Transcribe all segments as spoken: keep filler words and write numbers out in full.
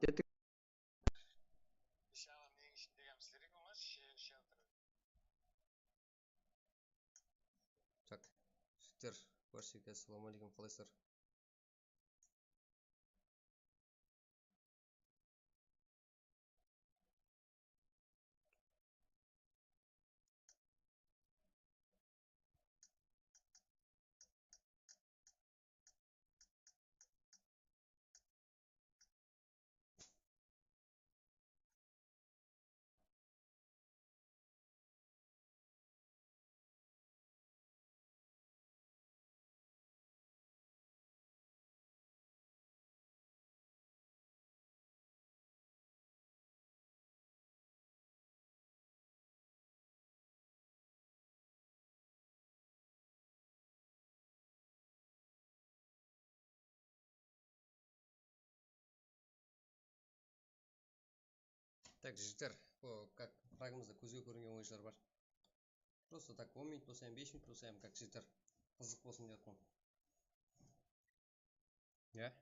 Kettik. Tak, jigitler, bárshege assalamu aleykum, qalaysızlar? Tak, jigitler, bu, как, fragımızda kózge kóringen oyınshılar bar. Просто так, on minut bolsa hám, bes minut bolsa hám, как, jigitler, qızıq bolsın dep atırman. Ya.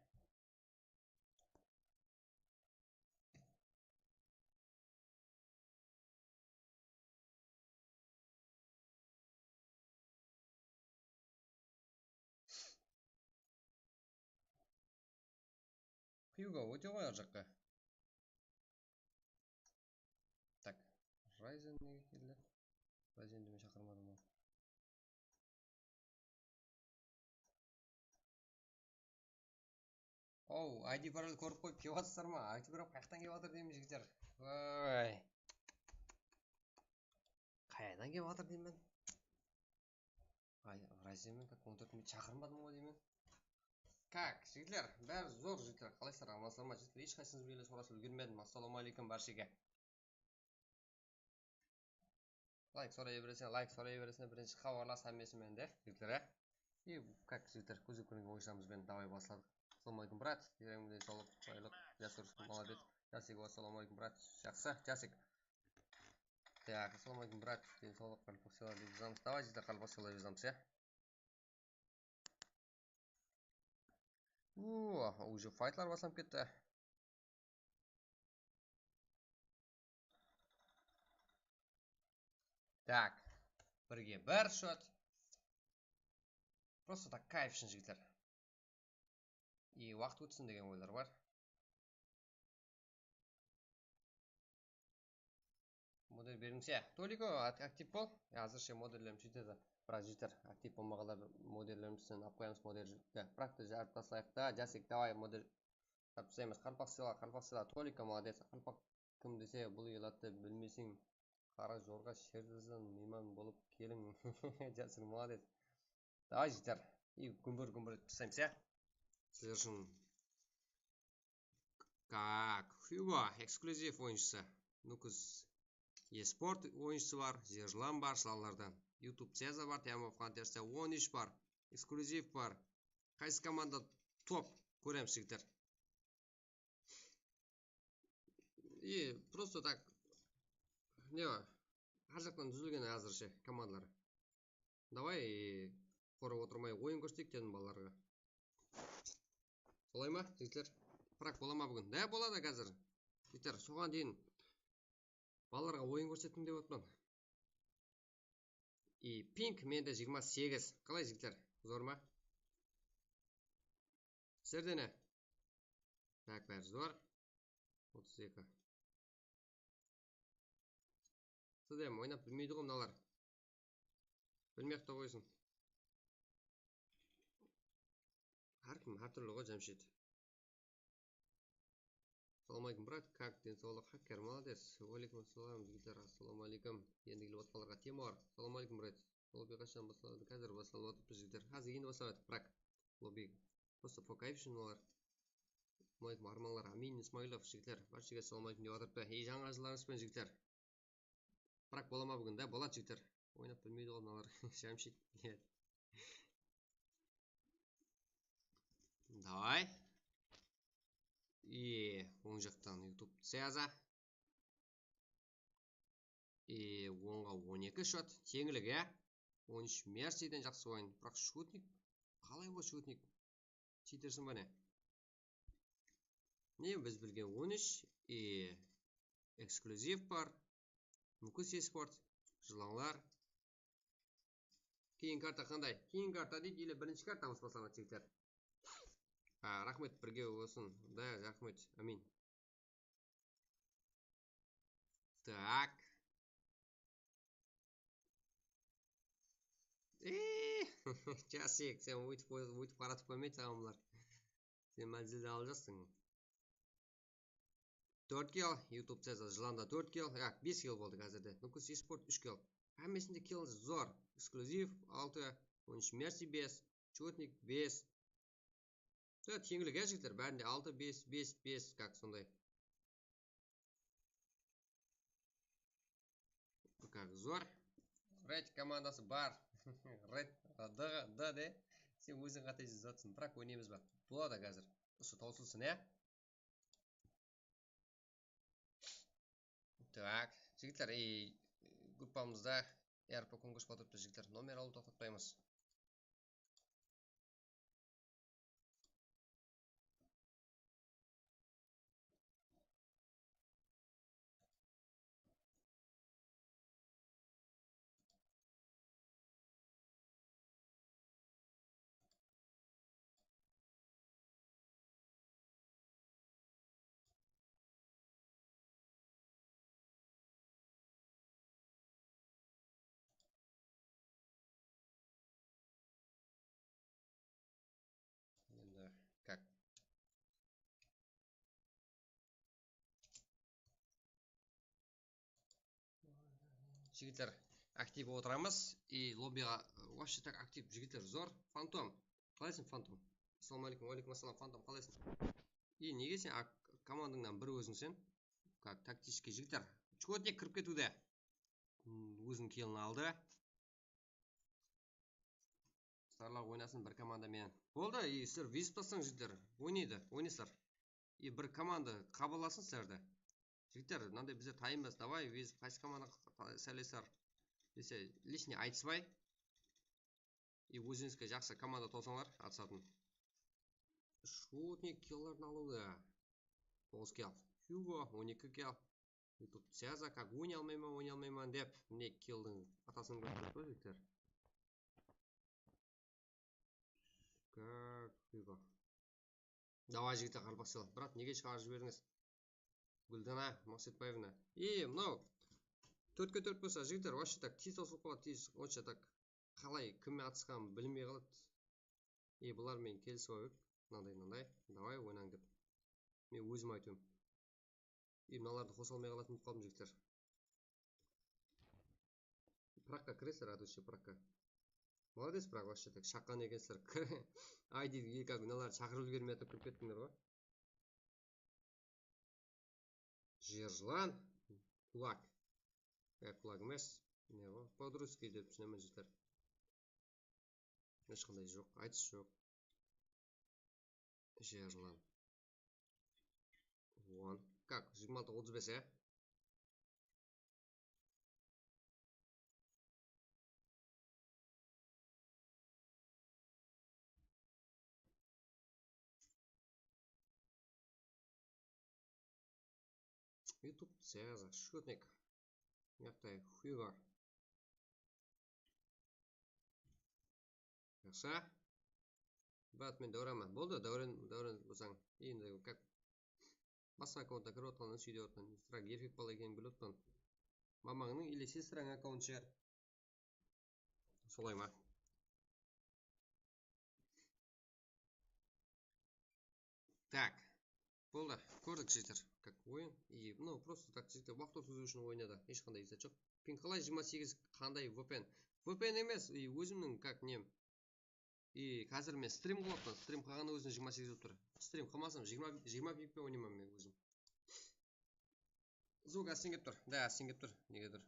Hugo, óte ǵoy ar jaqqa. Tak, Ryzen nege keldi? Ryzendi men shaqırmadım ǵoy. Ow, I D parol kórip qoyıp kep atırsızlar ma? I D parol qayaqtan kep atır deymen, jigitler. Oy. Qayaqtan kep atır deymen. Ay, Ryzen men как, on tórt minut shaqırmadım ǵoy deymen. Как, jigitler, bári zor, jigitler. Qalaysızlar, amansızlar ma, jigitler? Hesh qaysıńız menen sorasıp úlgermedim. Assalamu aleykum bárshege. Layk soray bereseń, layk soray bereseń, birinshi xabarlas hámmesi menen de, jigitler, á? I, как, jigitler, kózge kóringen oyınshılarımız benen davay basladıq. Assalamu aleykum, brat. Yúregimden sawlıq, baylıq, Jasur, молодец. Jasik, assalamu aleykum, brat. Jaqsı, Jasik. Tak, assalamu aleykum, brat. Densawlıq, qalpaq sıyla dep jazamız. Davay, jigitler, qalpaq sıyla dep jazamız, ya? Uuu, уже faytlar baslanıp ketti. Tak. Birge bir shot. Просто так, kayf ushın, jigitler. I waqıt ótsin degen oylar bar. Model bergińse. Toliko, ak-, aktiv bol. Ya, házirshe modellerimiz jetedi. Biraz jeter. Aktiv bolmaǵanlar modellerimizden alıp qoyamız, model jetedi. Birak ta, jarıp taslayıq ta. Jasik, davay, model jarıp taslaymiz. Qalpaq sıyla, qalpaq sıyla. Toliko, молодец. Qalpaq kim dese, bul elattı bilmeyseń. Qara jorǵa, sherdizidan miyman bolıp keliń. Jasik, молодец. Davay, jeter. I gúmbir-gúmbir etip taslaymız, ya? Sizler ushın. Tak, Hugo, eksklyuziv oyınshısı. Nukus esport oyınshısı bar, Zerjlan bar, Slavlardan. YouTube Ceza bar, Time of Hunters on úsh bar, eksklyuziv bar. Qaysı komanda top? Kóremiz, jigitler. I, просто так. Ne bar? Hár jaqtan dúzilgen házirshe komandalar. Davay, qorap otırmay oyın kórseteyik dedim balalarǵa. Solay ma, jigitler? Prak bola ma búgin? Da, boladı házir. Jigitler, soǵan deyin balalarǵa oyın kórsettim dep otırman. I ping mende jigirma segiz. Qalay, jigitler? Zor ma? Sizlerde ne? Tak, bári zor. Otız eki. Sizde oynap bilmeydi ǵo mınalar. Bilmey-aq ta qoysın. Hár kim hár túrli ǵo, Jamshid. Assalamu aleykum, brat. Как, densawlıq, hacker, молодец. Wa aleykum assalam, jigitler, assalamu aleykum. Endi kelip atqanlarǵa, Timur. Assalamu aleykum, brat. Lobby qashan baslanadı? Házir baslanıp atırıptı, jigitler. Házir endi baslanıp atır, brat. Lobby. Просто по кайфу ushın olar. Assalamu aleykum, armanlar. Amin Ismailov, jigitler. Bárshege assalamu aleykum dep atırıptı. Ey, jańa jıllarıńız benen, jigitler. Bırak, bola ma búgin? Da, boladı, jigitler. Oynap bilmeydi ǵo mınalar. Jamshid. Davay. I, oń jaqtan YouTube Ceza. I, onǵa on eki shot. Teńlik, ya? On úsh Mercyden jaqsı oyın. Biraq shutnik. Qalay ol shutnik? Chitersiń ba ne? Mine, biz bilgen on úsh, e, eksklyuziv bar. Nukus Esport, Jılanlar. Keyin karta qanday? Keyin karta deydi, ele birinshi kartamız baslanadı, jigitler. Ha, raxmet, birge bolsın. Da, raxmet, ámin. Tak. Eee, Jasik, sen óytip, óytip qaratıp qoymaydı saǵan bular. Sen mánzildi alajaqsıń. Tórt kill, YouTube Cezar Jılanda tórt kill, ya, bes kill boldı házirde. Nukus Esport úsh kill. Hámmesinde kill zor. Eksklyuziv altı, on úsh Mercy bes, Chutnik bes. Da, teńlik, ya, jigitler, bárinde altı, bes, bes, bes, kak sonday. Kak zor. Red komandası bar. Red, D, D de. Sen óziń qáte jazatırsıń. Biraq oynaymız ba? Boladı házir. Usı tawsılsın, ya. Tak, jigitler, e, gruppamızda R P Kúnkosh batıp turıptı, jigitler. Nomer alıp toqtatpaymız. Endi как? Jigitler, aktiv otıramız. И lobbiǵa вообще так aktiv jigitler zor. Fantom. Qalaysıń, Fantom? Assalawma áleykum. Wa áleykum assalam, Fantom. Qalaysıń? И nege sen ak-, komandańnan bir ózińsen? Как, taktический jigitler. Chutnik kirip ketiwde. Óziniń killin aldı. Starlar oynasın bir komanda menen. Boldı, и sizler vezip taslań, jigitler. Oynaydı, oynaysızlar. И bir komanda qabıllasın sizlerdi. Jigitler, mınanday bizler tayınbız. Davay, vezip, qaysı komanda qa-, qa-, saylaysızlar dese, личный aytıspay. И ózińizge jaqsı komanda tawsańlar, atısatın. Shutnik killardı alıwda. Toǵız kill. Hugo, on eki kill. Youtube Cezar, как, oynay almayman, oynay almayman dep, mine, killdiń atasın kórip turıptı, jigitler. Как, Hugo. Davay, jigitler, qarpaqshalar. Brat, nege shıǵarıp jiberdińiz? Gúldana Maqsetbaevna. E, mınaw tórtke tórt bolsa, jigitler, вообще так, tez tawsılıp qaladı, tez, onsha так. Qalay, kimmen atısqanın bilmey qaladı. E, bular menen kelisip alsaq, mınanday, mınanday. Davay, oynań dep. Men ózim aytıwım. E, mınalardı qosa almay qalatın bolıp qaldım, jigitler. Pragqa kiresizler, а то ещё Pragqa. Молодец, Prag, вообще так shaqqan ekensizler. Ay deydi, как, mınalardı shaqırıp úlgermey atırıp kirip kettińler ǵoy. Jer jılan. Kulak. Ya, kulak emes. Ne o? По-русски dep túsinemen, jigitler. Hesh qanday joq, aytıs joq. Jer jılan. On. Как? Jigirma altı otız bes, ya? Youtube Cezar, Shutnik. Mıyaqta Hugo. Jaqsı. Brat, men Dáwrenmen. Boldı, Dáwren, Dáwren bolsań. Endi, как, basqa akkaunttan kirip atqanın súydep atırman. Sıraq erkek bala ekenin bilip atırman. Mamańnıń или sestrań akkauntı shıǵar. Solay ma? Так. Boldı, kórdik, jigitler. Как oyın. И, ну, просто так, jigitler, waqıt ótkiziw ushın oynadı. Hesh qanday zat joq. Ping qalay, jigirma segiz, qanday V P N? V P N emes, и, ózimniń, как, nem. И házir men strim qılıp atırman. Strim qılǵanıń ózinde jigirma segiz bolıp tur. Strim qılmasam, jigirma, jigirma pingpen oynayman men ózim. Zvuk ásten kelip tur. Да, ásten kelip tur. Negedur.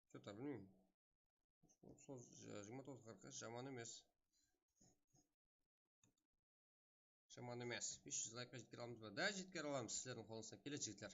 Что-то bilmeymen. Sol jigirma toǵız qırq jaman emes. Jaman emes. Bes júz laykqa jetkere alamız ba? Да, jetkere alamız. Sizlerdiń qolıńızdan keledi, jigitler.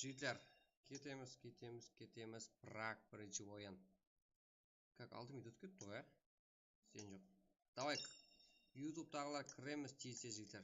Jigitler, ketemiz, ketemiz, ketemiz. Prag birinshi oyın. Kak, altı minut ótip ketti ǵoy, á? Sen joq. Davay, YouTube'daǵılar kiremiz tez-tez, jigitler.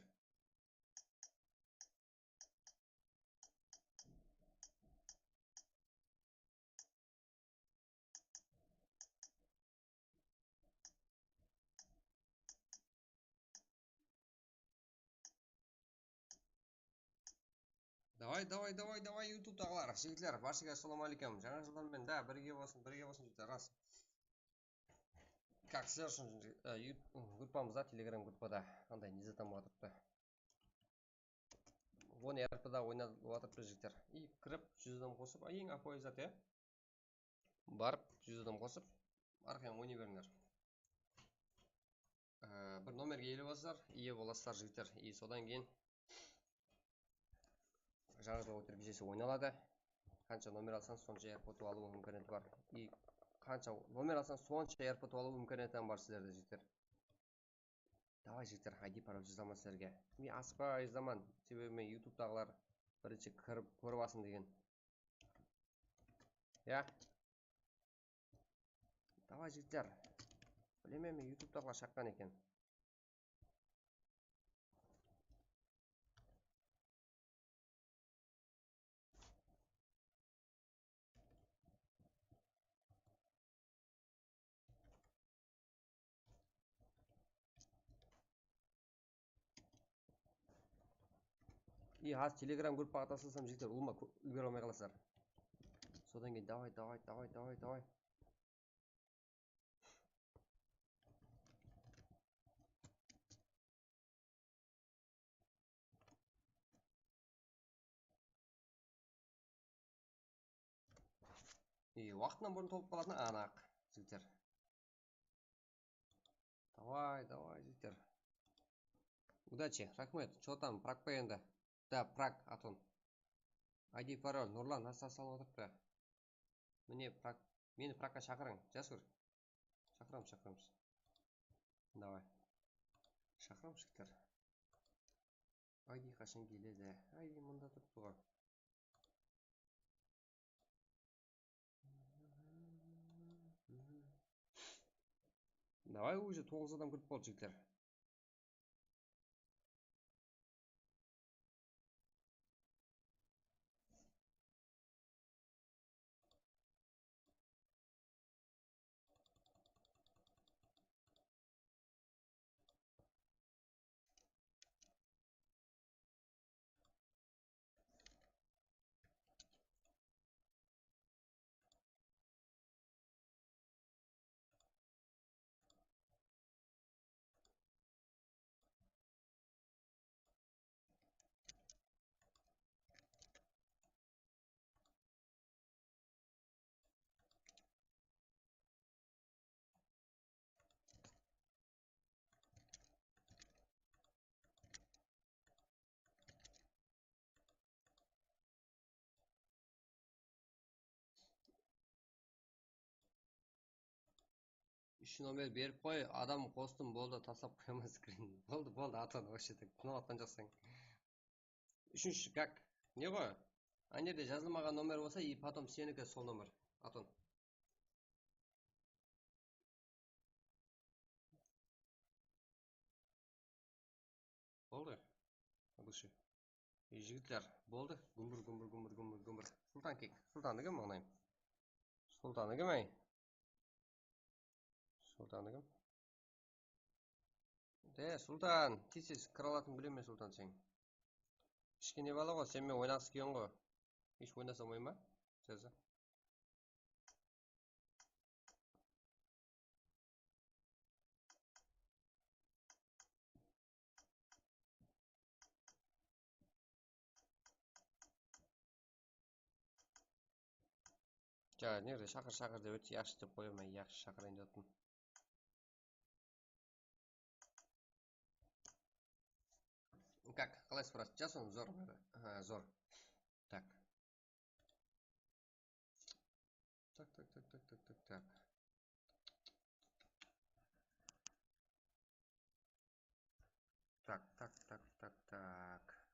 Davay, davay, davay, davay, YouTube'daǵılar, jigitler, bárshege assalawma áleykum. Jańa jıldan men da birge bolsın, birge bolsın, jigitler, ras. Kak, sizler ushın, e, yu-, gruppamızda, Telegram gruppada qanday ne zat atırıptı. On R P da oynatıp atırıptı, jigitler. I kirip, júz adam qosıp, a, eń ápiwayı zat, ya. Barıp, júz adam qosıp, arqayın oynay berińler. Ee, bir nomerge iye bolasızlar, iye bolasızlar, jigitler. I sodan keyin Jańa jıl ótkergishesi oynaladı. Qansha nomer alsańız, sonsha R P utıp alıw imkaniyatı bar. I qansha nomer alsańız, sonsha R P utıp alıw imkaniyatı bar sizlerde, jigitler. Davay, jigitler, I D parol jazaman sizlerge. Men asıqpay jazaman, sebebi men YouTube'daǵılar birinshi kirip kórip alsın degen. Ya. Davay, jigitler. Bilemen, men YouTube'daǵılar shaqqan eken. I, házir Telegram gruppaǵa taslasam, jigitler, ulıwma kó-, úlgere almay qalasızlar. Sodan keyin davay, davay, davay, davay, davay. I, waqtınan burın tolıp qalatını anıq, jigitler. Davay, davay, jigitler. Udachi, raxmet. Chё tam, Prag pa endi? Da, Prag, Aton. I D parol, Nurlan, nasıl salıp atırıptı. Mine, Prag, meni Pragqa shaqırıń, Jasur. Shaqıramız, shaqıramız. Davay. Shaqıramız, jigitler. I D qashan keledi? I D mında turıptı ǵoy. Davay, уже toǵız adam kirip boldı, jigitler. Úsh nomer berip qoy, adam qostım, boldı, taslap qoyaman skrin. Boldı, boldı, Aton, вообще так, tınıp atqan joqsań. Úshinshi, как? Ne ǵoy? Ana jerde jazılmaǵan nomer bolsa, и потом seniki sol nomer, Aton. Boldı. Больше. Ey, jigitler, boldı. Gúmbir, gúmbir, gúmbir, gúmbir, gúmbir. Sultan kek. Sultandı kim, mańlayım? Sultandı kim, ay? Sultandı kim? De, Sultan, tez-tez kire alatın bilemen, Sultan, sen. Kishkene bala ǵoy, sen menen oynaǵısı kelgen ǵoy. Hesh oynasa bolmay ma? Jaza. Ja, nerde shaqır, shaqır dep ótse, yaqshı dep qoyaman, yaqshı, shaqırayın dep atırman. Как, qalay спрашивать? Jason zor, ha, zor. Так. Так, так, так, так, так, так, так. Так, так, так, так, так.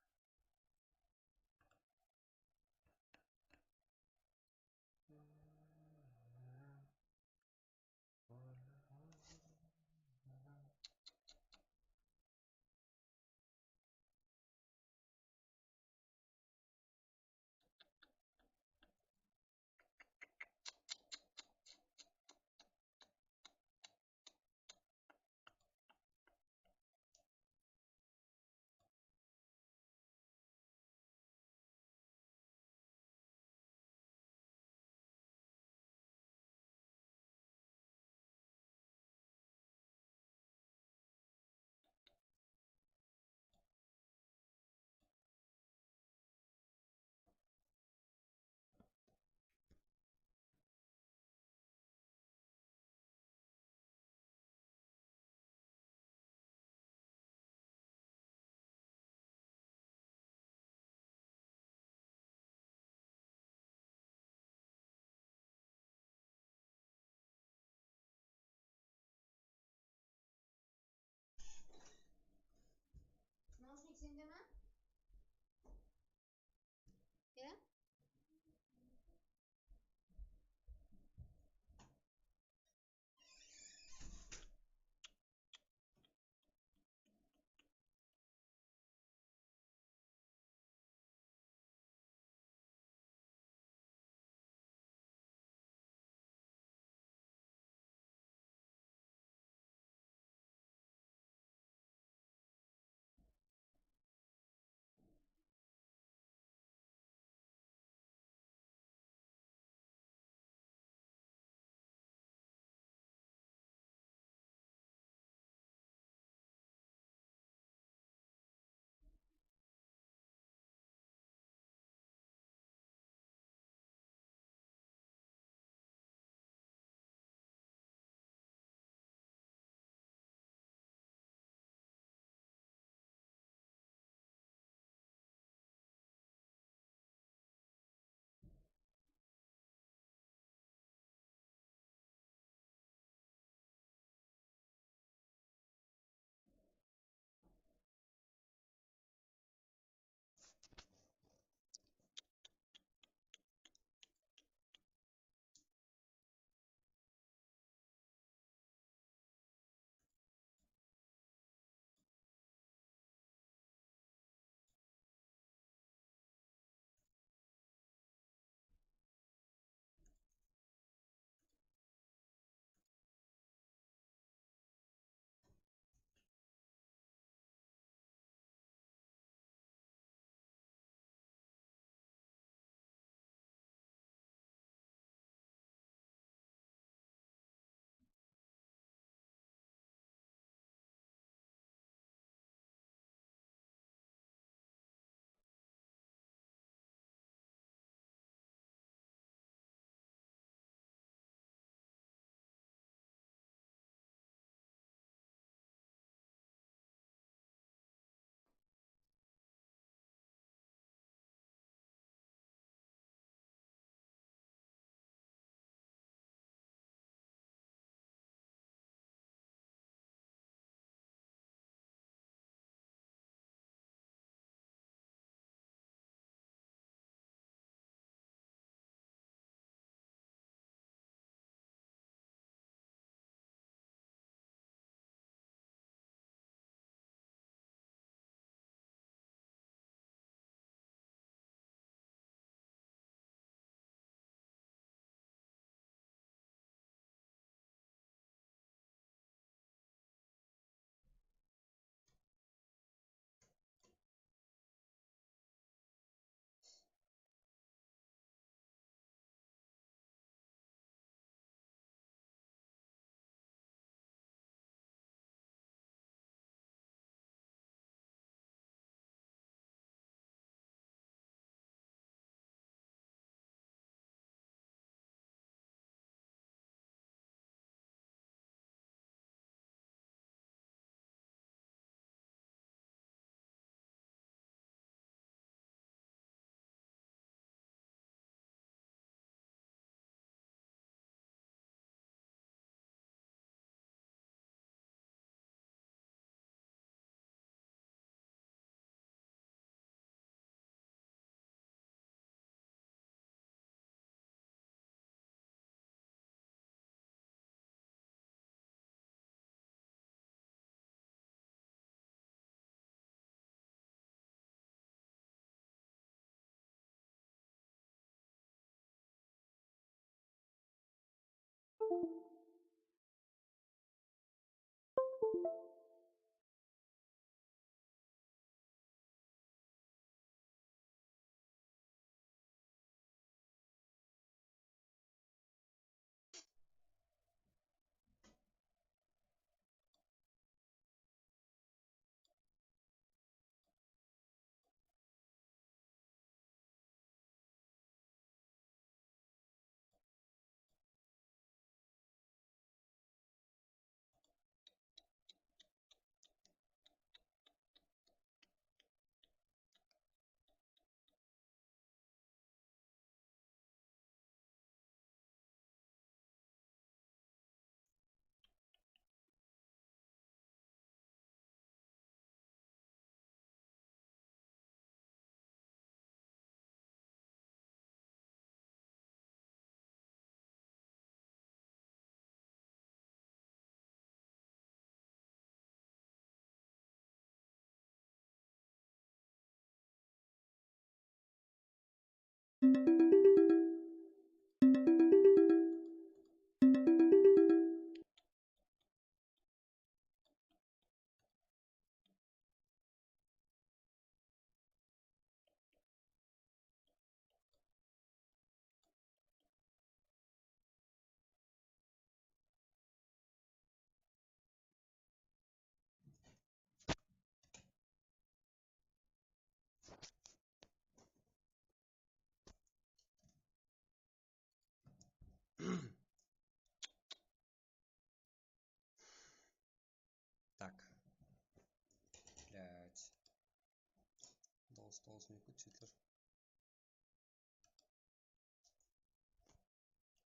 Dawısım eki jigitler.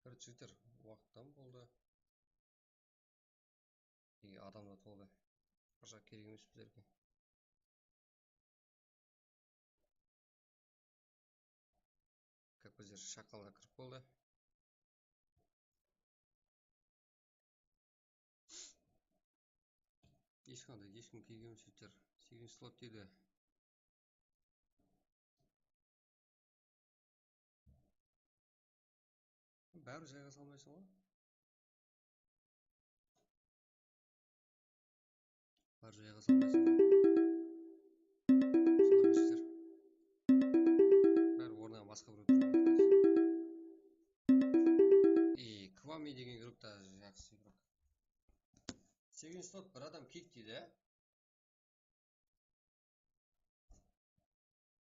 Bir jigitler, waqıttan boldı. Ey, adam da toldı. Bir jaq kerek emes bizlerge. Kak bizler shaqalǵa kirip boldı. Hesh qanday, hesh kim kelgen emes jigitler. Segizinshi slot deydi. Báribir jayǵa salmaysań ǵoy. Báribir jayǵa salmaysań ǵoy. Sonda emes jigitler. Báribir ornına basqa birew turıp atır. I, Kwami degen igrok ta jaqsı igrok. Segizinshi slot bir adam kiyik deydi, á?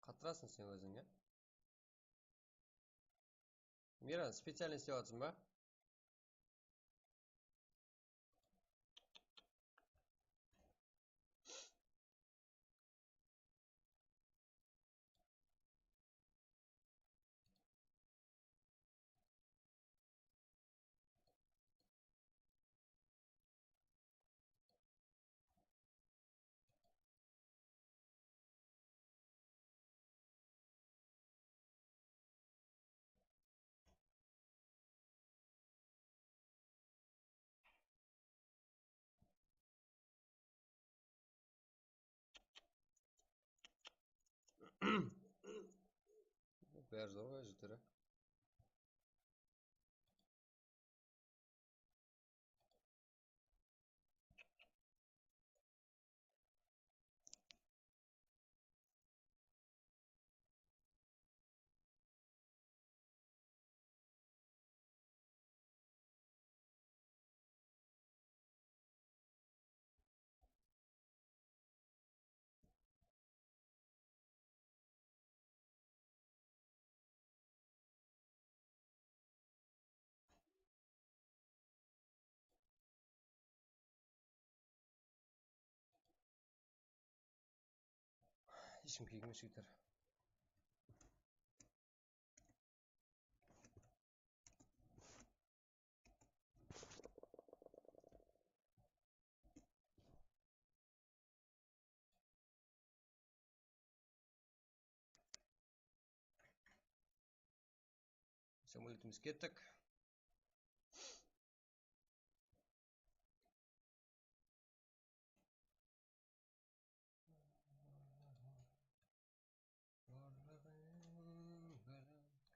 Qatırasıń sen óziń, á? Miran, specialno islep atırsań ba? Bári zor ǵoy, jigitler. Hesh kim kiyik emes, jigitler. Samolyotımız kettik.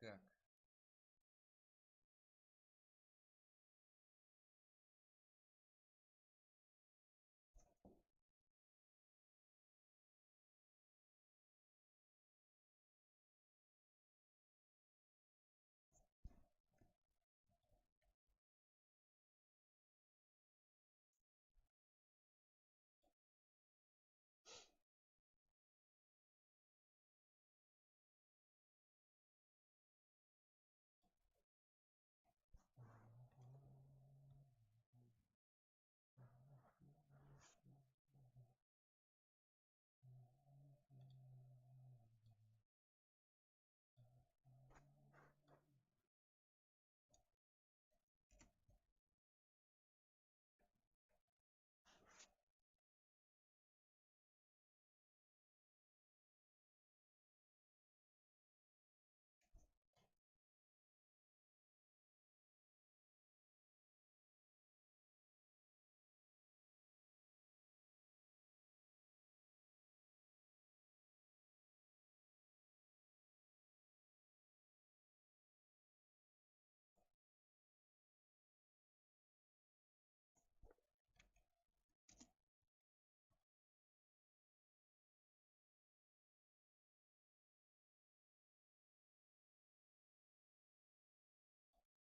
Как?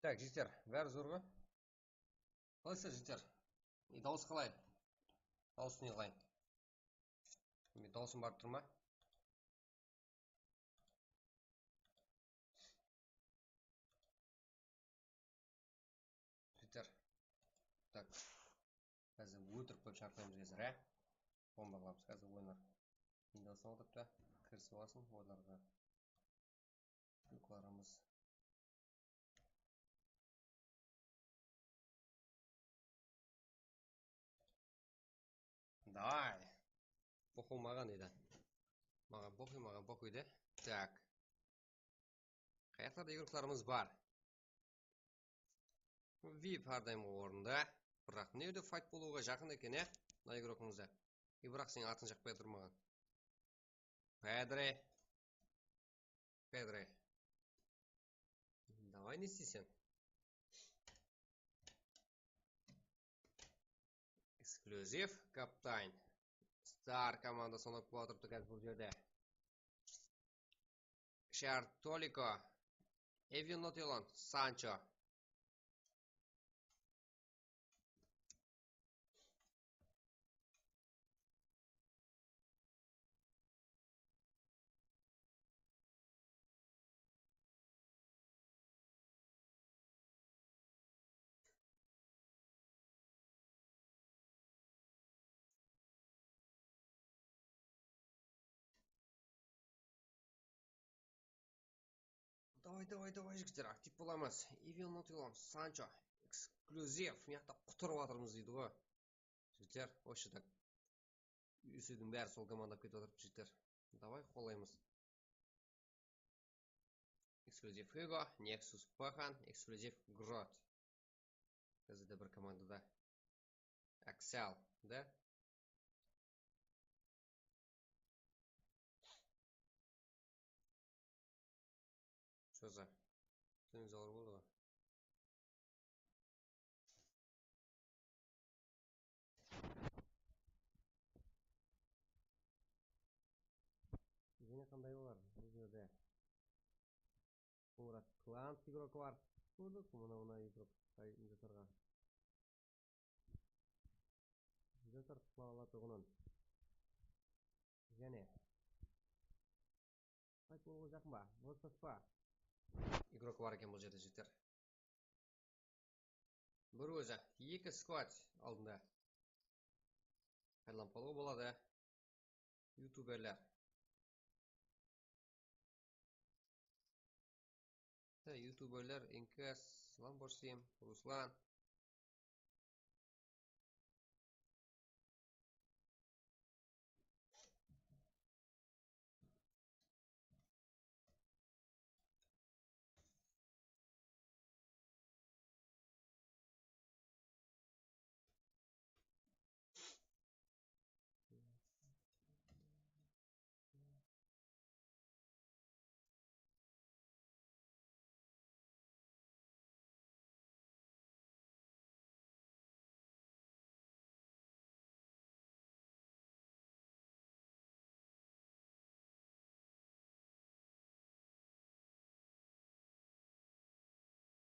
Tak, jigitler, bári zor ǵoy. Qalaysa, jigitler? E, dawıs qalay? Dawıs ne qılayın? Men dawısım barıp tur ma? Jigitler. Tak. Házir ótirik qılıp shartlaymız házir, á? Bomba qılamız, házir oynar. Endi alsam otırıptı. Kirisi basın olarǵa. Yuklarımız. Davay. Poxuy maǵan edi. Maǵan poxuy, maǵan poxuy de. Tak. Qayaqlarda igroklarımız bar. Vip hár dayım ornında. Biraq mına jerde fayt bolıwǵa jaqın eken, ya? Mına igrokımızda. E, biraq seniń atıń jaqpay atır maǵan. Pedri. Pedri. Davay, ne isteyseń? Eksklyuziv, kaptan. Star komandası onap kútip atırıptı házir bul jerde. Shertoliko. Evin Notilon, Sancho. Davay, davay, davay, jigitler, aktiv bolamız. Evil Notilon, Sancho, eksklyuziv. Mıyaqta qutırıp atırmız deydi ǵoy. Jigitler, вообще так. Úsirdiń bári sol komandalap ketip atırıptı, jigitler. Davay, qollaymız. Eksklyuziv Hugo, Nexus Paxan, eksklyuziv Grot. Házirde bir komandada. Axel, da? Что за? Túnin zor boldı ǵoy. Jáne qanday bolar bul jerde? Murat Klant igrokı bar. Kórdik, mına, mına igrok qay, inzatorǵa. Inzator tıqlap alatuǵının. Jáne. Qayt bolıwǵa jaqın ba? Vostaspa. Igrok bar eken bul jerde, jigitler. Bir ózi, eki skvod aldında. Qaytalanıp qalıwı boladı. Youtuberler. Há, youtuberler, Inkas, Lamborsim, Ruslan.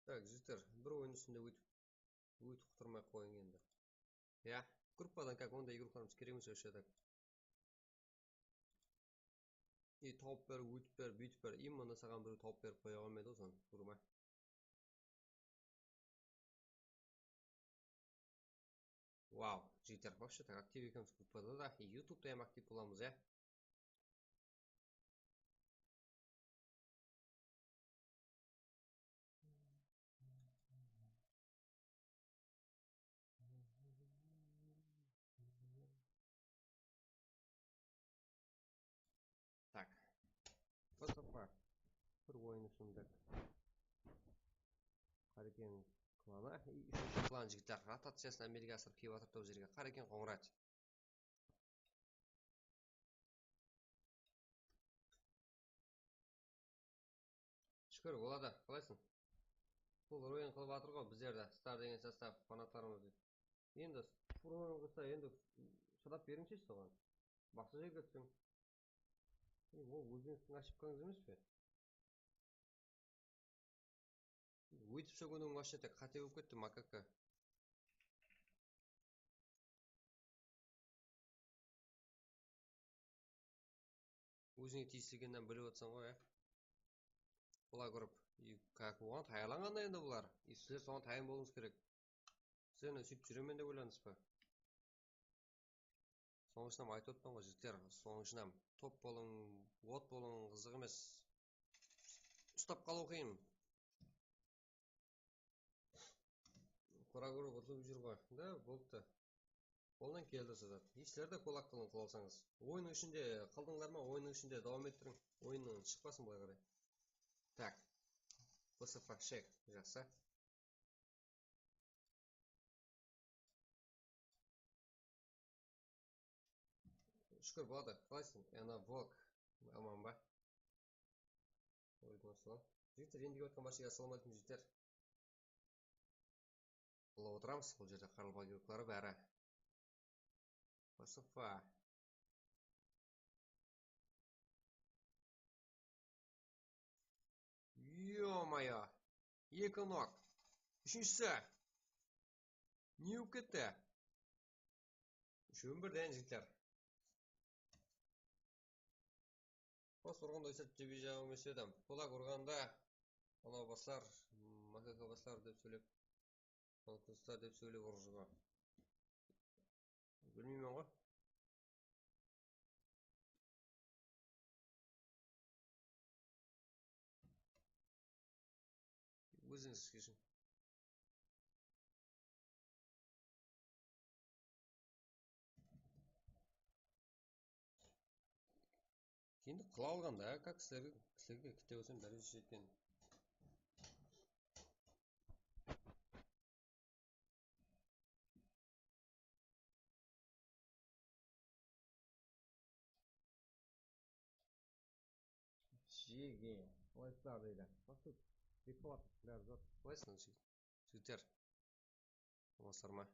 Tak, jigitler, bir oyın ústinde óytip, óytip qutırmay qoyıń endi. Ya, gruppadan как onday igroklarımız kerek emes вообще так. E, tawıp ber, óytip ber, búytip ber. Именно saǵan birew tawıp berip qoya almaydı ǵoy sonı, durma. Wow, jigitler, вообще так aktiv ekemiz gruppada da, e, YouTubeda hám aktiv bolamız, ya. Tak. Postapak. Bir oyın ushın dek. Qareken klanı. I úshinshi klan jigitler rotaciyasın ámelge asırıp kiyip atırıptı bul jerge. Qareken Qońırat. Shúkir, boladı. Qalaysıń? Full ruin qılıp atır ǵoy bizlerdi. Star degen sostav, fanatlarımızdı. Endi full ruin qılsa, endi shıdap berińshi soǵan. Basqa jerge túsiń. E, ol ózińizdiń oshibkańız emes pe? Óytip sóginiń вообще так qáte bolıp ketti, makaka. Ózińe tiyisli ekenin bilip atsań ǵoy, ya. Былай urıp, и как, oǵan tayarlanǵanda endi bular. И sizler soǵan tayar bolıwıńız kerek. Sizler ne, sóytip júremen dep oyladıńız ba? Sonıń ushın hám aytıp otpan ǵoy, jigitler, sonıń ushın hám top bolıń, ot bolıń, qızıq emes. Ustap qalıw qıyın. Qora kórip utılıp júr ǵoy. Da, bolıptı. Qoldan keldi usı zat. Sizler de kulak qılıń, qıla alsańız. Oyınnıń ishinde qaldıńlar ma? Oyınnıń ishinde dawam ettiriń. Oyınnıń shıqpasın bılay qaray. Tak. B S F shek. Jaqsı. Shúkir, boladı. Qalaysıń? Ana, Vok. Aman ba? Aleykum assalam. Jigitler, endigi atqan barshaǵa assalawma aleykum, jigitler. Bula otıramız bul jerde qaraqalpaqlıqları bári. P S F. Ё-моё! Eki nok. Úshinshisi. Ne bolıp ketti? Úshewin birden, jigitler. Pas urǵanda esap jebe jaǵım emes edim. Kulak urǵanda anaw baslar, makaka baslar dep sóylep, makuslar dep sóylep urıp júrgen. Bilmeymen ǵoy. Ózińiz sheshiń. Endi qıla alǵanda, как sizlerge, sizlerge kite bolsam, dáreje jetken. Jege, qalaysızlar deydi. Maqsud, bek qaladı, bári zat. Qalaysızlar, jigit-, jigitler? Amasızlar ma?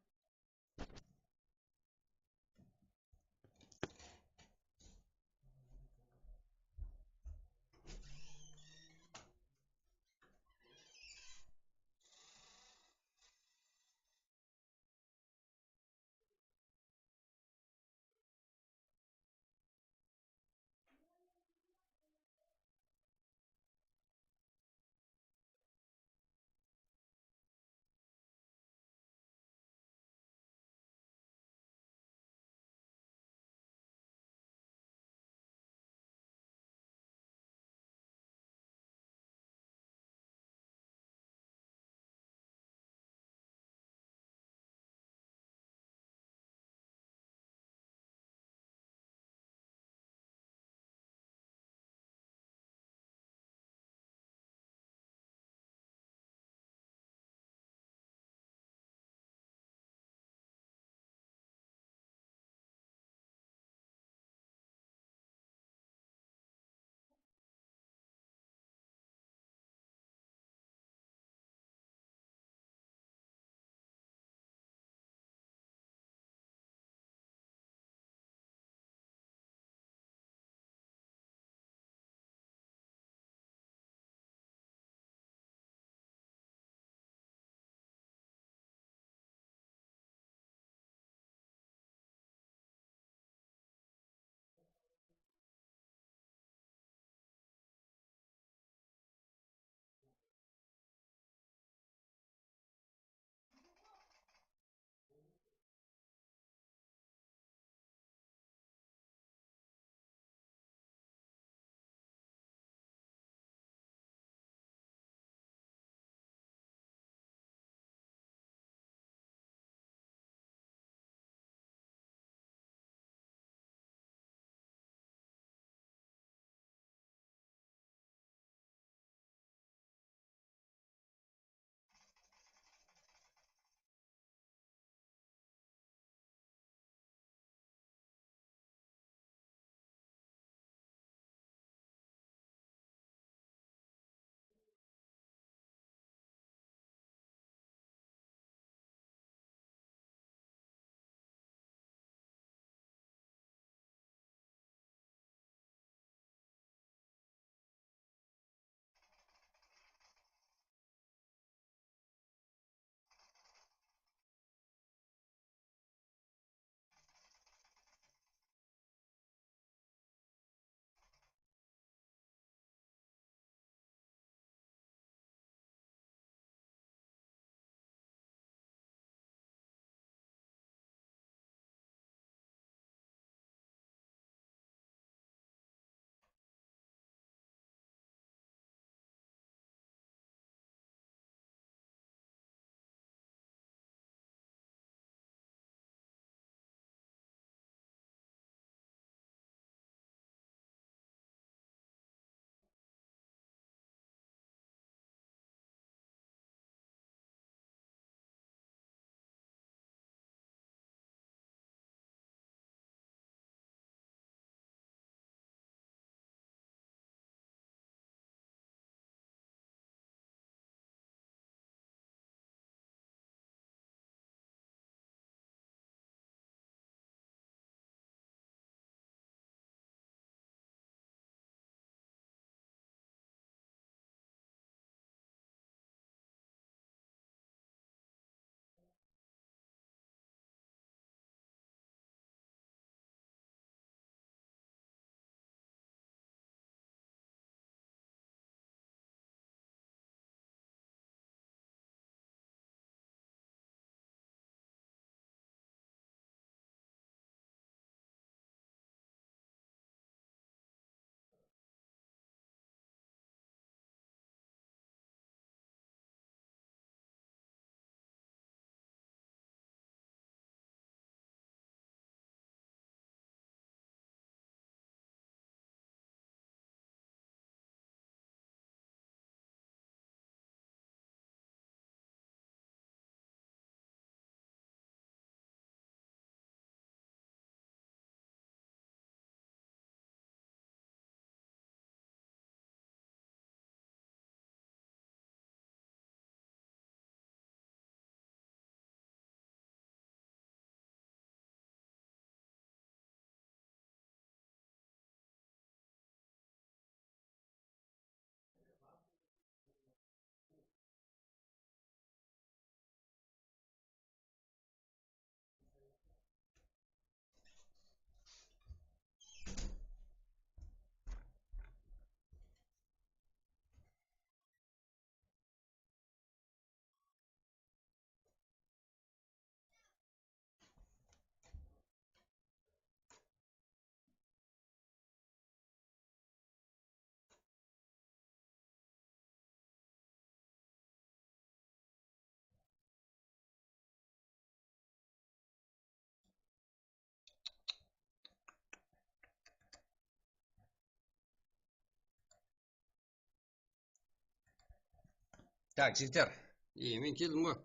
Tak, jigitler. E, men keldim ǵoy.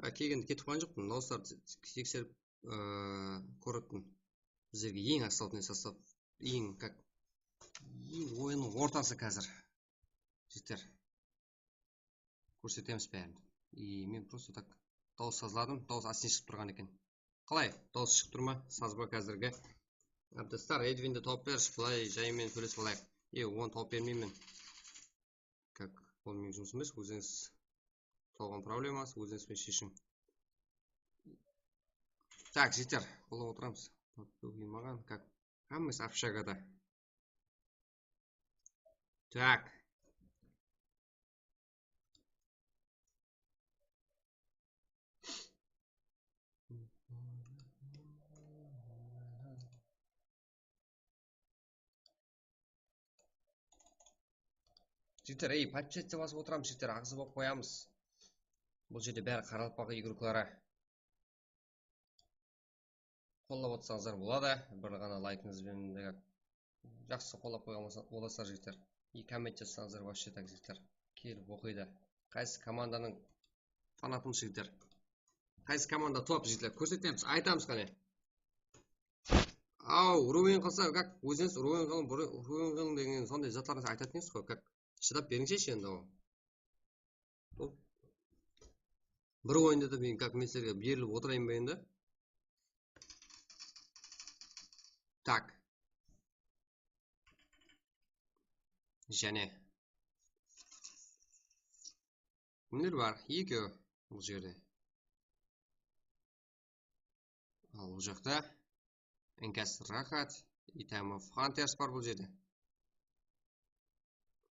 A, kelgende ketip qalǵan joqpan. Dawıslardı tekserip, ıı, kórettim. Bizlerge eń asfaltnıy sostav, eń, как, eń oyınnıń ortası házir. Jigitler. Kórsetemiz bárin. И men просто так dawıs sazladım. Dawıs ásten shıǵıp turǵan eken. Qalay? Dawıs shıǵıp tur ma? Saz ba házirgi? Abdustar, Edwindi tawıp bershi, bılay jaymen sóylesip alayıq. E, onı tawıp bermeymen. Как, ol meniń jumısım emes, ózińiz tawǵan probleması, ózińiz benen sheshiń. Так, jigitler, qolǵa otıramız. Maǵan, как, hámmesi общагада. Так. Jigitler, ey, подписаться basıp otıramız, jigitler, aǵzı bolıp qoyamız. Bul jerde bári qaraqalpaq igrokları. Qollap otsańızlar boladı. Bir ǵana laykińız benen de jaqsı qollap qoyǵan bolsa-, bolasızlar, jigitler. И komment jazsańızlar, вообще так, jigitler. Kelip oqıydı. Qaysı komandanıń fanatımız, jigitler? Qaysı komanda top, jigitler? Kórsetemiz, aytamız qáne. Aw, ruin qılsa, как, ózińiz ruin qılıń, ruin qılıń degen sonday zatlardı aytatın edińiz ǵoy, как. Shıdap berińsheshi endi, aw. Top. Bir oyında da men, как, men sizlerge berilip otırayın ba endi? Так. Jáne. Kimler bar? Ekew bul jerde. Al, bul jaqta Enkes Rahat, Itamov Hunters bar bul jerde.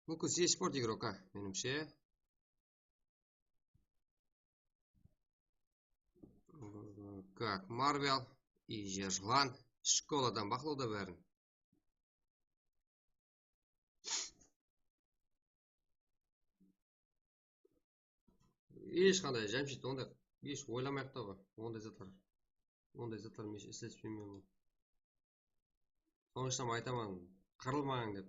Múmkin, Sport igroka, menimshe. Как, Marvel, Ijerjlan, shkoladan baqlawda bárin. Hesh qanday, Jámshid, onday hesh oylamay-aq ta ǵoy, onday zatlar. Onday zatlar men islespeymen. Sońınan aytaman, qırılmań dep.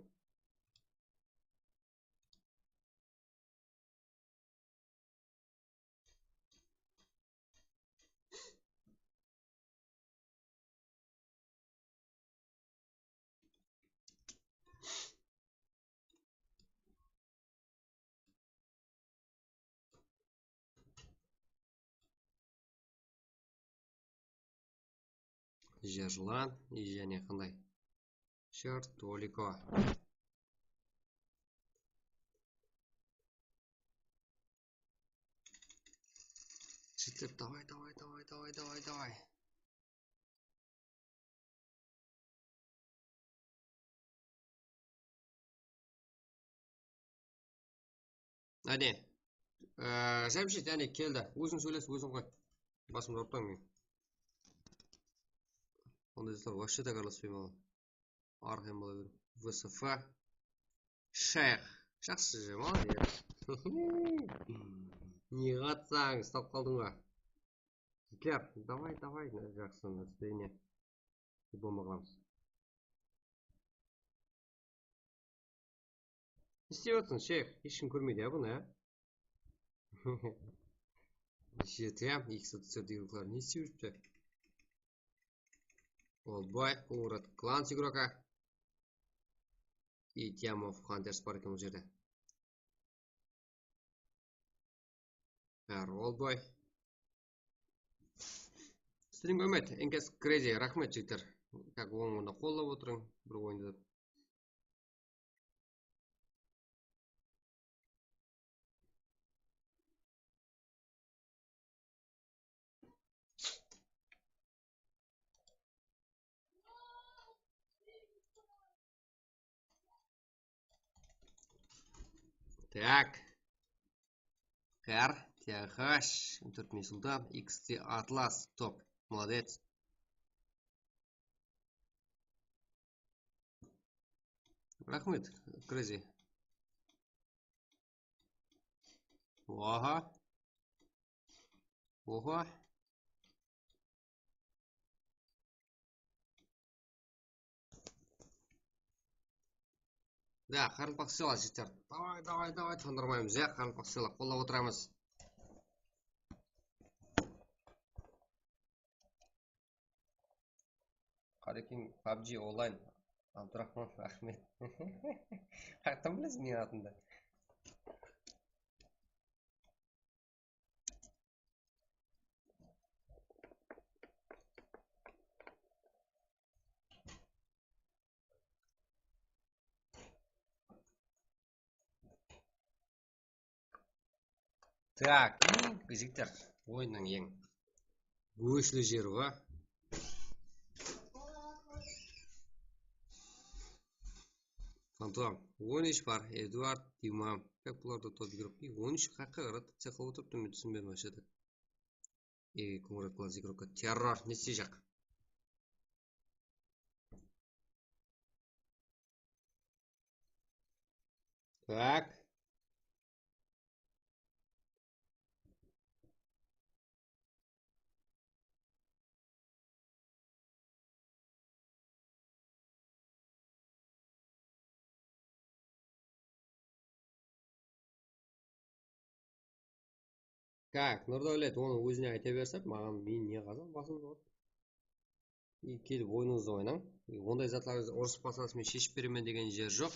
Jerlan, jáne qanday? Shert, Toliko. Jigitler, davay, davay, davay, davay, davay, davay. Áne. Ee, Jámshid, áne keldi. Óziń sóyles, óziń qoy. Basımdı urıptań men. Onday zatlar вообще takrarlaspayman. Arqayın bola ber. V S F. Shayx. Jaqsı, молодец. Ne qatsań, ustap qaldıń ba? Jigitler, davay, davay, jaqsı, настроение. Futbol qılamız. Ne islep atırsań, sheyx? Hesh kim kórmeydi ya bunı, ya? Jeti ya, ikisi de igroklar ne islep júripti? Oldboy, Qumrat Klans igroka. I Tiamov Hunters bar eken bul jerde. Bári Oldboy. Stream qámet, Enkes Crazy, raxmet, jigitler. Как, oń onda qollap otırıń, bir oyındı. Так. Kar, T H, он четыре Sultan, X T Atlas, top. Молодец. Raxmet, Crazy. Oha. Oha. Ya, qaraqalpaq sıyla, jigitler. Davay, davay, davay, tandırmaymız, ya, qaraqalpaq sıyla, qollap otıramız. Qarekin PUBG onlayn. Abduraxman Axmet. Qayaqtan bilesiz meniń atımdı? Tak, jigitler, oyınnıń eń góshli jeri ǵo. Fantom, on úsh bar, Eduard, Dima. Kak bularda top igrok. I, on úsh qayaqqa rotaciya qılıp otırıptı, men túsinbedim, вообще-то. I, Konrad Glaz igrokka terror ne isteyjaq? Tak. Tak, Nurdáwlet, onı ózine ayta bersin, maǵan men ne qazan basım joq. I, kelip oyınıńızdı oynań. I, onday zatlardı urısıp qalsańız, men sheship beremen degen jer joq.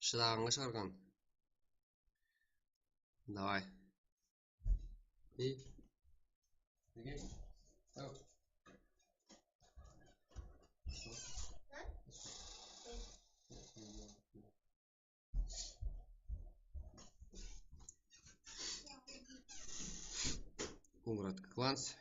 Shıdaǵanǵa shıǵarǵan. Davay. I, nege? Aw. Konrad Glans.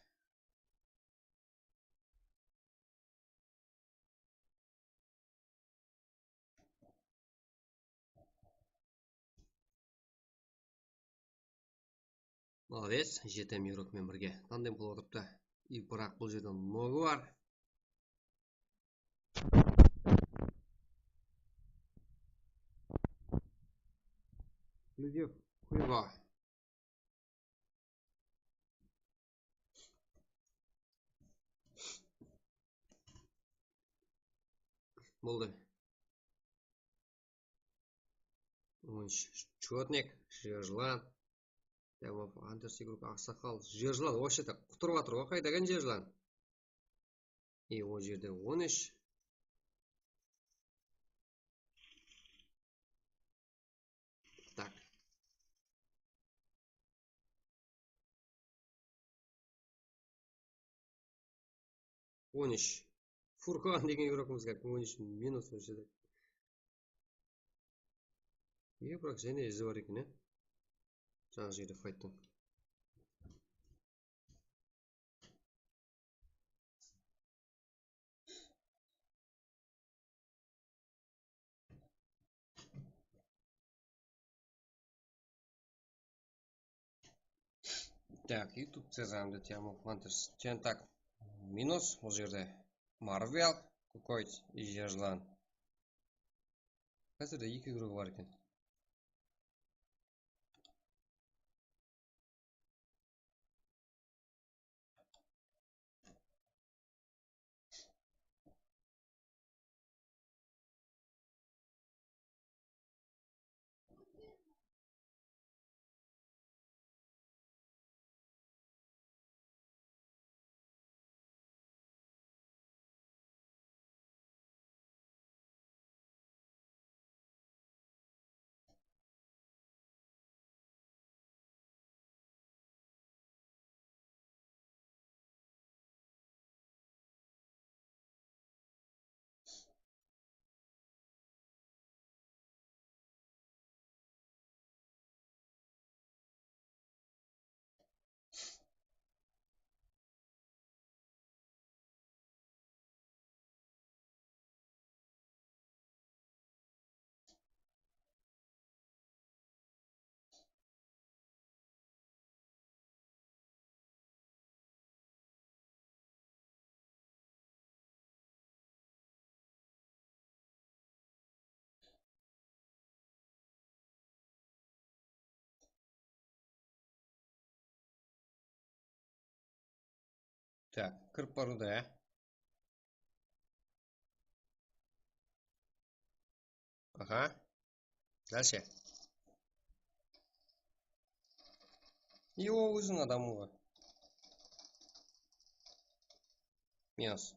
Молодец, jetem igrok menen birge tandem qılıp otırıptı. I, biraq bul jerde nogı bar. Eksklyuziv Hugo. Boldı. Chotnik, Jerjılan. Tamam, Anders igrok, aqsaqal. Jerjılan, вообще-то, qutırıp atır ǵoy, qaydaǵan Jerjılan? E, o jerde on úsh. Tak. On úsh. Furqan degen igrokımız kak, on úsh minus, вообще-то. E, biraq jáne izi bar eken, e. Jańa jerde fayttıń. Так, YouTube C Z M D T M Hunters. Sen tak, minus, bul jerde Marvel, Kukoyt, Jerjılan. Házirde eki igrok bar eken. Tak, kirip barıwda, ya. Aha. Dálshe. I, o óziniń adamı ǵoy. Minus.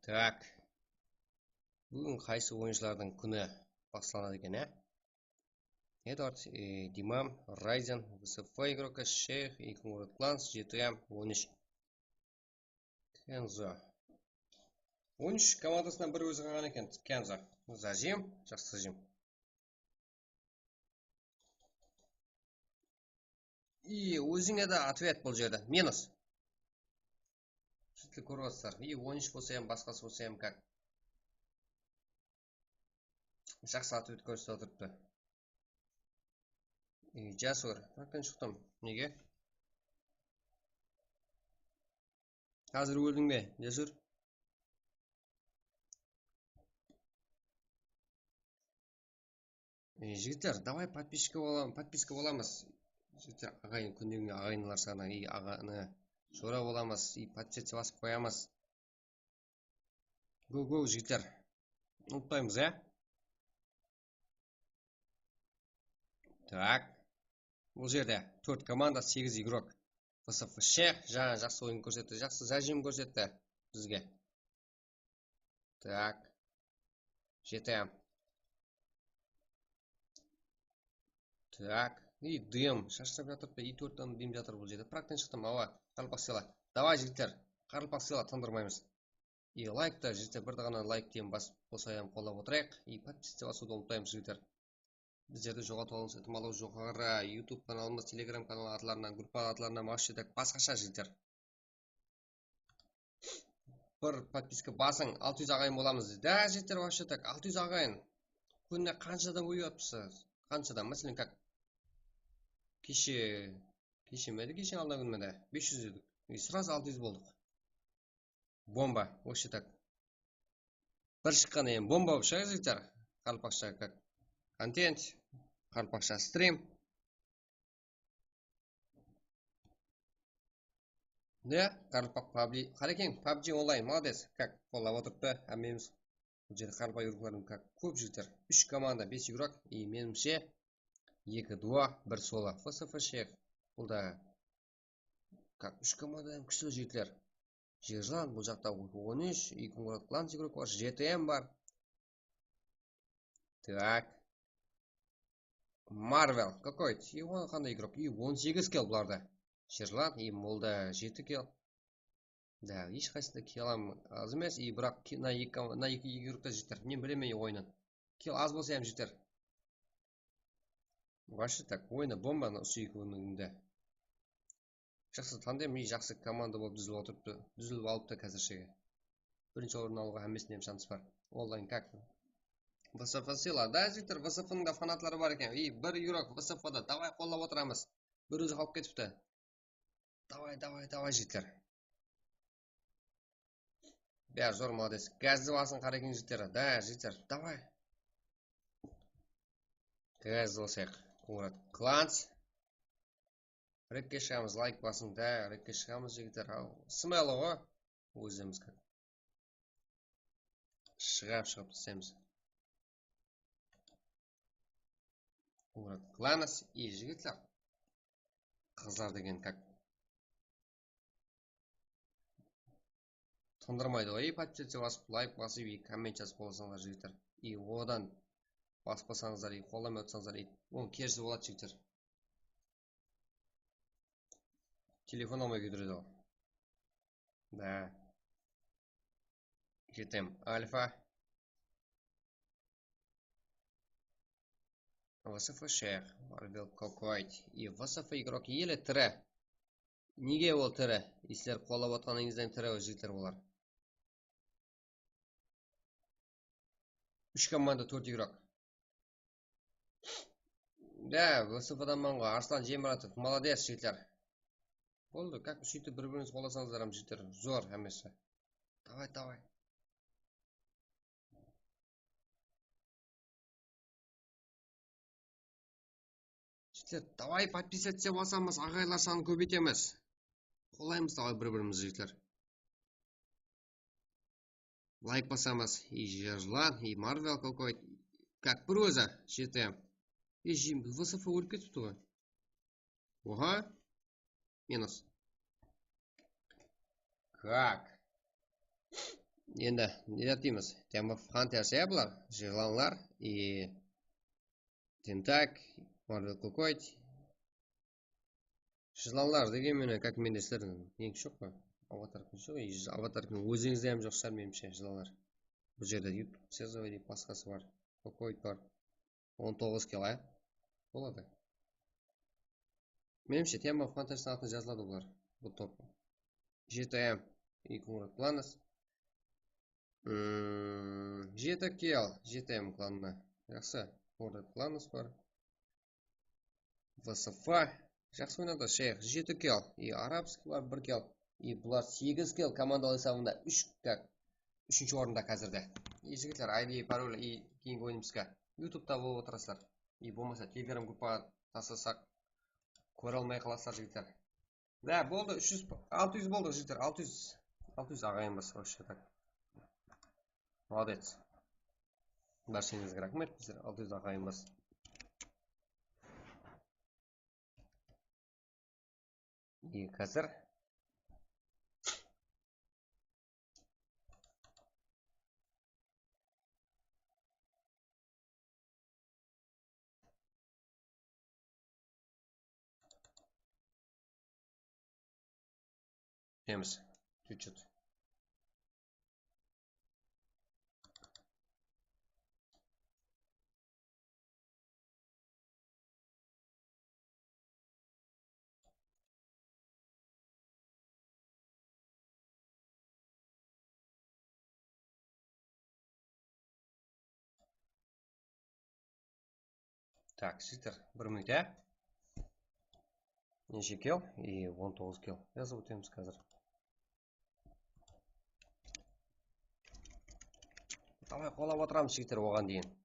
Tak. Búgin qaysı oyınshılardıń kúni baslanadı eken, á? Edward, e, Dimam, Raizen, V S F igroki, Sheyx, Ikungrad Klans, G T M, on úsh. Kenzo. On úsh komandasınan bir ózi qalǵan eken, Kenzo. Zajim, jaqsı zajim. I, ózińe de otvet bul jerde. Minus. Jigitler, kórip atırsızlar. I, on úsh bolsa hám, basqası bolsa hám, kak. Jaqsı otvet kórsetip atırıptı. I, Jasur, qáyerden shıqtım? Nege? Házir óldiń be, Jasur? E, jigitler, davay podpiska bolam-, podpiska bolamız. Jigitler, aǵayin, kúndegińe aǵayinlar sanı, ey, aǵa, ine, jora bolamız, ey, podpiska basıp qoyamız. Go, go, jigitler. Umıtpaymız, ya? Tak. Bul jerde tórt komanda, segiz igrok. V S F Sheyx jańa jaqsı oyın kórsetti, jaqsı zajim kórsetti bizge. Tak. G T M. Tak. I, D M shashırap jatırıptı, i, tórtten D M jatır bul jerde. Praktan shıqtım, awa, qaraqalpaq sıyla. Davay, jigitler, qaraqalpaq sıyla, tındırmaymız. I, layk ta, jigitler, bir ǵana layk degen basıp, qosa hám qollap otırayıq. I, podpiska basıwdı umıtpaymız, jigitler. Bizlerdi joǵatıp alıwımız itimalı joqarı. YouTube kanalımız, Telegram kanalı atlarınan, gruppa atlarınan, вообще так, basqasha, jigitler. Bir podpiska basıń, altı júz aǵayin bolamız. Da, jigitler, вообще так, altı júz aǵayin. Kúnine qansha adam kóbeyip atırmız? Qansha adam? Máselen, как, keshe, keshe me edi, keshe aldın kún me edi? Bes júz edik. И сразу altı júz boldıq. Bomba, вообще так. Bir shıqqan endi bomba bolıp shıǵar, jigitler. Qaraqalpaqsha как контент, qaraqalpaqsha stream. Ne? Qaraqalpaq pabji, Qarekeń, pabji onlayn, молодец. Как, qollap otırıptı hámmemiz. Bul jerde qaraqalpaq igroklardıń как kóp, jigitler. Úsh komanda, bes igrok, и menimshe, eki duo, bir solo. V S F Sheyx. Bul da как, úsh komanda hám kúshli, jigitler. Jerjan, bul jaqta on úsh, Ikungrad Klans igrok bar, G T M bar. Так. Marvel, какой? И on qanday igrok? И on segiz kill bularda. Jerjan, и Molda jeti kill. Da, hesh qaysısında kill az emes, и biraq ki-, mına eki, mına eki igrokta jeter. Men bilemen oyının. Kill az bolsa hám jeter. Вообще так, oyna bombanı usı ekewiniń de. Jaqsı tandem, и jaqsı komanda bolıp dúzilip otırıptı. Dúzilip alıptı házirshege. Birinshi orın alıwǵa hámmesinde hám shansı bar. Onlayn как? V S F sıyla. Da, jigitler, V S F-nıń da fanatları bar eken. И bir igrok V S F-da, davay, qollap otıramız. Bir ózi qalıp ketipti. Davay, davay, davay, jigitler. Bári zor, молодец. Gazdi basıń, Qarekeń jigitleri. Da, jigitler, davay. Gazdi basayıq. Qıńırat Klans. Rekke shıǵamız, layk basıń, da, rekke shıǵamız, jigitler. Aw, smaylı ǵoy. Ózimiz как. Shıǵap, shıǵıp taslaymız. Murat Glanes, и jigitler. Qızlar degen как tındırmaydı ǵoy, подписаться basıp, layk basıp, и komment jazıp qolasańızlar, jigitler. И odan baspasańızlar, и qollamay otsańızlar, и onı kerisi boladı, jigitler. Telefon almay kúdiredi ǵoy. Da. Jetem. Alfa. V S F shayx, Marvel Cocoit. И V S F igrok ele tiri. Nege ol tiri? Sizler qollap otqanıńızdan tiri, jigitler, olar. Úsh komanda, tórt igrok. Da, V S F-dan man ǵoy, Arslan Jemuratov, молодец, jigitler. Boldı, как sóytip bir-biringiz qollasańızlar hám, jigitler, zor hámmesi. Davay, davay. Jigitler, davay, подписаться basamız, aǵaylar sanın kóbeytemiz. Qollaymız, davay, bir-birimizdi, jigitler. Layk basamız. И Jırlan, и Marvel какой. Как bir ózi, jetem. И jim, V S F ólip ketipti ǵoy. Oha. Minus. Как? Endi neler deymiz? Tema Hunters, ya, bular. Jırlanlar и Tentak, Marvel какой. Jırlanlar degen menen, как mende sizlerdiń neńiz joq pa? Avatarkın joq, и avatarkın ózińizde hám joq shıǵar, menimshe, jırlanlar. Bul jerde YouTube, Sezovay dep basqası bar. Какой bar. On toǵız kill, a? Boladı. Menimshe, Tema Hunters atına jazıladı bular. Bul top. G T M, и Konrad Glanes. Hmm, jeti kill, G T M klanına. Jaqsı, Konrad Glanes bar. V S F. Jaqsı oynadı, shayx. Jeti kill. И Arabskiy bar, bir kill. И bular segiz kill, komandalı esabında úsh, как, úshinshi orında házirde. И jigitler, I D, parol, и keyingi oyınımızǵa YouTubeta bolıp otırasızlar. И bolmasa Telegram gruppaǵa taslasaq, kóre almay qalasızlar, jigitler. Da, boldı, úsh júz, altı júz boldı, jigitler, altı júz. Altı júz aǵayinbız, вообще так. Молодец. Bársheńizge raxmet, bizler altı júz aǵayinbız. И házir Júremiz. Tyuchut. Так, jigitler, bir minut, ya. Neshe kill? И on toǵız kill. Jazıp ótemiz házir. Davay, qollap otıramız, jigitler, oǵan deyin.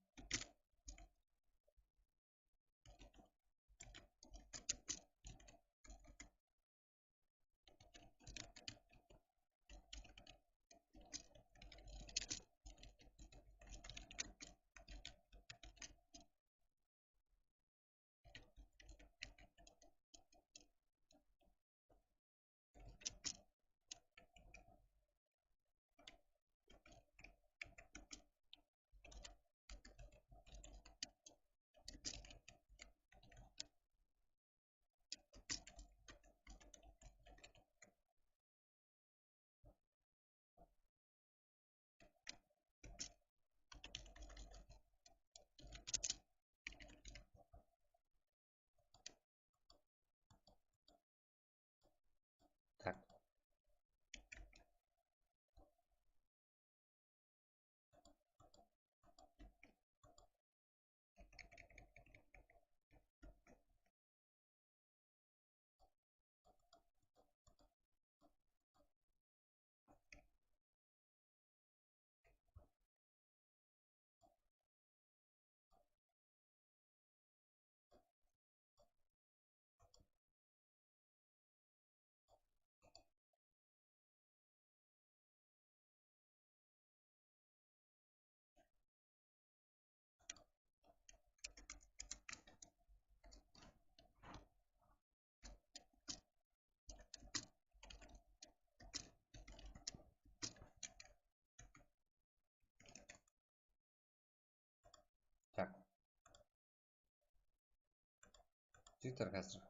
Jigitler, házir.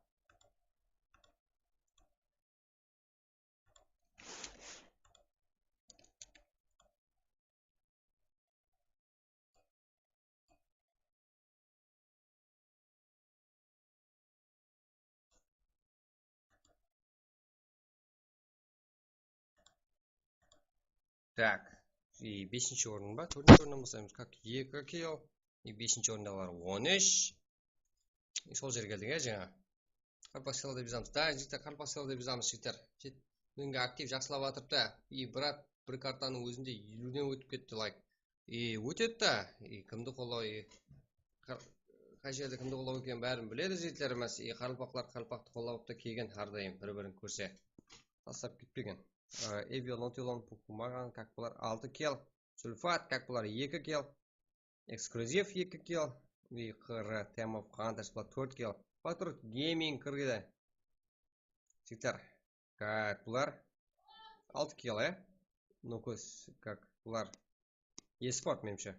Tak. И besinshi orın ba, tórtinshi orınnan baslaymız. Kak, eki kill. И besinshi orındaǵılar on úsh. И sol jerge keldik, ya, jańa. Qarpaq sıyladı bizamız. Da, jigitler, qarpaq sıyladı bizamız, jigitler. Jet-, búgingi aktiv jaqsılap atırıptı. И, brat, bir kartanıń ózinde eliwden ótip ketti layk. И, ótedi da. И, kimdi qollaw, и, qar-, qay jerde kimdi qollaw ekenin bárin biledi jigitlerimiz. И, qaraqalpaqlar qaraqalpaqtı qollap ta kelgen hár dayım bir-birin kórse. Taslap ketpegen. I, Evil Not Alone, Pukumagan, kak bular altı kill. Zulfat, kak bular eki kill. Ekskluziv eki kill. И Q R Team of Hunters bular tórt kill. Patriot Gaming kirdi. Jigitler, kak bular altı kill, e? Nukos, kak bular. Esport, menimshe.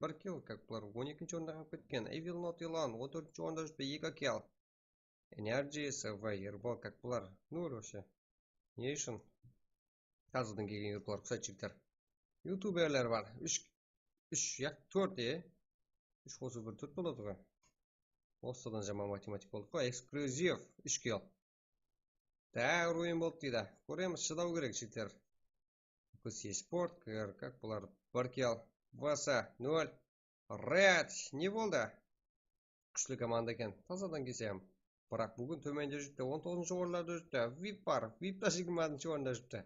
Bir kill, kak bular on ekinshi orında qalıp ketken. Evil Not Alone on tórtinshi orında júripti, eki kill. Energy, S V, Erbol, kak bular nol вообще. Ne ushın? Tazadan kelgen yurtlar, qusaydı jigitler. Youtuberler bar. Úsh, úsh, ya, tórt, e? Úsh qosıw bir tórt boladı ǵoy. Osıdan jaman matematik boldı ǵoy. Ekskluziv, úsh kill. Tawir oyın boldı deydi. Kóremiz, shıdaw kerek, jigitler. Nukos Esport, K R, kak bular bir kill. V S nol. Red, ne boldı? Kúshli komanda eken, tazadan kesem. Biraq búgin tómende júripti, on toǵızınshı orınlarda júripti. Vip bar, Vip ta jigirma altınshı orında júripti.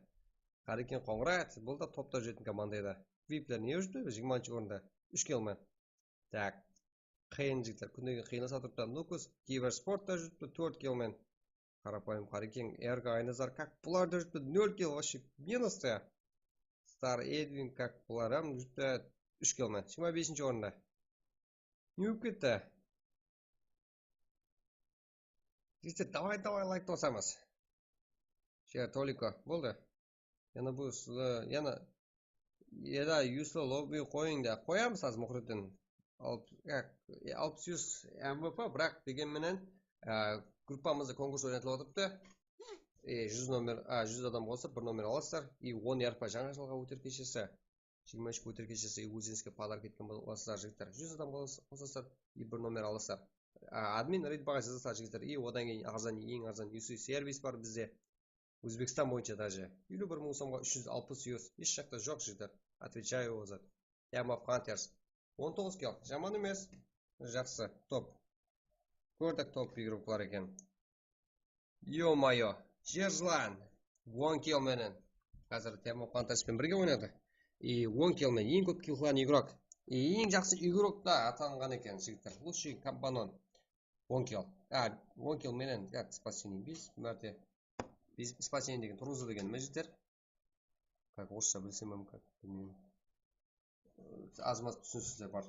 Qareken Qońırat, bul da topta júretin komanda edi. Vipler ne júripti? Jigirma altınshı orında. Úsh kill men. Tak. Qıyın, jigitler, kúnde kún qıyınlasa turıptı. Nukos Kibersport ta júripti, tórt kill men. Qarapayım Qareken, Erka, Aynazar, kak bular da júripti, nol kill, вообще minus ta. Star Edwin, kak bular hám júripti, úsh kill men. Jigirma besinshi orında. Ne bolıp ketti? Jigitler, davay, davay, layk tosamız. Share toliko boldı. Yana bu, yana, yana yusli lobby qoyıń da. Qoyamız házir, Muxriddin. Alp-, ya, alpıs yuz M V P, biraq degen menen, e, gruppamızda konkurs oynatılıp atırıptı. E, júz nomer, a, júz adam qosıp, bir nomer alasızlar. I on R P jańa jılǵa óter keshesi. Jigirma úsh óter keshesi ózińizge podarok etken bolasızlar, jigitler. Júz adam qos-, qosasızlar, i bir nomer alasızlar. A, admin reyd baǵa jazasızlar, jigitler. I odan keyin arzan, eń arzan U C servis bar bizde. Ózbekstan boyınsha даже. Eliw bir mıń somǵa úsh júz alpıs yus. Hesh jaqta joq, jigitler. Отвечаю, ol zat. Team of Hunters. On toǵız kill. Jaman emes. Jaqsı. Top. Kórdik top igroklar eken. Ё-моё, Jer jılan. On kill menen. Házir Team of Hunters penen birge oynadı. I on kill menen eń kóp kill qılǵan igrok. I eń jaqsı igrok ta atanǵan eken, jigitler. Лучший кабанон. On kill. A, on kill menen, ya, спасение, bes márte. Bes, спасение degen turǵızdı degen me, jigitler? Как, orıssha bilsem hám как, bilmeymen. Azmaz túsinisler bar.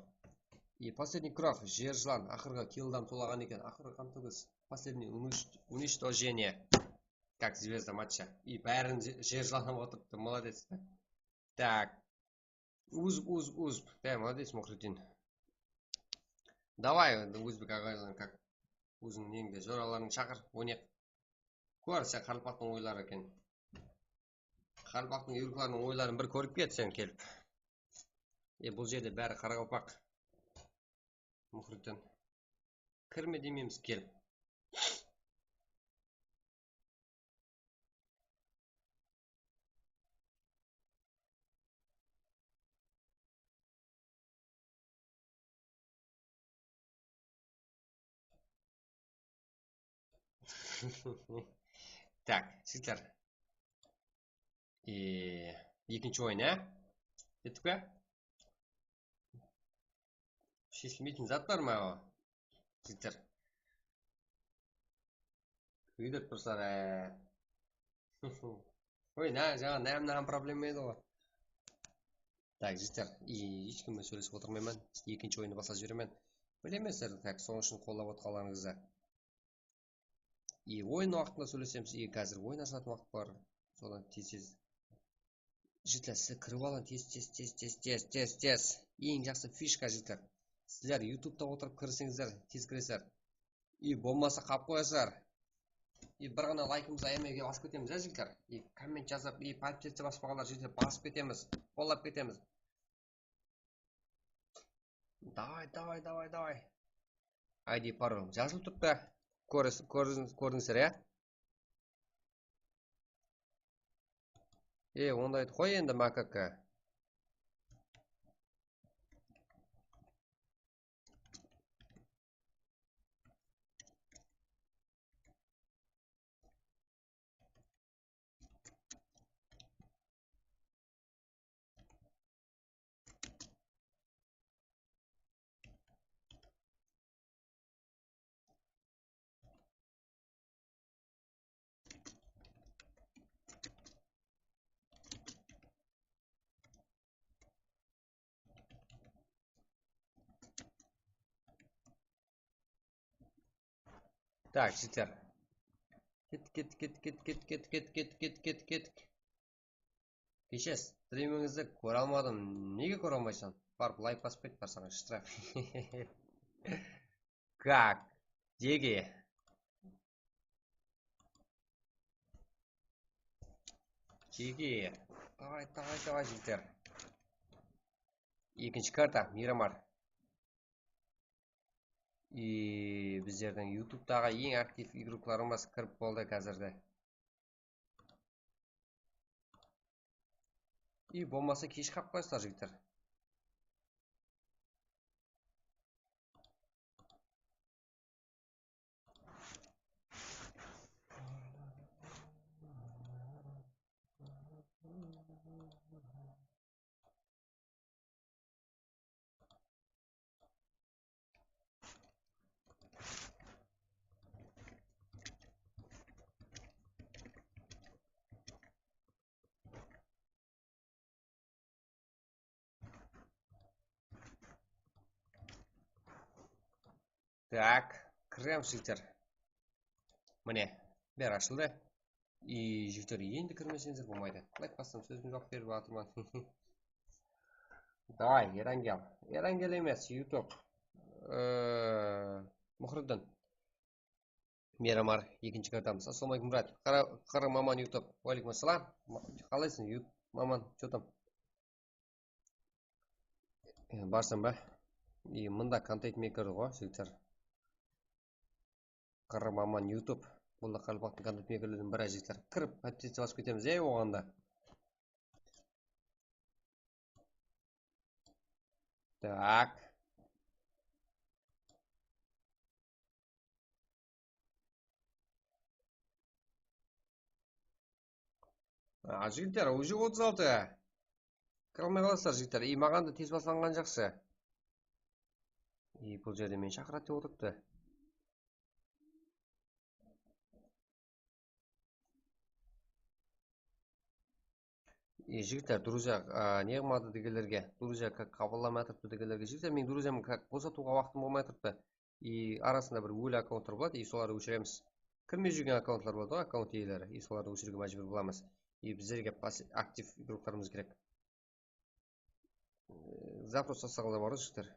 И последний кровь, Jer jılan, aqırǵı kill dam tolaǵan eken, aqırǵı qantөгis. Последний унич-, уничтожение. Как звезда матча. И bárin je-, Jer jılan alıp otırıptı, молодец. Так. Uzb, uzb, uzb. Да, молодец, Muxriddin. Давай, endi ózbek aǵaylarıń, как, óziń neńdi, joralarıńdı shaqır, oynayıq. Kór, sen qaraqalpaqtıń oyları eken. Qaraqalpaqtıń igroklarınıń oyların bir kórip ket sen kelip. E, bul jerde bári qaraqalpaq. Muxriddin. Kirme demeymiz, kel. Так, jigitler. E, ekinshi oyın, á? Kettik pe? Sheshilmeytin zat bar ma, o? Jigitler. Kúydirip tursar, á. Oy, na, jańa, na, mına hám problema edi ǵoy. Так, jigitler, и, hesh kim menen sóylesip otırmayman. Ekinshi oyındı baslap jiberemen. Bilemensizler, так, sonıń ushın qollap otqanlarıńızdı. И oyın waqtında sóylesemiz, и házir oyın ashılatuǵın waqıt bar. Sodan tez-tez. Jigitler, sizler kirip alıń, tez, tez, tez. Eń jaqsı fishka, jigitler. Sizler YouTubeta otırıp kirisińizler, tez kiresizler. I bolmasa qap qoyasızlar. I bir ǵana laykımızdı ayamay basıp ketemiz, ya, jigitler. I komment jazıp, i podpisatsiya baspaǵanlar jigitler basıp ketemiz, qollap ketemiz. Davay, davay, davay, davay. I D parol jazılıp turıptı. Kórdińiz, kórdińiz, kórdińizler, ya? E, ondaydı qoy endi, makaka. Tak, jigitler. Kettik, kettik, kettik, kettik, kettik, kettik, kettik, kettik, kettik, kettik. Keshe, strimińizdi kóre almadım. Nege kóre almaysań? Barıp layk basıp ket, barsań, shtraf. Kak? Jege. Jege. Davay, davay, davay, jigitler. Ekinshi karta, Miramar. I bizlerdiń YouTubetaǵı eń aktiv igroklarımız kirip boldı házirde. I bolmasa kesh qap qoyasızlar, jigitler. Tak, kiremiz, jigitler. Mine, beri ashıldı. I, jigitler, endi kirmeseńizler bolmaydı. Layk bassam, sózime juwap berip atırman. Davay, Erangel. Erangel emes, YouTube. Ee, Muhriddin. Miramar, ekinshi kartamız. Assalamu aleykum, brat. Qara, Qara Maman YouTube. Wa aleykum assalam. Ma-, qalaysıń, Yu-, Maman, что там? E, barsań ba? E, mında kontent mekeri ǵoy, jigitler. Qara Maman YouTube. Bul da qaraqalpaqtıń kontent mekerlerinen biri, jigitler. Kirip, podpisatsiya basıp ketemiz, ey, oǵan da. Tak. A, jigitler, уже otız altı. Kire almay qalasızlar, jigitler. I, maǵan da tez baslanǵan jaqsı. I, bul jerde meni shaqıradı dep otırıptı. E, jigitler, друзья, a, ne qılmadı degenlerge, друзья, как, qabıllamay atırıptı degenlerge, jigitler, meniń друзьям, как, bosatıwǵa waqtım bolmay atırıptı. I arasında bir óli akkauntlar boladı, i solardı óshiremiz. Kirmey júrgen akkauntlar boladı ǵoy, akkaunt iyeleri, i solardı óshiriwge májbúr bolamız. I bizlerge pas-, aktiv igroklarımız kerek. E, запрос jasaǵanlar bar ǵoy, jigitler.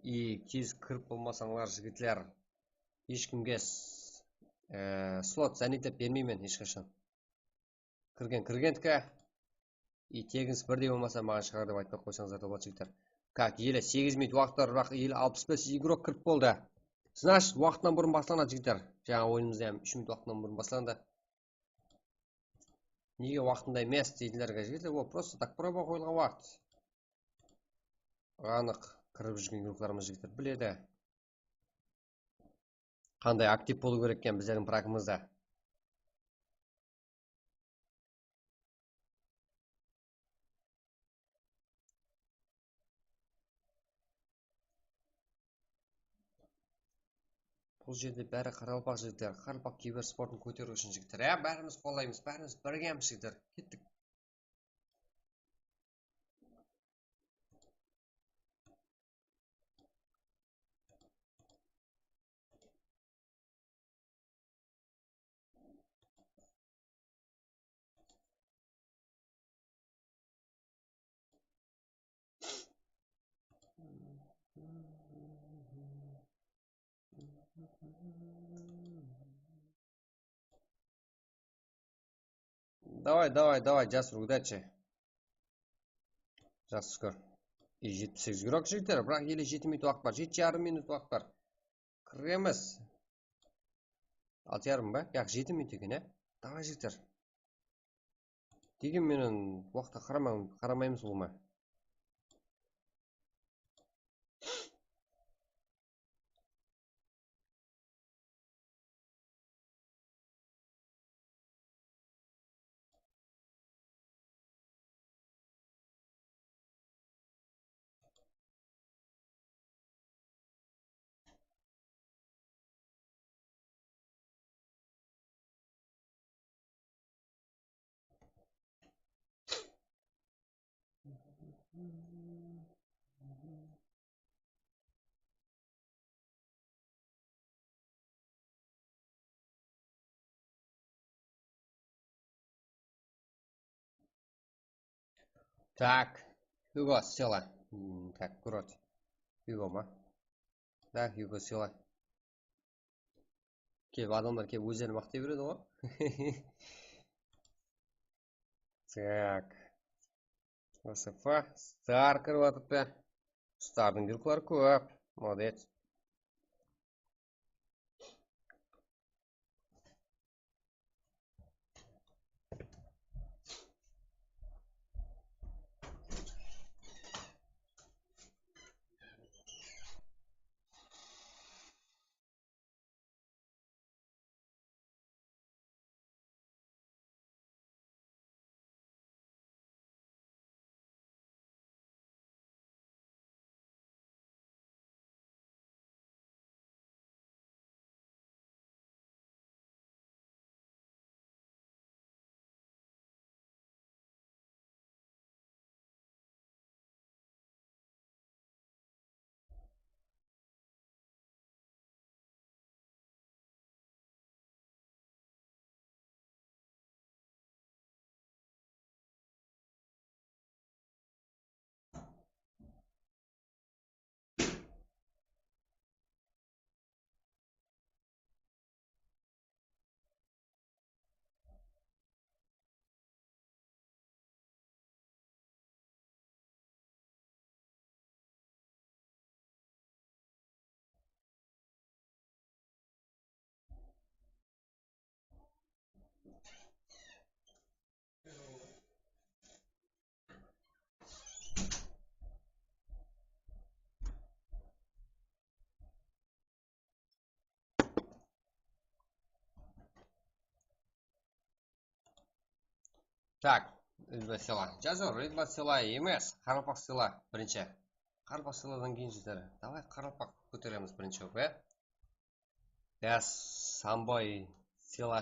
I tez kirip bolmasańlar, jigitler, hesh kimge s-, e, slot zanyatlep bermeymen hesh qashan. Kirgen kirgendiki. I tegińiz birdey bolmasa, maǵan shıǵar dep aytpay qoysańızlar da boladı, jigitler. Как, ele segiz minut waqıt bar, biraq ele alpıs bes igrok kirip boldı. Значит, waqtınan burın baslanadı, jigitler. Jańa oyınımızda hám úsh minut waqtınan burın baslandı. Nege waqtında emes deydilerge, jigitler, ol просто так proba qoyılǵan waqıt. Anıq kirip júrgen igroklarımız, jigitler, biledi. Qanday aktiv bolıw kerek eken bizlerdiń prakımızda. Bul jerde bári qaraqalpaq jigitler, qaraqalpaq kibersportın kóteriw ushın jigitler. Ya, bárimiz qollaymız, bárimiz birgemiz, jigitler. Kettik. Davay, davay, davay, jasır, udachi. Jaqsı, shúkir. E, jetpis segiz igrók, jigitler, biraq ele jeti minut waqıt bar, jeti jarım minut waqıt bar. Kiremiz. Altı jarım ba? Yaq, jeti minut eken, e? Davay, jigitler. Degen menen waqıtqa qaramay-, qaramaymız ulıwma. Tak, Hugo Sila. Hmm, tak, kurot. Hugo ma? Da, Hugo Sila. Kelip, adamlar kelip ózlerin maqtay beredi ǵoy. Tak. S F, Star kirip atırıptı. Stardıń drukları kóp. Молодец. Tak, Redbat Sila. Jasır, Redbat Sila emes, Qaraqalpaq Sila birinshi. Qaraqalpaq Siladan keyin jigitler. Davay, Qaraqalpaq kóteremiz birinshi bolıp, ya. Ya, Samboy Sila.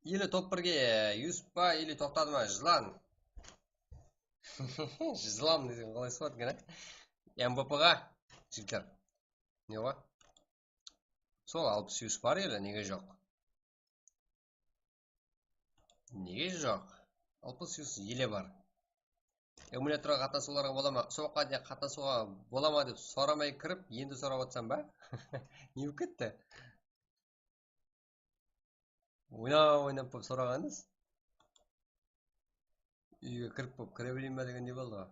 Ili top birge, Yusuf pa, ili toqtadı ma, Jılan? Jılan deseń qalay shıǵadı eken, a? M V P ǵa, jigitler. Ne ǵoy? Sol alpıs Yusuf bar ele, nege joq? Nege joq? Alpıs Yusuf ele bar. Emulyatorǵa qatnasıwlarǵa bola ma? Usabaqqa de qatnasıwǵa bola ma dep soramay kirip, endi sorap atsam ba? Ne bolıp ketti? Oynap, oynap bolıp soraǵanıńız. Úyge kirip bolıp kire bereyin ba degendey boldı ǵoy.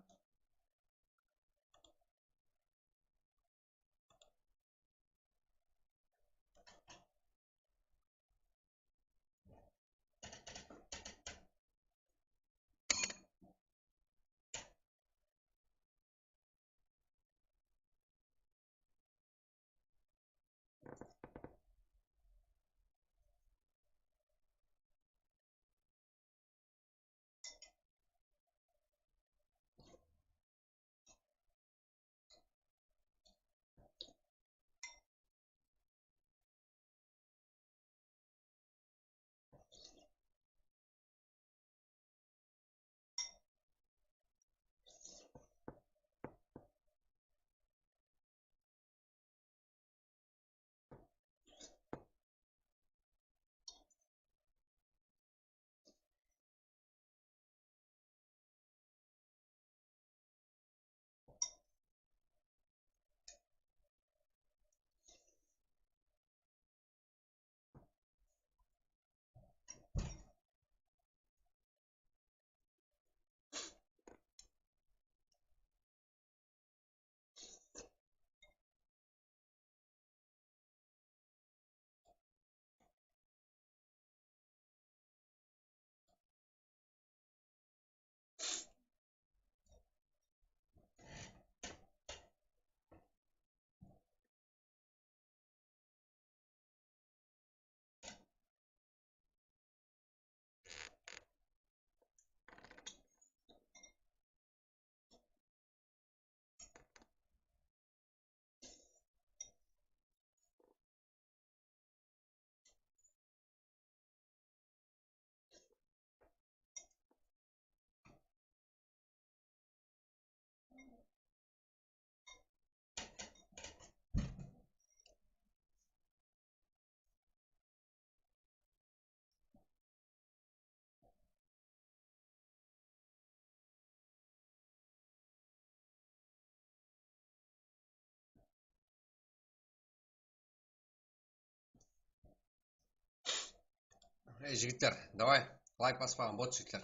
Ey, jigitler, davay, layk baspaǵan bot, jigitler.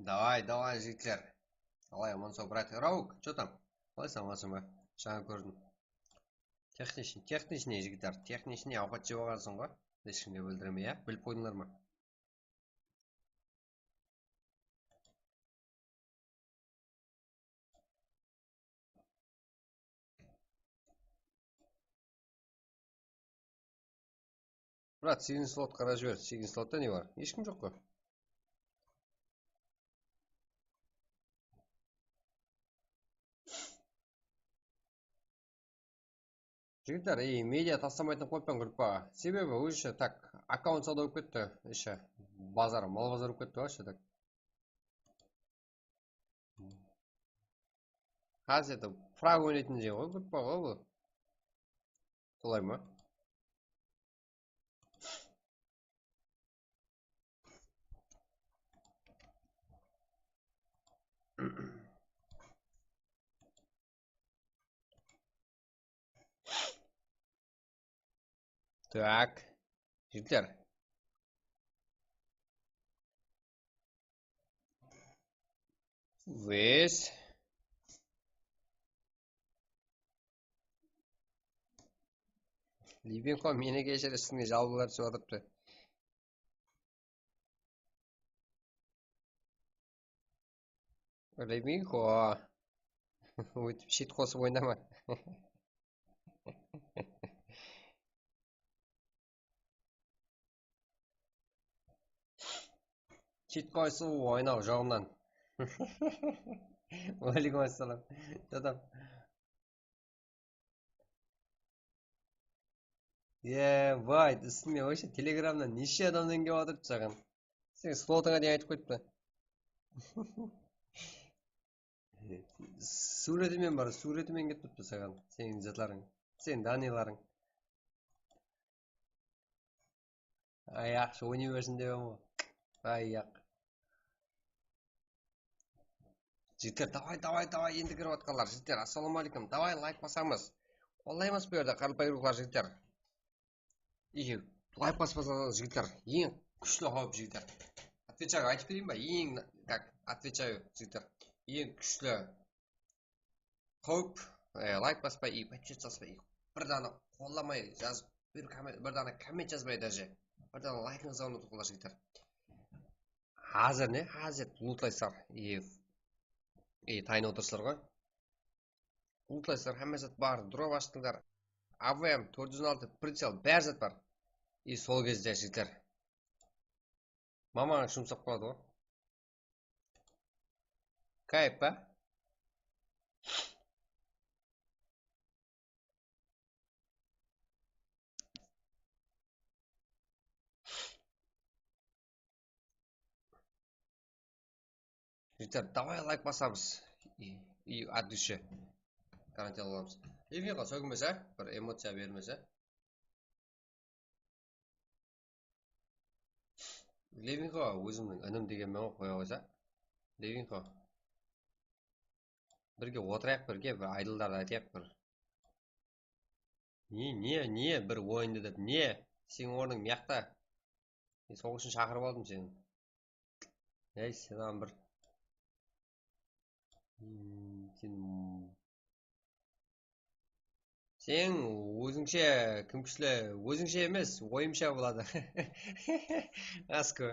Davay, davay, jigitler. Qalay, aman-saw, brat? Rauk, что там? Qalaysań, aman-saw ba? Jańa kórdim. Texnichniy, texnichniy, jigitler. Texnichniy awqat jep alǵansıń ǵoy. Eshkimge bildirmey, ya? Bilip qoydıńlar ma? Brat, segizinshi slot qara jiber. Segizinshi slotta ne bar? Hesh kim joq ǵoy. Jigitler, ey, media taslamaytın qoyıppan gruppaǵa. Sebebi, ózi, tak, akkaunt sawda bolıp ketti, ishi, bazar, mal bazar bolıp ketti ǵoy, ishi, tak. Házir de frag oynaytın jer ǵoy, gruppa ǵoy bul. Solay ma? Так. Jigitler. Весь. Libinko, meni keshir, ústińe jalbırlar túsip atırıptı. Libinko. Óytip shit qosıp oynama. Shit qosıp oynaw joǵınan. Waaleykum assalam. Dadam. Ye, vay, ústime, вообще, telegramnan neshe adamnan kelip atırıptı saǵan. Sen slotıńa deyin aytıp qoyıptı. Súwretimen bar, súwretimen kelip turıptı saǵan. Seniń zatlarıń, seniń danelarıń. Ay, yaqshı, oynay bersin dep edi ǵoy. Ay, yaq. Jigitler, davay, davay, davay, endi kirip atqanlar. Jigitler, assalawma áleykum. Davay, layk basamız. Qollaymız bul jerde, qarapayımlıqlar, jigitler. Ege, layk baspasańız, jigitler, eń kúshli qáwip, jigitler. Отвечаю, aytıp bereyin ba? Eń, так, отвечаю, jigitler. Eń kúshli qáwip, e, layk baspay, и подписаться baspay, и bir dana qollamay jazıp, bir komment, bir dana komment jazbay даже. Bir dana laykıńızdı unıtıp qoyıńlar, jigitler. Házir ne? Házir lutlaysızlar. E, e, tayın otırsızlar ǵoy. Lutlaysızlar, hámme zat bar. Drop ashtıńlar. A V M, tórt júz on altı, pricel, bári zat bar. И sol gezde, jigitler. Mamaǵa shumsap qaladı ǵoy. Kayıp pa? Jigitler, davay, layk basamız. И, и от души. Garantiya alamız. Evinǵo sókinbese, bir emociya bermese. Levinxo, ózimniń inim degenmen ǵoy, qoya qoysa. Levinxo. Birge otırayıq, birge bir aydıllardı aytayıq bir. Ne, ne, ne, bir oyındı dep, ne? Seniń ornıń mıyaqta. Men sol ushın shaqırıp aldım seni. Ey, sen aǵam bir. Hmm, sen, sen ózińshe, kim kúshli, ózińshe emes, oyımsha boladı. Asko.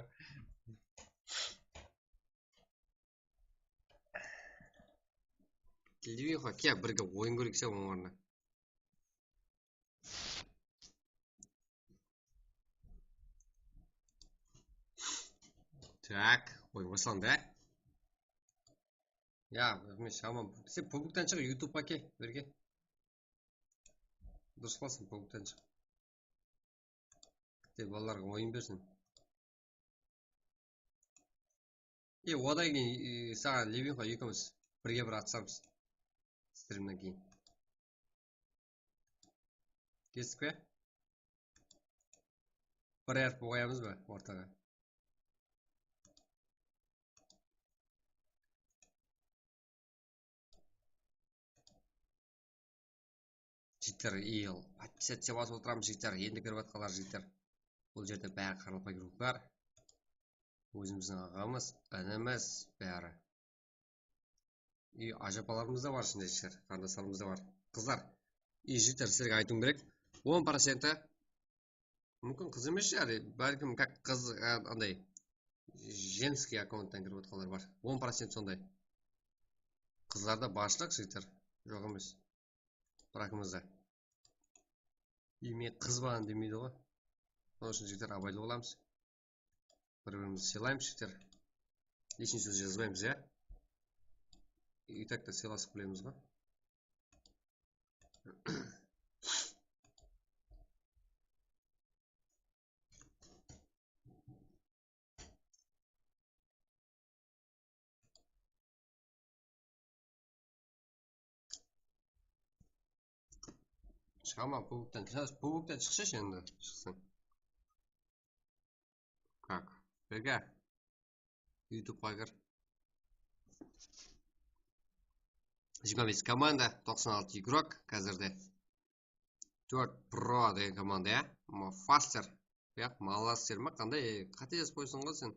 Levinxo, kel, birge oyın kóreyik sen, onıń ornına. Так, oyın baslandı, á? Ya, men shaman, sen publikten shıq, YouTubeǵa kel, birge. Durıs qılasıń, publikten shıq. Bitte balalarǵa oyın bersin. E, odan keyin, e, saǵan Levinxo ekewimiz Birge bir atsamız. Strimnen keyin. Kestik pe? Bir R P qoyamız ba ortaǵa? Jigitler, iyıl, подписаться basıp otıramız, jigitler. Endi kirip atqanlar, jigitler. Bul jerde bári qaraqalpaq bar. Ózimizdiń aǵamız, inimiz, bári. I ajapalarımız da bar, shınday jigitler, qarındaslarımız da bar. Qızlar, i jigitler, sizlerge aytıwım kerek. On procenti, múmkin, qız emes shıǵar, bálkim, как qız, e, anday, женский akkaunttan kirip atqanlar bar. On procent sonday. Qızlarda barshılıq, jigitler, joq emes. Bırakıńızda. I men qız balan demeydi ǵoy. Sonıń ushın, jigitler, abaylı bolamız. Bir-birimizdi sıylaymız, jigitler. Личный sóz jazbaymız, ya? И так-то sıylasıp bilemiz ǵoy. Shıǵaman, puboktan. Saz puboktan shıqshı endi, shıqsań. Как? Birge. YouTubeqa kir. Jigirma bes komanda, toqsan altı igrok házirde. Tórt pro degen komanda, ya? Faster. Yaq, Malaster ma? Qanday? Qáte jazıp qoysań ǵoy sen.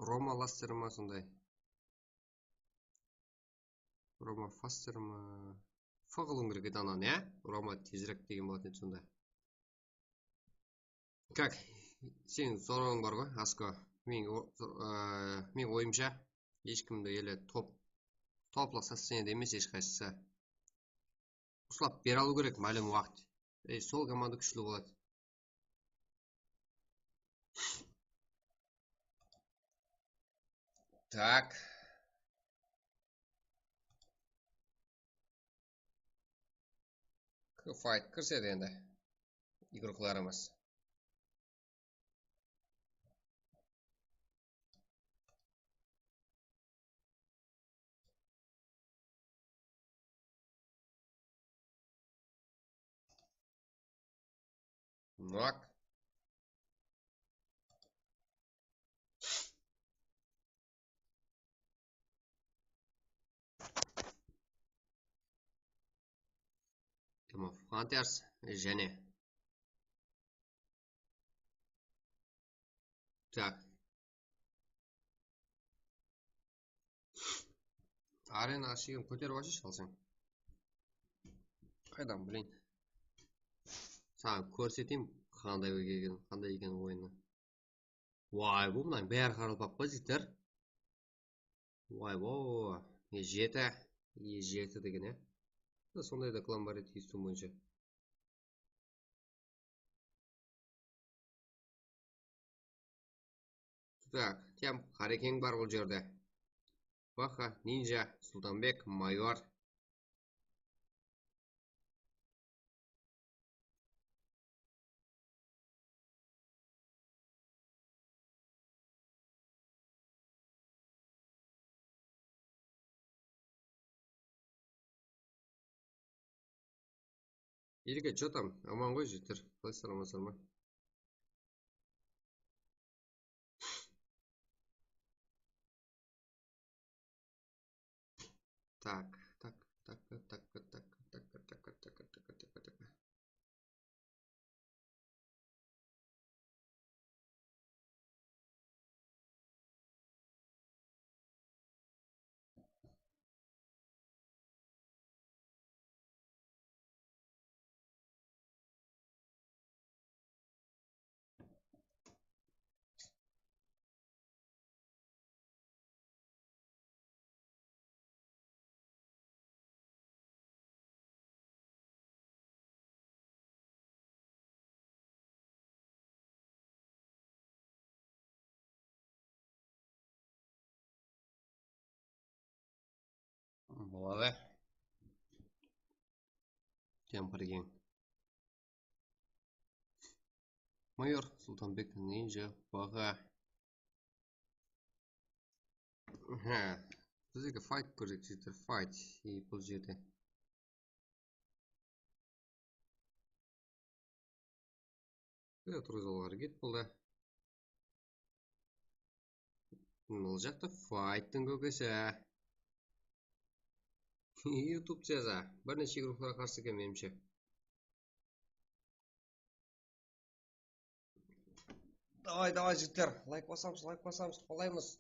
Roma Laster ma sonday? Roma Faster ma? F qılıwım kerek edi ananı, ya? Roma tezirek degen bolatın edi sonda. Как? Seniń sorawıń bar ǵoy, Asko. Meniń o-, e, meniń oyımsha, hesh kimdi ele top, toplıq sostoyaniyada emes hesh qaysısı. Uslap bere alıw kerek málim waqıt. E, sol komanda kúshli boladı. Так. Fight kirsedi endi. Igroklarımız. Nok. Game of Hunters jáne. Так. Arena ashıǵın kóterip alshı, alsań. Qaydan bileyin? Saǵan kórseteyim, qanday ekenin, qanday ekenin oyını. Way, bul mınań bári qaraqalpaq pa, jigitler? Way, bo, e jeti, e jeti degen, ya. Sonday da klan bar edi, estiwim boyınsha. Так, Temp, Qarekeń bar bul jerde. Baxa, Ninja, Sultanbek, Mayor. Elge, чё там? Aman ǵoy, jigitler. Qalaysızlar, amansızlar ma? Так, так, так, так. Boladı. Kempirgen. Mayor, Sultanbek, Ninja, Baǵa. Há, Bizlerge fight kórsek, jigitler, fight. И bul jerde. Mine, turǵızıp alıwǵa háreket boldı. Bul jaqta fayttıń kókesi. YouTube jaza. Bir neshe guruhlarǵa qarsı eken, menimshe. Davay, davay, jigitler. Layk basamız, layk basamız, qolaymız.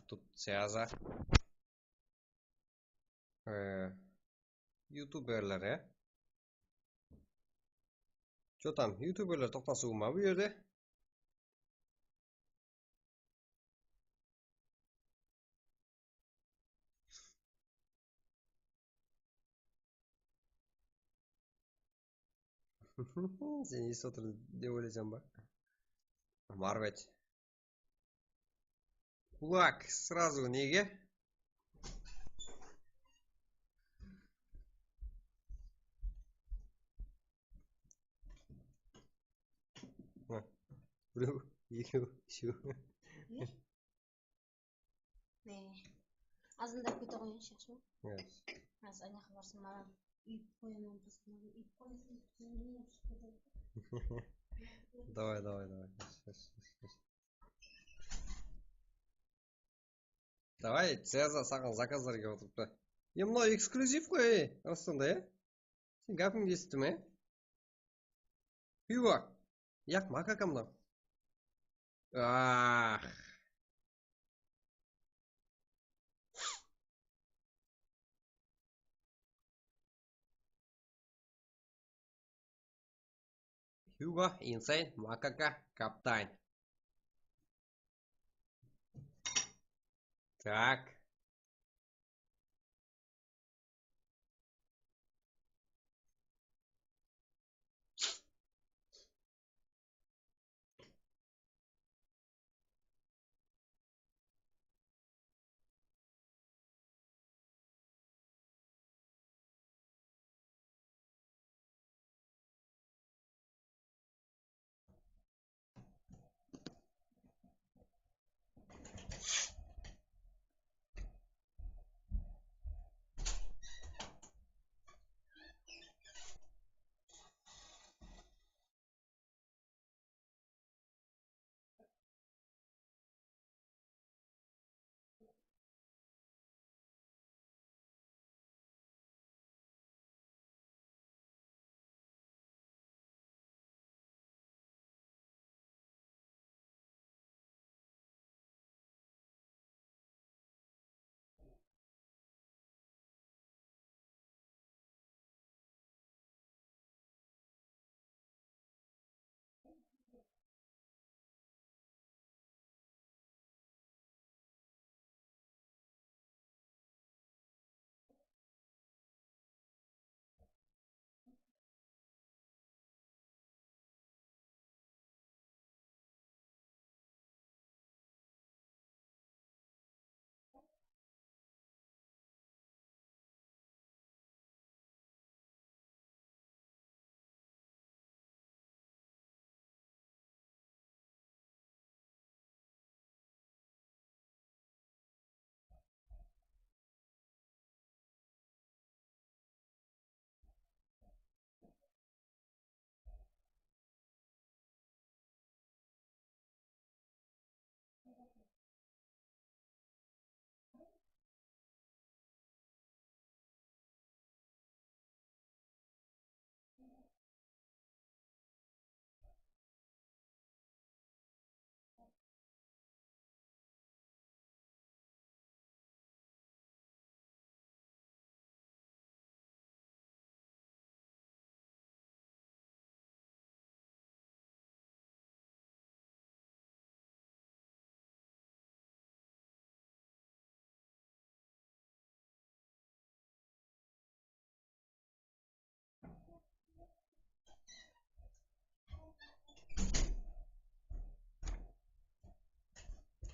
Тут связа. Ee, youtuberler, ya. Что там, youtuberler toqtasıwı ma bul jerde? Sen esitip otır dep oylaysań ba? Marbet. Kulak srazu nege? Há, birew, ekew, úshew. Ne? Azındap kete qoyayınshı, yaqshı ma? Yes. Házir anaqqa barsam, maǵan úyip qoyaman, basqalardan úyip qoyasın. Davay, davay, davay. Yes, yes, yes, yes. Davay, Ceza, saǵan zakazlar kelip otırıptı. E, mınaw eksklyuziv ǵoy, ey, rastan da, ya? Sen gápińdi esittim, e? Pivo. Yaq, makaka mınaw. Ah. Hugo, Insane, Makaka, Kaptan. Так.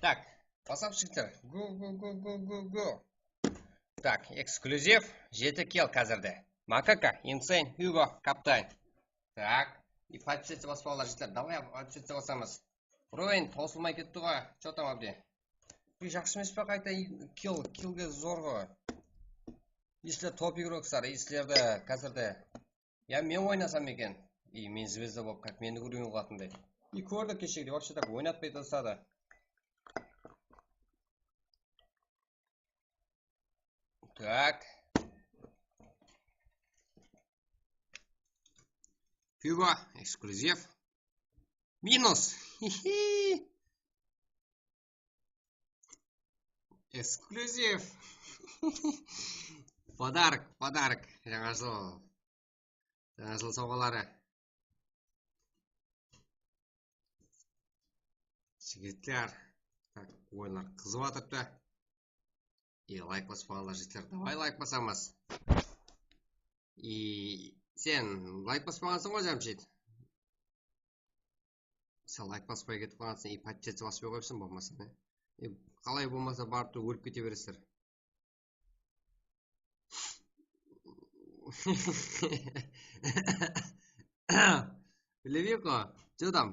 Tak, WhatsApp jigitler. Go, go, go, go, go, go. Tak, ekskllyuziv, jeti kill házirde. Makaka, Insane, Hugo, Kaptan. Tak, и подписаться baspaǵanlar jigitler. Давай, подписаться basamız. Уровень tawsılmay ketti ǵoy. Что там, ábde? Bir jaqsı emes pe, qayta kill, killge zor ǵoy. Sizler top igroksızlar, sizlerde házirde Ya men oynasam eken. И men zvezda bolıp, как meni úrgen qılatınday. И kórdik keshegide, вообще так oynatpay tasladı. Так. Hugo, ekskllyuziv. Minus. Ekskllyuziv. Podarok, podarok. Jańa jıl. Jańa jıl sawǵaları. Jigitler. Tak, oyınlar qızıp atırıptı. И layk baspaǵanlar jigitler. Davay layk basamız. И sen layk baspaǵansıń ǵoy, Jámshid. Sen layk baspay ketip qalǵansıń, и подписаться baspay qoyıpsıń bolmasa ne? E, qalay bolmasa barıp turıp ólip kete beresizler. Bilemiz ǵo, jodam.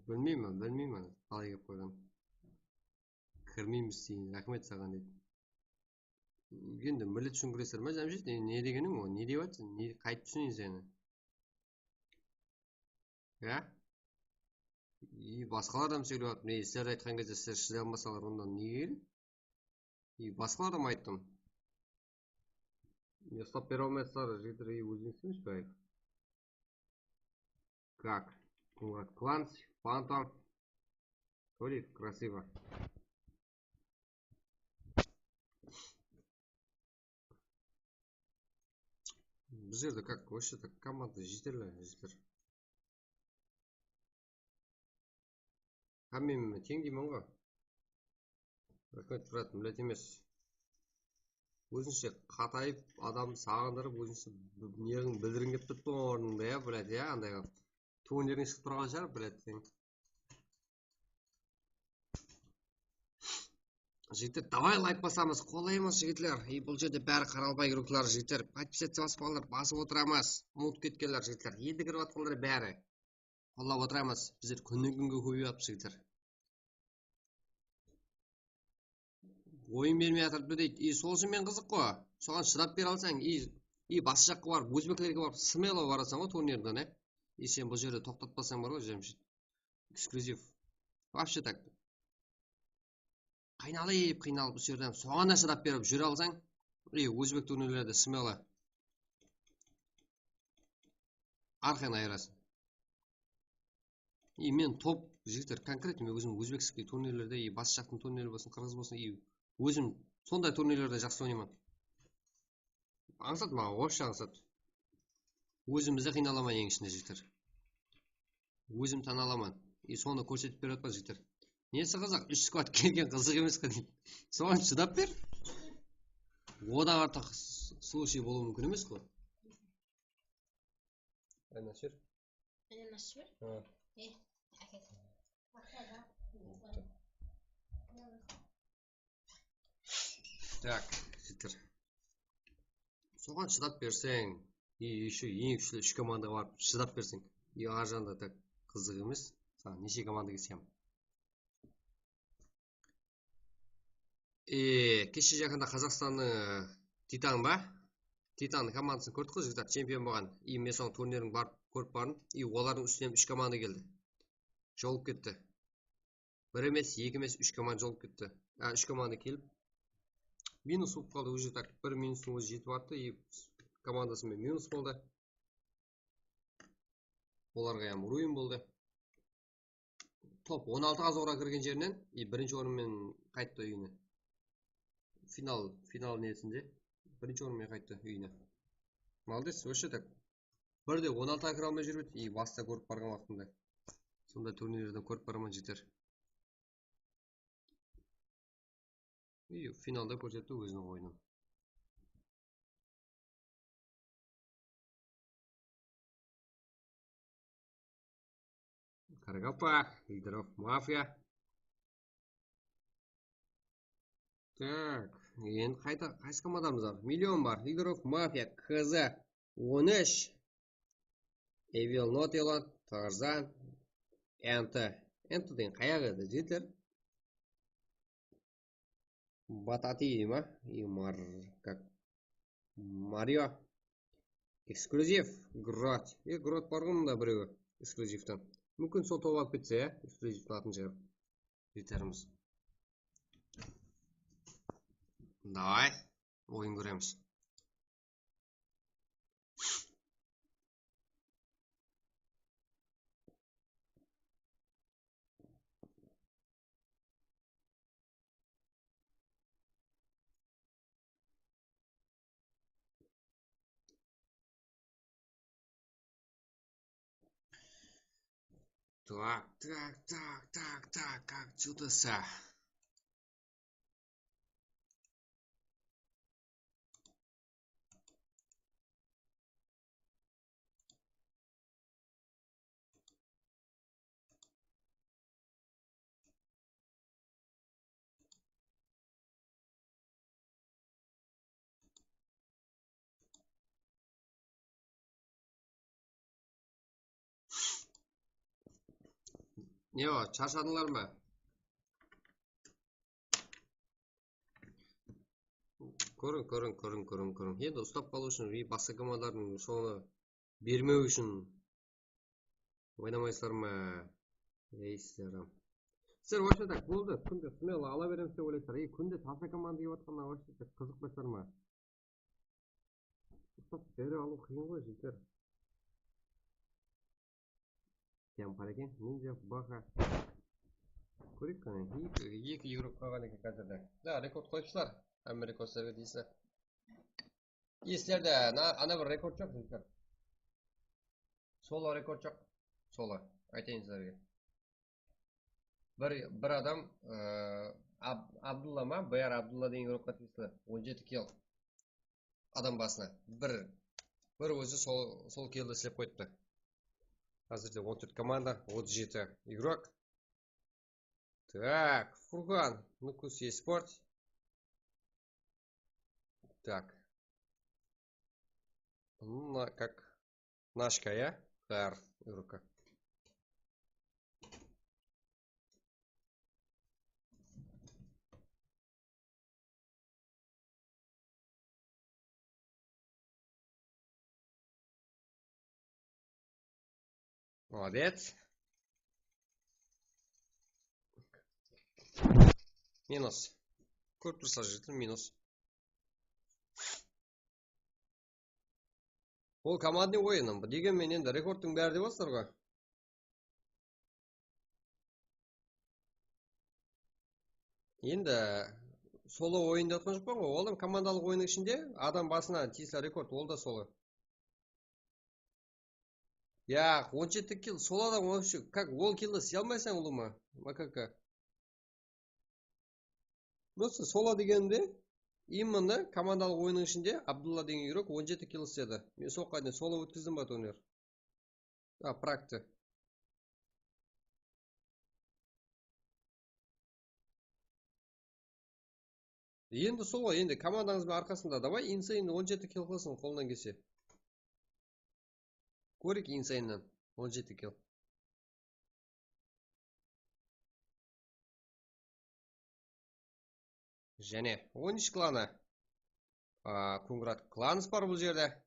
Bilmeymen, bilmeymen, qalay kelip qoyǵan. Kirmeymiz deyin, raxmet saǵan deydi. Endi millet ushın kúreser ma, Jámshid? Ne, ne degeniń ol? Ne dep atsań? Ne, qaytıp túsineyin seni? Ya? И basqalar da sóylep atır. Ne, sizler aytqan gezde sizler shıday almasalar, onda ne kerek? И basqalar da ayttım. Ne, uslap bere almaysızlar, jigitler, и ózińiz emes pe? Как? Кунрад Кланс, Фантом. Смотри, красиво. Bizlerde как, вообще так komanda jeterli, jigitler. Hámmeme teń deymen ǵoy. Raxmet, brat, millet emes. Ózinshe qatayıp, adamdı saǵındırıp, ózinshe b-, neǵın bildirgin kelip turıptı ornında, ya, блядь, ya, anday qılıp. Turnirden shıǵıp turǵan shıǵar, блядь, sen. Jigitler, davay layk basamız, qollaymız, jigitler. Ey, bul jerde bári qaraqalpaq igrokları, jigitler. Podpisatsiya baspaǵanlar basıp otıramız. Umıtıp ketkenler, jigitler. Endi kirip atqanlar bári. Qollap otıramız. Bizler kúnnen kúnge kóbeyip atırmız, jigitler. Oyın bermey atırıptı deydi. I, sol ushın men qızıq ǵo. Soǵan shıdap bere alsań, i, i, bası jaqqa barıp, ózbeklerge barıp, smelo barasań ǵo turnirden, e. I, sen bul jerde toqtatpasań bar ǵo, Jámshid. Ekskllyuziv. Вообще так. Qıynalıp, qıynalıp, usı jerden soǵan da shıdap berip júre alsań, e, ózbek turnirlerde smelo. Arqayın ayırasıń. I, men top, jigitler, konkretno men ózim ózbekskiy turnirlerde, i, bası jaqtıń turniri bolsın, qırǵız bolsın, i, ózim sonday turnirlerde jaqsı oynayman. Ańsat maǵan, вообще ańsat. Ózimizde qıynalaman eń ishinde, jigitler. Ózim tán alaman. I sonı kórsetip berip atpan, jigitler. Nesi qızıq? Úsh skvad kelgen, qızıq emes pe deydi. Soǵan shıdap ber. Odan artıq s-, случай bolıwı múmkin emes ǵoy. Aynan shır. Aynan shır? Ha. E, áket. Tak, jigitler. Soǵan shıdap berseń, и ещё eń kúshli úsh komandaǵa barıp shıdap berseń. И arjanda tak qızıq emes. Saǵan neshe komanda kelsem. E, keshe jaqında Qazaqstannıń Titan ba? Titan komandasın kórdik ǵoy, jigitler, chempion bolǵan. И men sonıń turnirin barıp kórip bardım. И olardıń ústinen úsh komanda keldi. Jolıp ketti. Bir emes, eki emes, úsh komanda jolıp ketti. A, úsh komanda kelip, minus bolıp qaldı. Уже так, bir minustıń ózi jetip attı, и komandası menen minus boldı. Olarǵa hám ruin boldı. Top on altıǵa zorǵa kirgen jerinen, и birinshi orın menen qayttı úyine. Final, final nesinde birinshi orın menen qayttı úyine. Молодец, вообще так. Bir de on altıǵa kire almay júrip edi, и basta kórip barǵan waqtında. Sonday turnirlerden kórip baraman, jeter. И finalda kórsetti óziniń oyının. Qaraqalpaq, Ildarov Mafiya. Tak, endi qayta qaysı komandamız bar? Million bar. Leader of Mafia, K Z, on úsh, Evil Notelot, Tarzan, Ente. Ente degen qayaǵı edi, jigitler? Batati ma? I Mar-, как? Mario. Eksklyuziv. Grot. E, Grot bar ǵoy mında birewi. Ekskluzivten. Múmkin sol tawıp alıp ketse, ya? Ekskluzivten atın shıǵarıp. Jetermiz. Davay. Oyın kóremiz. Так, так, так, так, так, как чудеса. Ne o, sharshadıńlar ma? Kóriń, kóriń, kóriń, kóriń, kóriń. Endi uslap qalıw ushın, e, basqa komandalardıń sonı bermew ushın oynamaysızlar ma? Ey, sizler. Sizler, вообще так, boldı. Kúnde smelo ala beremiz dep oylaysızlar. Ey, kúnde tasa komanda kiyip atqanına, вообще так, qızıqpaysızlar ma? Uslap berip alıw qıyın ǵoy, jigitler. Kempar eken, Ninja, Baha. Kóreyik qáne, eki, eki igrok qalǵan eken házirde. Da, rekord qoyıpsızlar. Hámme rekordlarǵa tiyisli. Eslerde, ana, ana bir rekord joq, jigitler. Solo rekord joq. Solo. Aytayın sizlerge. Bir, bir adam, e, Ab-, Abdulla ma? B R Abdulla degen igrokqa tiyisli. On jeti kill. Adam basına. Bir, bir ózi sol, sol killdi islep qoyıptı. Házirde on tórt komanda, otız jeti igrok. Так, Furqan, Nukus eSport. Так. Mına как Нашка, ya? Tar, ruka. Молодец. Minus. Kórip tursa, jigitler, minus. Ol komandnıy oyını. Degen menen endi rekordtıń bári de baslar ǵoy. Endi solo oyında atqan joqpan ǵoy. Ol da komandalıq oyınnıń ishinde adam basına tiyisli rekord, ol da solo. Ya, on jeti kill, solo adam вообще, как, ol killdi sıya almaysań, ulıwma, makaka. Просто solo degenimde, именно komandalıq oyınnıń ishinde Abdulla degen igrok on jeti kill istedi. Men soǵan deyin solo ótkizdim ba turnir? A, prakti. Endi sol ǵoy, endi komandańız benen arqasında, давай, insane on jeti kill qılsın qolınan kelse. Kóreyik insanenan on jeti kill. Jáne on úsh klanı. A, Kungrat Clans bar bul jerde.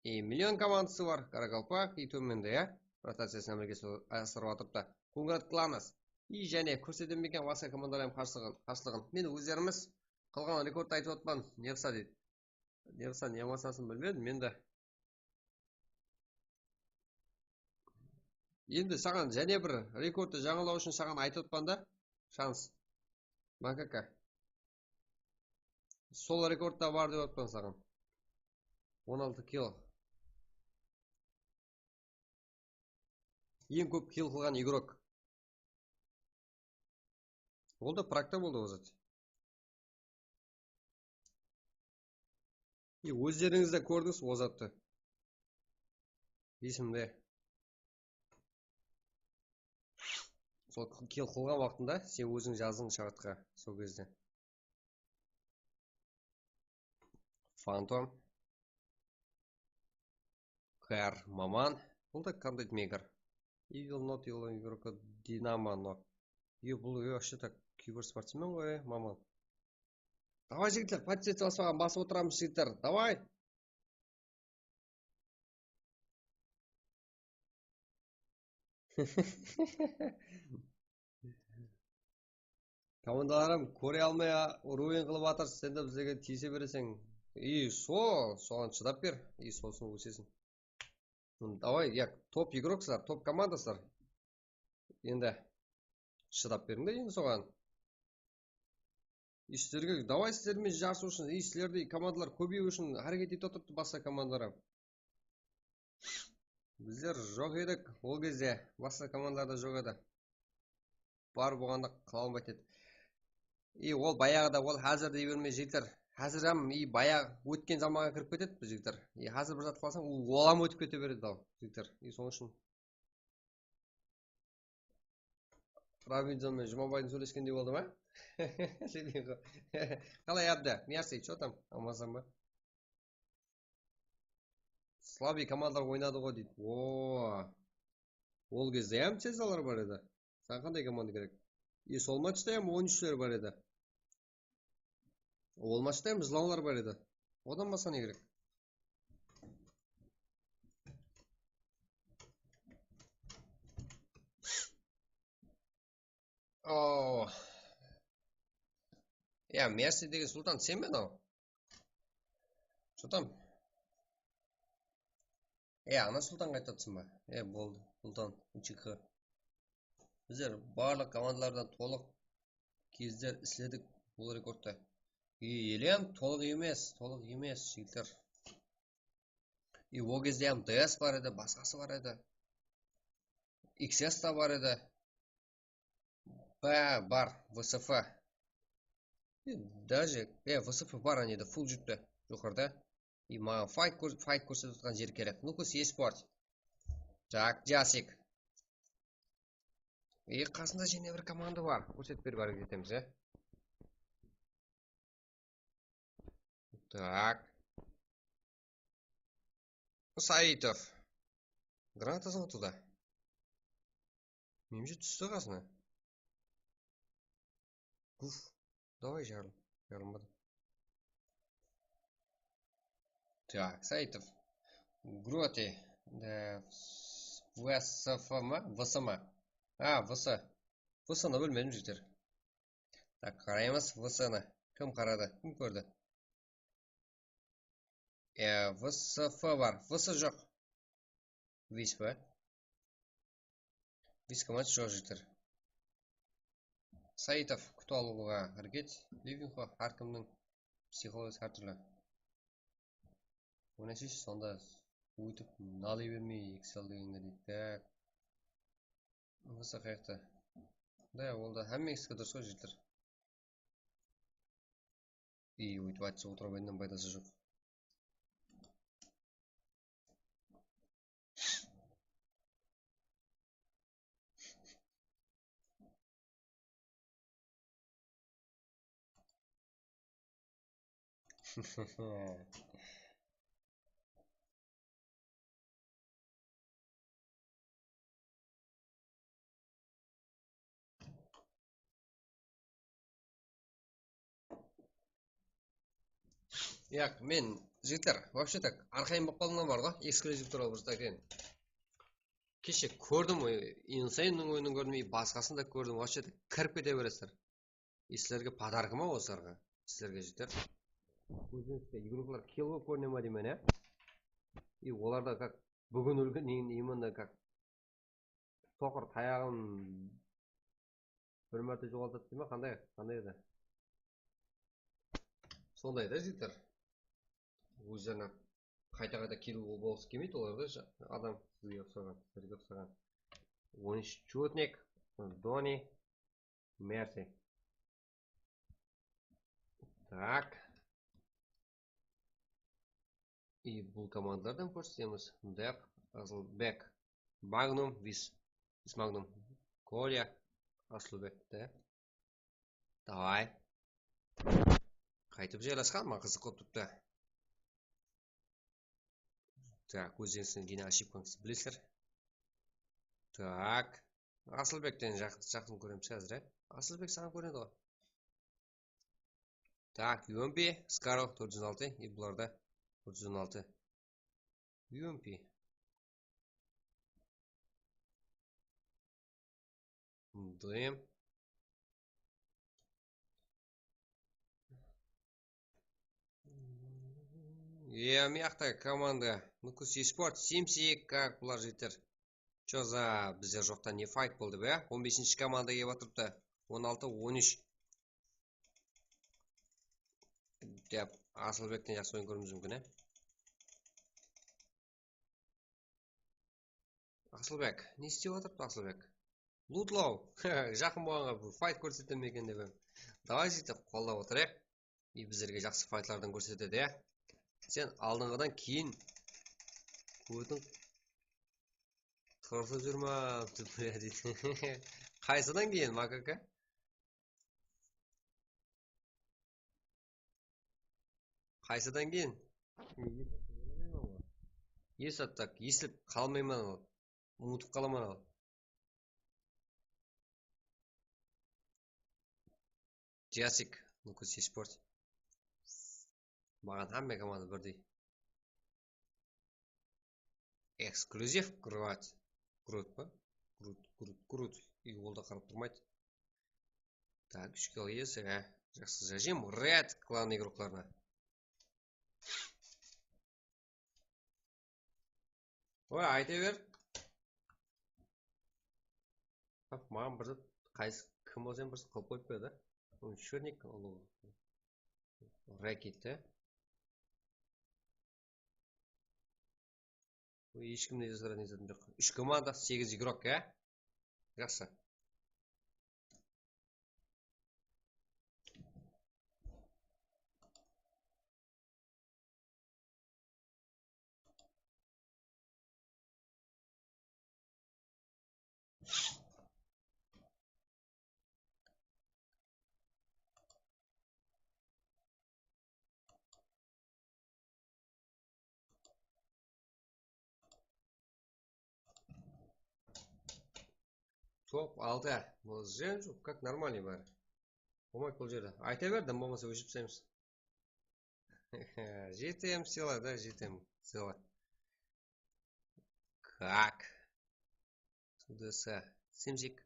E, Million komandası bar, Qaraqalpaq, e, tómende, ya. Rotaciyasınan birge so-, asırıp atırıptı. Kungrat Clans. E, jáne kórsetemen beken basqa komandalar hám qarsılıǵın, qarsılıǵın. Men ózlerimiz qılǵan rekordtı aytıp atpan, ne qısa deydi. Ne qısa, ne masasın bilmedim men de. Endi saǵan jáne bir rekordtı jańalaw ushın saǵan aytıp atpan da, shans. Makaka. Sol rekordta bar dep atpan saǵan. On altı kill. Eń kóp kill qılǵan igrok. Ol da prakta boldı ol zat. E, ózlerińiz de kórdińiz ol zattı. Esimde. Sol kill qılǵan waqtında sen óziń jazdıń chartqa sol gezde. Phantom. Kar, Maman. Bul da qanday maker? Evil not, Evil игрока, Dinamo nok. Yo, bul вообще так kibersportsmen ǵoy, Maman. Davay, jigitler, подписаться baspaǵan basıp otıramız, jigitler. Davay! Komandalarım kóre almay ruin qılıp atır, sen de bizlerge tiyise bereseń. И sol, soǵan shıdap ber. И sol ushın ósesin. Davay, ya, top igroksızlar, top komandasızlar. Endi shıdap beriń de endi soǵan. Sizlerge, davay, sizler menen jarısıw ushın, и sizlerdi komandalar kóbeyiw ushın háreket etip otırıptı basqa komandalar hám. Bizler joq edik ol gezde, basqa komandalar da joq edi. Bar bolǵanda qıla almaydı edi. И ol bayaǵıda, ol házir dey bermey, jigitler. Házir hám, и bayaǵı ótken zamanǵa kirip ketedi, jigitler. И házir bir zat qılasań, ol, ol hám ótip kete beredi al, jigitler. И sonıń ushın Robinzon menen Jumabaydıń sóylesgendey boldı ma? Qalay, Abdi? Merci, что там? Amansań ba? Слабый komandalar oynadı ǵoy deydi. O, ol gezde hám Tezalar bar edi. Saǵan qanday komanda kerek? И sol matchta hám on úshler bar edi. Ol matchta hám Zlavlar bar edi. Odan basqa ne kerek? O. Ya, Merci degen Sultan, sen be anaw? Sultan. E, ana Sultanǵa aytıp atırsań ba? E, boldı. Sultan, Uçıkı. Bizler barlıq komandalardan tolıq gezler isledik bul rekordtı. E, ele hám tolıq emes, tolıq emes, jigitler. E, ol gezde hám D S bar edi, basqası bar edi. X S ta bar edi. Ba, bar, V S F. E, даже, e, V S F bar, ane de, full júripti, joqarıda. E, maǵan fight kór-, fight kórsetip atırǵan jeri kerek. Ну-ка, есть путь. Так, jasik. E, qasında jáne bir komanda bar. Kórsetip berip háreket etemiz, e. Так. Saitov. Granata zavodında. Menimshe, tústi qasına. Guf. Davay, jarıl. Jarılmadı. Так, Saitov. Grote. E, V S F ma? V S ma? A, V S. V S nı bilmedim, jigitler. Так, qaraymız V S nı. Kim qaradı? Kim kórdi? E, V S F bar. V S joq. Vispa. Viska match joq, jigitler. Saitov, kútip alıwǵa háreket. Livinxo, hár kimniń psixologiyası hár túrli. Oynasayshı sonda, óytip nalay bermey, Excel degenge deydi. Tak. Masa qayaqta? Da, ol da hámme iski durıs ǵoy, jigitler. И óytip aytsa otıra bergen paydası joq. Yaq, men, jigitler, вообще так, arqayın bolıp qaldım bar ǵoy, eksklyuziv tuwralı bir stakan. Keshe kórdim, Insanenniń oyının kórdim, и basqasın da kórdim, вообще так kirip kete beresizler. И sizlerge podarka ma osılarǵa? Sizlerge jeter. Kózinińizge igroklar kill bolıp kórine ma deymen, ya? И olarda как búginilgi ne, именно как soqır tayaǵın bir márte joǵaltadı dey ma? Qanday, qanday edi? Sonday da, jigitler. Ózlerine qayta-qayta kill bolǵısı kelmeydi olarda, ja-, adam sizge uqsaǵan, sizlerge uqsaǵan. On úsh Chutnik, Doni, Mersi. Так. И bul komandalardan kórsetemiz. Dep, Asılbek, Magnum, Vis, Vis Magnum, Kolya, Asılbek, Dep. Davay. Qaytıp jaylasqan ma, qızıq bolıp turıptı. Tak, ózlerińizdiń gene oshibkańızdı bilesizler. Tak. Asılbekten jaq-, jaqın kóremiz házir, á? Asılbek saǵan kórinedi ǵoy. Tak, Yumpi, Skarl tórt júz on altı, e, bularda tórt júz on altı. Yumpi. Dım. Iya, mıyaqta komanda Nukus Esport, Simsik, kak bular jigitler. Chё za, bizler joqta ne fayt boldı be? On besinshi komanda kelip atırıptı. On altı, on úsh. Dep, Asılbekten jaqsı oyın kórmemiz múmkin, e? Asılbek, ne istep atırıptı Asılbek? Lutlaw, jaqın bolǵanǵa bir fayt kórsetemen eken dep edim. Davay, sóytip, qollap otırayıq. I bizlerge jaqsı faytlardan kórsetedi, ya. Sen aldınǵıdan keyin kótiń tırısıp júrme, deydi. Qaysıdan keyin, makaka? Qaysıdan keyin? Esat, tak, eslep qalmayman al. Umıtıp qalaman al. Jasik, Nukus Esport. Maǵan hámme komanda birdey. Eksklyuziv Grut. Grut pa? Grut, Grut, Grut. I, ol da qarap turmaydı. Tak, úsh kill iyesi, há. Jaqsı, jájim Red klan igroklarına. Oy, ayta ber. Tap, maǵan bir zat, qaysı, kim bolsa ham bir zat qılıp qoyıp berdi. Onshernik, ol raketa. Hesh kimnen jasıratuǵın zatım joq. Úsh komanda, segiz igrok, ya? Jaqsı. Top altı. Bul jep, kak normalnıy bar. Bolmaydı bul jerde. Ayta ber, dım bolmasa óshirip taslaymız. Jetem sıyla da, jetem sıyla. Kak. Sudasa. Simsik.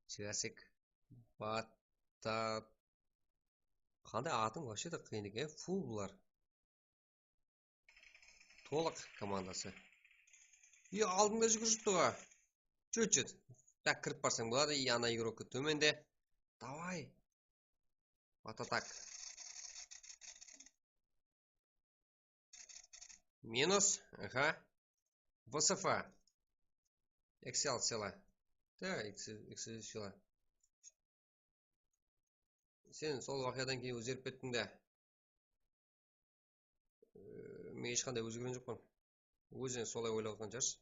Jasik. Batat. Qanday atıń, вообще de qıyın eken, full bular. Tolıq komandası. E, aldıńda júgirip turıptı ǵo. Чуть-чуть. Tak, kirip barsań boladı. E, ana igrok tómende. Davay. Atatak. Minus. Aha. V S F. Excel sela. Da, Excel, Excel sela. Sen sol waqıyadan keyin ózgerip kettiń de. Ee, men hesh qanday ózgergen joqpan. Óziń solay oylap atırǵan shıǵarsız.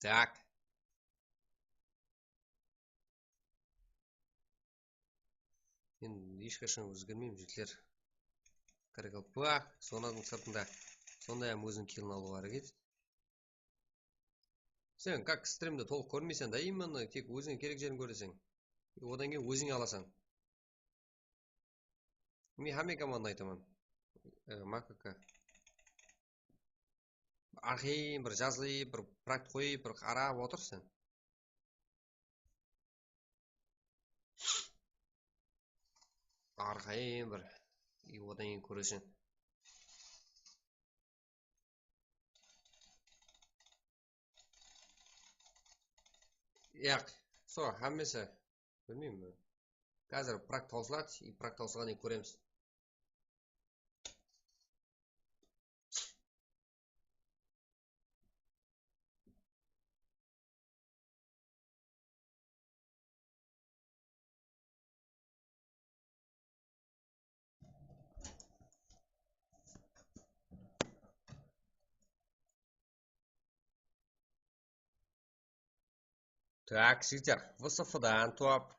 Tak. Men hesh qashan ózgermeymen, jigitler. Qaraqalpaq, sonadıń sırtında. Sonday hám óziń kilin alıwǵa háreket. Sen как strimdi tolıq kórmeyseń da, именно tek ózińe kerek jerin kóreseń. Odan keyin óziń alasań. Men hámme komandanı aytaman. E, makaka. Arqayın bir jazıp, bir prakt qoyıp, bir qarap otır sen. Arqayın bir. I odan keyin kóreseń. Yaq, so, hámmesi, bilmeymen. Házir prakt tawsıladı, i prakt tawsılǵannan keyin kóremiz. Tak, jigitler, V S F dan top.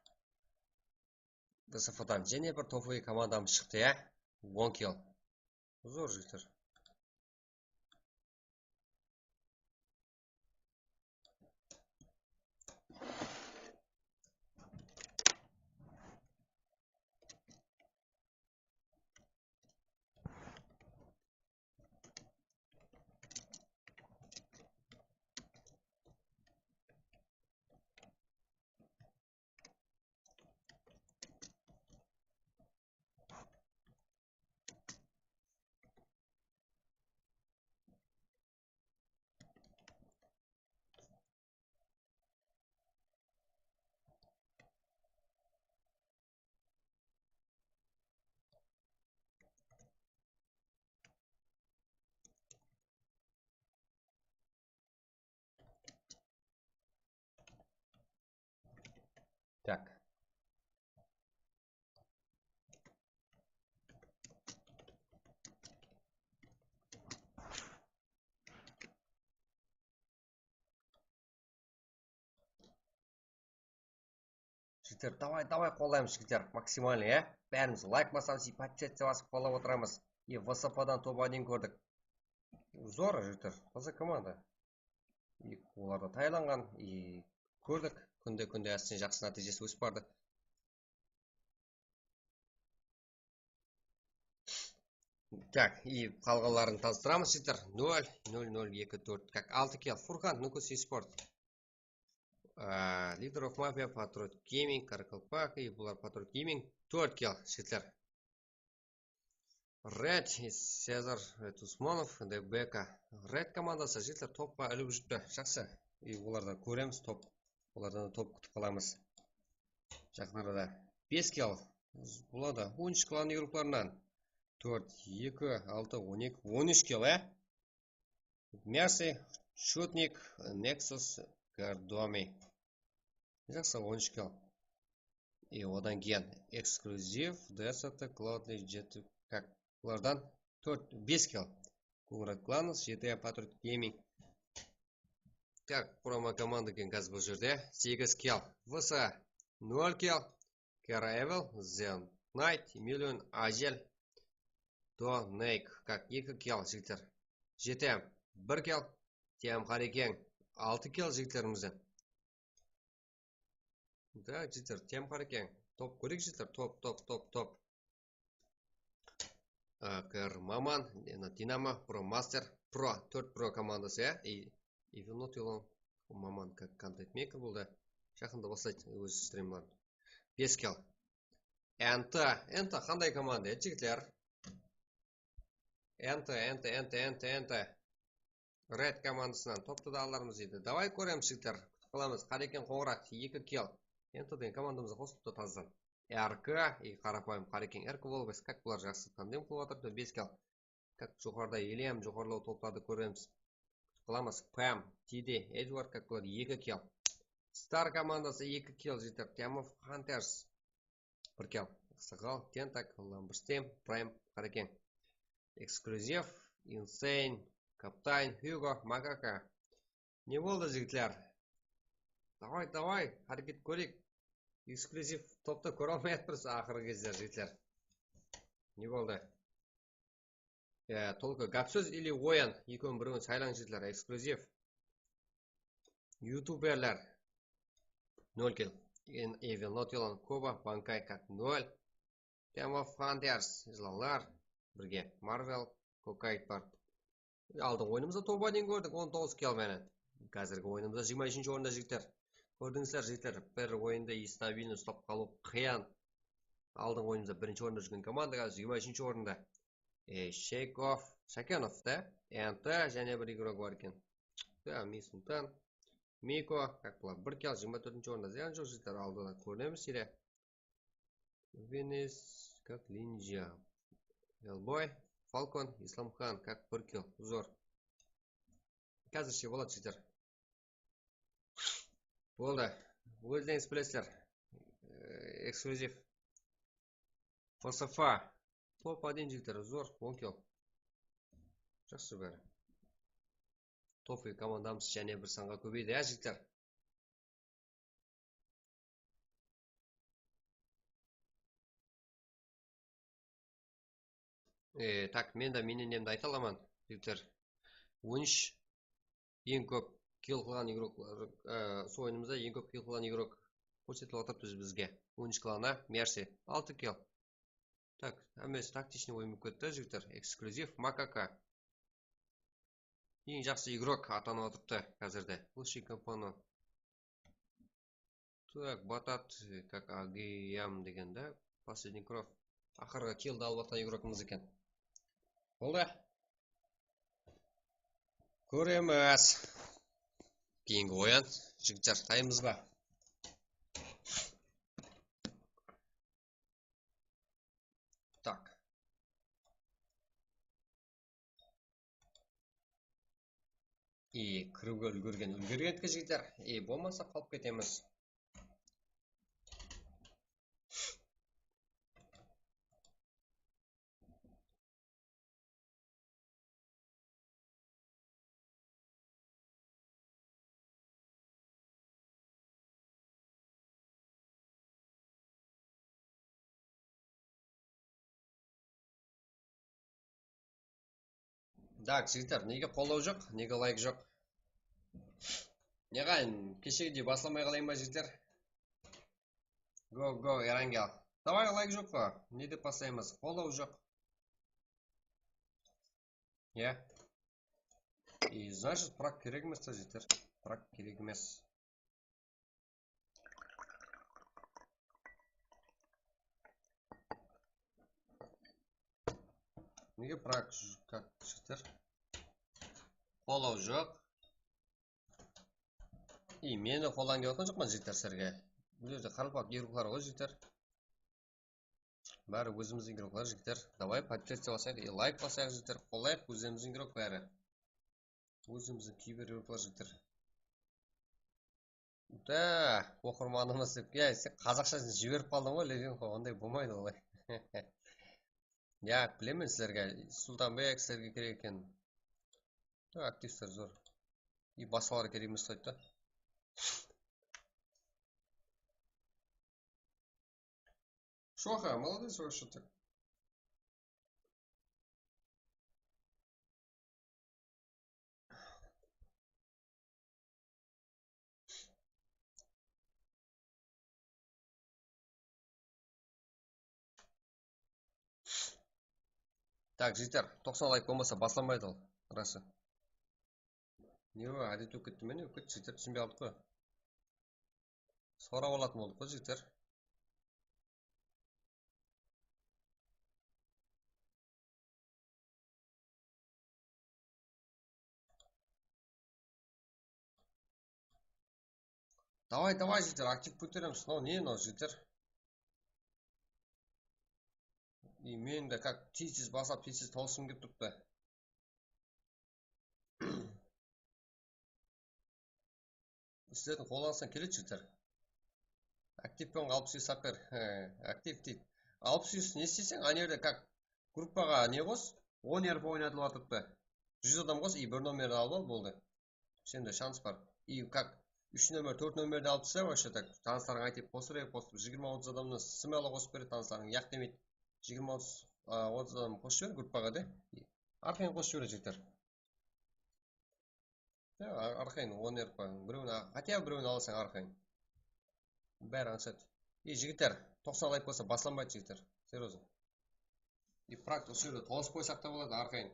V S F dan jáne bir topovıy komandamız shıqtı, ya. On kill. Zor, jigitler. Так. Jigitler, davay, davay, qollaymız, jigitler, maksimalno, ya. Bárimiz layk basamız, podpisatsiya basıp qollap otıramız. E, V S P dan top один kórdik. Zor, jigitler, taza komanda. E, olar da tayarlanǵan, e, kórdik. Kúnde-kúnde ásten jaqsı nátiyjesi ósip bardı. Так, и qalǵanların tanıstıramız, jigitler. Nol, nol, nol, eki, tórt, как, altı kill. Furkan, Nukus eSport. Á, Leader of Mafia, Patriot Gaming, Karakalpak, и bular Patriot Gaming, tórt kill, jigitler. Red, Sezar, Red Usmonov, D B K. Red komandası, jigitler, topqa ilip júripti. Jaqsı. И olardan kóremiz top. Olardan da top kútip qalamız. Jaqın arada. Bes kill. Buladı on úsh klanın igroklarınan. Tórt, eki, altı, on eki, on úsh kill, e? Mercy, Shutnik, Nexus, Gardomi. Jaqsı, on úsh kill. E, odan keyin Exclusive, Desert, Cloudly, Jet, как, bulardan tórt, bes kill. Konrad Clans, G T A Patriot Gaming. Так, promo komanda eken házir bul jerde. Segiz kill. V S, nol kill. Kara Evil, Zen Knight, Million, Ajel, Donake, как, eki kill, jigitler. G T M, bir kill. T M Qarekeń, altı kill, jigitlerimizden. Да, jigitler, T M Qarekeń. Top kóreyik, jigitler. Top, top, top, top. Á, K R Maman, Dinamo, Pro Master, Pro, tórt Pro komandası, ya. И, и Vinot Ilon, Maman, как, контент-мейкер boldı. Jaqında baslaydı óz strimlerin. Bes kill. N T, N T qanday komanda edi, jigitler? N T, N T, N T, N T, N T. Red komandasınan toptı da alarmız deydi. Davay, kóremiz, jigitler. Kútip qalamız. Qarekeń Qońırat, eki kill. N T degen komandamızǵa qosılıptı tazadan. R K, и, qarapayım Qarekeń, R K Volbes, как, bular jaqsı tandem qılıp atırıptı, bes kill. Как, joqarıda Eliam, joqarılaw toplardı kóremiz. Kútip qalamız. Pam, T D, Edward, как, bular eki kill. Star komandası eki kill, jigitler. Team of Hunters. Bir kill. Aqsaqal, Tentak, Lamberstem, Prime, Qarekeń. Exclusive, Insane, Kaptan, Hugo, Makaka. Ne boldı, jigitler? Davay, davay, háreket kóreyik. Exclusive toptı kóre almay atırmız aqırǵı gezler, jigitler. Ne boldı? E, только gáp sóz ili oyın, ekewin birewin saylań, jigitler, Exclusive. Youtuberler. Nol kill. En Evil, Not Elon, Koba, Bankay, как, nol. Team of Hunters, jılanlar. Birge Marvel, Kokayt bar. Aldın oyınımızda top один kórdik, on toǵız kill menen. Házirgi oyınımızda jigirma úshinshi orında, jigitler. Kórdińizler, jigitler, bir oyındı stabilno uslap qalıw qıyın. Aldın oyınımızda birinshi orında júrgen komanda házir jigirma úshinshi orında. E, Sheikov, Shakenov da. N T, jáne bir igrok bar eken. Da, Mi Sultan. Miko, как, bular bir kill, jigirma tórtinshi orında, zıyan joq, jigitler, aldıda kóremiz ele. Venes, как, Ninja. Elboy, Falcon, Islamxan, как, bir kill, zor. Házirshe boladı, jigitler. Boldı. Ózlerińiz bilesizler. E, Exclusive. F S F. Top один, jigitler, zor, on kill. Jaqsı bári. Top komandamız jáne bir sanǵa kóbeydi, ya, jigitler. E, tak, men de mininemdi ayta alaman, jigitler. On úsh eń kóp kill qılǵan igroklar, e, usı oyınımızda eń kóp kill qılǵan igrok kórsetip atırıptı bizge. On úsh klana, Mercy, altı kill. Tak, hámmesi taktichniy oyın bolıp ketti, jigitler. Eksklyuziv, Makaka. Eń jaqsı igrok atanıp atırıptı házirde. Лучший компанон. Так, Батат, как, Агиям degen da. Последний кровь. Aqırǵı killdi alıp atqan igrokımız eken. Boldı. Kóremiz. Keyingi oyın. Jigitler, taymız ba? Tak. И kiriwge úlgergen, úlgergen eken, jigitler. И bolmasa qalıp ketemiz. Tak, jigitler, nege qollaw joq, nege layk joq? Neǵayın, keshegidey baslamay qalayın ba, jigitler? Go, go, Erangel. Davay, layk joq pa? Ne dep baslaymız? Qollaw joq. Ya. И, значит, prak kerek emes ta, jigitler. Prak kerek emes. Nege prak, kak, jigitler? Qollaw joq. И, meni qollaǵın kep atqan joqpan, jigitler, sizlerge. Bul jerde qaraqalpaq igroklar ǵoy, jigitler. Bári ózimizdiń igroklar, jigitler. Davay, podpisatsiya basayıq, и, layk basayıq, jigitler. Qollayıq, ózimizdiń igrok bári. Ózimizdiń kiber igroklar, jigitler. Da, oqırmanımız dep. Ya, sen qazaqshasın jiberip qaldıń ǵoy, Levinko, onday bolmaydı olay. Ya, bilemen sizlerge, Sultanbek sizlerge kerek eken. Da, aktivler zor. И basqalar kerek emes uqsaydı da. Shoxa, молодец вообще так. Так, jigitler, toqsan layk bolmasa baslanbaydı ol, rası. Ne o, ádetti ótip ketti me ne? Ótip ketti, jigitler, túsinbey qaldıq ǵoy. Sorap alatın boldıq ǵoy, jigitler. Davay, davay, jigitler, aktiv kóteremiz. Mınaw ne, mınaw, jigitler? И men de как tez-tez baslap, tez-tez tawısqım kelip turıptı. Sizlerdiń qollarıńızdan keledi, jigitler. Aktiv penen alpıs bes saper. He, aktiv deydi. Alpıs bes ne isteyseń, ana jerde как gruppaǵa ne qos, on R P oynatıp atırıptı. Júz adam qos, и bir nomerdi alıp al, boldı. Sende shans bar. И как úsh nomer, tórt nomerdi alıp tasla, вообще так, tanıslarıńa aytıp, qosıp, qosıp, jigirma otız adamdı smaylı qosıp beredi tanıslarıńa, yaq demeydi. Jigirma otız, a, otız adam qosıp jiber gruppaǵa de. Arqayın qosıp jiberedi, jigitler. Ya, ar-, arqayın, on R P, birewin a-, хотя birewin alasań arqayın. Bári anshat. Ey, jigitler, toqsan layk bolsa baslanbaydı, jigitler. Серьёзно. И практика usı jerde tawısıp qoysaq ta boladı, arqayın.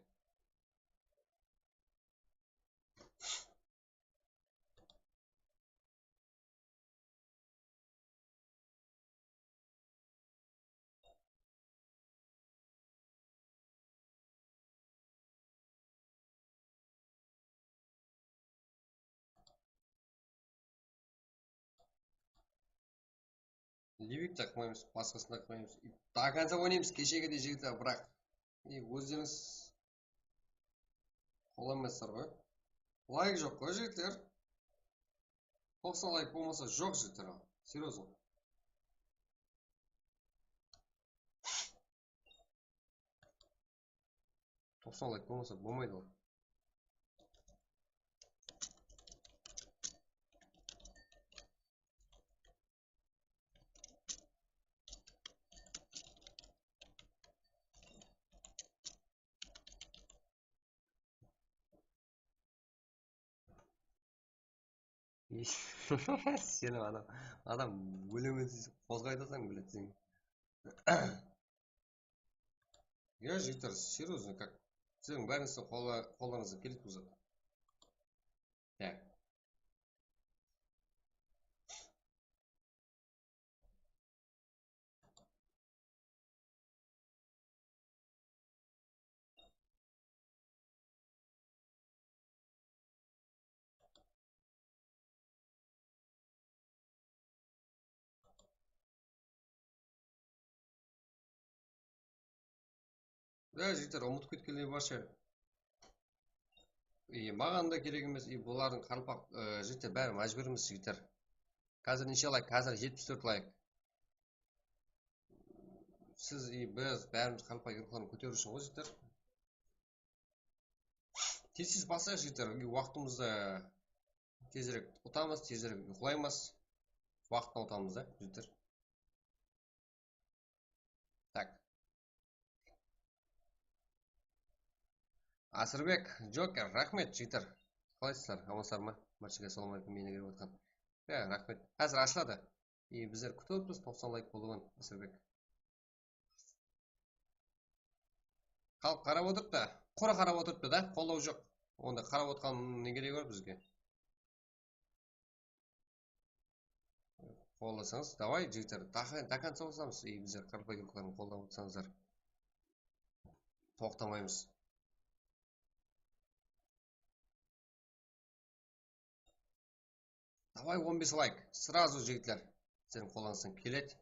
Livik taqpaymız, basqasın taqpaymız. До конца oynaymız, keshegidey, jigitler, biraq. И ózlerińiz qollamaysızlar ǵoy. Layk joq ǵoy, jigitler. Toqsan layk bolmasa joq, jigitler, al. Серьёзно. Toqsan layk bolmasa bolmaydı ol. Sen adam, adam ólemen deseń, qozǵaydı atasań, блядь, sen. Ya, jigitler, серьёзно, как? Sizlerdiń bárińizdi qolla-, qollarıńızdan keledi bul zat. Ya. Ya, jigitler, umıtıp ketkenler barsha. E, maǵan da kerek emes, e, bulardıń qaraqalpaq, e, jigitler, bári májbúrmiz, jigitler. Házir neshe layk? Házir jetpis tórt layk. Siz, e, biz bárimiz qaraqalpaq igrokların kóteriw ushın ǵoy, jigitler. Tez-tez baslayıq, jigitler. Waqtımızdı tezirek utamız, tezirek uyqılaymız. Waqıttan utamız da, jigitler. Так. Asırbek, Joker, raxmet, jigitler. Qalaysızlar, amansızlar ma? Bárshege assalawma áleykum, meni kórip otqan. Ya, raxmet. Házir ashıladı. E, bizler kútip otırmız, toqsan layk bolıwın, Asırbek. Xalıq qarap otırıptı, qurı qarap otırıptı da, qollaw joq. Onda qarap otqannıń ne keregi bar bizge? Qollasańız, davay, jigitler, до конца qosamız. Ey, bizler qaraqalpaq yurtların qollap otırsańızlar, toqtamaymız. Davay, on bes layk. Сразу, jigitler. Sizlerdiń qollarıńızdan keledi.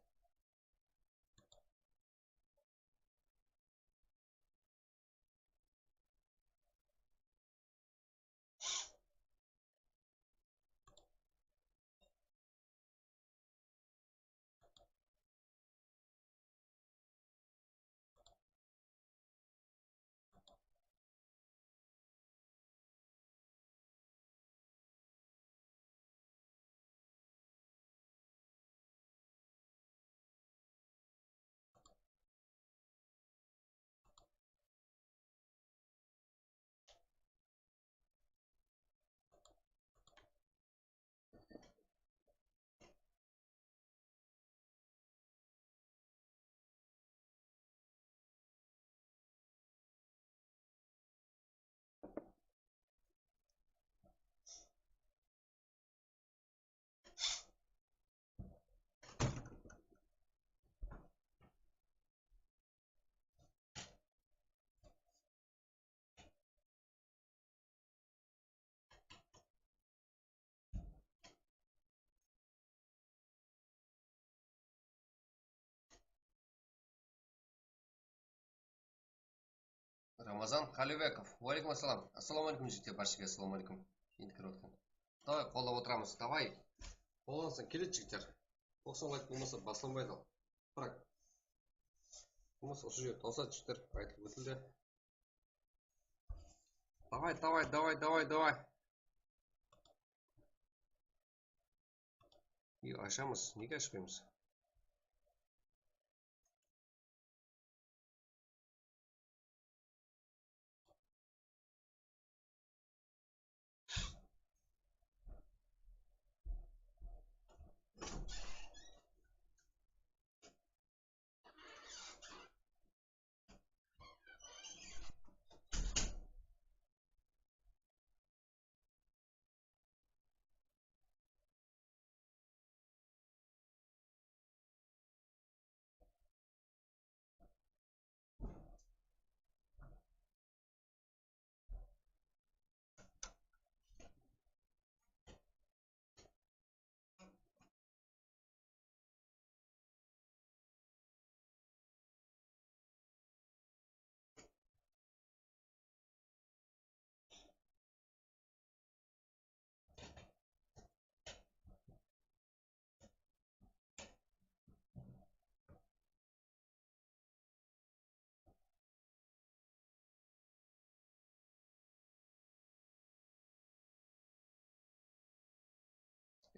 Ramazan Qalibekov. Wa aleykum assalam. Assalawma aleykum, jigitler, bárshege assalawma aleykum. Endi kirip otqan. Davay, qollap otıramız. Davay. Qollansın, keledi, jigitler. Toqsan layk bolmasa, baslanbaydı al. Bırak. Bolmasa, usı jerde tawsadı, jigitler. Aytılıp ótildi. Davay, davay, davay, davay, davay. Ey, ashamız, nege ashpaymız?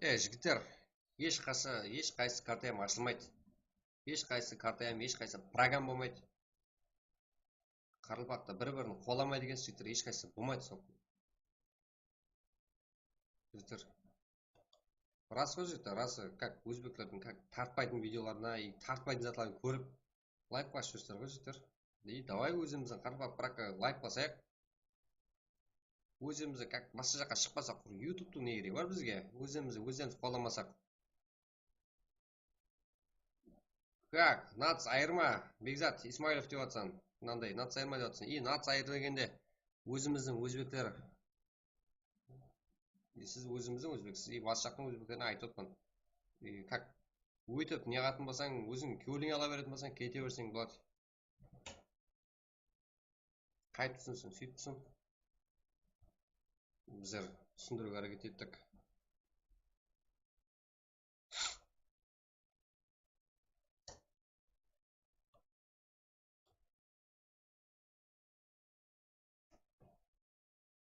E, jigitler, hesh qaysı, hesh qaysı kartayam ashılmaydı. Hesh qaysı kartayam, hesh qaysı program bolmaydı. Qaraqalpaqta bir-birin qolamaydı ekensiz, jigitler, hesh qaysı bolmaydı sol. Jigitler. Ras ǵoy, jigitler, rası, как ózbeklerdiń как tartpaytın videolarına, и tartpaytın zatların kórip, layk basıp júrsizler ǵoy, jigitler. И davay ózimizdiń qaraqalpaq, birak, layk basayıq. Ózimizdi как basqa jaqqa shıqpasaq, qur YouTube'tıń ne keregi bar bizge? Ózimizdi ózimiz qollamasaq. Как? Nats ayırma, Bekzat Ismailov dep atsań. Mınanday nats ayırma dep atsań. И nats ayır degende ózimizdiń ózbekler. E, siz ózimizdiń ózbeksiz, e, batı jaqtıń ózbeklerine aytıp otpan. E, как? Óytip, ne qılatuǵın bolsań, óziń kewlińe ala beretuǵın bolsań, kete berseń boladı. Qayt túsinsin, súyip túsin. Bizler túsindiriwge háreket ettik.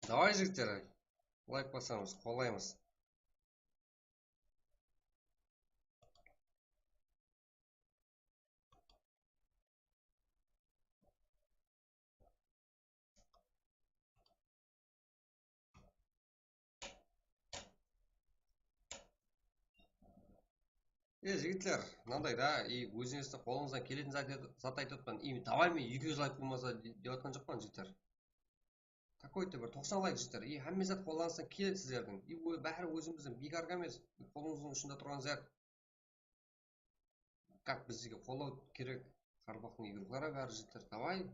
Davay, jigitler, layk basamız, qollaymız. E, jigitler, mınanday da, i, ózińizdiń qolıńızdan keletin zat, zat aytıp atırman. I, davay, men eki júz layk bolmasa de-, dep atqan joqpan, jigitler. Какой-то bir toqsan layk, jigitler. I, hámme zat qolıńızdan keledi sizlerdiń. I, ó-, bári ózimizdiń biykarǵa emes, qolıńızdıń ushında turǵan zat. Как bizge qollaw kerek, qaraqalpaqtıń игрокları bári, jigitler, davay.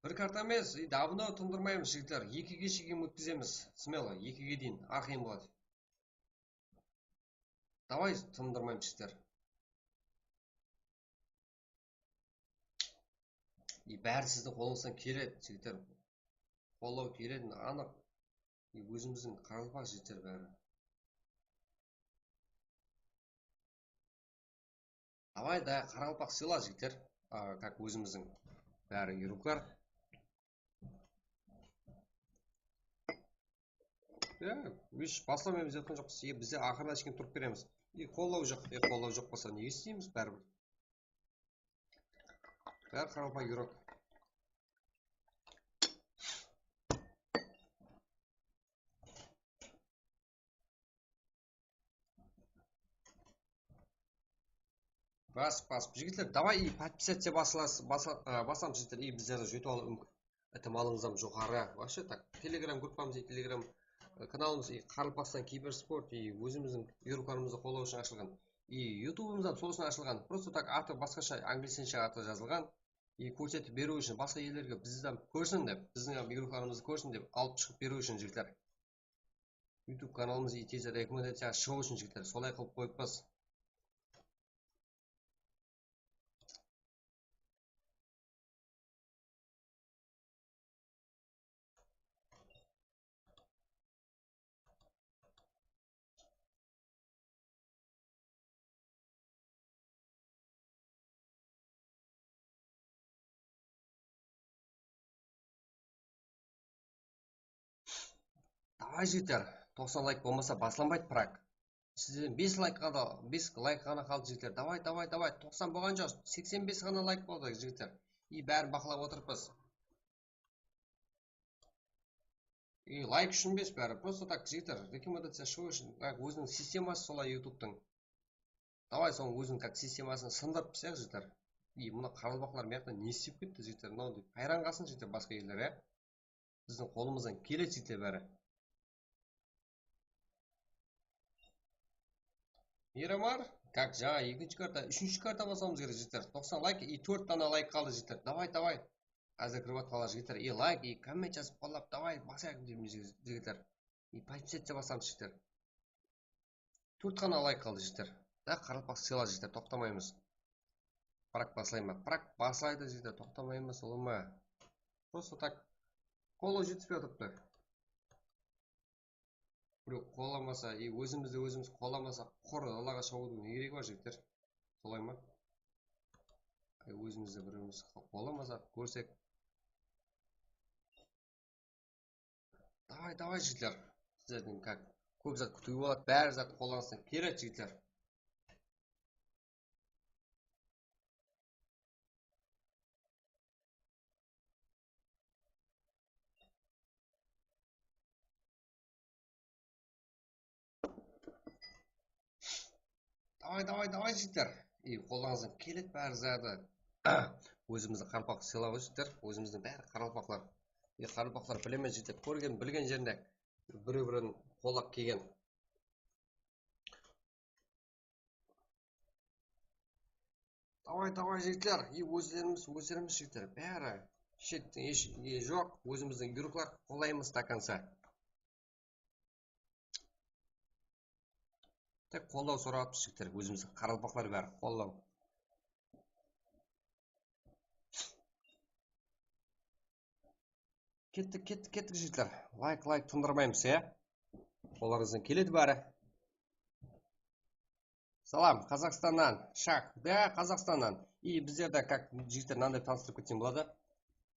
Bir karta emes, и давно tındırmaymız, jigitler. Ekige shekem ótkizemiz, смело, ekige deyin, arqayın boladı. Davay, tındırmaymız, jigitler. И bári sizdiń qolıńızdan keledi, jigitler. Qollaw keledi, anıq. И ózimizdiń qaraqalpaq jigitler bári. Davay, davay, qaraqalpaq sıyla, jigitler. A, как ózimizdiń bári игрокlar. Ya, hesh baslamaymız dep atqan joqpız. E, bizler aqırına shekem turıp beremiz. E, qollaw joq, e, qollaw joq bolsa ne isteymiz, báribir. Bári qaraqalpaq игрок. Basıp, basıp. Jigitler, davay, и подписаться baslas-, basla-, a, basamız, jigitler. И bizlerdi júytip alıw múmkin. Ihtimalıńız hám joqarı. Вообще так, Telegram gruppamız, Telegram, e, kanalımız, и Qaraqalpaqstan kibersport, и ózimizdiń игрокlarımızdı qollaw ushın ashılǵan. И YouTube'ımız hám sol ushın ashılǵan. Просто так atı basqasha, anglislenshe atı jazılǵan. И kórsetip beriw ushın, basqa ellerge bizdi hám kórsin dep, bizdiń hám игрокlarımızdı kórsin dep alıp shıǵıp beriw ushın, jigitler. YouTube kanalımız, и tez rekomendaciyaǵa shıǵıw ushın, jigitler, solay qılıp qoyıppız. Davay, jigitler, toqsan layk bolmasa baslanbaydı prak. Sizden bes layk ǵana, bes layk ǵana qaldı, jigitler. Davay, davay, davay, toqsan bolǵan joq, seksen bes ǵana layk boldı, jigitler. И bárin baqlap otırıppız. И layk ushın emes bári, просто так, jigitler, rekomendaciya shıǵıw ushın, так, óziniń sisteması solay YouTube'tıń. Davay, sonıń óziniń как sistemasın sındırıp, jigitler. И mına qaraqalpaqlar mıyaqta ne istep ketti, jigitler, mınaw dep hayran qalsın, jigitler, basqa eller, ya. Bizdiń qolımızdan keledi, jigitler, bári. Miramar, как, jańa ekinshi karta, úshinshi karta baslamız kerek, jigitler. Toqsan layk, и tórt dana layk qaldı, jigitler. Davay, davay. Házir kirip atqanlar, jigitler. И layk, и komment jazıp qollap, davay, basayıq, jigitler. И подписаться basamız, jigitler. Tórt ǵana layk qaldı, jigitler. Da, qaraqalpaq sıyla, jigitler, toqtamaymız. Prak baslayma. Prak baslaydı, jigitler, toqtamaymız, ulıwma. Просто так. Qollaw jetispey atırıptı. Birew qollamasa, e, ózimizdi ózimiz qollamasaq, qur dalaǵa shawıwdıń ne keregi bar, jigitler? Solay ma? E, ózimizdi birewimiz qollamasaq, kórsek. Davay, davay, jigitler. Sizlerden как kóp zat kútiw boladı, bári zat qollanıstan keledi, jigitler. Davay, davay, davay, jigitler. И qollarıńızdan keledi bári zadı. Ózimizdiń qaraqalpaq sıylaǵı, jigitler. Ózimizdiń bári qaraqalpaqlar. И qaraqalpaqlar bilemen, jigitler. Kórgen, bilgen jerinde birew-birew qollap kelgen. Davay, davay, jigitler. И ózlerimiz, ózlerimiz, jigitler. Bári shettiń hesh ne joq. Ózimizdiń игрокlar, qollaymız до конца. Tek qollaw sorap atırmız, jigitler. Ózimizdiń qaraqalpaqlar bári qollaw. Kettik, kettik, kettik, jigitler. Layk, layk tındırmaymız, ya. Qollarıńızdan keledi bári. Salam, Qazaqstannan, Shah, da, Qazaqstannan. И bizlerde, как, jigitler, mınanday tanıstırıp ketsem boladı.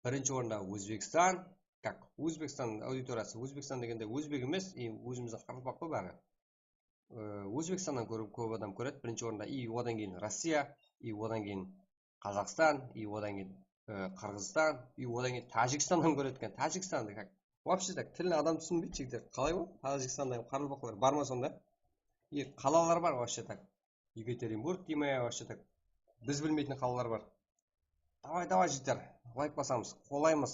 Birinshi orında Ózbekstan, как, Ózbekstan auditoriyası, Ózbekstan degende ózbek emes, и ózimizdiń qaraqalpaq ǵoy bári. Ee, Ózbekstannan kórip, kóp adam kóredi, birinshi orında, и odan keyin Rossiya, и odan keyin Qazaqstan, и odan keyin e, Qırǵızstan, и odan keyin Tajikistannan kóredi eken. Tajikistandı как? Вообще так, tilin adam túsinbeydi, jigitler. Qalay ol? Tajikistandaǵı qaraqalpaqlar bar ma sonda? И qalalar bar вообще так. Екатеринбург deyme, вообще так. Biz bilmeytin qalalar bar. Davay, davay, jigitler. Layk basamız, qollaymız.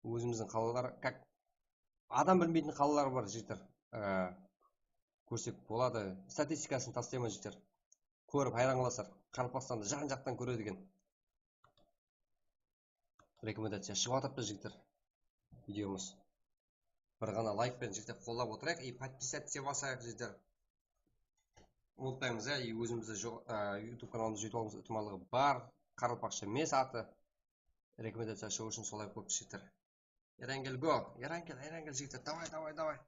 Ózimizdiń qalalar, как, adam bilmeytin qalalar bar, jigitler. Ee, kórsek boladı. Statistikasın taslayman, jigitler. Kórip hayran qalasızlar. Qaraqalpaqstandı jan-jaqtan kóredi eken. Rekomendaciya shıǵıp atırıptı, jigitler. Videomız. Bir ǵana layk penen, jigitler, qollap otırayıq. И подписаться basayıq, jigitler. Umıtpaymız, ya, и ózimizdi joq-, á, YouTube kanalımızdı júytip alıwımız itimallıǵı bar. Qaraqalpaqsha emes atı. Rekomendaciya shıǵıw ushın solay qılıp, jigitler. Erangel, go! Erangel, Erangel, jigitler, davay, davay, davay!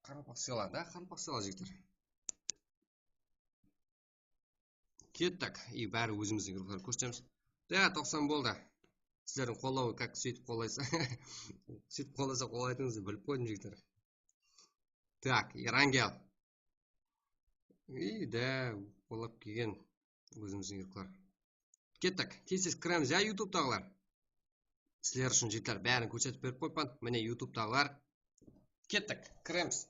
Qaraqalpaq sıyla, da, qaraqalpaq sıyla, jigitler. Kettik. И bári ózimizdiń gruppalar kórsetemiz. Da, toqsan boldı. Sizlerdiń qollawı, как, sóytip qollaysız. Sóytip qollasa, qollay aytıńız dep bilip qoydım, jigitler. Так, Erangel. И, da, qollap kelgen ózimizdiń gruppalar. Kettik. Tez-tez kiremiz, ya, YouTubetaǵılar. Sizler ushın, jigitler, bárin kórsetip berip qoyıppan. Mine, YouTubetaǵılar. Kettik, kiremiz.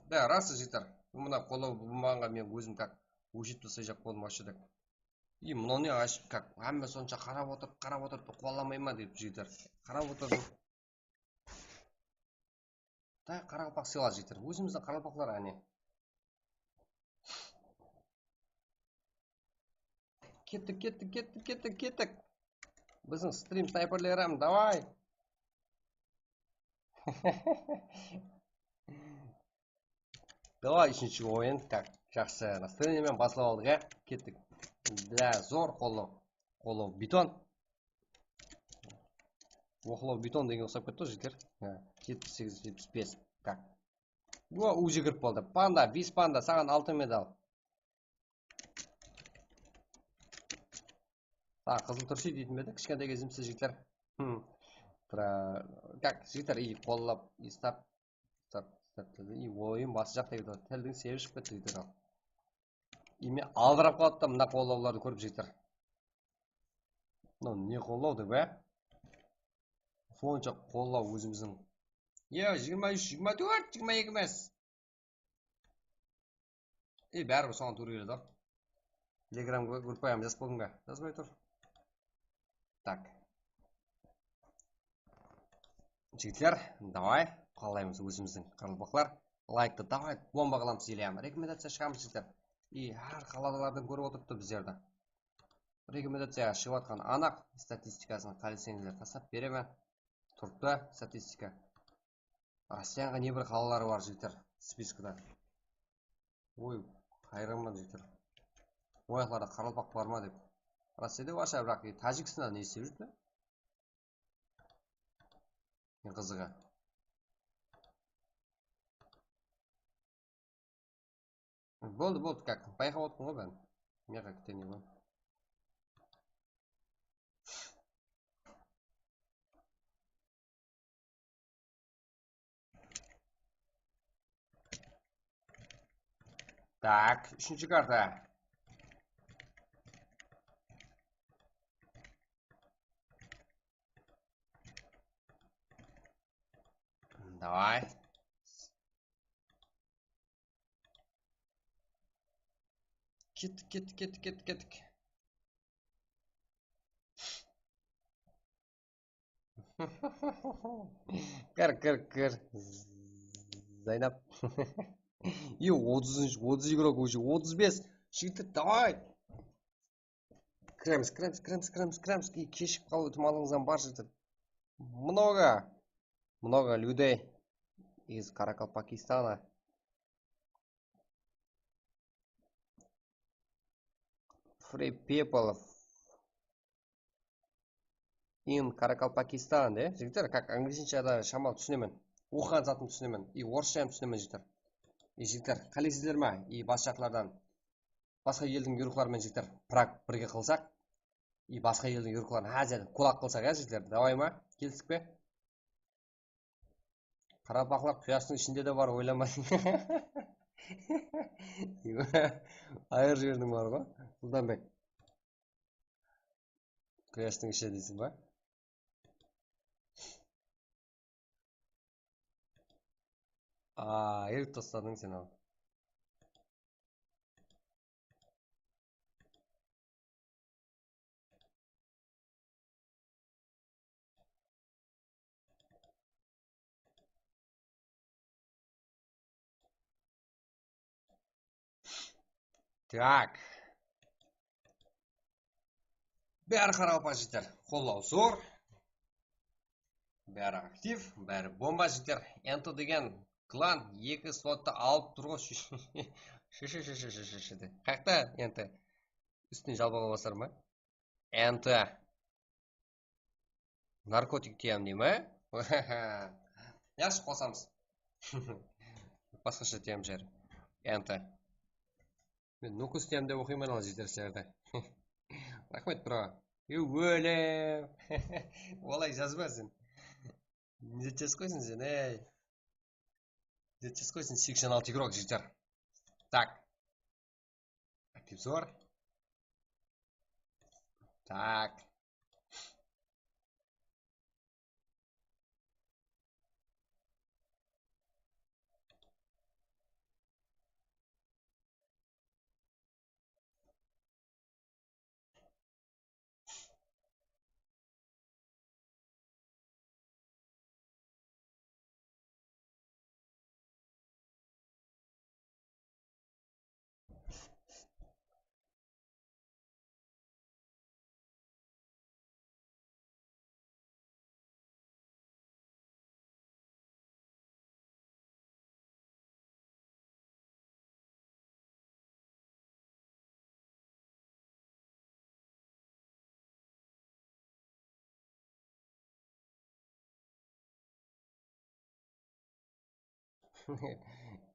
Da, ras, jigitler. Mına qollaw bolmaǵanǵa men ózim как óshirip taslayjaq boldım, вообще так. И mınaw ne, вообще как, hámme sonsha qarap otırıp, qarap otırıp, qollamay ma dep, jigitler. Qarap otırdım. Da, qaraqalpaq sıyla, jigitler. Ózimizdiń qaraqalpaqlar, áne. Kettik, kettik, kettik, kettik, kettik. Biziń strim snayperlerim, davay. Davay, úshinshi oyın. Так, jaqsı, настроение menen baslap aldıq, ya. Kettik. Da, zor qollaw. Qollaw beton. Oqlaw beton degen uqsap ketti ǵoy, jigitler. Ha, jetpis segiz, jetpis bes. Так. O, уже kirip qaldı. Panda, Vis Panda, saǵan altın medal. Saǵan qızıl túrsi deytin be edi, kishkentay gezimizde, jigitler. Hmm. Tra-, как, jigitler, и qollap, и start, start, start dedi. И oyın bası jaqta ketip atır. Tildiń sebi shıǵıp ketti, jigitler, al. Ime aldırap qaladı da mına qollawlardı kórip, jigitler. Mınaw ne qollaw dep, á? Sonsha qollaw ózimizdiń. Yo, jigirma úsh, jigirma tórt, jigirma eki emes. E, báribir soǵan tuwrı keledi-aw. Telegram gru-, gruppaya jazıp qoydım ba? Jazbay tur. Так. Jigitler, davay, qollaymız ózimizdiń qaraqalpaqlar. Layktı davay, bomba qılamız, или rekomendaciya shıǵamız, jigitler. И hár qalalardan kórip otırıptı bizlerdi. Rekomendaciyaǵa shıǵıp atqanı anıq, statistikasın qáleseńizler taslap beremen. Turıptı statistika. Rossiyanıń ne bir qalaları bar, jigitler, spiskada. Oy, hayranman, jigitler. Oyaqlarda qaraqalpaq bar ma dep. Rossiyada bar shıǵar, biraq, e, Tajikstan ne islep júrdi? Eń qızıǵı. Boldı, boldı, как, bayqap otırman ǵoy bárin. Meǵa kútene ǵoy. Так, úshinshi karta. Davay. Kettik, kettik, kettik, kettik, kettik. Kir, kir, kir. Zaynab. И otızınshı, otız игрок уже, otız bes. Jigitler, davay. Kiremiz, kiremiz, kiremiz, kiremiz, kiremiz. И keshigip qalıw itimallıǵıńız hám bar, jigitler. Много, много людей из Каракалпакистана. Free people in Karakalpakistan, de, jigitler, как, anglizshada shamalı túsinemen. Oqıǵan zatın túsinemen. И orıssha hám túsinemen, jigitler. И, jigitler, qáleysizler ma? И bas jaqlardan, basqa eldiń yurıqları menen, jigitler, Prag birge qılsaq. И basqa eldiń yurıqların Aziyada kulak qılsaq, ya, jigitler, davay ma? Kelistik pe? Qaraqalpaqlar quyashtıń ishinde de bar, oylama. Ayır jerdiń bar ǵoy, Sultanbek. Quyaштın ishi deysiń ba? Aa, erip tasladıń sen al. Tak. Bári qaraqalpaq jigitler, qollaw zor. Bári aktiv, bári bomba jigitler. Ento degen klan eki slottı alıp tur ǵoy. Shı, shı, shı, shı, shı, shı, shı de. Qayaqta enti? Ústine jalbaǵa basar ma? Enti. Narkotik tiyam dey ma? Yaqshı, qosamız. Basqasha tiyam shıǵar. Enti. Men Nukus tiyam dep oqıyman al jigitler sizlerdi. Raxmet, bro. Ey, ólem. Olay jazba sen. Ne jazıp qoysın sen, ey. Ne jazıp qoysın, seksen altı igrok jigitler. Tak. Aktiv zor. Tak.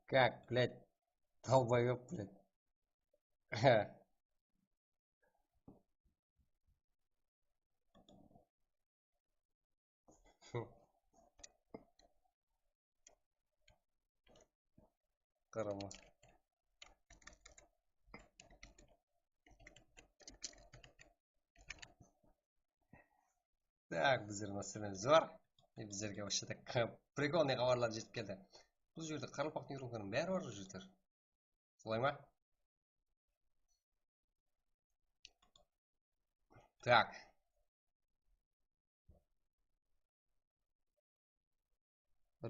Как, блядь, долбоёб, блядь. Qarama. Tak, bizler nastroyeniemiz bar. E, bizlerge вообще так prikolnıy xabarlar jetip keldi. Bul jerde qaraqalpaq igroklarınıń bári bar jigitler. Solay ma? Tak.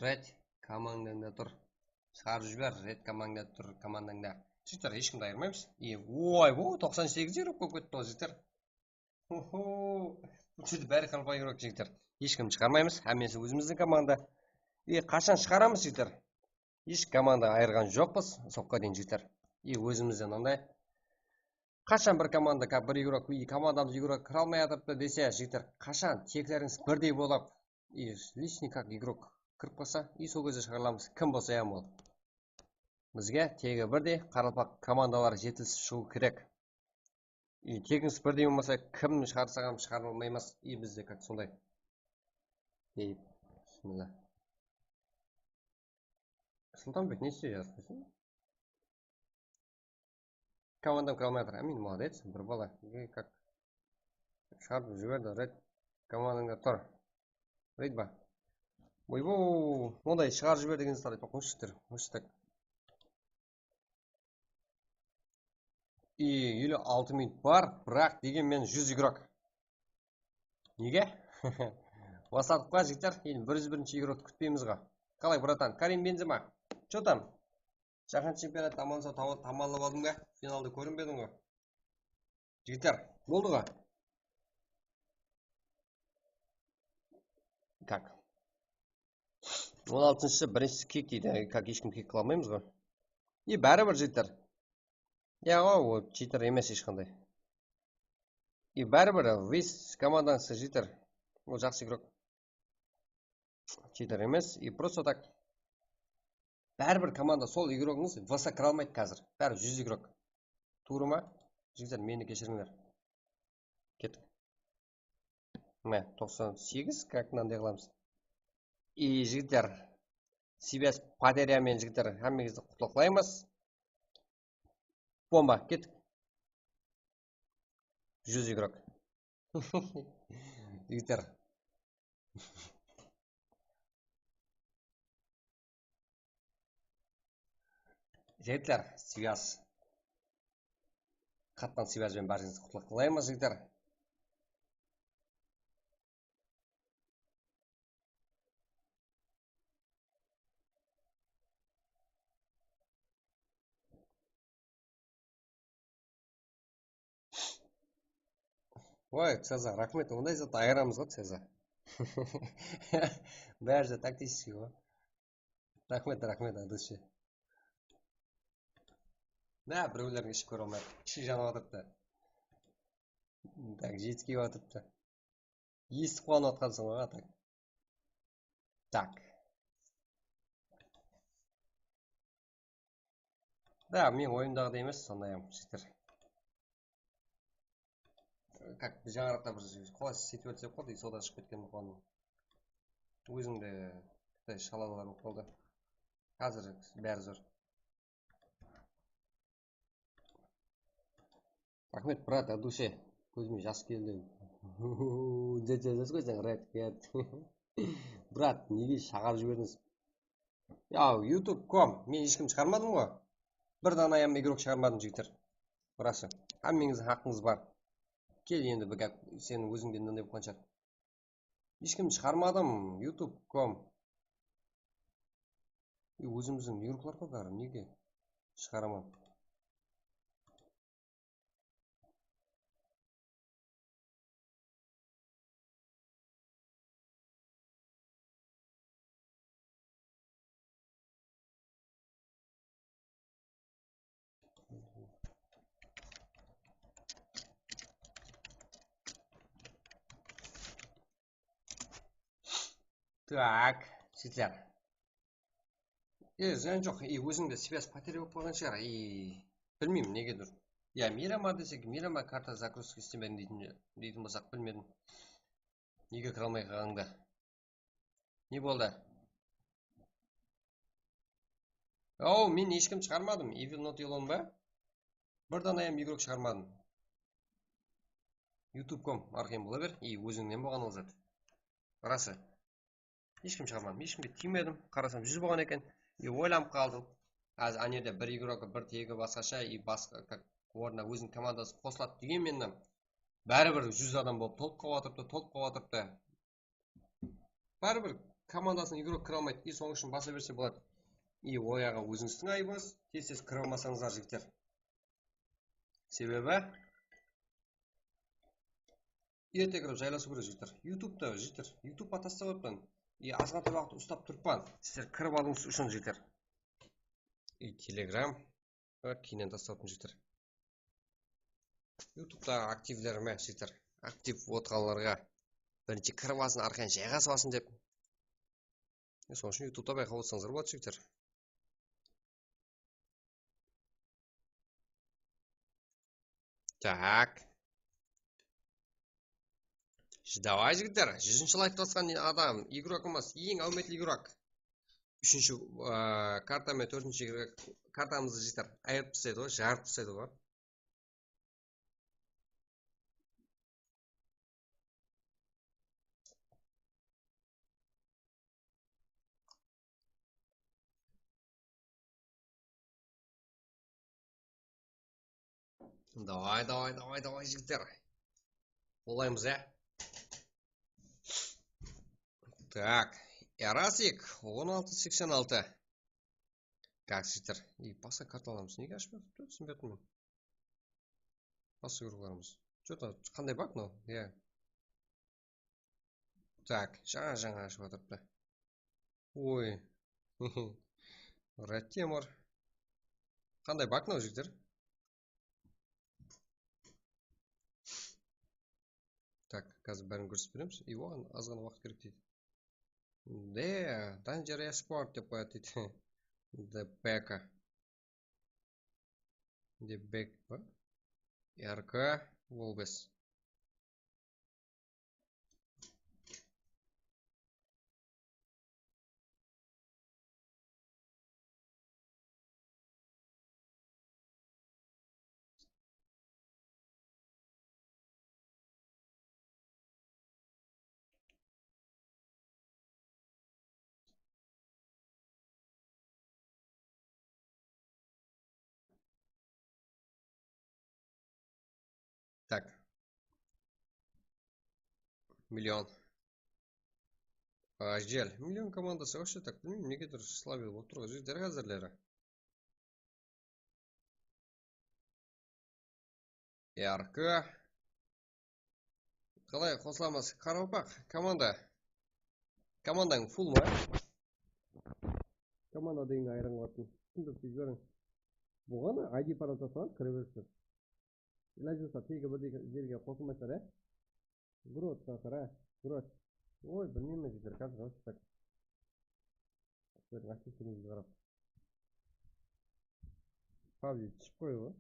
Red komandańda tur. Shıǵarıp jiber, Red komandańda tur, komandańda. Jigitler, hesh kimdi ayırmaymız. E, oy, bu toqsan segiz igrok bolıp ketti ǵoy, jigitler. Oho, bul jerde bári qaraqalpaq igrok, jigitler. Hesh kimdi shıǵarmaymız, hámmesi ózimizdiń komanda. E, qashan shıǵaramız, jigitler? Hesh komanda ayırǵan joqpız, soǵan deyin, jigitler. E, ózimizden onday. Qashan bir komanda, ka-, bir igrok, e, komandamız igrok kire almay atırıptı dese, jigitler, qashan teklerińiz birdey bolıp, e, личный как igrok kirip qalsa, e, sol gezde shıǵarılamız, kim bolsa ham ol. Bizge tegi birdey qaraqalpaq komandaları jetilisip shıǵıw kerek. E, tegińiz birdey bolmasa, kim shıǵarsa ham shıǵara almaymız. E, bizde как sonday. Deyip, bismillah. Sultanbek, ne islep jatırsań? Komandam kire almay atır. Ámin, молодец, bir bala. E, как? Shıǵarıp jiberdi, Red komandańda tur. Red ba? Oybow, onday shıǵarıp jiber degen zat aytpaq qoyıńızshı, jigitler. Вообще так. I, eliw altı minut bar, biraq degen menen júz igrok. Nege? Basladıqpa, jigitler? Endi bir júz birinshi igroktı kútpeymiz ǵo. Qalay, bratan? Karim Benzema. Что там? Jáhán chempionatı tamamlasa, tamamlap aldıń ba? Finalda kórinbediń ǵo. Jigitler, boldı ǵo. Так. On altınshı, birinshisi kik deydi. Как, hesh kim kik qıla almaymız ǵo. I, báribir, jigitler. Ya, o, o, cheater emes hesh qanday. I, báribir, весь komandańızda, jigitler. Ol jaqsı igrok. Cheater emes, и просто так. Báribir komanda sol igrogińiz V S kire almaydı házir. Bári júz igrok. Tuwrı ma? Jigitler, meni keshirińler. Kettik. Mine, toqsan segiz, как, mınanday qılamız. И, jigitler, Sibes Paterya menen, jigitler, hámmeńizdi qutlıqlaymız. Bomba, kettik. Júz igrok. Jigitler. Jigitler, svязь. Qatqan svязь benen bárińizdi qutlıqlaymız, jigitler. Oy, Ceza, raxmet, onday zat ayıramız ǵo, Ceza. Bári de тактический ǵo. Raxmet, raxmet, Adushe. Mına, birewlerge iship kóre almay atır. Ishi janıp atırıptı. Tak, jetki atırıptı. Esitip quwanıp atqansıń ǵoy, tak. Tak. Da, men oyımdaǵıday emes, sonday ham, jigitler. Как, bir jańaraqta bir qolay situaciya bolıp qaldı, и sodan shıǵıp ketken quwandım. Ózińdi Xitay shalalar bolıp qaldı. Házir bári zor. Raxmet, brat, от души. Kózime jas keldi. Dep jazasız ǵoy sen, Red Cat. Brat, nege shaǵarıp jiberdińiz? Ya, YouTube kom, men hesh kim shıǵarmadım ǵoy. Bir dana ham igrok shıǵarmadım, jigitler. Burası. Hámmeńizdiń haqqıńız bar. Kel endi bir gáp, seniń ózińden mınday bolǵan shıǵar. Hesh kim shıǵarmadım, YouTube kom. E, ózimizdiń igroklar ǵoy bári, nege shıǵaraman? Так, jigitler. E, zıyan joq. E, ózińde связь потеря bolıp qalǵan shıǵar. E, bilmeymen, negedur. Ya, Miramar desek, Miramar karta загрузка islemedim deytin, deytin bolsaq, bilmedim. Nege kire almay qalǵanıńdı? Ne boldı? Aw, men hesh kim shıǵarmadım. Evil not yolon ba? Bir dana ham igrok shıǵarmadım. YouTube kom arqayın bola ber. I, ózińnen bolǵan ol zat. Rası. Hesh kim shıǵarmadım. Hesh kimge tiymedim. Qarasam, júz bolǵan eken. I, oylanıp qaldım. Házir ane jerde bir igrok, bir tegi basqasha, i, basqa, как, ornına óziniń komandası qosıladı degen menen. Báribir júz adam bolıp tolıp qalıp atırıptı, tolıp qalıp atırıptı. Báribir komandasına igrok kire almaydı. I, sonıń ushın basa berse boladı. I, oyaǵı ózińizdiń ayıbıńız. Tez-tez kire almasańızlar, jigitler. Sebebi erte kirip jaylasıw kerek, jigitler. YouTubeta, jigitler, YouTubqa taslap atpan. I, azǵantay waqıt uslap turıppan. Sizler kirip alıwıńız ushın, jigitler. I, Telegram. Bak, keyninen taslap atırman, jigitler. YouTubetaǵı aktivlerime, jigitler, aktiv otırǵanlarǵa birinshi kirip alsın, arqayın jayǵasıp alsın dep. E, sonıń ushın YouTubeta bayqap otırsańızlar boladı, jigitler. Tak. Davay, jigitler, júzinshi layk basqan adam, igrok emes, eń áwmetli igrok. Úshinshi, aa, karta menen tórtinshi igrok, kartamızdı, jigitler, ayırıp taslaydı ǵoy, jarıp taslaydı ǵoy. Davay, davay, davay, davay, jigitler. Bolaymız, ya. Tak, Erasik, on altı seksen altı. Как, jigitler? I, basqa kartalarımız nege ashpay turıptı, túsinbey atırman. Basqa igroklarımız. Что-то, qanday bak mınaw? Ya. Tak, jańa-jańa ashıp atırıptı. Oy. Ratemur. Qanday bak mınaw, jigitler? Tak, házir bárin kórsetip beremiz. I, oǵan azǵana waqıt kerek deydi. De, Dangerous Sport dep qoyadı deydi. Debeka. Debek pa? R K Wolbes. Million. Ájel. Million komandası вообще так, bilmeymen, negedur slabıy bolıp tur ǵoy, jigitler, házirleri. Yarkı. Qalay qosılamız? Qaraqalpaq komanda. Komandań full ma? Komanda degen ayırıń qoyıptım. Túsindirip jiberiń. Buǵan I D parol tasıp alıp kire bersizler. Ilajı bolsa, tegi birdey jerge qosılmaysızlar, ya? Grot shaqır, á? Grot. Oy, bilmeymen, jigitler, házir вообще так. Sizlerdiń aktivligingizge qarap. PUBG túsip qoydı ǵoy.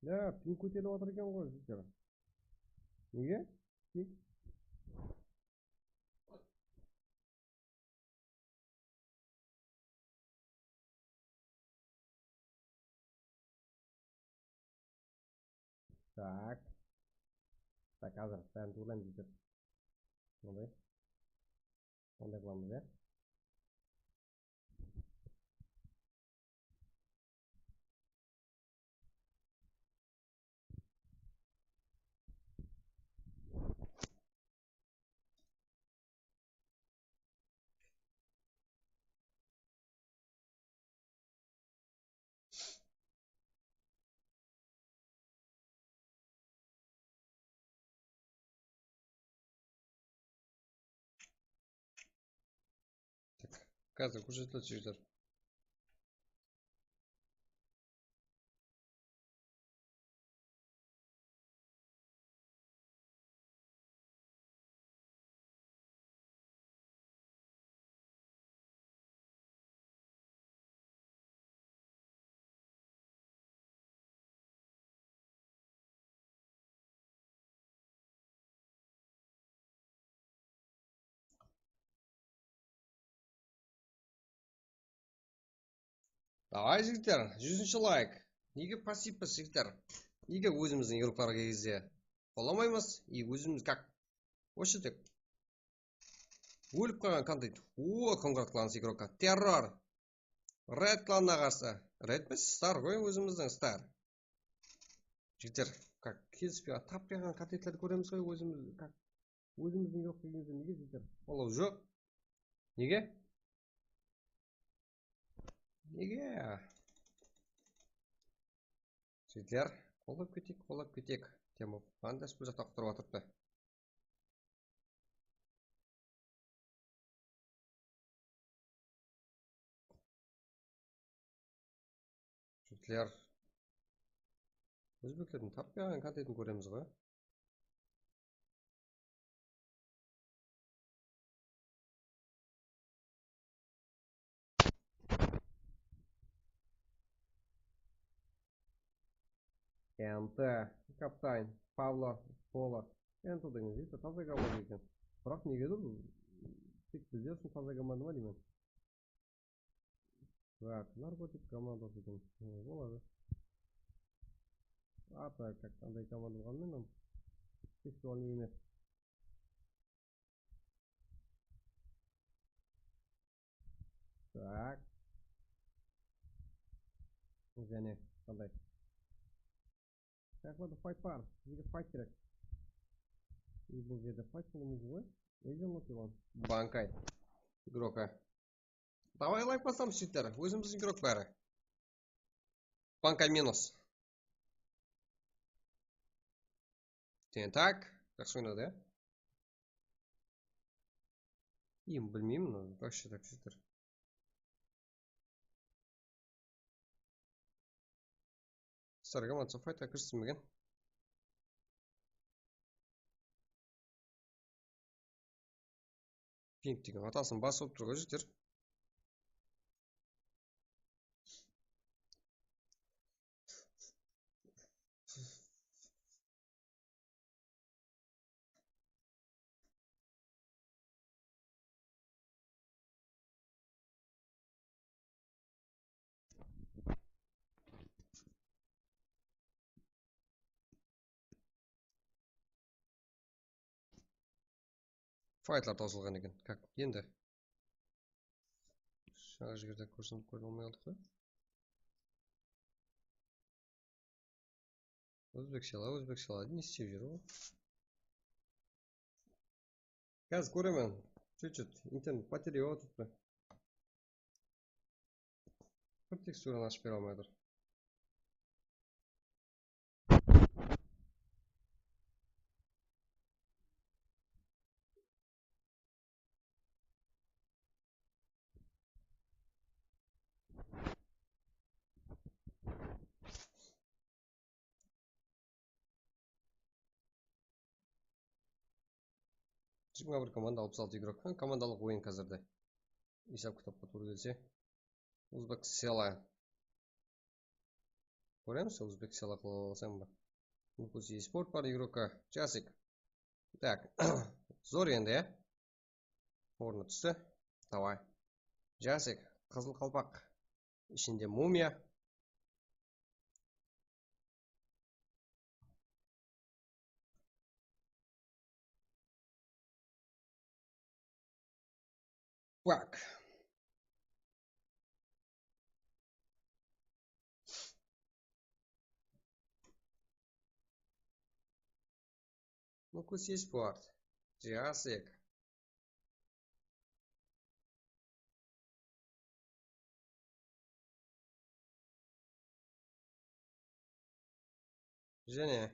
Ya, ping kóterilip atır eken ǵoy, jigitler. Nege? Ping. Tak. Tak, házir bárin tuwrılayman, jigitler. Sonday. Sonday qılamız, ya. Tak, házir kórsetiledi, jigitler. Davay, jigitler, júzinshi layk. Nege passiv pa, jigitler? Nege ózimizdiń игрокlarǵa kelgen gezde qollamaymız? I ózimiz как? Вообще так. Ólip qalǵan kontent. O, Conquered Clans игрока. Terror. Red Clanǵa qarsı. Red emes, Star ǵoy, ózimizdiń Star. Jigitler, как, kelispey, tap qıyǵan kontentlerdi kóremiz ǵoy, ózimiz, как, ózimizdiń игрок kelgen gezde nege, jigitler, qollaw joq? Nege? Nege? Jigitler, qollap keteyik, qollap keteyik. Temur, qanday bul jaqta qutırıp atırıptı. Jigitler, ózbeklerdiń tap qıyǵan kontentin kóremiz ǵoy. Ente, Kaptan, Pavlo, Polo. Ente degen jigit taza komanda eken. Biraq negedur tek bizler ushın taza komanda ma deymen. Так, narkotik komandası eken. Hı, boladı. Atı как qanday komanda bolǵanı menen, festivalniy emes. Так. Jáne qanday? Qayaqlarda fight bar. Bizge fight kerek. И bul jerde fight bolıwı múmkin ǵoy. Agent Loki bar. Bankay. Игрока. Davay, layk basamız, jigitler. Ózimizdiń игрок bári. Bankay minus. Tentak. Jaqsı oynadı, ya. Em, bilmeymen, вообще так, jigitler. Stargaman fightqa kiristirmegen. Pink degen atasın basıp turǵan, jigitler. Faytlar tawsılǵan eken. Как endi? Jańa jigerde kórsetim, kórip almay qaldıq pa? Ózbek sela, ózbek sela. Ne islep júr ol? Házir kóremen. Чуть-чуть internet batereya atıptı. Bir teksturanı ashıp bere almay atır. Jigirma bir komanda, alpıs altı igrok. Há, komandalıq oyın házirde. Esap kitapqa tuwrı kelse. Uzbek Sela. Kóremiz, Uzbek Sela qıla alsam ba. Nukus Esport bar, igrokka. Jasik. Tak. Zor endi, ya. Ornı tústi. Davay. Jasik, qızıl qalpaq. Ishinde mumiya. Bak. Nukus Esport. Jasik. Jáne.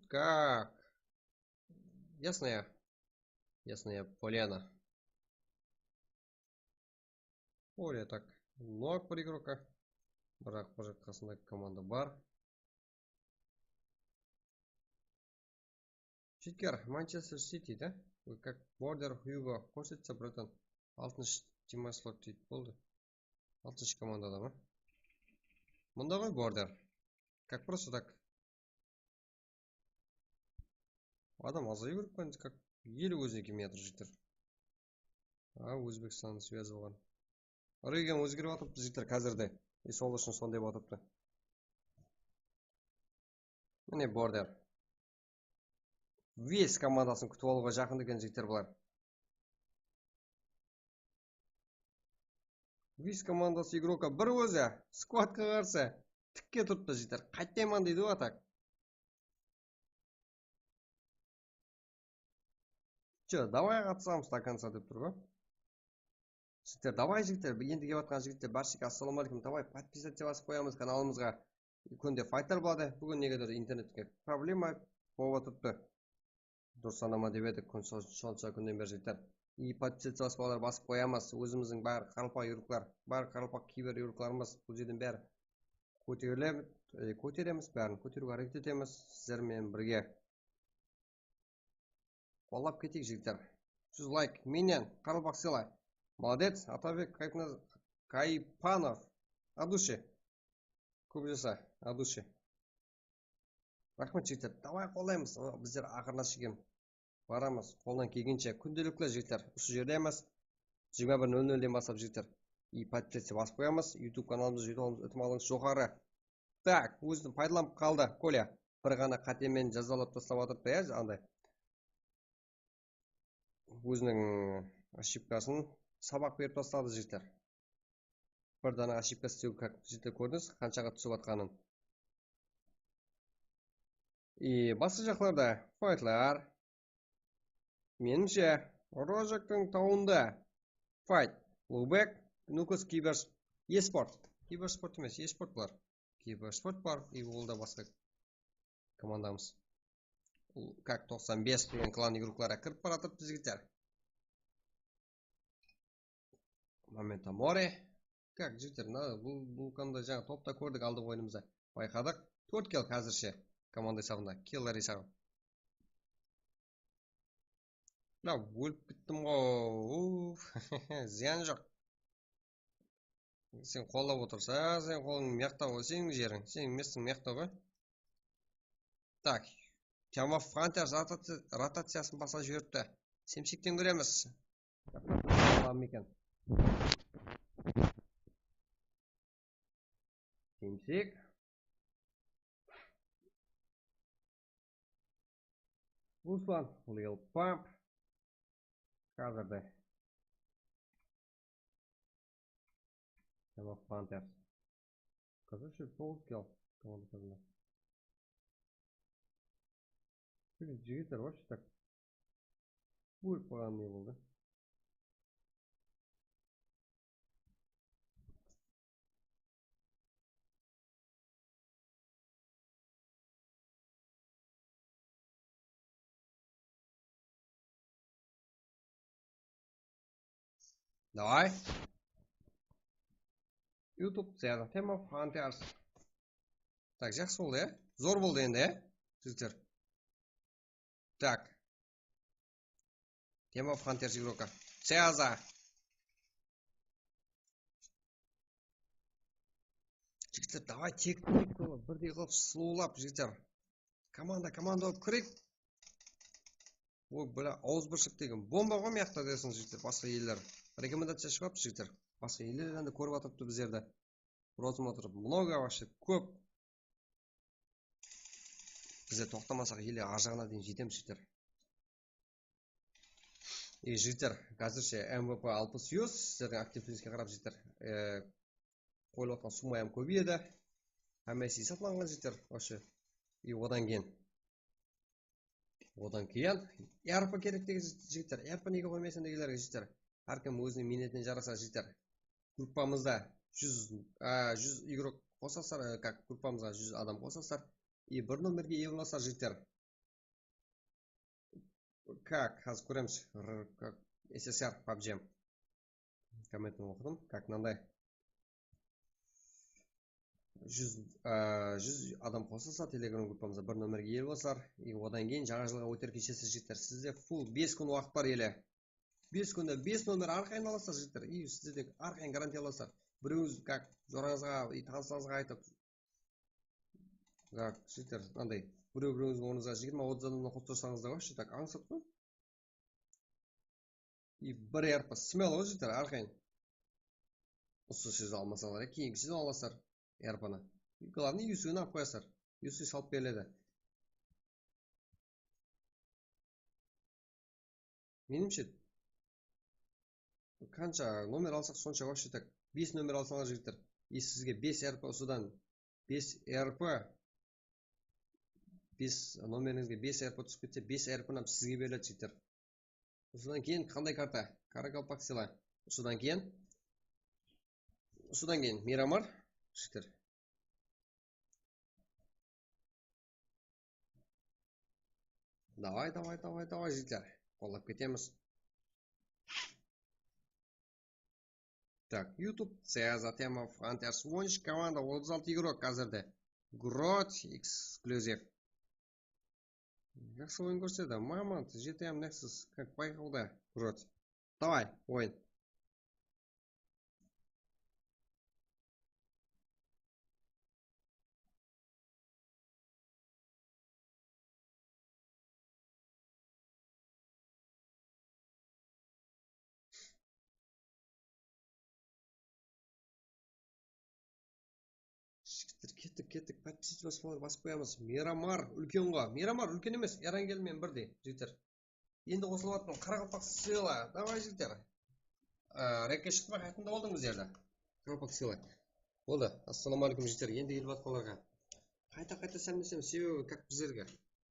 Как? Ясная. Ясная Поляна. Поле так. Nok bir igrokka. Biraq bir qasında komanda bar. Jigitler, Manchester City da. Вы как border Hugo ko'rsatsa, bratan. Altınshı Dimas Lott deydi, boldı. Altınshı komandada ma? Mında ǵoy border. Как просто так. Adam azayıp berip qoydı, как eli ózine kelmey atır, jigitler. A, Ózbekstannan svyaz bolǵan. Region ózgerip atırıptı, jigitler, házirde. E, sol ushın sonday bolıp atırıptı. Mine, border. West komandasın kútip alıwǵa jaqın eken, jigitler, bular. West komandası igrokka bir ózi, skvadqa qarsı. Tikke turıptı, jigitler. Qaytayman deydi ǵoy, atak. Чё, давай atsamız до конца dep tur ǵoy. Jigitler, davay, jigitler, endigi kep atqan jigitler, bárshege assalamu aleykum, davay, podpisаться basıp qoyamız kanalımızǵa. Kúnde faytlar boladı. Búgin negedur internetke problema bolıp atırıptı. Durıs sanama dep edik, kún so-, sonsha kúnnen beri, jigitler. И podpisаться basıp qoyamız. Ózimizdiń bár qaraqalpaq igroklar, bár qaraqalpaq kiber igroklarımız bul jerden bári kóterile-, e, kóteremiz, bárin kóteriwge háreket etemiz sizler menen birge. Qollap keteyik, jigitler. Júz layk. Mennen, Qaraqalpaq Sela. Молодец, Atabek Kaypna-, Kaypanov. От души. Kóp jasa, от души. Raxmet, jigitler. Davay, qollaymız. O, bizler aqırına shekem baramız. Qoldan kelgenshe kúndelikli, jigitler. Usı jerdemiz. Jigirma bir nol nolden baslap, jigitler. И podpisаться basıp qoyamız. YouTube kanalımızdı júytip alıńız, itimalıńız joqarı. Так, ózin paydalanıp qaldı, Kolya. Bir ǵana qáte menen jazalap taslap atırıptı, ya, anday. Óziniń oshibkasın sabaq berip tasladı, jigitler. Bir dana oshibka istew, как, jigitler, kórdińiz, qanshaǵa túsip atqanın. И basqa jaqlarda faytlar. Menimshe, Rojaktıń tawında fayt. Lubek, Nukus, Kibers, Esport. Kibersport emes, Esport bular. Kibersport bar, и ol da basqa komandamız. Как toqsan bes degen klan igrokları kirip baratır, jigitler. Momento More. Как, jigitler, mına bul, bul komanda jańa topta kórdik, aldınǵı oyınımızda bayqadıq. Tórt kill házirshe komanda esabında, killer esabı. Mına, ólip kettim ǵo. Uf, zıyan joq. Sen qollap otırsań, sen qolıń mıyaqta ǵoy, seniń jeriń, seniń mestiń mıyaqta ǵoy. Так. Тёма Фантер rotaci-, rotaciyasın baslap jiberipti. Semsekten kóremiz. Alam eken. Semsek. Ruslan, Lil Pump. Házirde. Team of Hunters. Короче, toǵız kill komanda sırında. Jigitler, вообще так. Ólip qalǵan ne boldı? Davay. YouTube, Team of Hunters. Tak, jaqsı boldı, ya? Zor boldı endi, ya? Jigitler. Tak. Team of Hunters игрока. Caza. Jigitler, davay, tek birdey qılıp, slowlap, jigitler. Komanda, komanda bolıp kireyik. Oy, bla, awızbirshik degen bomba ǵoy, mıyaqta dersiń, jigitler, basqa eller. Rekomendaciya shıǵıp, jigitler. Basqa eller endi kórip atırıptı bizlerdi. Просмотр много, вообще kóp. Bizler toqtamasaq, ele arjaǵına deyin jetemiz, jigitler. E, jigitler, házirshe M V P alpıs yuz, sizlerdiń aktivligingizge qarap, jigitler, e, qoyılıp atırǵan summa hám kóbeyedi. Hámmesi esaplanǵan, jigitler, вообще. E, odan keyin, odan keyin E R P kerek degen jigitler, E R P nege qoymaysań degenlerge, jigitler. Hár kim óziniń miynetine jarasa, jigitler. Gruppamızda júz, a, júz игрок qosasızlar, e, как, gruppamızǵa júz adam qosasızlar. E, bir nomerge iye bolasızlar, jigitler. Как, házir kóremiz. R, как, S S R, PUBG. Kommentin oqıdım. Как, mınanday. Júz, á, júz adam qosılsa, Telegram gruppamızda bir nomerge iye bolasızlar. E, odan keyin jańa jılǵa óter keshesiz, jigitler. Sizde full bes kún waqıt bar, ele. Bes kúnde bes nomer arqayın alasızlar, jigitler. E, sizde de arqayın garantiya alasızlar. Birewińiz, как, jorańızǵa, e, tanıslarıńızǵa aytıp, как, jigitler, mınanday, birew-birewińizdiń ornıńızǵa jigirma otız adamnan qosıp tursańız da, вообще так, ańsat ǵoy. И bir E R P smelo, jigitler, arqayın. Usı sezon almasańlar, keyingi sezon alasızlar E R P-ni. Главное, Yusufini alıp qoyasızlar. Yusuf salıp beriledi. Menimshe, qansha nomer alsaq, sonsha вообще так. Bes nomer alsańlar, jigitler. И sizge bes E R P usıdan, bes E R P, bes nomerińizge bes E R P túsip ketse, bes E R P nam sizge beriledi, jigitler. Usıdan keyin qanday karta? Qaraqalpaq sıylı. Usıdan keyin, usıdan keyin Miramar, jigitler. Davay, davay, davay, davay, jigitler. Qollap ketemiz. Так, YouTube, Caza, Team of Hunters, on úsh komanda, otız altı игрок házirde. Grot, eksklyuziv. Jaqsı oyın kórsedi. Mamont, G T M Nexus, как, bayqawda. Grot. Davay, oyın. Jigitler, kettik, kettik. Подписаться basıp qoyamız. Miramar úlken ǵo. Miramar úlken emes, Erangelmen birdey, jigitler. Endi qosılıp atırman. Qaraqalpaq sıylı. Davay, jigitler. Á, rekke shıqtı ma, qaytında boldıń bizlerde? Qaraqalpaq sıylı. Boldı. Assalawma áleykum, jigitler. Endi kelip atqanlarǵa qayta-qayta sálemlesem, sebebi как bizlerge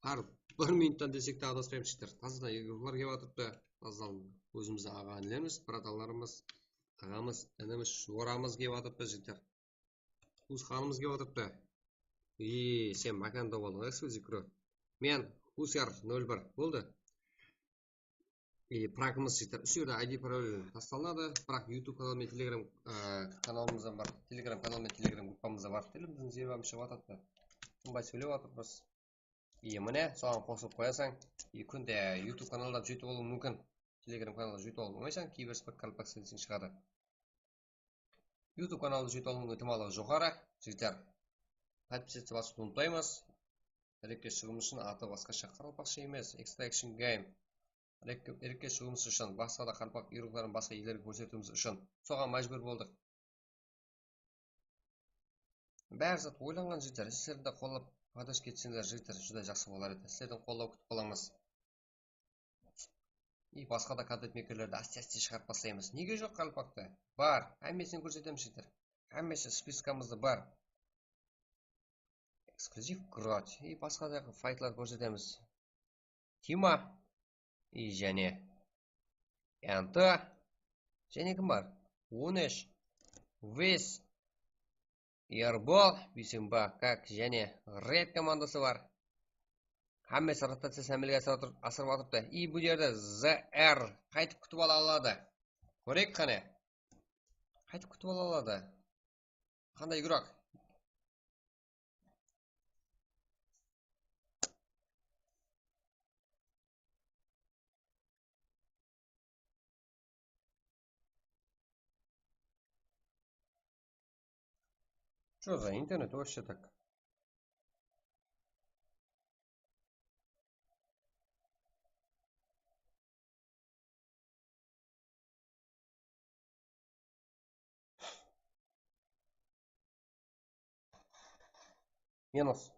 hár bir minuttan desek te adaspaymız, jigitler. Tazadan игрокlar kelip atırıptı. Tazadan ózimizdiń aǵa-inilerimiz, bratanlarımız, aǵamız, inimiz, joramız kelip atırıptı, jigitler. Tuwısqanımız kelip atırıptı. Ey, sen mákanda boldıń, eksklyuziv kro. Men Husyar nol bir. Boldı. Ey, prakımız, jigitler. Usı jerde I D parallel taslanadı. Prak YouTube kanal menen Telegram, e, kanalımızdan bar. Telegram kanal menen Telegram gruppamızda bar. Tilimizdiń zebamız shıǵıp atırıptı. Tınbay sóylep atırmız. Ey, mine, soǵan qosılıp qoyasań. Ey, kúnde YouTube kanaldan júytip alıwıń múmkin. Telegram kanaldan júytip alıwıń múmkin. Kiybersport Karlpak deseń shıǵadı. YouTube kanaldı júytip alıwdıń itimallıǵı joqarı, jigitler. Подписаться basıwdı umıtpaymız. Rekke shıǵıwımız ushın atı basqasha, qaraqalpaqsha emes, Extraction Game. Rekke, rekke shıǵıwımız ushın, basqa da qaraqalpaq игрокların basqa ellerge kórsetiwimiz ushın. Soǵan májbúr boldıq. Bári zat oylanǵan, jigitler. Sizler de qollap, podderjka etseńler, jigitler, júdá jaqsı bolar edi. Sizlerden qollaw kútip qalamız. И basqa da kontent mekerlerdi áste-áste shıǵarıp baslaymız. Nege joq qaraqalpaqta? Bar. Hámmesinen kórsetemiz, jigitler. Hámmesi spiskamızda bar. Eksklyuziv grot. I basqa da faytlardı kórsetemiz. Tima. I jáne. Enta. Jáne kim bar? On úsh. Ves. Erbol. Biysenba. Kak. Jáne Red komandası bar. Hámmesi rotaciya ámelge asırıp atır-, asırıp atırıptı. I bul jerde Z R qaytıp kútip ala aladı. Kóreyik qáne. Qaytıp kútip ala aladı. Qanday igrok? Что за интернет вообще так? Minus.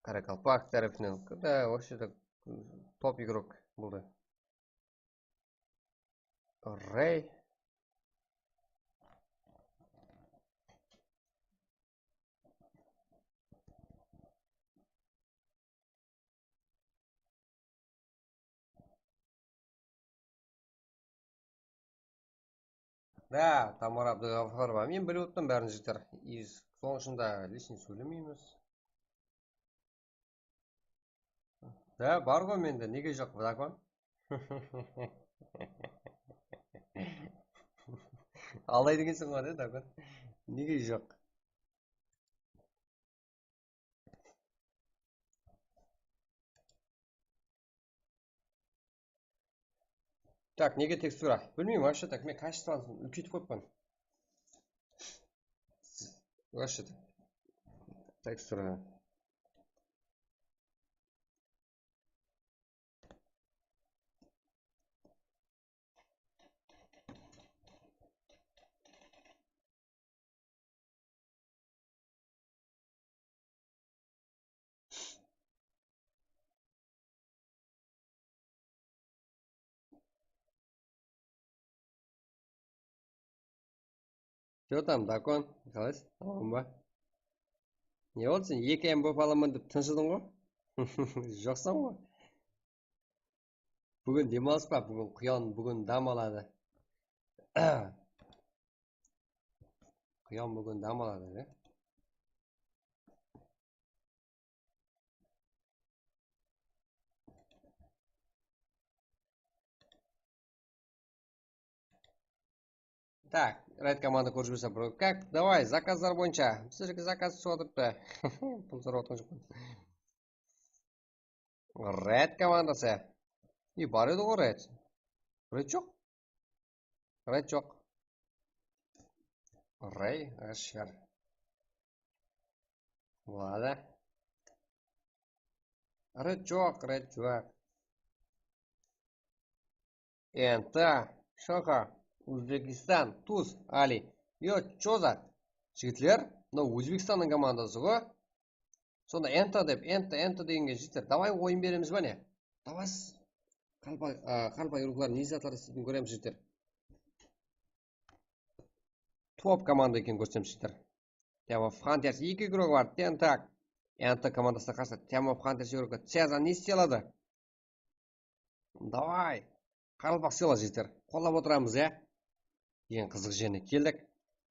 Qaraqalpaq tárepinen, да, вообще так, top igrok boldı. Rey. Да, Tamara Abdulgafarova. Men bilip otırman bárin, jigitler. Sonıń ushın da лишний sóylemeymiz. Да, bar ǵoy mende, nege joq, zakon? Alay degenseń ǵoy, да, zakon. Nege joq? Так, nege tekstura? Bilmeymen, вообще так, men качествосын úlkeytip qoyıppan. Вообще так. Tekstura. Что там, Dakon? Qalaysıń? Aman ba? Ne boldı sen? Eki M bolıp alaman dep tınshıdıń ǵoy? Joqsań ǵoy. Búgin dem alıs pa? Búgin quyon, búgin dam aladı. Quyon búgin dam aladı, ya. Так, Red komanda kórip jiberiń, bro. Как, давай, zakazlar boyınsha. Bizlerge zakaz túsip atırıptı. Pul sorap atqan joqpan. Red komandası. E, bar edi ǵoy Red. Red joq. Red joq. Rey, ǵashar. Boladı. Red joq, red joq. Enta, Shoka, Uzbekistan, Tuz, Ali. Yo, chozat. Jigitler, mınaw O'zbekstannıń komandası ǵoy. Sonda enta dep, enta, enta degenge jigitler. Davay, oyın beremiz ba ne? Davay, qalpa, a, qalpa igroklar ne zatlar isleytuǵının kóremiz, jigitler. Top komanda ekenin kórsemiz, jigitler. Tyamof Hunters, eki igrok bar, tentak. Enta komandasına qarsı Tyamof Hunters igroklar. Ceza ne istey aladı? Davay. Qaraqalpaq sıyla, jigitler. Qollap otıramız, ya. Eń qızıq jerine keldik.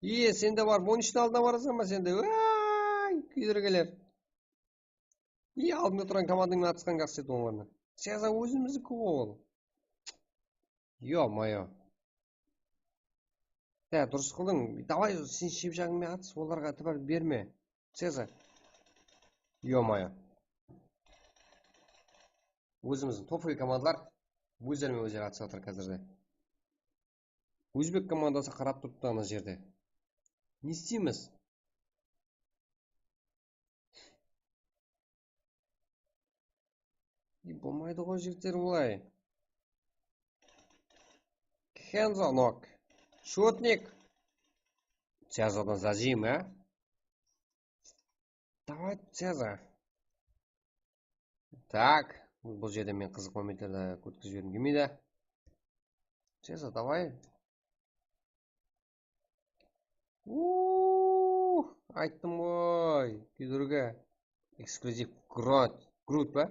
Iye, sen de barıp on úshtiń aldına barasań ba sen de? Áy, kúydirgiler. Iye, aldında turǵan komandańnan atısqan qaqsıydı olardan. Ceza ózimizdiki ǵoy ol. Ё-моё. Ya, durıs qıldıń. Davay, sen shep jaǵıńmen atıs, olarǵa itibar berme. Ceza. Ё-моё. Ózimizdiń topovıy komandalar ózlermen ózleri atısıp atır házirde. Ózbek komandası qarap turıptı ana jerde. Ne isteymiz? E, bolmaydı ǵoy, jigitler, olay. Kenzo nok. Shutnik. Cezadan zaziyim, á? Davay, Ceza. Так, bul jerde men qızıq momentlerdi ótkizip jibergim kelmeydi. Ceza, davay. Uh, ayttım ǵoy, kúydirge. Eksklyuziv Groot, Groot pa?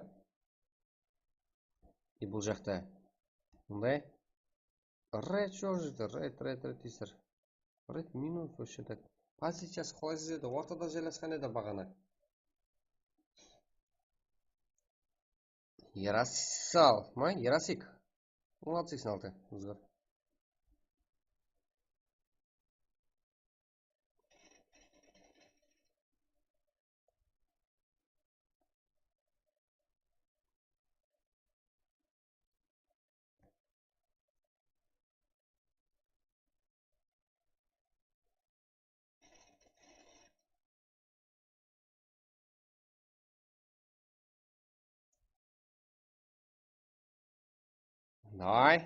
E, bul jaqta mınday. Red joq jerde, red, red, red deysiz. Red minus вообще так. Poziciyası qolaysız edi, ortada jaylasqan edi baǵana. Yarasal ma? Yarasik. On altı seksen altı. Uzgar. Давай.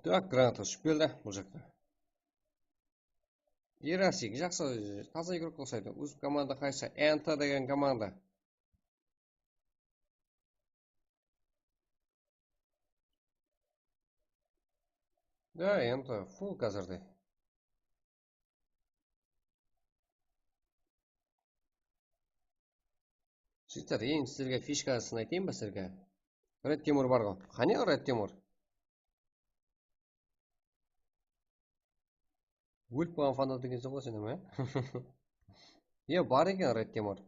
Так, granata túsip keldi bul jaqta. Erasik, jaqsı, taza igrok uqsaydı. Óz komanda qaysı? Enta degen komanda. Da, endi full házirde. Jigitler, eń sizlerge fishkasın aytayın ba sizlerge? Red Timur bar ǵo. Qáne Red Timur? Ólip qalǵan fanat ekensiń ǵo sen, e? Iya, bar eken Red Timur.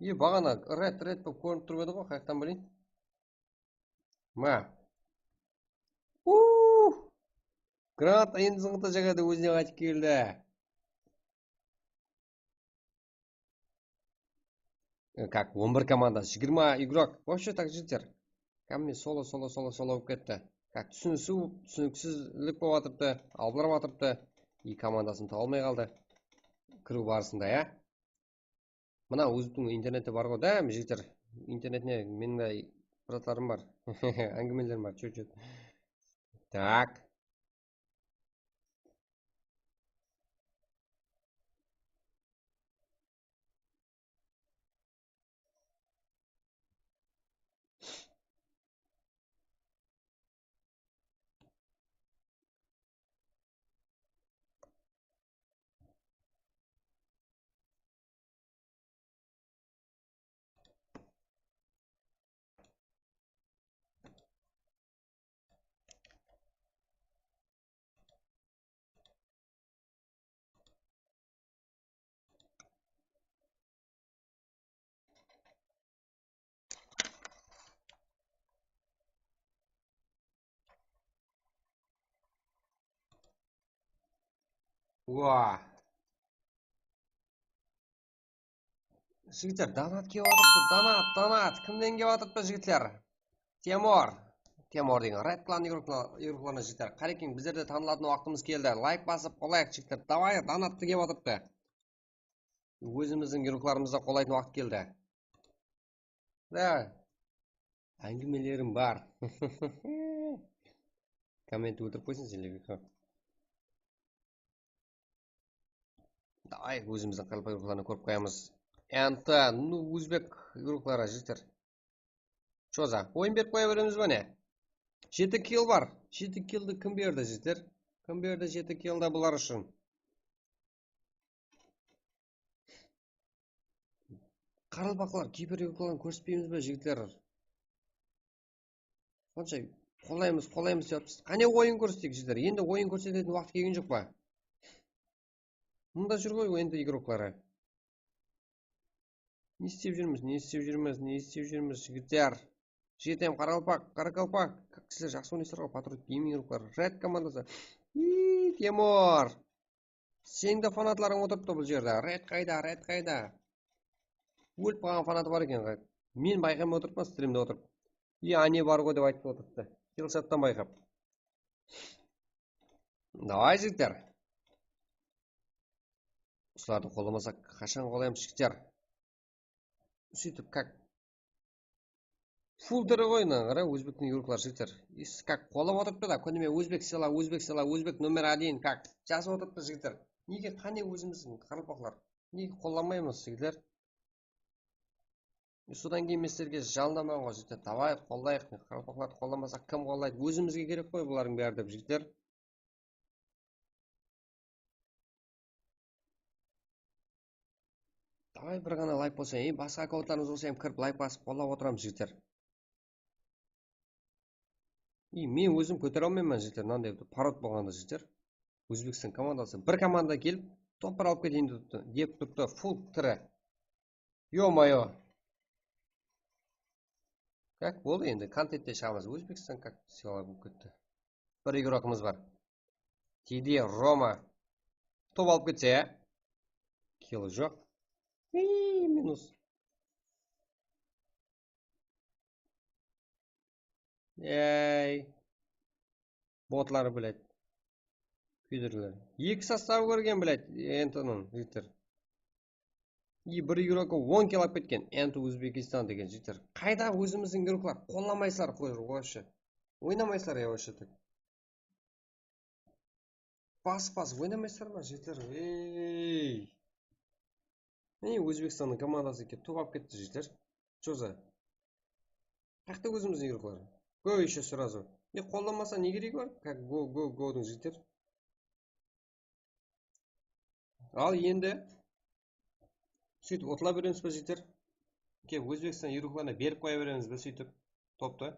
Iya, baǵana red, red bolıp kórinip turıp edi ǵo, qayaqtan bileyin? Ma. Uh! Granat endi zıńǵıta jaǵada ózine qaytıp keldi. E, как, on bir komanda, jigirma igrok. Вообще так, jigitler. Hámme solo, solo, solo, solo bolıp ketti. Как, túsinisiw, túsiniksizlik bolıp atırıptı, albırap atırıptı. Eki komandasın taba almay qaldı. Kiriw barısında, ya. Mına ózimniń interneti bar ǵo da, jigitler. Internetine meniń de zatlarım bar. Áńgimelerim bar, чё-чё. Так. Ua. Jigitler, donat kelip atırıptı, donat, donat. Kimden kelip atırıptı, jigitler? Temur. Temur degen Red Clan igrokla-, igroklarına, jigitler. Qarekeń, bizler de tanılatuǵın waqtımız keldi. Layk basıp qolayıq, jigitler. Davay, donattı kelip atırıptı. Ózimizdiń igroklarımızdı qollaytuǵın waqıt keldi. Da. Áńgimelerim bar. Kommentti óltirip qoysın senlerge. Davay, ózimizdiń qaraqalpaq igroklarına kórip qoyamız. Enta, nu, ózbek igrokları, jigitler. Choza. Oyın berip qoya beremiz be ne? Jeti kill bar. Jeti killdi kim berdi, jigitler? Kim berdi jeti killdi bular ushın? Qaraqalpaqlar, keyper igrokların kórsetpeymiz be, jigitler? Sonsha qollaymız, qollaymız dep atırmız. Qáne oyın kórseteyik, jigitler. Endi oyın kórsetetin waqıt kelgen joq pa? Mında júr ǵoy endi igrokları. Ne istep júrmiz, ne istep júrmiz, ne istep júrmiz, jigitler? Jetem qaraqalpaq, qaraqalpaq. Sizler jaqsı oynaysızlar ǵoy, Patriot Gaming igrokları. Red komandası. Iiy, Temur. Seniń de fanatlarıń otırıptı bul jerde. Red qayda, Red qayda? Ólip qalǵan fanatı bar eken, Red. Men bayqamay otırıppan, strimde otırıp. I, áne bar ǵoy dep aytıp otırıptı. Killshottan bayqap. Davay, jigitler. Usılardı qollamasaq, qashan qollaymız, jigitler? Sóytip, как? Full tiri ǵoy, mına qara, ózbektiń igrokları jigitler. Is, как, qollap otırıptı da, kúnime ózbek sıyla, ózbek sıyla, ózbek номер один, как, jazıp otırıptı jigitler. Nege, qáne ózimizdiń qaraqalpaqlar? Nege qollamaymız jigitler? Sodan keyin men sizlerge jalındaman ǵoy jigitler. Davay, qollayıq. Qaraqalpaqlardı qollamasaq kim qollaydı? Ózimizge kerek ǵoy bulardıń bári dep jigitler. Davay, bir ǵana layk bolsa, ey, basqa akkauntlarımız bolsa hám kirip layk basıp qollap otıramız jigitler. Ey, men ózim kótere almayman jigitler, mınanday parod bolǵanda jigitler. Ózbekstan komandası bir komanda kelip top bir alıp keteyin dep turıptı, dep turıptı, full tiri. Ё-моё. Как, boldı endi, kontentte shıǵamız. Ózbekstan как sıylaw bolıp ketti. Bir igrokımız bar. Tiydi Roma. Top alıp ketse ya. Kill joq. Iy, minus. Ey. Botlar, блядь. Kúydirler. Eki sostav kirgen, блядь, Entonıń, jigitler. И bir igrokı on kill alıp ketken, Ento Uzbekistan degen, jigitler. Qayda ózimizdiń igroklar? Qollamaysızlar, qoy, вообще. Oynamaysızlar ya, вообще, так. Basıp-basıp oynamaysızlar ma, jigitler? Ey! Mine, Ózbekstannıń komandası kelip top alıp ketti, jigitler. Чё за? Qayaqta ózimizdiń igroklar? Go ещё сразу. Ne, qollamasa ne keregi bar? Как go, go, godıń, jigitler. Al endi sóytip otla beremiz be, jigitler? Kelip Ózbekstan igroklarına berip qoya beremiz be sóytip toptı?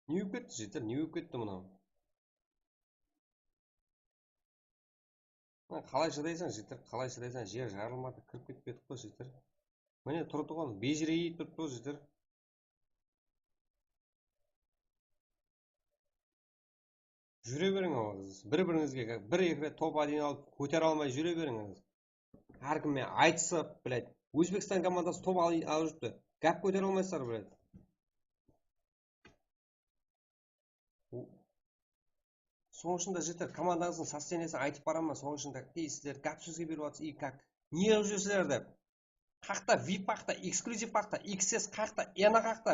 Ne bolıp ketti, jigitler? Ne bolıp ketti mınaw? Ha, qalay shıdaysań, jigitler, qalay shıdaysań? Jer jarılmadı, kirip ketpedik pa, jigitler? Mine, turıptı ǵoy, bejireyip turıptı ǵoy, jigitler. Júre beriń, awa, bir-birińizge, bir-eki ret top один alıp, kótere almay júre beriń. Hár kimmen aytısıp, блядь. Ózbekstan komandası top al-, alıp júripti. Gáp kótere almaysızlar, блядь. Sonıń ushın da, jigitler, komandańızdıń sostoyaniyasin aytıp baraman, sonıń ushın da, ey, sizler gáp sózge berip atırsız, ey, как, ne qılıp júrsizler dep. Qayaqta vip, qayaqta eksklyuziv, qayaqta X S, qayaqta ena, qayaqta.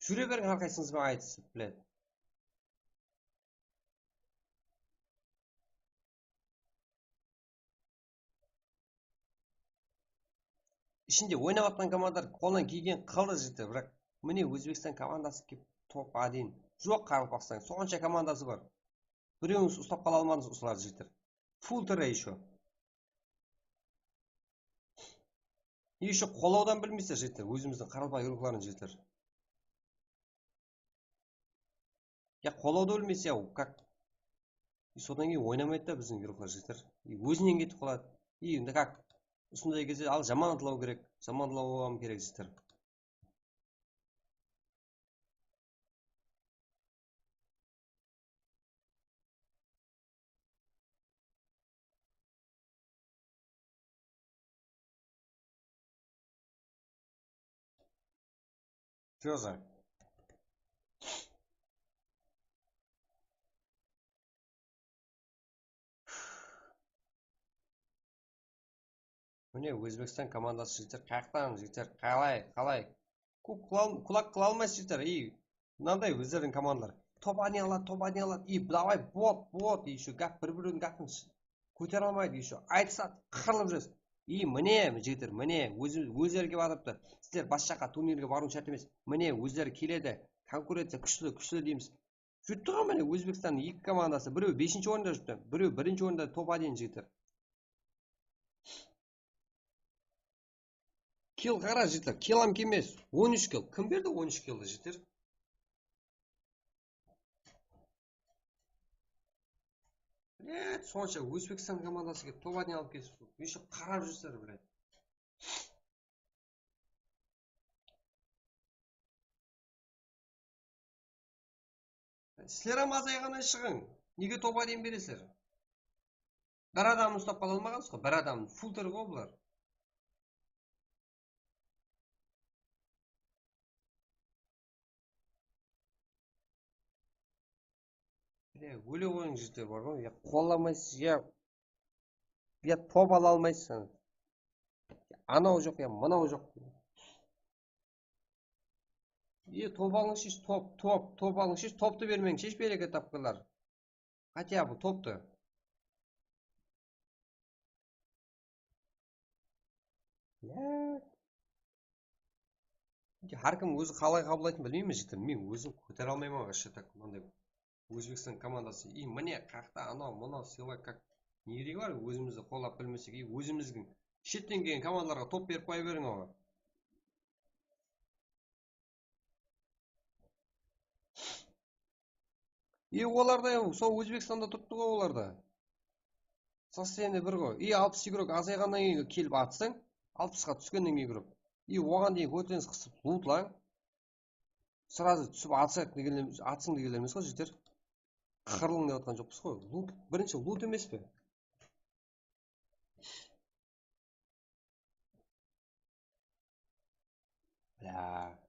Júre beriń hár qaysıńız benen aytısıp, блядь. Ishinde oynap atqan komandalar qoldan kelgen qıldı, jigitler, biraq mine Ózbekstan komandası kelip top один. Joq, Qaraqalpaqstan sonsha komandası bar. Birewin uslap qala almadıńız usılardı, jigitler. Full tire ещё. Ещё qollawdan bilmeysizler, jigitler, ózimizdiń qaraqalpaq igrokların, jigitler. Ya qollawdı bilmeysiz, ya, как? И sodan keyin oynamaydı da biziń igroklar, jigitler. И ózinen ketip qaladı. И endi как? Usınday gezde al jaman atlaw kerek, jaman atlaw kerek, jigitler. Чё за? Mine, Ózbekstan komandası, jigitler, qayaqtan, jigitler, qalay, qalay? Ku-, qıla al-, kulak qıla almaysız, jigitler, и mınanday ózleriniń komandaları. Top один aladı, top один aladı, и давай, bot, bot, и shu gáp, bir-biriniń gápin kótere almaydı, и shu aytısadı, qırılıp júresiz. И mine, jigitler, mine, ózi, ózleri kelip atırıptı. Sizler basqa jaqqa turnirge barıw shárt emes. Mine, ózleri keledi, konkurenciya kúshli, kúshli deymiz. Júripti ǵoy, mine, Ózbekstannıń eki komandası, birew besinshi orında júripti, birew birinshi orında, top один, jigitler. Kill qara, jigitler, kill hám kelmez. On úsh kill. Kim berdi on úsh killdi, jigitler? Блядь, sonsha Ózbekstan komandası kelip, top один alıp ketip, ещё qarap júrsizler, блядь. Sizler hám azayǵannan shıǵıń. Nege top один beresizler? Bir adamın uslap qala almaǵansız ǵoy, bir adamın. Full tiri ǵoy bular. Bile, óle qoyıń, jigitler, bar ǵoy, ya qollamaysız, ya, ya top ala almaysız. Anaw joq, ya mınaw joq. E, top alıńshı, top, top, top alıńshı, toptı bermeńshi, bereket tapqırlar. Хотя бы toptı. Ya. Hár kim ózi qalay qabıllaytın bilmeymen, jigitler. Men ózim kótere almayman вообще так, mınday Ózbekstan komandası. И mine, qaqta anaw, mınaw, sıyla, как, ne keregi bar, ózimizdi qollap bilmesek, и ózimizdiń shetten kelgen komandalarǵa top berip qoya beriń oǵan. И olarda, sol Ózbekstanda turıptı ǵoy olarda. Состояние bir ǵoy. И alpıs igrok azayǵannan keyin kelip atsań, alpısqa túskennen keyin igrok. И oǵan deyin kóterińiz qısıp lutlań. Сразу túsip atsaq degenler, atsıń degenler emes ǵoy, jigitler. Qırılıń dep atqan joqpız ǵoy. Lut, birinshi lut emes pe? Bla.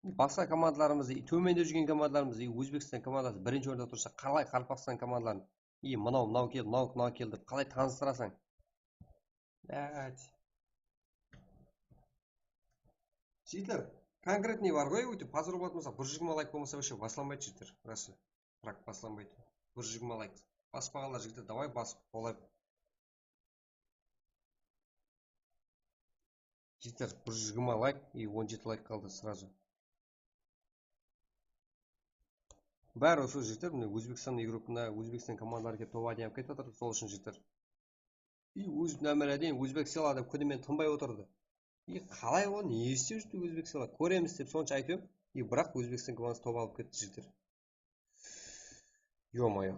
Basqa komandalarımızdı, tómende júrgen komandalarımızdı, Ózbekstan komandası birinshi orında tursa, qalay Qaraqalpaqstan komandaların, e, mınaw, mınaw keldi, mınaw, mınaw keldi dep qalay tanıstırasań? Блядь. Jigitler, конкретный bar ǵoy, óytip, házir bolatın bolsa, bir júz jigirma layk bolmasa, вообще baslanbaydı, jigitler, rası. Rak baslanbaydı. Bir júz jigirma layk. Baspaǵanlar, jigitler, davay basıp qolayıq. Jigitler, bir júz jigirma layk и on jeti layk qaldı сразу. Bári usı jigitler, mine, Ózbekstan igrokına, Ózbekstan komandaları kelip, top oynap ketip atır, sol ushın jigitler. И óz námelerin ózbek sıyla dep kúni menen tınbay otırdı. И qalay ol, ne islep júrdi ózbek sıyla? Kóremiz dep sonsha aytıp edim. И biraq Ózbekstan komandası top alıp ketti, jigitler. Ё-моё.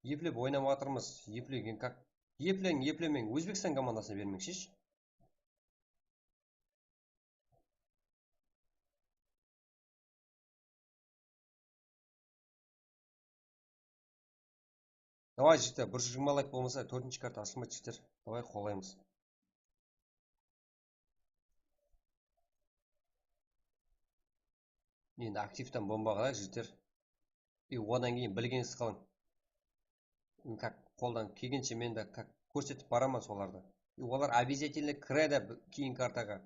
Eplep oynap atırmız. Eplegen как? Epleń, eplemeń. Ózbekstan komandasına bermeńshish. Davay, jigitler, bir júz jigirma layk bolmasa, tórtinshi karta ashılmaydı, jigitler. Davay, qollaymız. Endi aktivten bomba qalayıq, jigitler. И odan keyin bilgeniz qılıń. Как qoldan kelgenshe men de как kórsetip baraman solardı. И olar обязательно kiredi b-, keyin kartaǵa.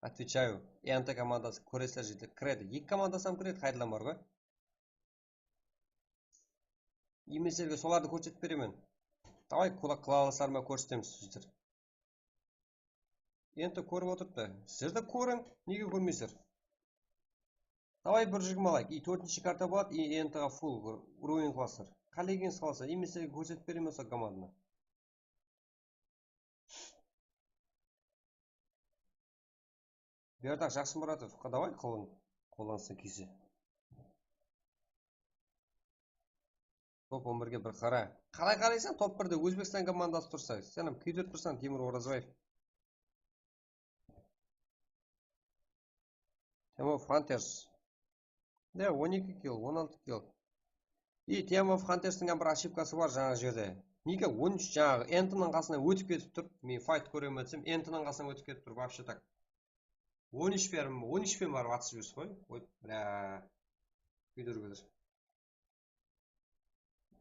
Отвечаю. Nt komandası kóresizler, jigitler, kiredi. Eki komandası hám kiredi, qaydadan bar ǵoy. Emeslerge solardı kórsetip beremen. Davay, kula-, qıla alasızlar ma, kórsetemiz, jigitler. Nt kórip otırıptı. Sizler de kóriń, nege kórmeysizler? Davay, bir júz jigirma layk. И tórtinshi karta boladı, и ntǵa full ruin qılasızlar. Qálegeniz qalasızlar. Emeslerge kórsetip beremen sol komandanı. Berdaq Jaqsımuratov, davay, qılıń, qollanısa kiyse. Top on birge bir qara. Qalay qaraysań, top birde Ózbekstan komandası tursa? Sen hám kúydirip tursań, Temur Orazbaev. Team of Hunters. Ya, on eki kill, on altı kill. И Team of Hunters'tiń hám bir oshibkası bar jańa jerde. Nege on úsh jańaǵı Nt'nıń qasınan ótip ketip turıp, men fayt kóremen desem, Nt'nıń qasınan ótip ketip turıp, вообще так. On úsh pe, on úsh pe barıp atısıp júrsiz ǵoy. Oy, bla. Kúydirip atır.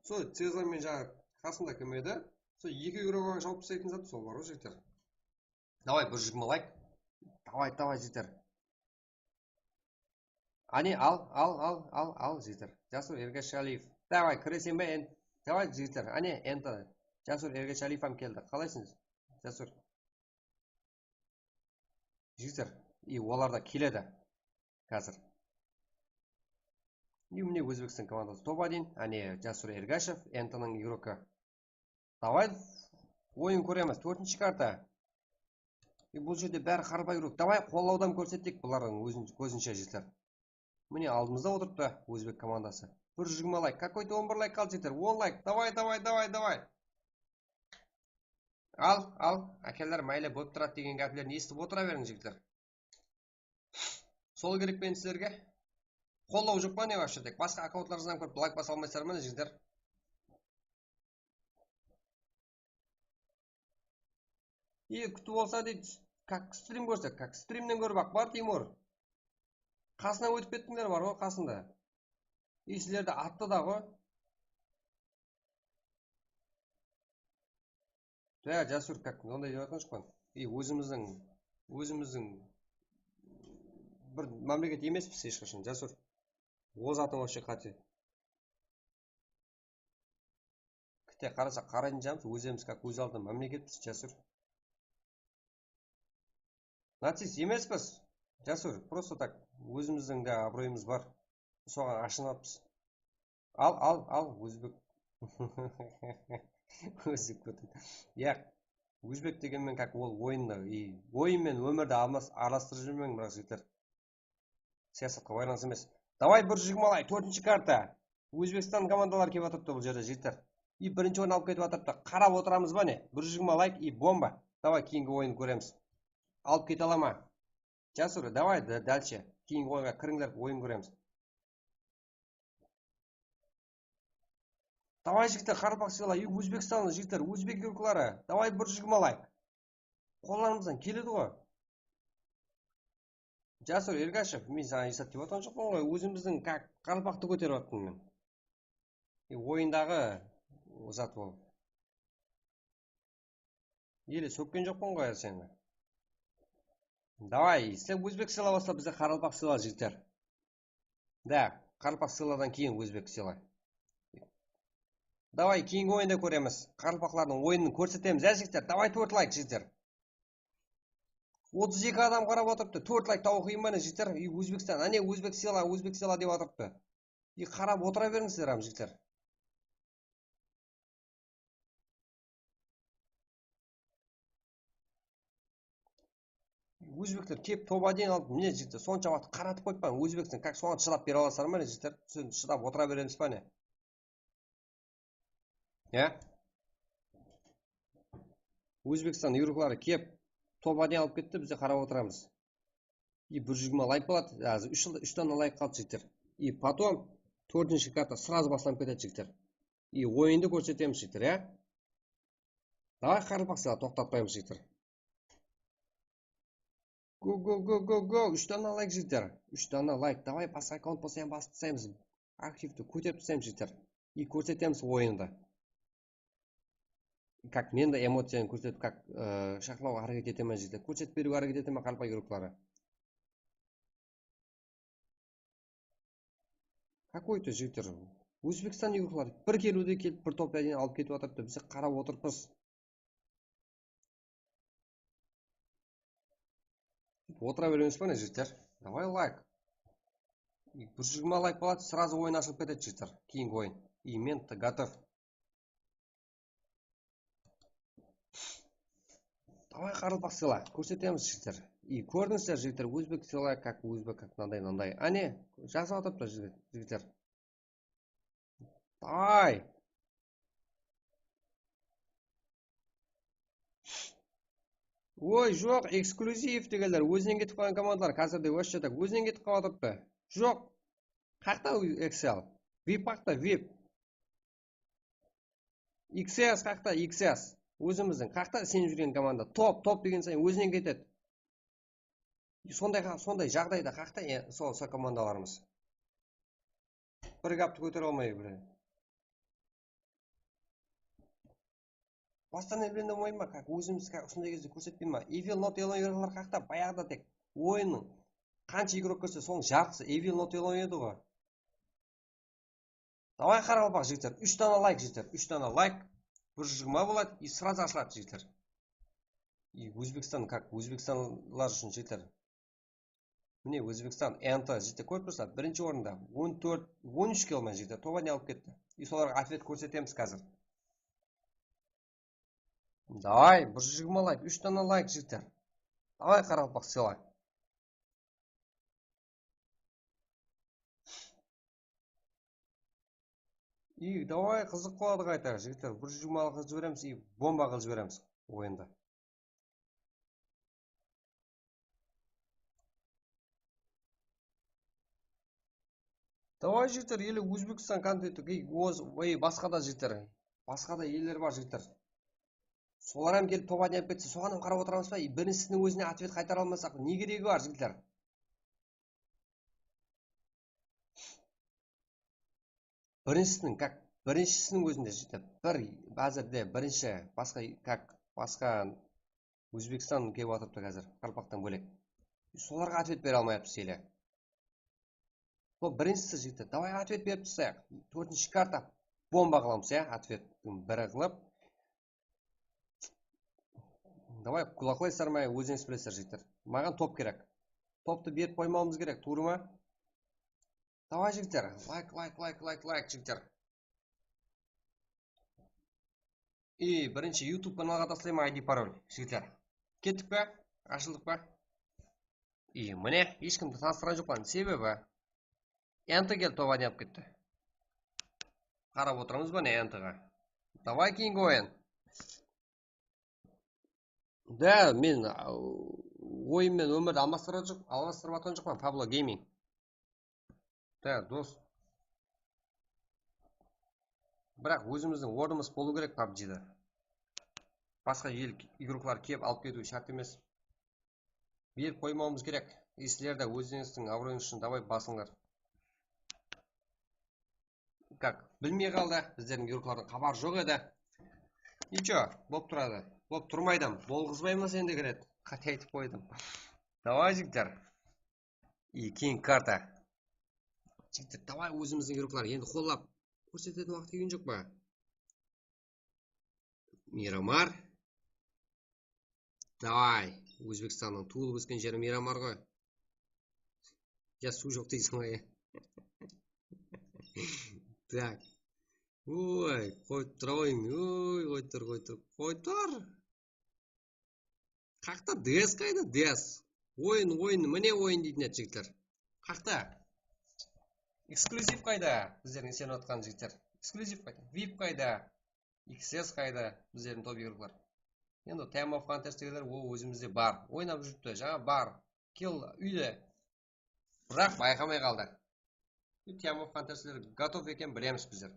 Sol Cezar men jańa qasımda kim edi? Sol eki igrogǵa jawap taslaytın zat sol bar ǵoy, jigitler. Davay, bir júz jigirma layk. Davay, davay, jigitler. Áne, al, al, al, al, al, jigitler. Jasur Ergashaliev. Davay, kireseń be, en-, davay, jigitler. Áne, endi Jasur Ergashaliev hám keldi. Qalaysıńız, Jasur? Jigitler, и olar da keledi házir. И mine, Ózbekstan komandası top один. Áne, Jasur Ergashev, Nt'nıń igrokı. Davay, oyın kóremiz. Tórtinshi karta. E, bul jerde bári qarabay igrok. Davay, qollawdan kórsettik bulardıń ózin-, kózinshe, jigitler. Mine, aldımızda otırıptı ózbek komandası. Bir júz jigirma layk. Какой-то on bir layk qaldı, jigitler. On layk. Davay, davay, davay, davay. Al, al, ákeler, máyli, bolıp turadı degen gáplerdi esitip otıra beriń, jigitler. Sol kerek pe endi sizlerge? Qollaw joq pa ne вообще tek? Basqa akkauntlarıńızdan kórip layk basa almaysızlar ma ne, jigitler? И kútip alsa deydi, как shtrim kórse, как shtrimnen kórip aq bar, Timur. Qasınan ótip kettińler bar ǵoy qasında. И sizlerdi attı da ǵoy. Ya, Jasur, как, onday dep atqan joqpan. И ózimizdiń, ózimizdiń bir mámleket emespis hesh qashan, Jasur. Ol zatı вообще qáte. Kite qarasaq, qaraytın jamız, ózimiz как óz aldına mámleketpiz, Jasur. Nacist emespiz, Jasur, просто так, ózimizdiń de abıroyımız bar. Soǵan ashınatpız. Al, al, al, ózbek. Ózbek kótedi. Yaq, ózbek degen men как ol oyındı, и oyın menen ómirdi almas, aralastırıp júrmeń, biraq jigitler. Siyasatqa baylanıslı emes. Davay, bir júz jigirma layk, tórtinshi karta. Ózbekstan komandaları kelip atırıptı bul jerde, jigitler. И birinshi orın alıp ketip atırıptı. Qarap otıramız ba ne? Bir júz jigirma layk и bomba. Davay, keyingi oyın kóremiz. Alıp kete ala ma? Jasur, davay, da-, дальше. Keyingi oyınǵa kirińler, oyın kóremiz. Davay, jigitler, qaraqalpaq sıyla, ózbekstanlı jigitler, ózbek yurıqları. Davay, bir júz jigirma layk. Qollarımızdan keledi ǵoy. Jasur Ergashev, men saǵan esap dep atırǵan joqpan ǵoy, ózimizdiń как qaraqalpaqtı kóterip atırman men. E, oyındaǵı zat ol. Ele sókken joqpan ǵoy seni. Davay, sen ózbek sıyla basla, bizde qaraqalpaq sıyla, jigitler. Da, qaraqalpaq sıyladan keyin ózbek sıyla. Davay, keyingi oyında kóremiz. Qaraqalpaqlardıń oyının kórsetemiz, ya, jigitler. Davay, tórt layk, jigitler. Otız eki adam qarap otırıptı. Tórt layk tawıp qoyayın ba ne, jigitler? Ey, Ózbekstan, áne, ózbek sıyla, ózbek sıyla dep atırıptı. Ey, qarap otıra berińizler, hám, jigitler. Ózbekler kelip toba deyin alıp, mine, jigitler, sonsha waqıt qaratıp qoyıppan, Ózbekstan, как, soǵan shıdap bere alasızlar ma, ne, jigitler? Sen shıdap otıra beremiz ba, ne? Ya? Ózbekstan yurıqları kelip, toba deyin alıp ketti, biz de qarap otıramız. И bir júz jigirma layk boladı, házir úsh, úsh dana layk qaldı, jigitler. И потом tórtinshi karta сразу baslanıp ketedi, jigitler. И oyındı kórsetemiz, jigitler, ya? Davay, qaraqalpaq sıyla, toqtatpaymız, jigitler. Go, go, go, go, go. Úsh dana layk, jigitler. Úsh dana layk. Davay, basqa akkaunt bolsa hám basıp taslaymız. Arxivti kóterip taslaymız, jigitler. И kórsetemiz oyındı. Как men de emociyanı kórsetip, как, ıı, shaqlawǵa háreket etemen, jigitler. Kórsetip beriwge háreket etemen, qaraqalpaq yurıqları. Какой-то, jigitler, Ózbekstan yurıqları bir keliwde kelip, bir topladin alıp ketip atırıptı. Biz qarap otırıppız. Otıra beremiz ba, ne, jigitler? Davay, layk. Bir júz jigirma layk boladı, сразу oyın ashılıp ketedi, jigitler. Keyingi oyın. И men готов. Davay, qaraqalpaq sıyla, kórsetemiz, jigitler. И kórdińizler, jigitler, ózbek sıyla, как ózbek, как mınanday, mınanday. Áne, jazıp atırıptı, jigit-, jigitler. Davay. Oy, joq, eksklyuziv degenler, ózinen ketip qalǵan komandalar, házirde вообще так, ózinen ketip qalıp atırıptı. Joq. Qaqta Excel? Vip qaqta, vip. X S qaqta, X S. Ózimizdiń qaqta isenip júrgen komanda. Top, top degen sayın ózinen ketedi. Sonday, sonday jaǵdayda qaqta, e, sol, sol komandalarımız. Bir gaptı kótere almay bile. Bastan elbende bolmaydı ma, как ózimiz, как usınday gezde kórsetpey ma? Evil not yellow yurıqlar qaqta, bayaǵıda tek oyınnıń qansha igrok kirse, sonıń jartısı Evil not yellow edi ǵoy. Davay, qaraqalpaq jigitler, úsh dana layk, jigitler, úsh dana layk, bir júz jigirma boladı, и сразу ashıladı, jigitler. И Ózbekstan, как, ózbekstanlılar ushın, jigitler. Mine, Ózbekstan, N T, jigitler, kórip tursalar, birinshi orında, on tórt, on úsh kilometr, jigitler, toba ne alıp ketti. И solarǵa otvet kórsetemiz házir. Davay, bir júz jigirma layk, úsh dana layk, jigitler. Davay, qaraqalpaq, sıyla. I, davay, qızıq boladı qayta, jigitler. Bir júz jigirma qılıp jiberemiz, i, bomba qılıp jiberemiz oyındı. Davay, jigitler, ele Ózbekstan kontenti, ey, oz-, ey, basqa da, jigitler. Basqa da eller bar, jigitler. Solar hám kelip top один alıp ketse, soǵan hám qarap otıramız ba? Birinshisiniń ózine otvet qaytara almasaq, ne keregi bar, jigitler? Birinshisiniń, как, birinshisiniń ózinde, jigitler, bir, házirde birinshi, basqa, как, basqa Ózbekstan kelip atırıptı házir, Qaraqalpaqtan bólek. Solarǵa otvet bere almayaptı ele. Sol birinshisi, jigitler. Davay, otvet berip taslayıq. Tórtinshi karta bomba qılamız, ya, otvettiń biri qılıp. Davay, qulaqlaysızlar ma, ózińiz bilesizler, jigitler. Maǵan top kerek. Toptı berip qoymawımız kerek, tuwrı ma? Davay, jigitler. Layk, layk, layk, layk, layk, jigitler. I birinshi YouTube kanalǵa taslayman I D parol, jigitler. Kettik pe? Ashıldıq pa? I mine, hesh kimdi tanıstıran joqpan. Sebebi, Enti kelip top один alıp ketti. Qarap otırmız ba ne Entiǵa? Davay, keyingi oyın. Da, men, a, oyın menen ómirdi almastırıp atırǵan joqpan, Pablo Gaming. Da, dos. Biraq ózimizdiń ornımız bolıw kerek pabjide. Basqa el igroklar kelip alıp ketiwi shárt emes. Berip qoymawımız kerek. Sizler de ózińizdiń abıroyıńız ushın davay basıńlar. Как, bilmey qaldı, bizlerdiń igroklardıń xabarı joq edi. Nicho, bolıp turadı. Bolıp turmaydı. Bolǵızbayman endi kiret. Qáte aytıp qoydım. Davay, jigitler. I keyingi karta. Jigitler, davay, ózimizdiń igroklar endi qollap kórsetetin waqıt kelgen joq pa? Miramar. Davay, Ózbekstannıń tuwılıp ósken jeri Miramar ǵoy. Ya suw joq deyseń ǵoy. Так. Oy, qoyıp tur ǵoy, oy, qoyıp tur, qoyıp tur, qoyıp tur. Qaqta D S qayda? D S. Oyın, oyın, mine oyın deytin edi, jigitler. Qaqta? Eksklyuziv qayda? Bizlerdiń isenip atqan jigitler. Eksklyuziv qayda? Vip qayda? X S qayda? Bizlerdiń top igroklar. Endi Time of Hunters degenler, ol ózimizde bar. Oynap júripti, jańa bar. Kill úyde. Biraq bayqamay qaldı. Time of Huntersler готов eken, bilemiz bizler.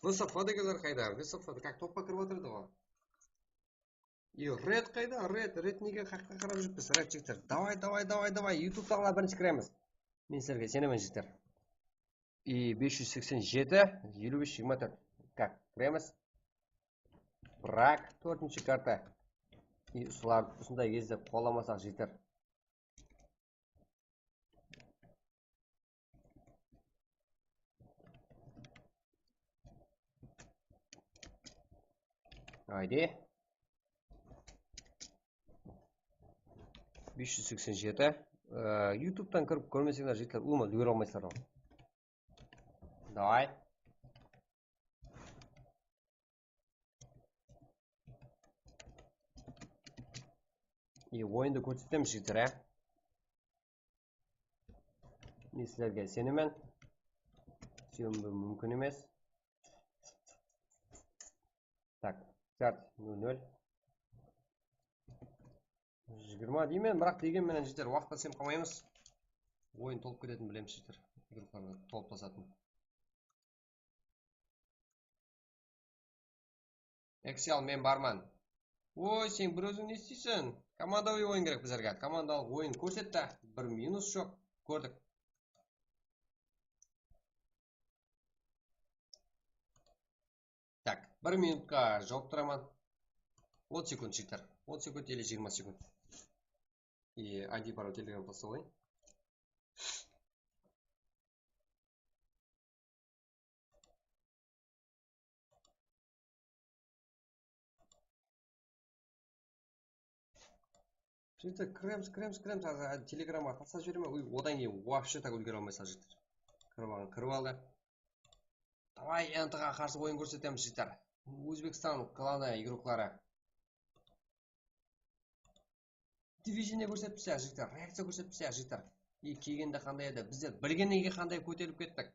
Высоко degenler qayda? Высоко, как, topqa kirip atırdı ǵoy. И Red qayda? Red, Red nege qaqqa qarap júrippiz? Red jigitler. Davay, davay, davay, davay. YouTubedaǵılar birinshi kiremiz. Men sizlerge isenemen, jigitler. И bes júz seksen jeti, eliw bes, jigirma tórt. Как, kiremiz. Biraq, tórtinshi karta. И usılar, usınday gezde qollamasaq, jigitler. Ayde. Bes júz seksen jeti. Ee, YouTube'tan kirip kórmeseńler, jigitler, ulıwma úlgere almaysızlar ǵoy. Davay. И oyındı kórsetemiz, jigitler, á? Men sizlerge isenemen. Isenbewim múmkin emes. Так, карт ноль ноль. Jigirma deymen, biraq degen menen, jigitler, waqıtqa isenip qalmaymız. Oyın tolıp ketetin bilemiz, jigitler. Igroklarǵa tolıp tasatın. Eksial, men barman. Oy, sen bir óziń ne isteyseń? Komandovıy oyın kerek bizlerge. Komandalıq oyın kórset ta. Bir minus joq. Kórdik. Так, bir minutqa jawap turaman. Otız sekund, jigitler. Otız sekund ele jigirma sekund. I I D parol Telegramǵa taslap qoyayın. Jigitler, kiremiz, kiremiz, kiremiz. Házir Telegramǵa taslap jiberemen. Uy, odan keyin вообще так úlgere almaysań, jigitler. Kirip alǵan kirip aldı. Davay, Entiǵa qarsı oyın kórsetemiz, jigitler. Ózbekstan klanı igrokları. Движение kórsetip taslayıq, jigitler. Reakciya kórsetip taslayıq, jigitler. И kelgende qanday edi? Bizler bilgenden keyin qanday kóterilip kettik?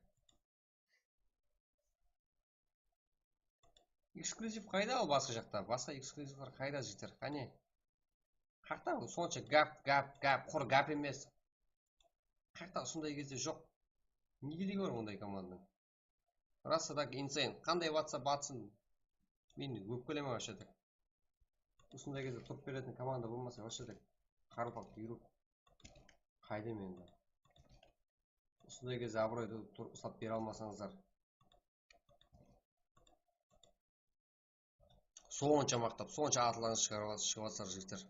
Eksklyuziv qayda al basqa jaqta? Basqa ekskluzivler qayda, jigitler? Qáne? Qaqta sonsha gáp, gáp, gáp, qur gáp emes. Qaqta usınday gezde joq. Ne keregi bar onday komandanıń? Просто так insane. Qanday WhatsApp atsın? Men ópkelemen вообще-то. Usınday gezde turıp beretin komanda bolmasa вообще-то qarılpaq yurip qaydem endi. Usınday gezde abıroydı tur-, uslap bere almasańızlar. Sonsha maqtap, sonsha atlarıńız shıǵarıp at-, shıǵıp atsızlar, jigitler.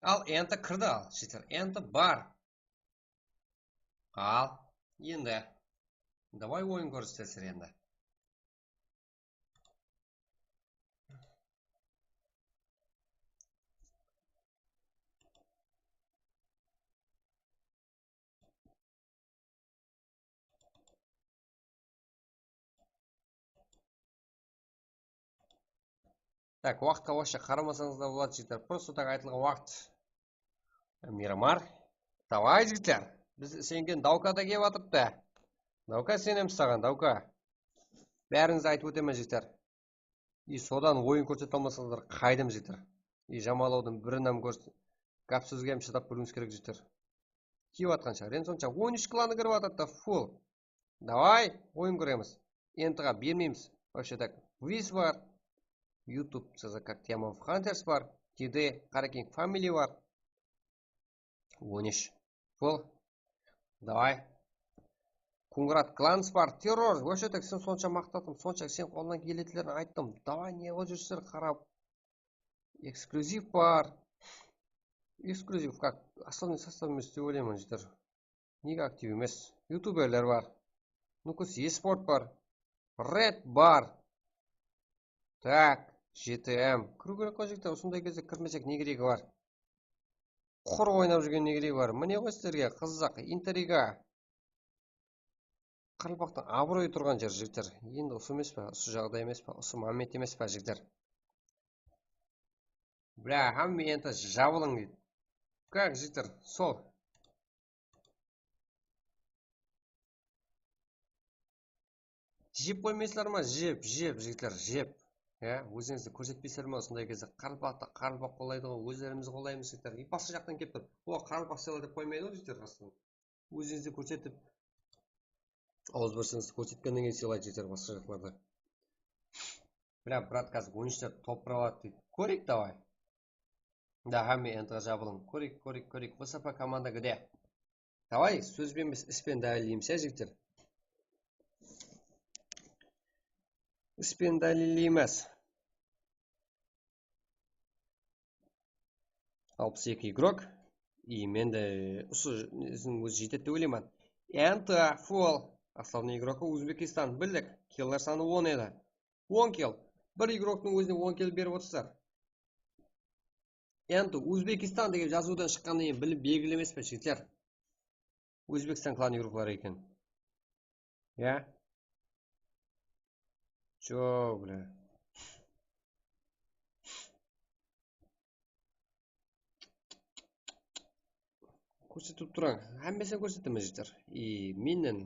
Al, enti kirdi, al, jigitler, enti bar. Al, endi. Davay oyın kórsetsizler endi. Tak, waqıtqa вообще qaramasańız da boladı, jigitler. Просто так aytılǵan waqıt. Miramar. Davay, jigitler. Biz isengen Dauka da kelip atırıptı. Dauka, isenemiz saǵan, Dauka. Bárińizdi aytıp ótemen, jigitler. И sodan oyın kórsete almasańızlar, qaydam, jigitler. И jamanlawdıń birin hám kórs-, gáp sózge hám shıdap biliwińiz kerek, jigitler. Kiyip atqansha, Rensonsha on úsh klanı kirip atırdı, full. Davay, oyın kóremiz. Entiǵa bermeymiz. Вообще так, Wiz bar. YouTube, C Z как Tiamov Hunters bar. T D, Qaraking Family bar. On úsh. Full. Davay. Kungrat Clans bar. Terror. Вообще так, sen sonsha maqtadım, sonsha sen qoldan keletilerin ayttım. Davay, ne qılıp júrsizler qarap. Eksklyuziv bar. Eksklyuziv как? Основной sostav emes dep oylayman, jigitler. Nege aktiv emes? Youtuberler bar. Nukus Esport bar. Red bar. Tak, G T M. Kiriw kerek ǵoy, jigitler, usınday gezde kirmesek ne keregi bar? Qur oynap júrgen ne keregi bar? Mine ǵoy sizlerge qızıq, intriga. Qaraqalpaqtıń abıroyı turǵan jer, jigitler. Endi usı emes pa? Usı jaǵday emes pa? Usı moment emes pa, jigitler? Bla, hámme enti jabılıń deydi. Как, jigitler, sol. Jep qoymaysızlar ma? Jep, jep, jigitler, jep. Ya, ózińizdi kórsetpeysizler ma? Usınday gezde qaraqalpaqtı qaraqalpaq qollaydı ǵoy, ózlerimiz qollaymız, jigitler. E, basqa jaqtan kelip tur. O, qaraqalpaq sıyla dep qoymaydı ǵoy, jigitler, rastan. Ózińizdi kórsetip, awızbirsińizdi kórsetkennen keyin sıylaydı, jigitler, basqa jaqlarda. Bla, brat, házir on úshler top bir aladı deydi. Kóreyik, davay. Da, hámme entiǵa jabılıń. Kóreyik, kóreyik, kóreyik. V S P komanda gde? Davay, sóz benen emes, is penen dálilleymiz, ya, jigitler? Is penen dálilleymiz. Alpıs eki igrok. И men de usı ózim jiytedi dep oylayman. Enti full. Основной игрокı Uzbekistan, bildik. Killer sanı on edi. On kill. Bir igroktıń ózine on kill berip otırsızlar. Enti Uzbekistan degen jazıwdan shıqqannan keyin bilip belgili emes pe, jigitler? Ózbekstan klan igrokları eken. Ya? Joq, bla. Kórsetip turań. Hámmesin kórsetemen, jigitler. И mennen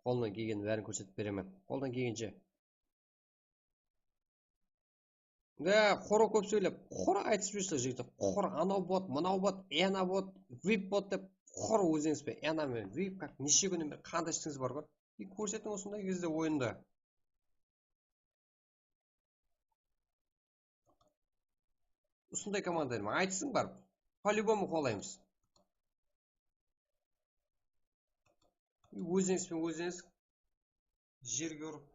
qolımnan kelgenin bárin kórsetip beremen. Qoldan kelgenshe. Da, qora kóp sóylep, qora aytısıp júrsizler, jigitler. Qora anaw bot, mınaw bot, ena bot, vip bot dep, qora ózińiz be, ena men vip, как, neshe kúnnen beri qanday istińiz bar ǵoy? И kórsetiń usınday gezde oyındı. Usınday komanda aytısıń barıp. По-любому qollaymız. Ózińiz benen ózińiz jerge urıp.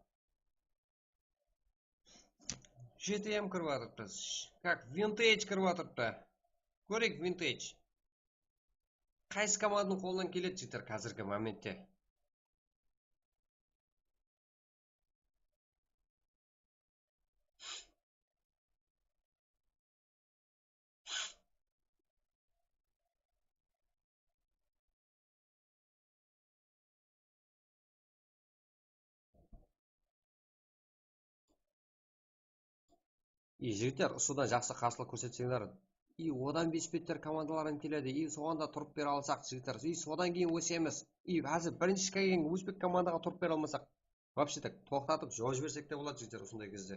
G T M kirip atırıptı. Как, Vintage kirip atırıptı. Kóreyik, Vintage. Qaysı komandanıń qolınan keledi, jigitler, házirgi momentte? И, jigitler, usıdan jaqsı qarsılıq kórsetseńler. И, odan bes betler komandalar hám keledi. И, soǵan da turıp bere alsaq, jigitler. И, sodan keyin ósemiz. И, házir birinshi kelgen ózbek komandaǵa turıp bere almasaq, вообще так, toqtatıp, joq jibersek te boladı, jigitler, usınday gezde.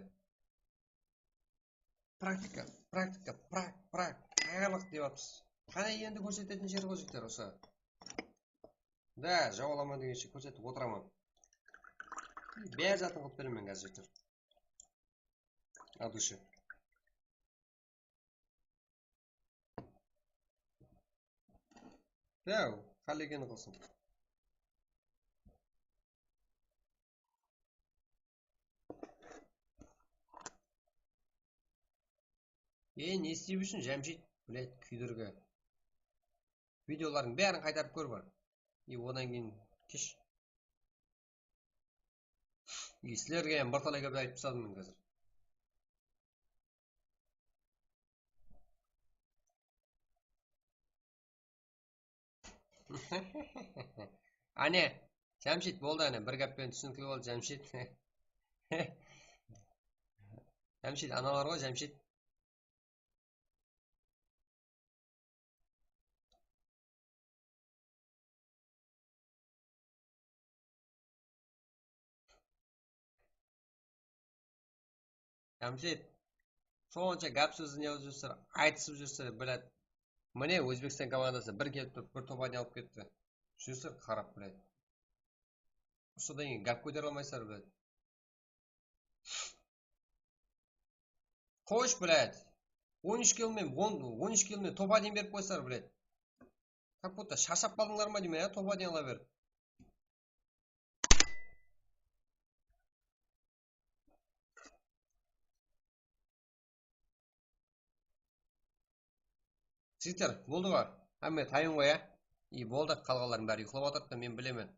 Praktika, praktika, prak, prak, tayarlıq dep atırmız. Qáne endi kórsetetin jer ǵoy, jigitler, usı. Há, jawıp alaman degenshe kórsetip otıraman. Bár zatın qılıp beremen házir. Adushi. Dá, qálegeni qılsın. E, ne istep júrseń, Jámshid? Блять, kúydirgi. Videolardıń bárin qaytarıp kór bar. E, odan keyin kish. E, sizlerge hám bir talay gápti aytıp tasladım men házir. Áne, Jámshid, boldı, áne, bir gáppen túsinikli boldı, Jámshid. Jámshid, analar ǵoy, Jámshid. Jámshid, sonsha gáp sózdi ne qılıp júrsizler, aytısıp júrsizler, блять. Mine, Ózbekstan komandası bir kelip turıp, bir top odin alıp ketti. Júrsizler qarap, блять. Usıdan keyin gáp kótere almaysızlar, блять. Qosh, блять. On úsh kill men, on, on úsh kill men top odin berip qoysızlar, блять. Как будто sharshap qaldıńlar ma deymen, ya, top odin ala berip. Jigitler, boldı ǵoy. Hámme tayın ǵoy, ya. I, boldı, qalǵanların bári uyıqlap atırdı, men bilemen.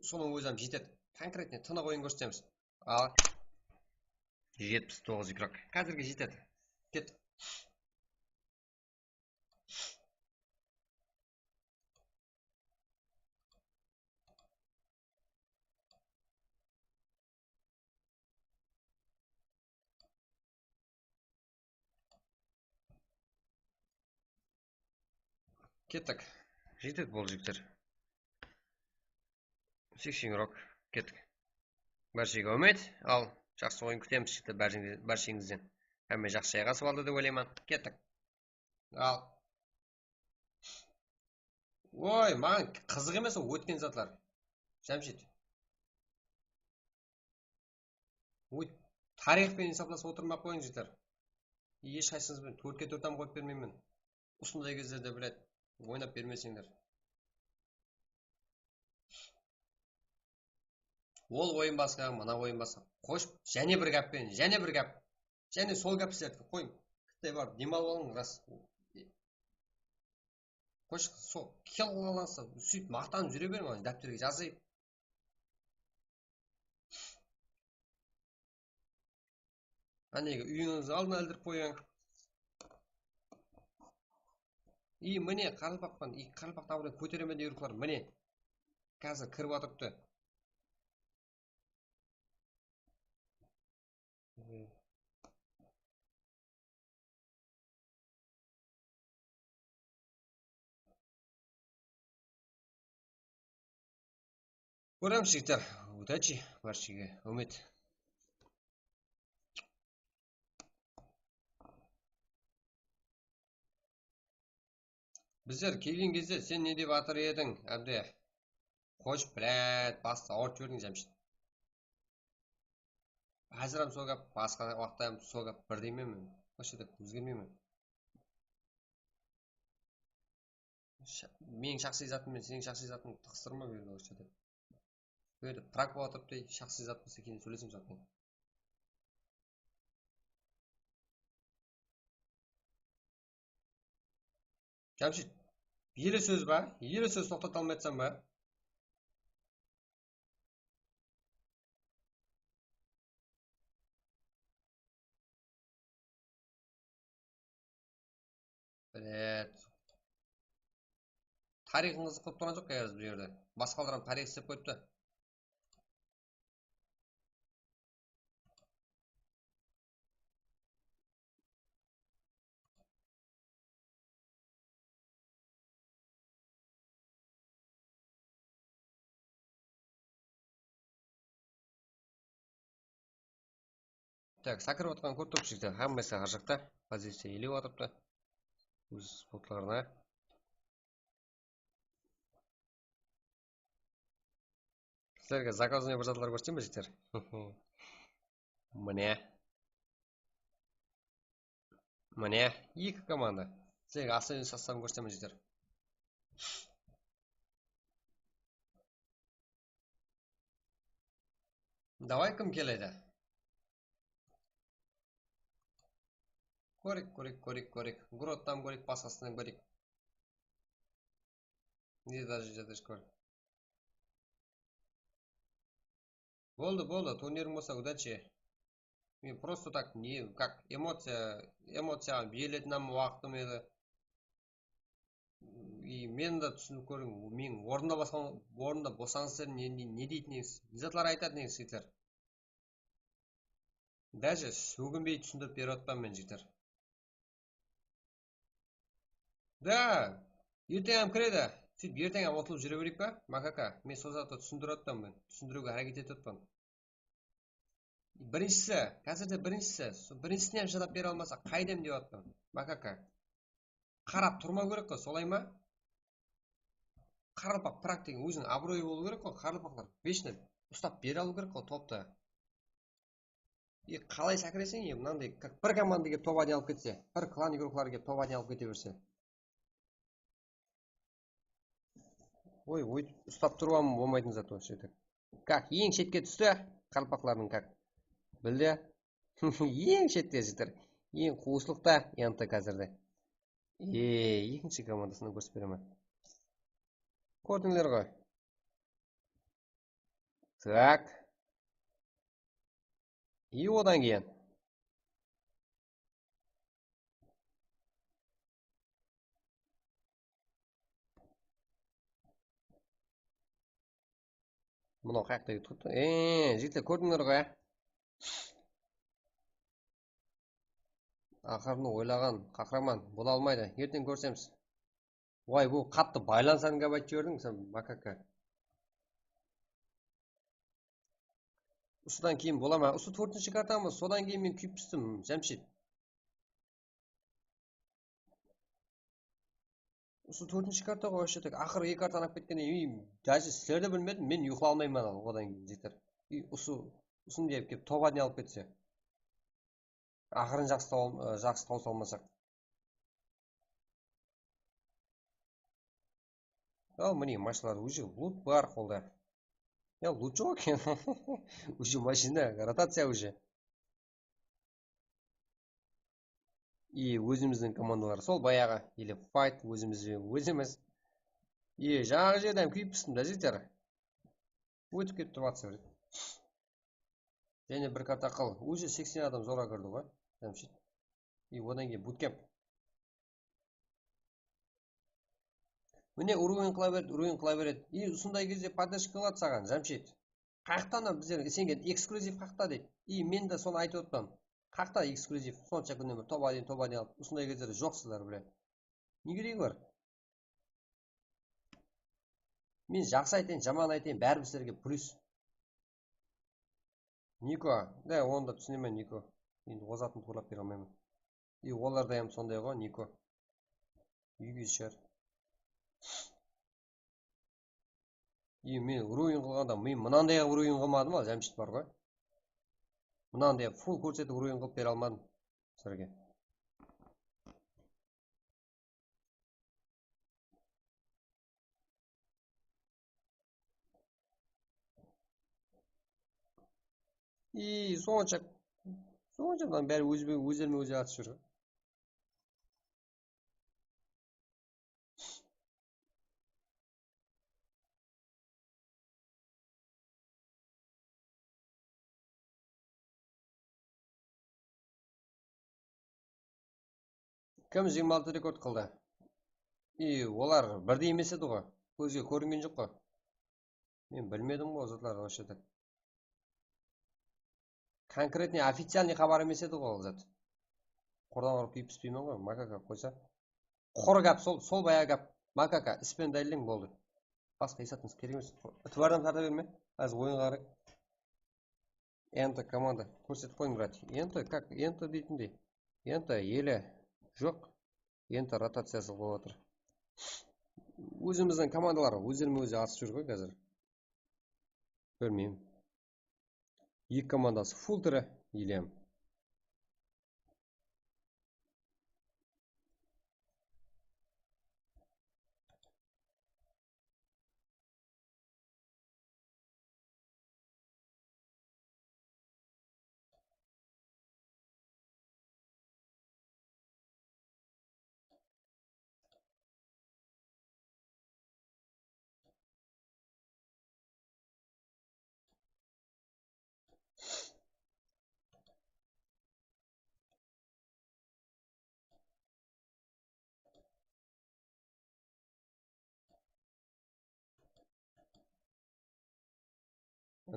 Sonıń ózi hám jetedi. Konkretno tınıq oyın kórsetemiz. Al. Jetpis toǵız igrok. Házirge jetedi. Ket. Kettik. Jetedi bol, jigitler. Seksen igrok. Kettik. Bárshege úmit, al, jaqsı oyın kútemiz, jigitler, bársheńiz-, bársheńizden. Hámme jaqsı jayǵasıp aldı dep oylayman. Kettik. Al. Oy, maǵan qızıq emes ol ótken zatlar. Jámshid. Oy, tariyx penen esaplasıp otırmay-aq qoyıń, jigitler. Hesh qaysıńız benen tórtke tórt hám qoyıp bermeymen. Usınday gezlerde, блять, oynap bermeseńler. Ol oyın basqa, mına oyın basqa. Qosh, jáne bir gáp penen, jáne bir gáp. Jáne sol gáp sizlerdiki, qoyıń. Kittay barıp dem alıp alıń, ras. Qosh, sol kill qılańsa, sóytip maqtanıp júre beriń, ana dápterge jazayıq. Ánege, úyińizdiń aldına ildirip qoyıń. I, mine, qaraqalpaqpan, i, qaraqalpaq tabınan kóteremen dep yúrikler, mine. Házir kirip atırıptı. Kóremiz, jigitler. Удачи, bárshege úmit. Bizler kelgen gezde sen ne dep atır ediń, ábde? Qosh, блять, bastı awırtıp jiberdiń, Jámshid. Házir hám sol gáp, basqa waqıtta hám sol gáp, birdeymen men. Вообще так ózgermeymen. Sha-, meniń shaxsıy zatım menen seniń shaxsıy zatıńdı tıǵıstırma bul jerde, вообще так. Bul jerde prak bolıp atırıptı, shaxsıy zat bolsa keyin sóylesemiz, zaten. Jámshid, ele sóz ba? Ele sóz toqtata almay atırsań ba? Блять. Tariyxıńızdı qılıp turǵan joq, házir bul jerde. Basqalar hám tariyx islep qoyıptı. Так, sakırıp atqanın kórip turıpsız, hámmesi arjaqta poziciya elep atırıptı. Óz spotlarına. Sizlerge zakazıvnıy bir zatlar kórseteyin be, jigitler? Mine. Mine, eki komanda. Sizlerge основной sostavın kórsetemen, jigitler. Davay, kim keledi? Kóreyik, kóreyik, kóreyik, kóreyik. Grottan kóreyik, basqasınan kóreyik. Ne даже jatır kór. Boldı, boldı. Turniriń bolsa, udachi. Men просто так, ne, как эмоция, эмоцияǵa beriletin waqtım edi. И men de túsinip kóriń, meniń ornımda basqa, ornımda bolsańız, ne, ne, ne deytin edińiz? Ne zatlar aytatın edińiz, jigitler? Даже sóginbey túsindirip berip atpan men, jigitler. Da, erteń hám kiredi. Sóytip erteń hám utılıp júre bereyik pa? Makaka, men sol zattı túsindirip atpan men. Túsindiriwge háreket etip atpan. Birinshisi, házirde birinshisi, sol birinshisine hám shıdap bere almasa, qaydem dep atpan. Makaka. Qarap turmaw kerek ǵoy, solay ma? Qaraqalpaq prak degen óziniń abıroyı bolıw kerek ǵoy, qaraqalpaqlar вечно uslap bere alıw kerek ǵoy toptı. E, qalay sákireseń, e, mınanday, как bir komanda kelip top один alıp ketse, bir klan igrokları kelip top один alıp kete berse. Oy, oytip uslap turıp bolmaytın zat вообще. Как, eń shetke tústi, qaraqalpaqlardıń как. Bildi. Eń shetke jigitler. Eń quwıslıqta Enta házirde. E, ekinshi komandasına kórsip beremen. Kórdińler ǵoy. Так. И odan keyin. Mınaw qayaqta ketip qaptı. E, jigitler, kórdińler ǵoy, ya? Aqırın oylaǵan qahraman bola almaydı. Erteń kórsemiz. Vay, bul qattı baylanısan, gáp aytıp jiberdiń sen, makaka. Usıdan keyin bola ma? Usı tórtinshi kartamız, sodan keyin men kúyip pistim, Jámshid. Usı tórtinshi karta ǵoy, вообще так. Aqırǵı eki kartanı alıp ketkennen keyin, даже sizlerdi bilmedim, men uyqılay almayman odan keyin, jigitler. И usı, usını dep kelip top один alıp ketse. Aqırın jaqsı taw-, ı, jaqsı tawıs almasaq. Al, mine, mashinalar, уже lut bar qolda. Ya, lut joq eken. Уже mashina, rotaciya уже. И ózimizdiń komandalar sol bayaǵı, или fight ózimiz benen ózimiz. И jańaǵı jerden kúyip pistim da, jigitler. Ótip ketip turıp atsa beredi. Jáne bir karta qıl. Уже seksen adam zorǵa kirdi ǵoy. Jámshid. И odan keyin butkemp. Mine, уровень qıla beredi, уровень qıla beredi. И usınday gezde поддержка qıladı saǵan, Jámshid. Qayaqtan da bizlerge isengen, эксклюзив qayaqta deydi. И men de sonı aytıp otpan. Qayaqta эксклюзив? Sonsha kúnnen bir top один, top один alıp, usınday gezlerde joqsızlar, блин. Ne keregi bar? Men jaqsı aytayın, jaman aytayın, báribir sizlerge plyus. Niko, da, onı da túsinemen, Niko. Endi ozatın tuwrılap bere almayman. E, olar da hám sonday ǵoy, Niko. Úyge shıǵar. E, men уровень qılǵanda, men mınanday urovень qılmadım, al, Jámshid bar ǵoy. Mınanday full kórsetip уровень qılıp bere almadım sizlerge. И sonsha, sonsha mınań bári ózbe-, ózlermen ózleri atıp júr. Kim jigirma altı rekord qıldı? И olar birdey emes edi ǵoy. Kózge kóringen joq ǵoy. Men bilmedim ǵoy o zatlardı, вообще так. Конкретный, официальный xabar emes edi ǵoy ol zat. Qurdan urıp kúyip pispeymen ǵoy, makaka qoysa. Qurı gáp, sol, sol bayaǵı gáp. Makaka, ispendayliń boldı. Basqa esatıńız kerek emes. Itibardan tarta berme. Házir oyınǵa qarań. Enta komanda. Kórsetip qoyıń, brat. Enta, как, enta deytindey. Enta ele joq. Enta rotaciyası bolıp atır. Ózimizdiń komandalar ózlermen ózi atısıp júr ǵoy házir. Bilmeymen. Eki komandası full tiri elem.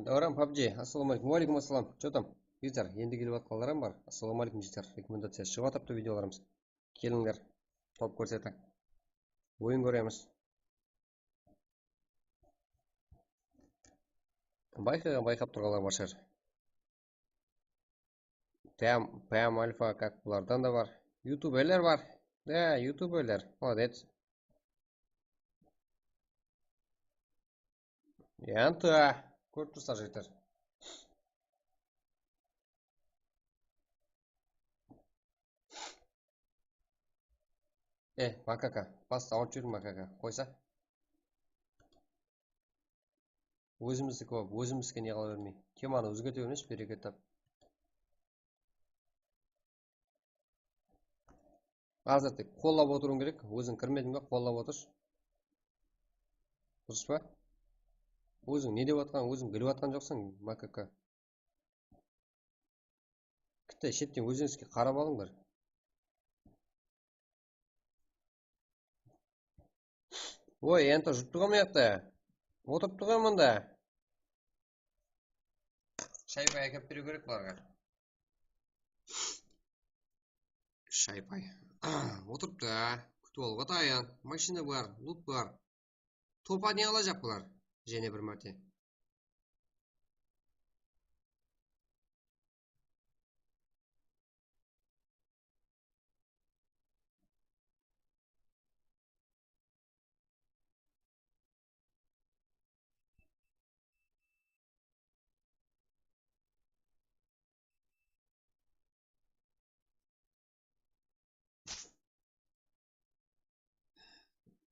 Davran pabji, assalawma aleykum. Wa aleykum assalam. Что там? Jigitler, endi kelip atqanlar ham bar. Assalawma aleykum, jigitler. Rekomendaciya shıǵıp atırıptı videolarımız. Kelińler. Top kórsetiń. Oyın kóremiz. Bayqa-, bayqap turǵanlar bar shıǵar. P M, P M Alfa, kak, bulardan da bar. Youtuberler bar. Da, youtuberler. Молодец. Янта. Kórip tursızlar, jigitler. E, makaka. Bastı awırıp júr makaka. Qoysa. Ózimizdiki bolıp, ózimizge ne qıla bermey. Temanı ózgerte bermeysiz, bereket tap. Házir tek qollap otırıwıń kerek. Óziń kirmediń be, qollap otır. Durıs pa? Óziń ne dep atqanıń, óziń bilip atqan joqsań, makaka. Kitte shetten ózińizge qarap alıń bir. Oy, enta jurttı ǵoy mıyaqta. Otırıptı ǵoy mında. Shay-pay ákep beriw kerek bularǵa. Shay-pay. Otırıptı. Kútip alıwǵa tayan. Mashina bar, lut bar. Topa ne alajaq bular? Jáne bir márte.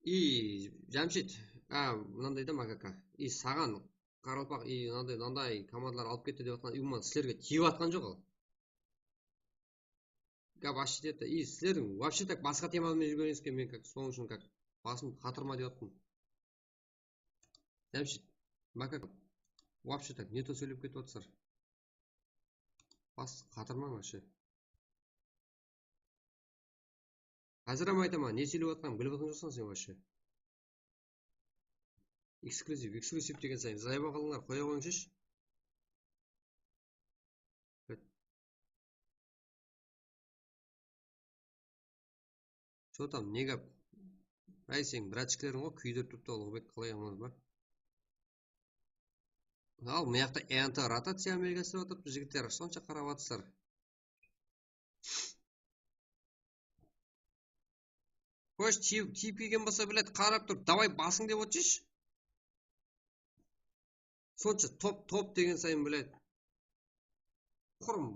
I, Jamshid, a, mınanday da, makaka. I, saǵan, qaraqalpaq, i, mınanday, mınanday komandalar alıp ketti dep atqan, umuman sizlerge tiyip atqan joq al. Gáp ashshı depti. I, sizlerdiń вообще так basqa tema menen júrgenińizge men как, sonıń ushın как basım qatırma dep atırman. Jamshid, makaka, вообще так не то sóylep ketip atırsızlar. Bas qatırmań вообще. Házir hám aytaman, ne sóylep atqanıńdı bilip atqan joqsań sen вообще. Eksklyuziv, eksklyuziv degen sayın zayıp alıńlar, qoya qoyıńshısh. Что там, ne gáp? Áy, seniń bratchikleriń ǵoy kúydirip turıptı, Uluǵbek, qalay, aman ba? Al, mıyaqta enta rotaciya Amerika islep atırıptı, jigitler, sonsha qarap atırsızlar. Xosh, tiyip, tiyip kelgen bolsa, блядь, qarap turıp, davay basıń dep otırshı. Sonsha top, top degen sayın, блядь, qurım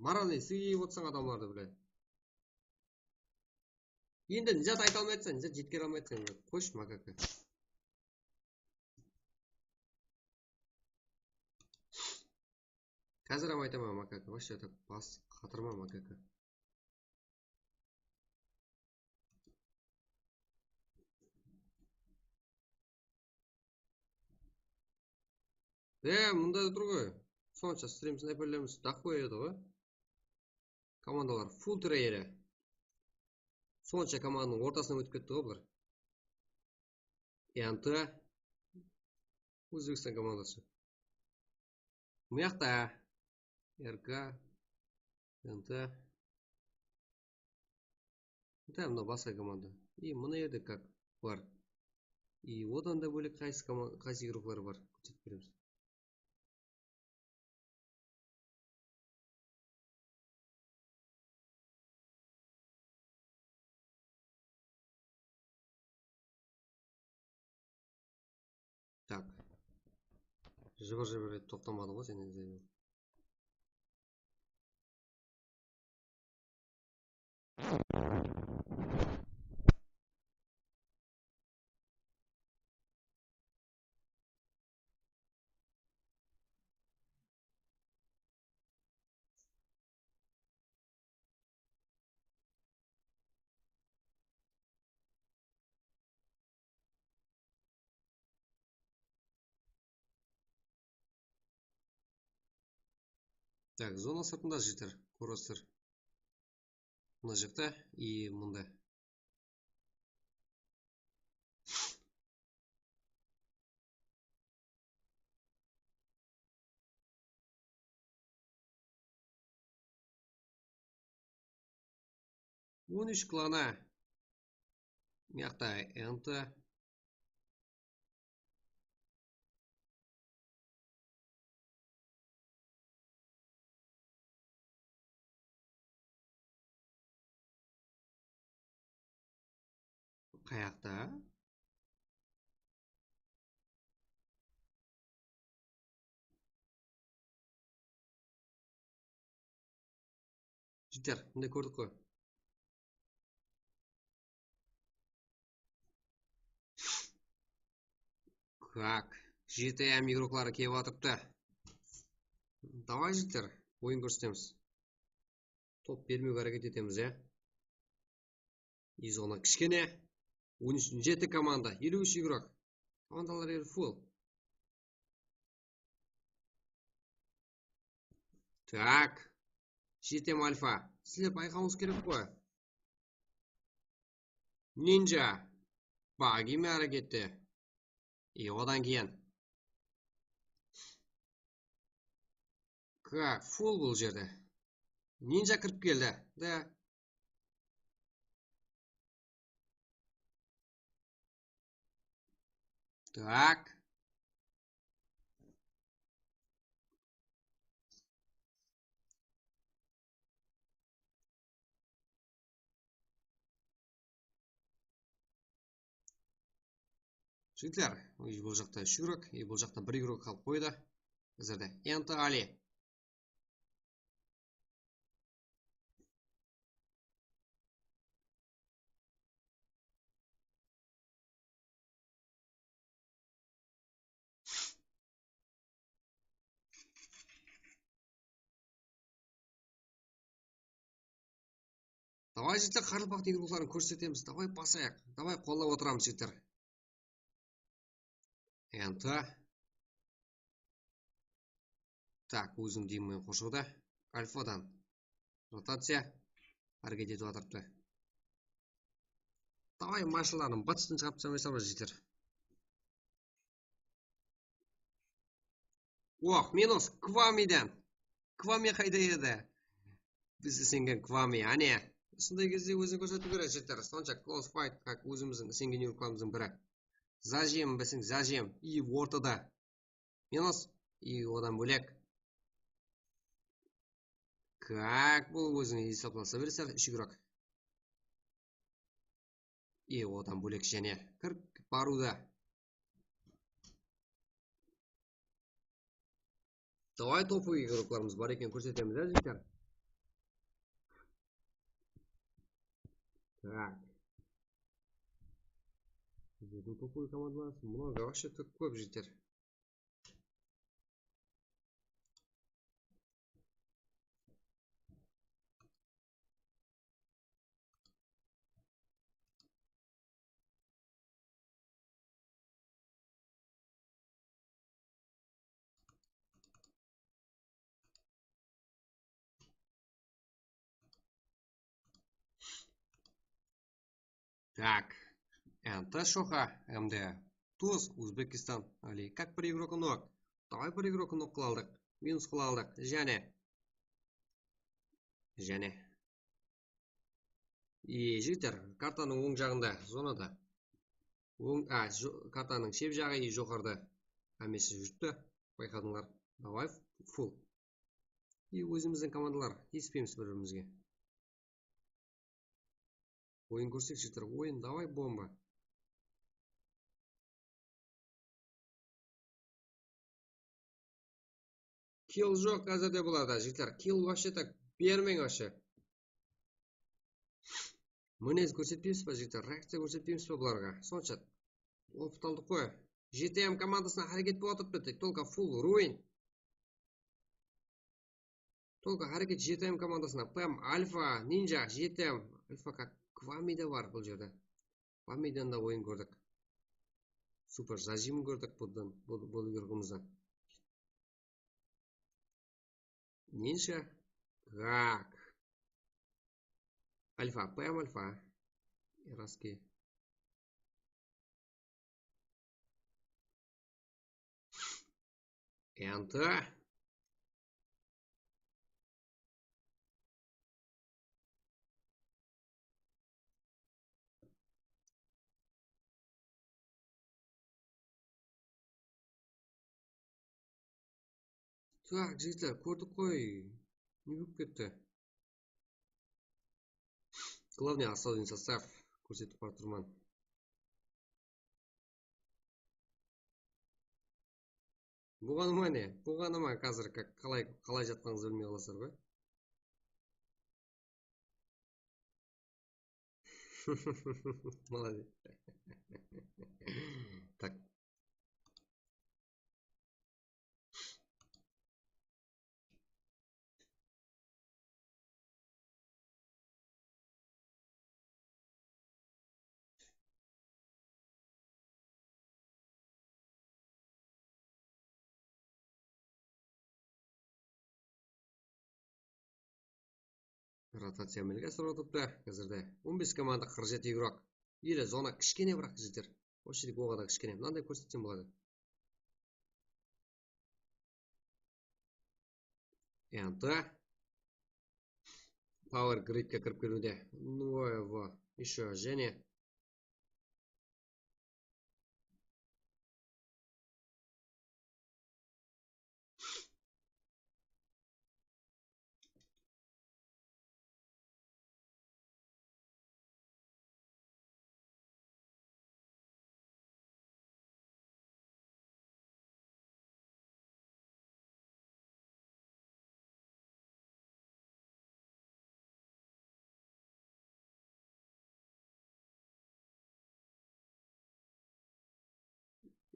moralnıy islegi kiyip otırsań adamlardı, блядь. Endi ne zat ayta almay atırsań, ne zat jetkere almay atırsań, блядь, qoyshı, makaka. Házir hám aytaman, makaka, вообще так bas qatırma, makaka. E, mında da tur ǵoy. Sonsha stream snayperlerimiz dahqo edi ǵoy. Komandalar full tire ele. Sonsha komandanıń ortasınan ótip ketti ǵoy bular. Enta. Ózbekstan komandası. Mıyaqta. R K. Enta. Enta, mına basqa komanda. I, mına jerde как bar. I, odan da bólek qaysı koman-, qaysı игрокlar bar, kórsetip beremiz. Так. Jıbır-jıbır etip toqtamadı ǵoy sen izleymen. Tak, zona sırtında jigitler, kóresiz. Mına jaqta и mında. On úsh klana. Mıyaqta enter. Qayaqta? Jigitler, mine kórdik ǵoy. Так, G T M igrokları kelip atırıptı. Davay, jigitler, oyın kórsetemiz. Top bermewge háreket etemiz, ya. Izona kishkene. On úsh, jeti komanda, eliw úsh igrok. Komandalar eri full. Так. G T M Alfa. Sizler bayqawıńız kerek ǵoy. Ninja. Bagi me hárekette? E, odan keyin. Как, full bul jerde. Ninja kirip keldi. Da. Так. Jigitler, bul jaqta úsh igrok, e, bul jaqta bir igrok qalıp qoydı. Házirde Enta Ali. Davay, jigitler, qaraqalpaq igrokların kórsetemiz. Davay, basayıq. Davay, qollap otıramız, jigitler. Enta. Так, ózim deymen qorshawda. Alfadan. Rotaciya. Háreket etip atırıptı. Davay, mashinalardıń batısın shıǵarıp taslaymay sal, jigitler. Oh, minus Kvamiden. Kvami qayda edi? Biz isengen Kvami, áne. Usınday gezde ózin kórsetiw kerek, jigitler. Sonsha close fight, как ózimizdiń isengen igroklarımızdıń biri. Zajim, bizdiń Zajim. И ortada. Minus. И odan bólek. Как bul ózine esaplasa berese, úsh igrok. И odan bólek jáne kirip barıwda. Davay, topuv igroklarımız bar eken, kórsetemiz, á, jigitler. Так. Bizlerdiń topuv komandalarımız много, вообще, kóp, jigitler. Так, Enta Shoxa, M D, Tuz, Uzbekistan, Ali, как bir igrok nok. Davay, bir igrok nok qıla aldıq. Minus qıla aldıq. Jáne. Jáne. E, jigitler, kartanıń oń jaǵında, zonada. Oń, a, jo-, kartanıń shep jaǵı и joqarıda hámmesi júripti. Bayqadıńlar. Davay, full. И ózimizdiń komandalar, tiyisipeymiz bir-birimizge. Oyın kórsek, jigitler, oyın, davay, bomba. Kill joq házirde bularda, jigitler. Kill вообще так bermeń вообще. Minez kórsetpeymiz ba, jigitler? Reakciya kórsetpeymiz ba bularǵa? Sonsha opıt aldıq ǵoy. G T M komandasına háreket bolıp atırıptı, только full ruin. Только háreket G T M komandasına. P M Alfa, Ninja, G T M, Alfa как Kwami de bar bul jerde. Kwamidan da oyın kórdik. Super zajim kórdik bundan, bu, bu yurǵımızdan. Ninja, как? Alfa, P M Alfa. Iraski. Enter. Так, jigitler, kórdik ǵoy. Ne bolıp ketti? Главный, основной состав kórsetip barıp turman. Buǵanıma ne? Buǵanıma házir ka-, qalay, qalay jatqanıńızdı bilmey qalasızlar ǵoy. Молодец. Так. Rotaciya ámelge asırıp atırıptı házirde. On bes komanda, qırq jeti igrok. Ele zona kishkene, biraq, jigitler. Вообще oǵada kishkene. Mınanday kórsetsem boladı. Enter. Power gridke kirip keliwde. Nuevo. Ещё jáne.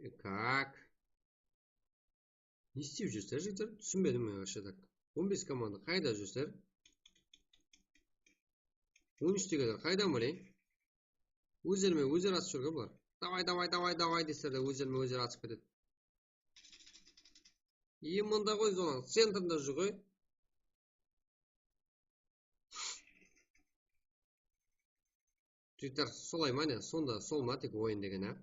E, как? Ne istep júrsizler, jigitler? Túsinbedim men вообще так. On bes komanda qayda júrsizler? On úsh degenler qaydan bileyin? Ózlerime ózleri atıp júrgen bular. Davay, davay, davay, davay desler de, ózlerime ózleri atıp ketedi. E, mında ǵoy, zona centrinde júr ǵoy. Jigitler, solay ma ne? Sonda sol ma tek oyın degen, á?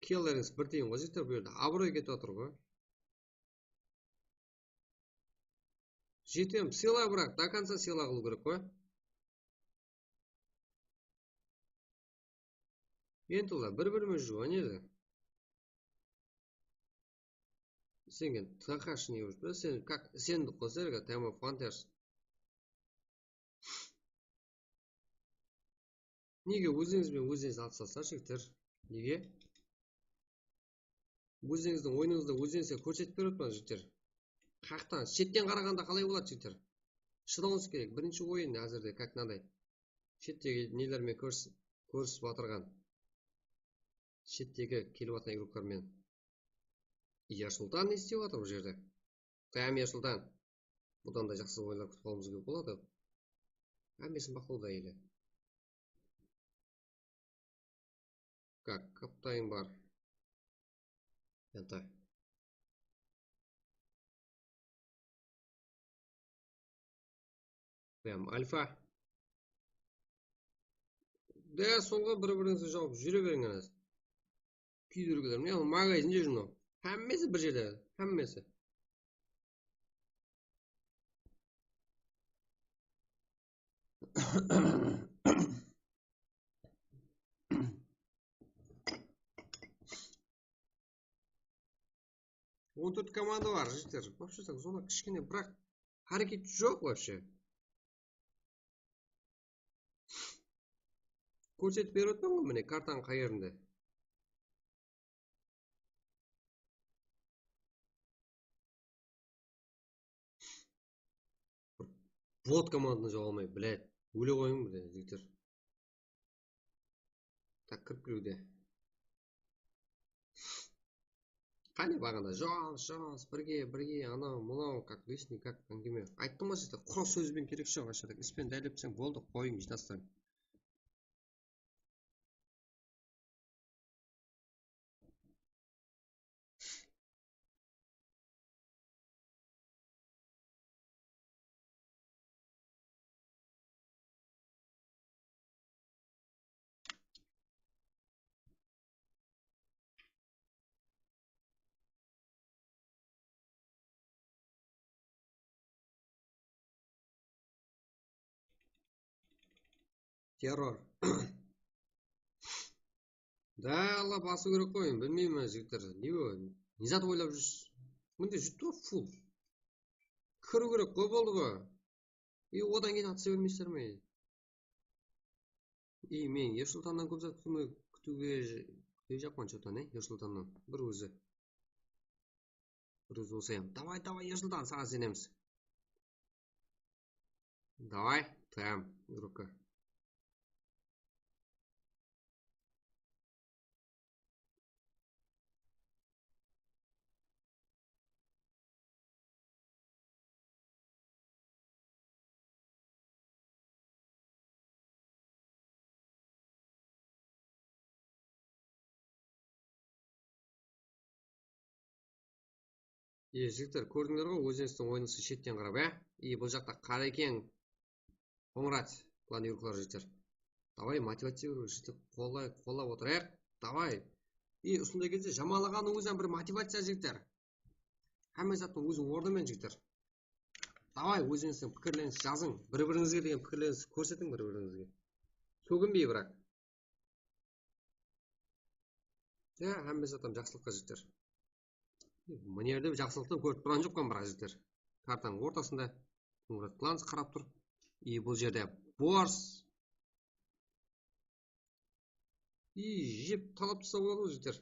Killerińiz bir tiyin ǵoy, jigitler, bul jerde abıroy ketip atır ǵoy. G T M sıyla, biraq, до конца sıyla qılıw kerek ǵoy. Endi ular bir-birime júr, ne edi? Sen Takashi ne qılıp, sen как, sen qosa, Time of Hunters. Nege ózińiz benen ózińiz atısasızlar, jigitler? Nege? Ózińizdiń oyınıńızdı ózińizge kórsetip berip atırman, jigitler. Qayaqtan, shetten qaraǵanda qalay boladı, jigitler? Shıdawıńız kerek. Birinshi oyın házirde, как, mınaday. Shettegi nelermen kóris-, kórisip atırǵan. Shettegi kelip atırǵan igroklarmen. Yasultan ne istep atır bul jerde? Tamir Sultan. Bunnan da jaqsı oyınlar kútip alıwımız kerek boladı. Hámmesin baqlawda ele. Как, kaptayın bar. Enter. Прям alfa. De, sonǵı bir-birińizdi jawıp júre beriń, ana. Pidorlar, mine, ol magazinде júr mınaw. Hámmesi bir jerde, hámmesi. On tórt komanda bar, jigitler. Вообще так, zona kishkene, biraq háreket joq вообще. Kórsetip berip atırman ǵoy, mine, kartanıń qay jerinde. Bot komandasına jaba almay, блядь. Óle qoyıń, блядь, jigitler. Tak, kirip kiriwde. Qáne baǵana, jas, jas, birge, birge, anaw, mınaw, как лишний, как áńgime. Ayttım ǵoy sizge, qurı sóz benen kerek joq, ashıǵı, is penen dállep boldı, qoyıń, jıynastırıń. Terror. Da, Alla, basıw kerek ǵoy, endi bilmeymen, jigitler. Ne o? Ne zat oylap júrsiz? Mında júrip tur, full. Kiriw kerek ǵoy, boldı ǵoy. E, odan keyin atısa bermeysizler me? E, men Ersultannan kóp zat kútime-, kútiwge j-, kútejaqpan, что-то, ne? Ersultannan. Bir ózi. Bir ózi bolsa ham. Davay, davay, Ersultan, saǵan isenemiz. Davay, T M, игрокка. E, jigitler, kórdińler ǵoy, ózlerińizdiń oyınıńızdı shetten qarap, á? E, bul jaqta Qarekeń, Qońırat, plan игрокlar, jigitler. Davay, motivaciya beriw, jigitler, qollay-, qollap otırayıq. Davay. E, usınday gezde jamanlaǵannıń ózi hám bir motivaciya, jigitler. Hámme zattıń óziniń ornı menen, jigitler. Davay, ózińizdiń pikirlerińizdi jazıń. Bir-birińizge degen pikirlerińizdi kórsetiń bir-birińizge. Sóginbey, biraq. Ya, hámme zat hám jaqsılıqqa jeter. Mına jerde jaqsılıqtı kórip turǵan joqpan, biraq, jigitler. Kartanıń ortasında Qońırat Klanc qarap tur. I bul jerde Bors. I jep talap taslap qoyadı ǵoy, jigitler.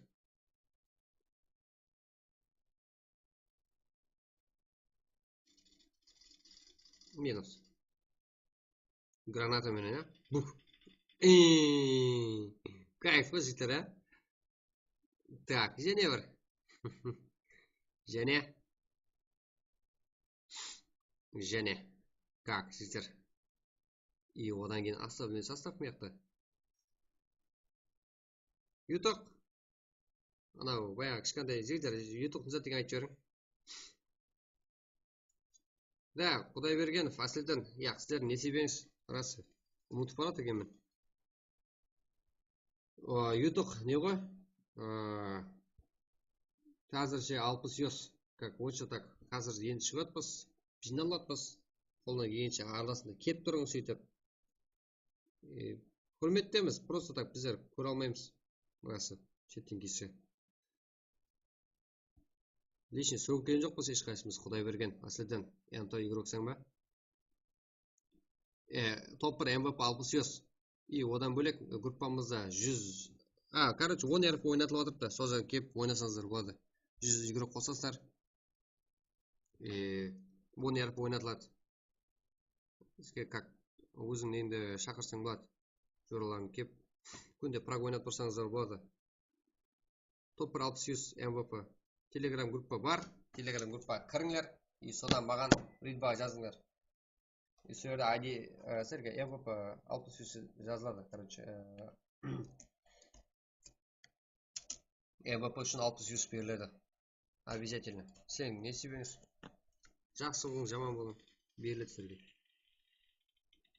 Minus. Granata menen, á? Buf. Iiii. Kayf ǵoy, jigitler, á? Tak, jáne bir. Jáne. Jáne. Tak, jigitler. I odan keyin особенный sostav mıyaqta. Yutuq. Anaw, bayaǵı kishkentay jigitler, Yutuq ne zat degen aytıp jiberiń. Da, Qudaybergenov, Asliddin, yaq, sizlerdiń nesiybeńiz, ras, umıtıp baradı ekenmen. O, Yutuq ne ǵoy? A, házirshe alpıs yos, как, вот что так, házir endi shıǵıp atpız, jıynalıp atpız, qoldan kelgenshe arasında kelip turıń, sóytip. E, húrmettemiz, просто так bizler kóre almaymız. Burası, shetten kiyse. Лично sókken joqpız hesh qaysımız, Qudaybergen, Asliddin, M T igroksań ba? E, top bir M V P alpıs yos. I odan bólek, e, gruppamızda júz, a, короче, on R P oynatılıp atırıptı. Sol jaqqa kelip oynasańızlar boladı. Júz igrok qosasızlar. E, on R P oynatıladı. Bizge как, óziń neńdi shaqırsań boladı. Joralarıń kelip, kúnde prag oynap tursańızlar boladı. Top bir alpıs yos M V P. Telegram gruppa bar. Telegram gruppaǵa kirińler. I sodan maǵan ridbaǵa jazıńlar. I sol jerde I D, e, sizlerge M V P alpıs yos jazıladı, короче, e, M V P ushın alpıs yos beriledi. Обязательно. Sizlerdiń nesiybeńiz. Jaqsı bolıń, jaman bolıń. Beriledi sizlerge.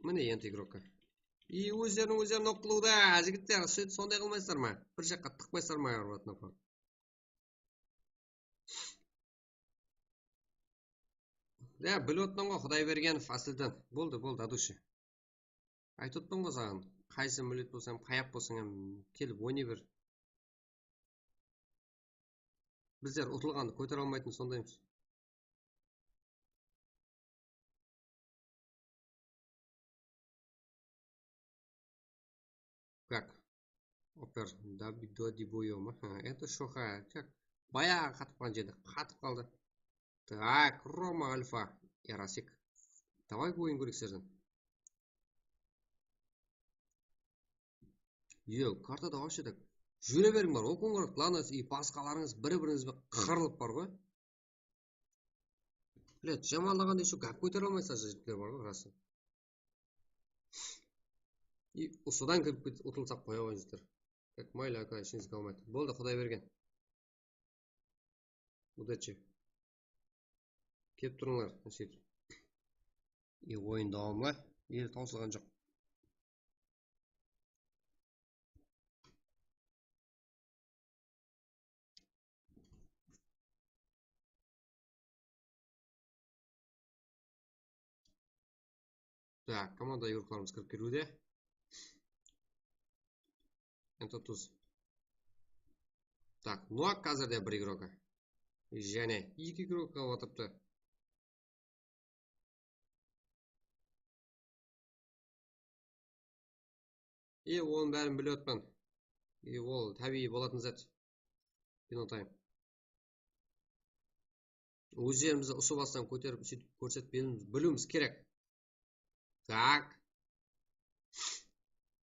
Mine, endi igrokka. I ózleriniń ózleri nok qılıwda, jigitler, sóytip sonday qılmaysızlar ma? Bir jaqqa tıqpaysızlar ma, urıp atırıp? Ya, bilip atırman ǵoy, Qudaybergenov, Asliddin. Boldı, boldı, от души. Aytıp atırman ǵoy saǵan, qaysı millet bolsań, qayaq bolsań hám kelip oynay ber. Bizler utılǵandı kótere almaytın sondaymız. Как? Опер, да, да, дибоё ma? Ha, это что, ha, как? Bayaǵı qatıp qalǵan jerde qatıp qaldı. Так, Roma Alfa, Erasik. Давай oyın kórek sizlerden. Yo, kartada вообще так. Júre beriń bar, okıń bar, ладно, и basqalarıńız bir-birińizbe qırılıp bar ǵoy. Блядь, jamanlaǵanda ещё gáp kótere almaysızlar, jigitler bar ǵoy, rası. И usıdan kirip ket-, utılsaq qoya ǵoy, jigitler. Как maylı, aka, ishińizge almaydı. Boldı, Quday bergen. Удачи. Kelip turıńlar, seytip. И oyın dawamlı, ele tawsılǵan joq. Так, komanda игрoklarımız kirip keliwde. Endi tuz. Так, Noak házirde bir igroka. Jáne eki igrok otırıptı. E, onıń bárin bilip atırman. E, ol tábiyiy bolatın zat. Kino time. Ózlerimizdi usı bastan kóterip, sóytip kórsetip beriwimiz, biliwimiz kerek. Так.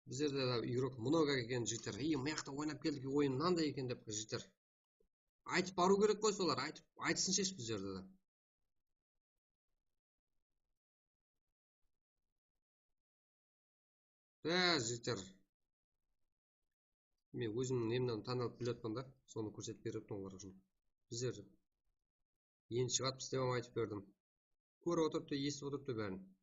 Bizlerde de игрок много eken, jigitler. Ey, mıyaqta oynap keldik, oyın mınanday eken dep, jigitler. Aytıp barıw kerek qoy solar, aytıp, aytsınshı bizlerde de. Há, jigitler. Men ózimniń nemden tanıp bilip atpan da, sonı kórsetip berip atırman olar ushın. Bizler endi shıǵadı, biz de aytıp berdim. Kórip otırıptı, esitip otırıptı bárin.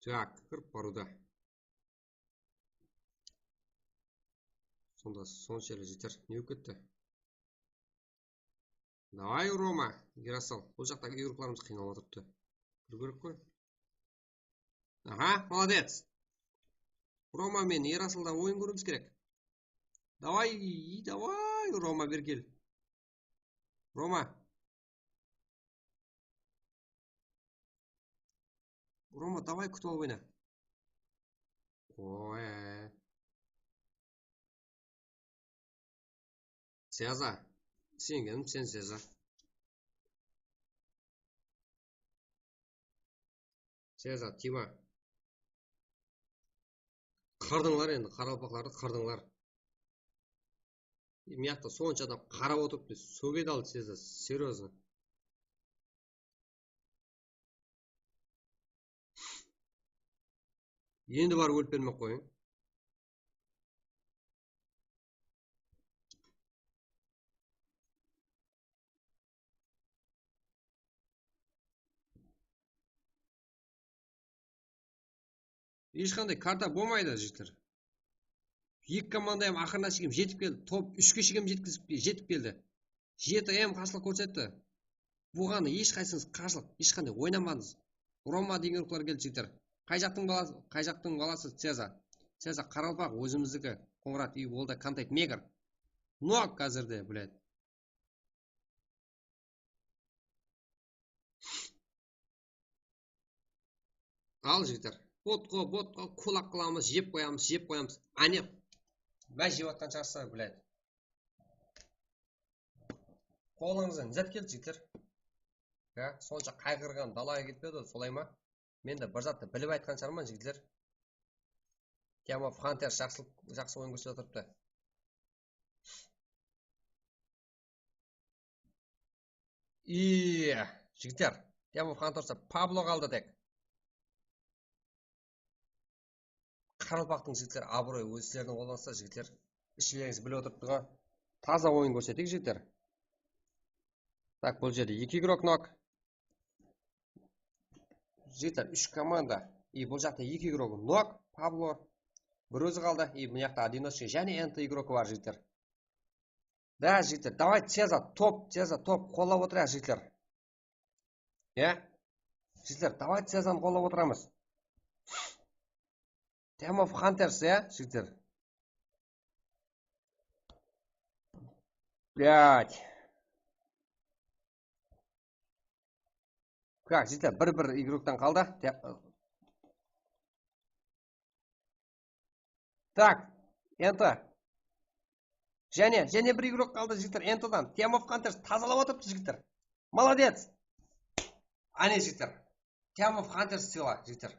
Так, kirip barıwda. Sonda sonshelli jigitler ne bolıp ketti? Davay, Roma, Yaroslavl. Bul jaqtaǵı igroklarımız qıynalıp atırıptı. Kiriw kerek qoy. Aha, молодец. Roma menen Yaroslavldan oyın kóriwimiz kerek. Davay, davay, Roma, beri kel. Roma. Roma, davay, kútip alıp oyna. Oy. Seza. Isengenim sen, Seza. Seza, Tima. Qırdıńlar endi, qaraqalpaqlardı qırdıńlar. Mıyaqta sonsha adam qarap otırıptı, sógedi al, Seza, серьёзно. Endi barıp ólip bermey-aq qoyıń. Hesh qanday karta bolmaydı, jigitler. Eki komanda hám aqırına shekem jetip keldi. Top úshke shekem jetkizip, jetip keldi. Jeti em qarshılıq kórsetti. Buǵan hesh qaysıńız qarshılıq, hesh qanday oynamadıńız. Roma degen igroklar keldi, jigitler. Qay jaqtıń balası, qay jaqtıń balası? Seza. Seza qaraqalpaq, ózimizdiki. Qońırat, и ol da Kantet Megr. Nok házirde, блядь. Al, jigitler. Botqa, botqa, kulaq qılamız, jep qoyamız, jep qoyamız. Áne, báz jep atqan shıǵarsızlar, блядь. Qolıńızdan zat keldi, jigitler. Ya, sonsha qayǵırǵan dalaǵa ketpedi, solay ma? Men de bir zattı bilip aytqan shıǵarman, jigitler. Team of Hunters jaqsı, jaqsı oyın kórsetip atırıptı. Iye, jigitler. Team of Hunters'ta Pablo qaldı tek. Qaraqalpaqtıń jigitler, abıroyı óz sizlerdiń qolınızda, jigitler. Ishilerińiz bilip otırıptı ǵo. Taza oyın kórsetik, jigitler. Tak, bul jerde eki igrok nok. Jigitler, úsh komanda. И bul jaqta eki igrok nok, Pablo. Bir ózi qaldı. И mına jaqta одиночный jáne N T igrokı bar, jigitler. Da, jigitler, давай, Seza, top, Seza, top, qollap otırayıq, jigitler. Ya? Jigitler, давай, Sezanı qollap otıramız. Team of Hunters, ya, jigitler? Блядь. Так, jigitler, bir-bir igroktan qaldı. Te-, tak, endi. Jáne, jáne bir igrok qaldı, jigitler, Entodan. Team of Hunters tazalap atırıptı, jigitler. Молодец! Áne, jigitler. Team of Hunters sıyla, jigitler.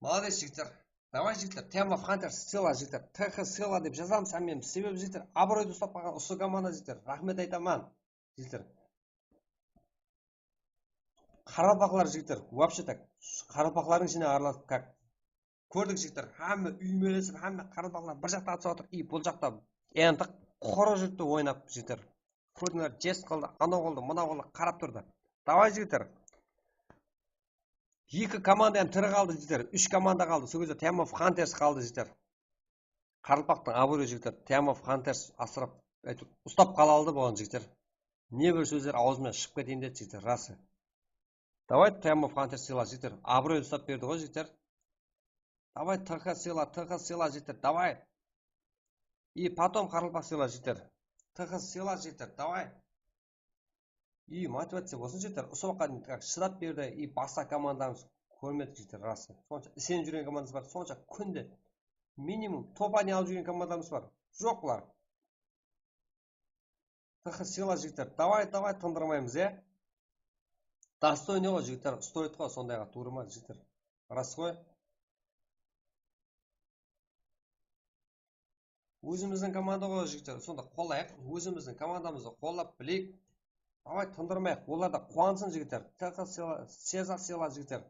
Молодец, jigitler. Davay, jigitler, Team of Hunters sıyla, jigitler. T H sıyla dep jazamız hámmemiz. Sebebi, jigitler, abıroydı uslap qalǵan usı komanda, jigitler. Raxmet aytaman, jigitler. Qaraqalpaqlar, jigitler, вообще так, qaraqalpaqlardıń ishine aralasıp, как, kórdik, jigitler, hámme úymelesip, hámme qaraqalpaqlar bir jaqta atıp atır, и bul jaqta Ento qurı júripti oynap, jigitler. Kórdińler, jest qıldı, anaw qıldı, mınaw qıldı, qarap turdı. Davay, jigitler. Eki komanda hám tiri qaldı, jigitler. Úsh komanda qaldı. Sol gezde Team of Hunters qaldı, jigitler. Qaraqalpaqtıń abıroyı, jigitler. Team of Hunters asırap, áytip, uslap qala aldı buǵan, jigitler. Ne bir sózler awzımnan shıǵıp keteyin dedi, jigitler, rası. Davay, Team of Hunters sıyla, jigitler. Abıroydı uslap berdi ǵoy, jigitler. Davay, T H sıyla, T H sıyla, jigitler. Davay. И потом qaraqalpaq sıyla, jigitler. T H sıyla, jigitler. Davay. И motivaciya bolsın, jigitler. Usı waqıtqa deyin, как, shıdap berdi. И basqa komandamız kórmedik, jigitler, rası. Sonsha isenip júrgen komandamız bar, sonsha kúnde minimum topani alıp júrgen komandamız bar. Joq bular. T H sıyla, jigitler. Davay, davay, tındırmaymız, ya. Достойный ǵoy, jigitler. Стоит ǵoy, sondayǵa tuwrı ma, jigitler? Ras ǵoy. Ózimizdiń komanda ǵoy, jigitler, sonda qollayıq. Ózimizdiń komandamızdı qollap bileyik. Davay, tındırmayıq. Olar da quwansın, jigitler. T H sıyla, Seza sıyla, jigitler.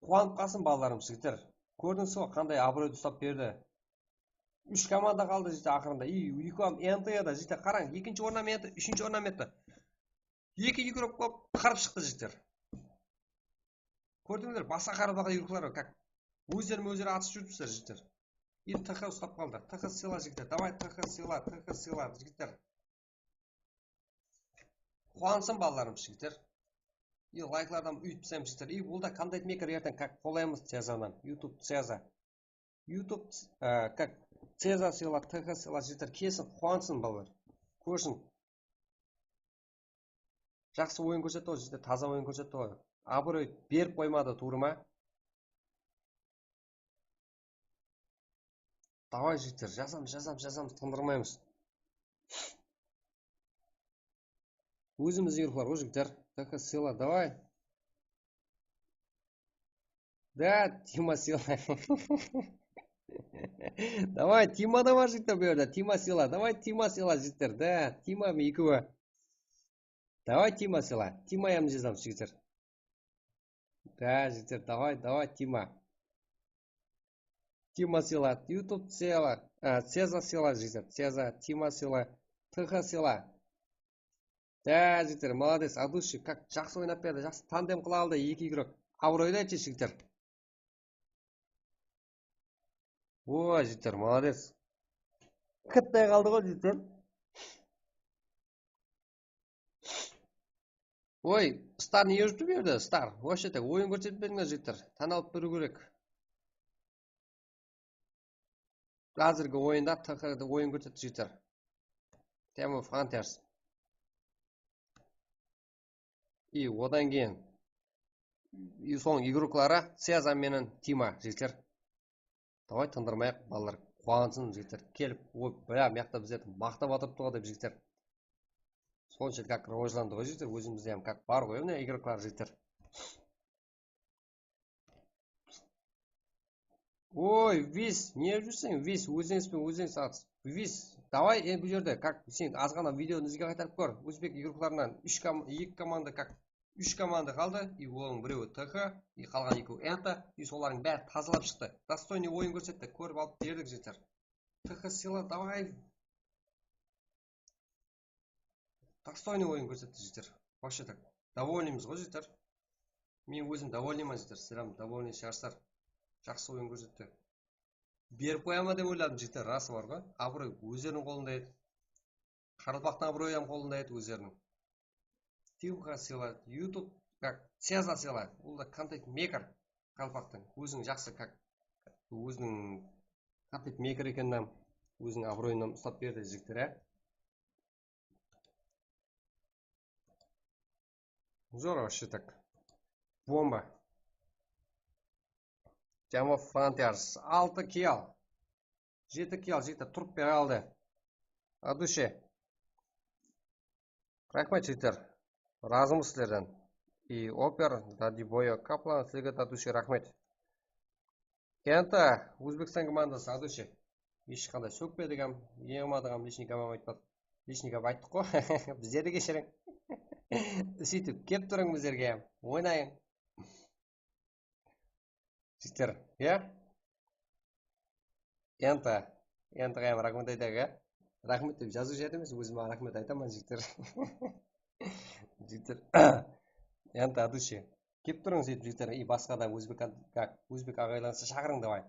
Quwanıp qalsın balalarımız, jigitler. Kórdińiz ǵoy, qanday abıroydı uslap berdi. Úsh komanda qaldı, jigitler, aqırında. И eki hám Ento edi, jigitler, qarań, ekinshi orın hám Ento, úshinshi orın hám Ento. Eki igrok bolıp qırıp shıqtı, jigitler. Kórdińizler, basqa qaraqalpaq igroklar bar, как, ózlerime ózleri atısıp júripsizler, jigitler. И T H uslap qaldı. T H sıyla, jigitler. Davay, T H sıyla, T H sıyla, jigitler. Quwansın balalarımız, jigitler. И layklardan úytip taslaymiz, jigitler. И bul da контент-мейкер erteń, как, qollaymız Cezadan. YouTube Ceza. YouTube, e, как, Ceza sıyla, T H sıyla, jigitler. Kelsin, quwansın balalar. Kórsin. Jaqsı oyın kórsetti ǵoy, jigitler, taza oyın kórsetti ǵoy. Abıroy berip qoymadı, tuwrı ma? Davay, jigitler, jazamız, jazamız, jazamız, tındırmaymız. Ózimiz igroklar ǵoy, jigitler. T H sıyla, davay. Da, Tima sıyla. Davay, Tima da bar, jigitler, bu jerde. Tima sıyla, davay, Tima sıyla, jigitler. Da, Tima mı ekewi? Davay, Tima sıyla. Tima yamın jazamız, jigitler. Da, jigitler, davay, davay, Tima. Tima sıyla, YouTube sıyla, a, Ceza sıyla, jigitler, Ceza, Tima sıyla, T H sıyla. Da, jigitler, молодец, от души, как, jaqsı oynap berdi, jaqsı tandem qıla aldı, eki igrok. Abıroylı aytshı, jigitler. O, jigitler, молодец. Kıttay qaldı ǵoy, jigitler. Oy, Star ne júripti bu jerde, Star? Вообще-то oyın kórsetpedińler, jigitler. Tán alıp beriw kerek. Házirgi oyında T H de oyın kórsetti, jigitler. Team of Hunters. И odan keyin, и soń igrokları Ceza menen Tima, jigitler. Davay, tındırmayıq, balalar, quwansın, jigitler. Kelip, oy, bля, mıyaqta bizlerdi maqtap atırıptı ǵoy dep, jigitler. Sonshelli как rawajlandı ǵoy, jigitler, ózimizde hám как bar ǵoy, mine, igroklar, jigitler. Oy, Vis, ne qılıp júrseń, Vis, ózińiz be, ózińiz at. Vis, davay, endi bul jerde, как, sen azǵana videonı izge qaytarıp kór. Ózbek igroklarınan úsh kom-, eki komanda, как, úsh komanda qaldı, и onıń birewi T H, и qalǵan ekewi Enta, и solardıń bárin tazalap shıqtı. Достойный oyın kórsetti, kórip alıp berdik, jigitler. T H sıyla, davay. Достойный oyın kórsetti, jigitler. Вообще так. Довольныймız ǵoy, jigitler. Men ózim довольныйman, jigitler. Sizler hám довольный shıǵarsızlar. Jaqsı oyın kórsetti. Berip qoya ma dep oyladım, jigitler, rası bar ǵoy. Abıroy ózleriniń qolında edi. Qaraqalpaqtıń abıroyı hám qolında edi ózleriniń. Tima sıyla, YouTube, как, Ceza sıyla. Ol da контент-мейкер, qaraqalpaqtıń. Óziniń jaqsı, как, óziniń контент-мейкер ekenin hám, óziniń abıroyın hám uslap berdi, jigitler, á. Здорово, вообще так. Bomba. Team of Hunters, altı kill. Jeti kill, jigitler, turıp bere aldı. От души. Raxmet, jigitler. Razımız sizlerden. И Oper, Dadiboyo, Kaplan, sizlerge от души raxmet. Enta, Ózbekstan komandası, от души. Hesh qanday sókpedik hám, jeńmadık hám, лишний gáp aytpadıq. Лишний gáp ayttıq ǵo. Bizlerdi keshiriń. Sóytip, kelip turıń bizlerge hám. Oynayıń. Jigitler, ya? Enta, entaǵa hám raxmet aytayıq, ya? Raxmet dep jazıw jerde emes, ózim raxmet aytaman, jigitler. Jigitler, enta, от души. Kelip turıń, sóytip, jigitler, и basqa da ózbek, ózbek aǵaylardı shaqırıń, davay.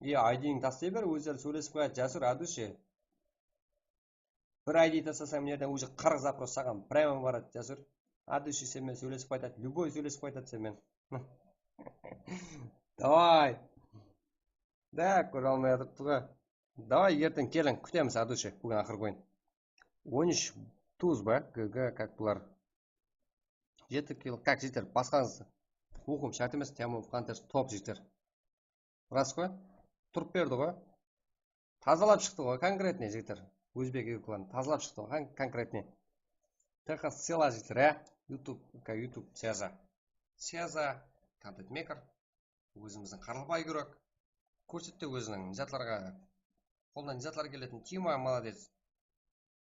E, I D-ńdi taslay ber, ózleri sóylesip qoyadı, Jasur, от души. Bir I D taslasań, mına jerden уже qırq запрос saǵan прямо baradı, Jasur. От души sen menen sóylesip qaytadı, любой sóylesip qaytadı sen menen. Davay. Da, kóre almay atırıptı ǵoy. Davay, erteń keliń, kútemiz, от души, búgin aqırǵı oyın. On úsh tuz ba? G G, как bular? Jeti kill, как, jigitler, basqańız oqıwım shárt emes, Team of Hunters top, jigitler. Ras ǵoy? Turıp berdi ǵoy. Tazalap shıqtı ǵoy, конкретный, jigitler. Ózbek игрокların tazalap shıqtı ǵoy, кон-, конкретный. T X Sela, jigitler, ya? YouTube, ka, YouTube, Seza. Seza, контент-мейкер. Ózimizdiń qaraqalpaq игрок. Kórsetti óziniń zatlarǵa, qolına ne zatlar keletin. Tima, молодец.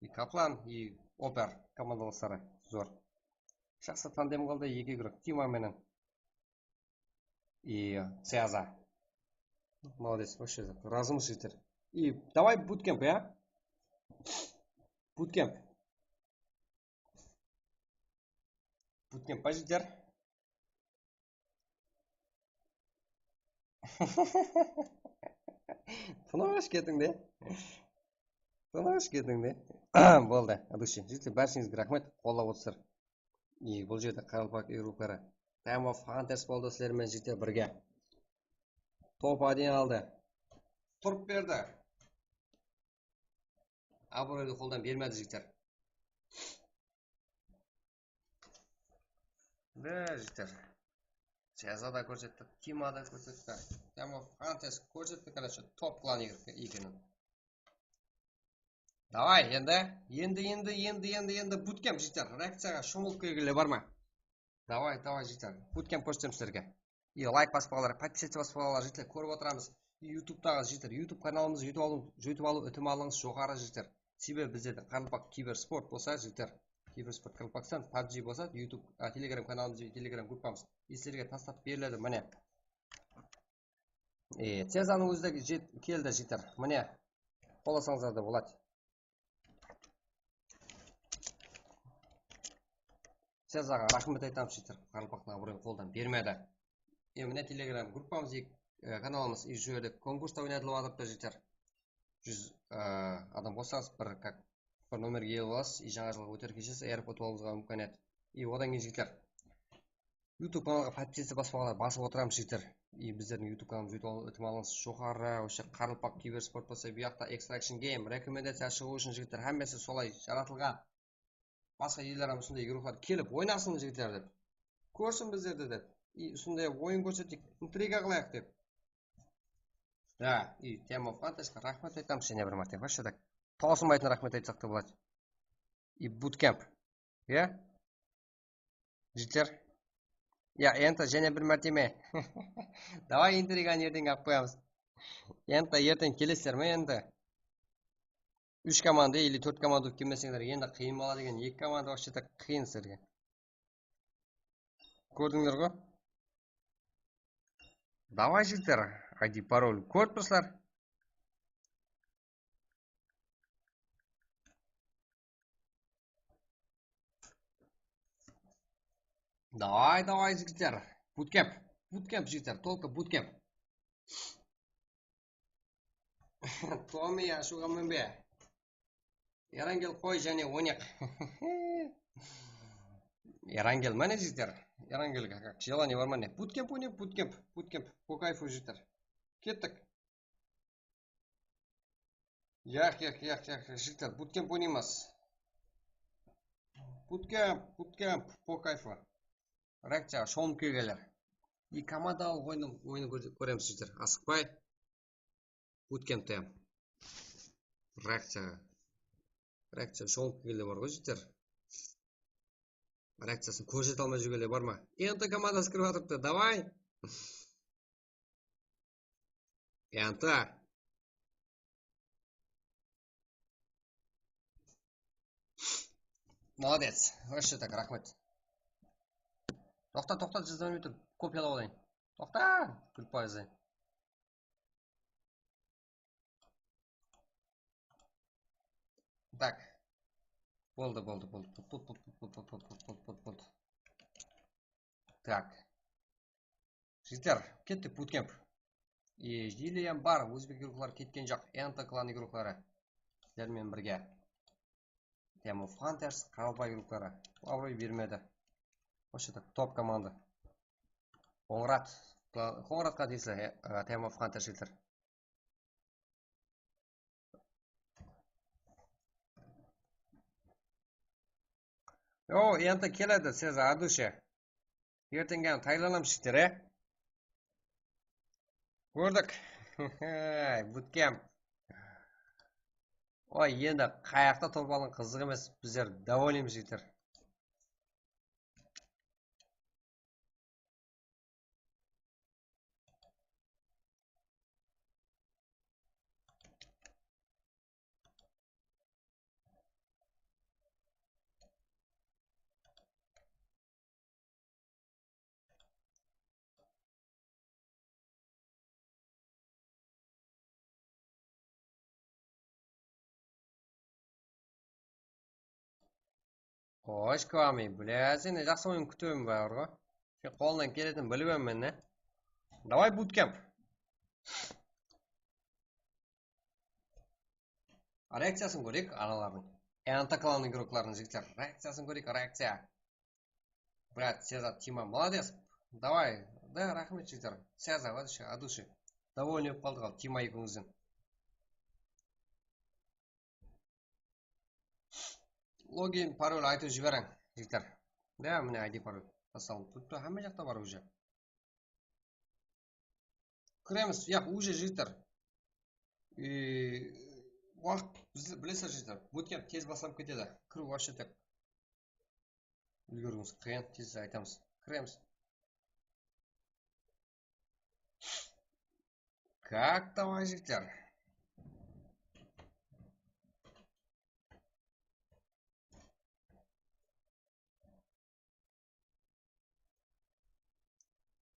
И Kaplan, и Oper komandalısları zor. Jaqsı tandem qıldı eki игрок, Tima menen. И Seza. Молодец, вообще, razımız, jigitler. И давай bootcamp, ya? Bootcamp. Bootcamp pa, jigitler? Tınısh ketiń de. Tınısh ketiń de. Boldı, от души. Jigitler, bársheńizge raxmet, qollap otırsızlar. И bul jerde qaraqalpaq игрокları. Team of Hunters boldı sizler menen, jigitler, birge. Top один aldı. Turıp berdi. Abıroydı qoldan bermedi, jigitler. Be, jigitler. Seza da kórsetti, Tima da kórsetti. Team of Hunters kórsetti, короче, top klan ekenin. Davay, endi, endi, endi, endi, endi, endi bootcamp, jigitler. Reakciyaǵa shomılıp kelgenler bar ma? Davay, davay, jigitler. Bootcamp kórsetemiz sizlerge. И layk basıp alǵanlar, podpisаться basıp alǵanlar, jigitler, kórip otıramız. И YouTubetaǵı, jigitler, YouTube kanalımızdı joytıp alıw, joytıp alıw itimallıǵıńız joqarı, jigitler. Sebebi bizlerdiń qaraqalpaq kibersport bolsa, jigitler, kibersport Qaraqalpaqstan, PUBG bolsa, YouTube, a, Telegram kanalımız, Telegram gruppamız. Sizlerge taslap beriledi, mine. E, Sezanıń ózi de jet-, keldi, jigitler. Mine, qolasańızlar da boladı. Sezaǵa raxmet aytamız, jigitler. Qaraqalpaqtıń abıroyın qoldan bermedi. E, mine Telegram gruppamız, e, kanalımız, e, júrdi, konkursta oynatılıp atırıptı, jigitler. Júz, e, adam qossańız, bir, как, bir nomerge iye bolasız, и jańa jılǵa óter keshesiz, ayırıp utıp alıwıńızǵa múmkiniyat. И odan keyin, jigitler, YouTube kanalǵa podpisаться basıp alǵanlar, basıp otıramız, jigitler. И bizlerdiń YouTube kanalımızdı joytıp alıw itimallıǵıńız joqarı, вообще, qaraqalpaq kibersport bolsa, bu jaqta Extraction Game, rekomendaciya shıǵıw ushın, jigitler, hámmesi solay jaratılǵan. Basqa eller hám usınday игрокlar kelip oynasın, jigitler, dep. Kórsin bizlerdi, dep. И usınday oyın kórsettik, intriga qılayıq, dep. Da, и Team of Hunters-qa raxmet aytamız jáne bir márte. Вообще так, tawsılmaytın raxmet aytsaq ta boladı. И bootcamp. Ya? Jigitler. Ya, enta jáne bir márteme. Davay, intriganı erteń alıp qoyamız. Enta erteń kelesizler me endi? Úsh komanda или tórt komanda bolıp kelmeseńler, endi qıyın boladı eken. Eki komanda вообще-то qıyın sizlerge. Kórdińler ǵo? Davay, jigitler, I D, parol kórip turıpsızlar. Davay, davay, jigitler. Bootcamp. Bootcamp, jigitler, только bootcamp. Tomi, ashıwǵa minbe. Erangel, qoy, jáne oynayıq. Erangel, mine, jigitler. Erangel, как, желание bar ma ne? Bootcamp oynayıq, bootcamp, bootcamp. По кайфу, jigitler. Kettik. Yaq, yaq, yaq, yaq, jigitler, bootcamp oynaymız. Bootcamp, bootcamp, по кайфу. Reakciyaǵa shomılıp kelgenler. Eki komandalı oyını, oyını kóre-, kóremiz, jigitler. Asıqpay. Bootcampte. Reakciyaǵa. Reakciyaǵa shomılıp kelgenler bar ǵoy, jigitler. Reakciyasın kórsete almay júrgenler bar ma? Enta komandası kirip atırıptı, davay. Enta. Молодец. Вообще так, raxmet. Toqta, toqta, jazbamay tur. Kopiyalap alayın. Toqta, kúlip qoyasın. Так. Boldı, boldı, boldı. Boldı, boldı, boldı, boldı, boldı, boldı. Так. Jigitler, kettik bootcamp. E, eleyam bar, ózbek igrokları ketken joq. Enta klan igrokları. Sizler menen birge. Team of Hunters, Qaraqalpaq igrokları. Abıroy bermedi. Вообще так, top komanda. Qońırat. Qońıratqa tiyisli, e, e, Team of Hunters, jigitler. O, enta keledi, Seza, от души. Ertenggen tayarlanamız, jigitler, e? Kórdik. Bootcamp. Oy, endi qayaqta top alıń, qızıq emes. Bizler довольныймыз, jigitler. Xosh, Kvami, блядь, sen jaqsı oyın kútiwim bar ǵo. Sen qolından keletin bilip edim men, ne? Davay, bootcamp. Reakciyasın kóreyik, analardıń. Anta klan igroklarınıń, jigitler. Reakciyasın kóreyik, reakciya. Brat, Seza, Tima, молодец. Davay, da, raxmet, jigitler. Seza, вообще, от души. Довольный bolıp qaldıq al, Tima ekewińizden. Login, parol aytıp jiberiń, jigitler. Da, mine, I D, parol. Taslalıp turıptı, hámme jaqta bar уже. Kiremiz, yaq, уже, jigitler. E, waqıt, biz, bilesiz, jigitler, bootcamp tez baslanıp ketedi. Kiriw вообще так. Úlgeriwimiz qıyın, tez aytamız. Kiremiz. Как там, jigitler?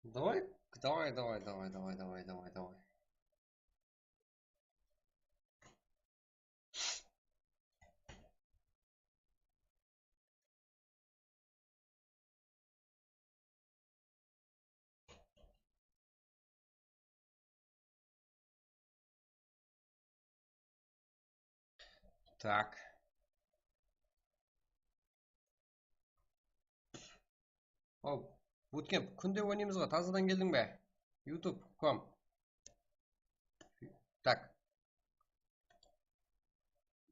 Давай, давай, давай, давай, давай, давай, давай, давай. Так. Al, bootcamp, kúnde oynaymız ǵo, tazadan keldiń be? YouTube com. Tak.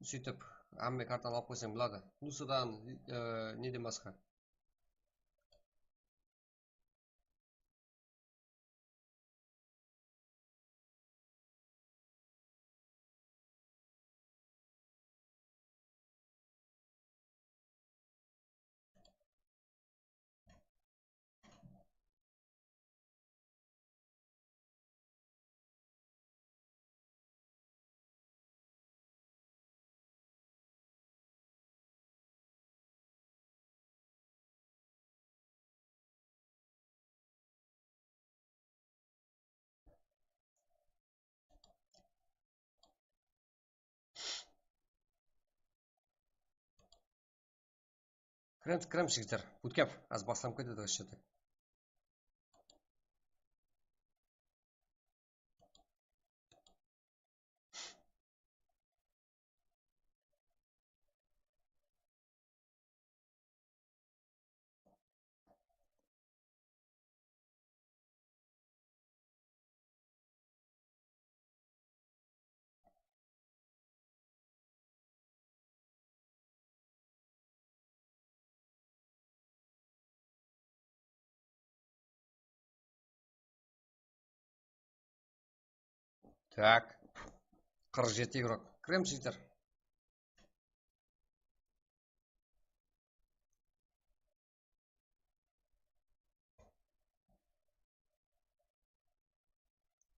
Sóytip, hámme kartanı alıp qoysań boladı. Nusadan, e, neden basqa? Kiremiz, kiremiz, jigitler. Bootcamp, az baslanıp ketedi, вообще-то. Tak. Qırq jeti igrok. Kiremiz, jigitler.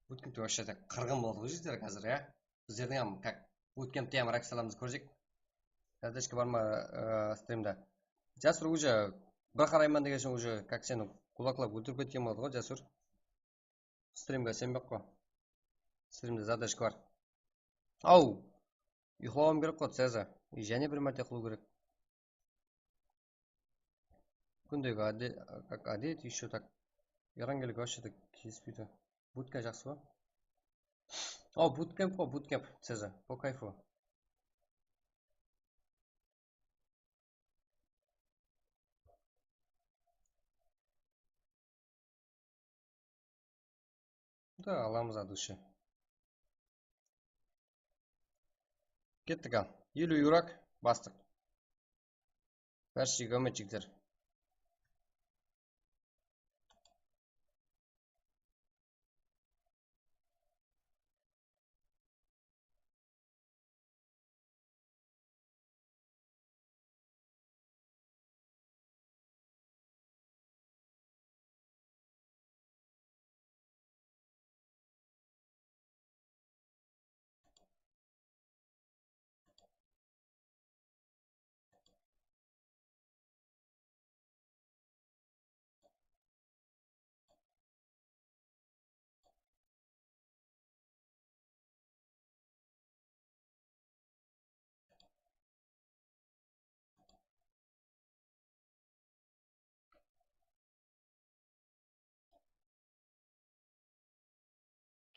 Bootcampte вообще-то qırǵın boldı ǵoy, jigitler, házir, ya. Bizlerdiń hám, как, bootcampte hám rak salamız kórjek. Zadachka bar ma, e, strimda? Jasur, уже bir qarayman degenshe, уже, как, seni gulaklap óltirip ketken boldı ǵoy, Jasur. Strimge isenbey-aq qoy. Strimde zadachka bar. Aw! Uyıqlawım kerek ǵoy, Ceza. Jáne bir márte qılıw kerek. Kúndegi ade-, как одет, ещё так. Erangelik вообще-то kelispeydi. Bootcamp jaqsı ǵoy. Aw, bootcamp ǵoy, bootcamp, Ceza. По кайфу. Da alamız от души. Kettik al. Eliw igrok bastıq. Bárshege áwmet, jigitler.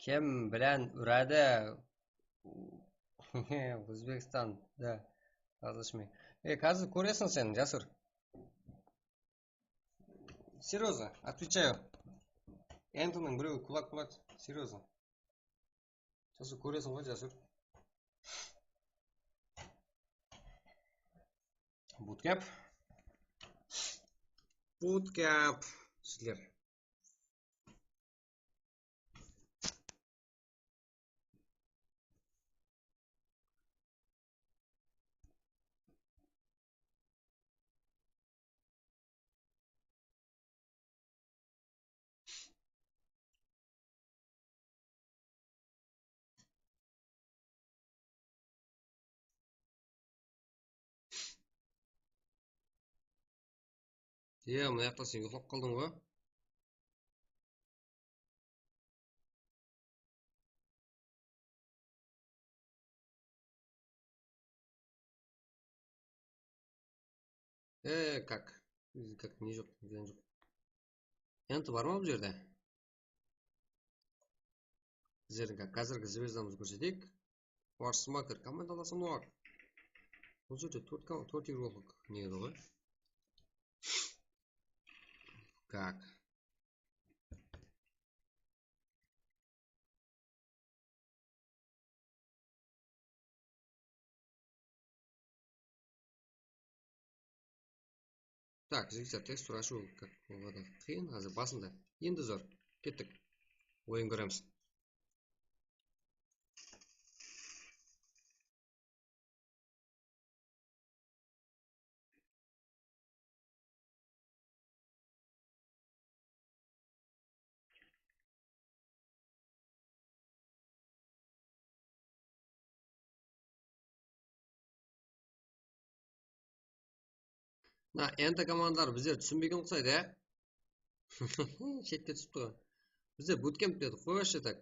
Kim bilen uradı? Ózbekstan, da, razlashmay. E, házir kóresiń sen, Jasur. Серьёзно, отвечаю. Entiniń birewi kulak-kulak. Серьёзно. Jasur, kóresiń ǵoy, Jasur. Bootcamp. Bootcamp. Sizler. Iya, mına jaqta sen uyıqlap qaldıń ǵoy. E, как? Как, ne joq, ne joq. Enti bar ma bul jerde? Bizlerdiń házirgi zvezdamızdı kórseteyik. War Smoker komandalası mınaw. Bul jerde tórt kom-, tórt igrok ne edi ǵoy? Как? Так, jigitler, tekstur ashıw, как, oǵada qıyın, házir basında. Endi zor. Kettik. Oyın kóremiz. Mına, enti komandalar bizler túsinbegen uqsaydı, ya? Shetke túsipti ǵoy. Bizler bootcamp dedik, qoyıwshı tak.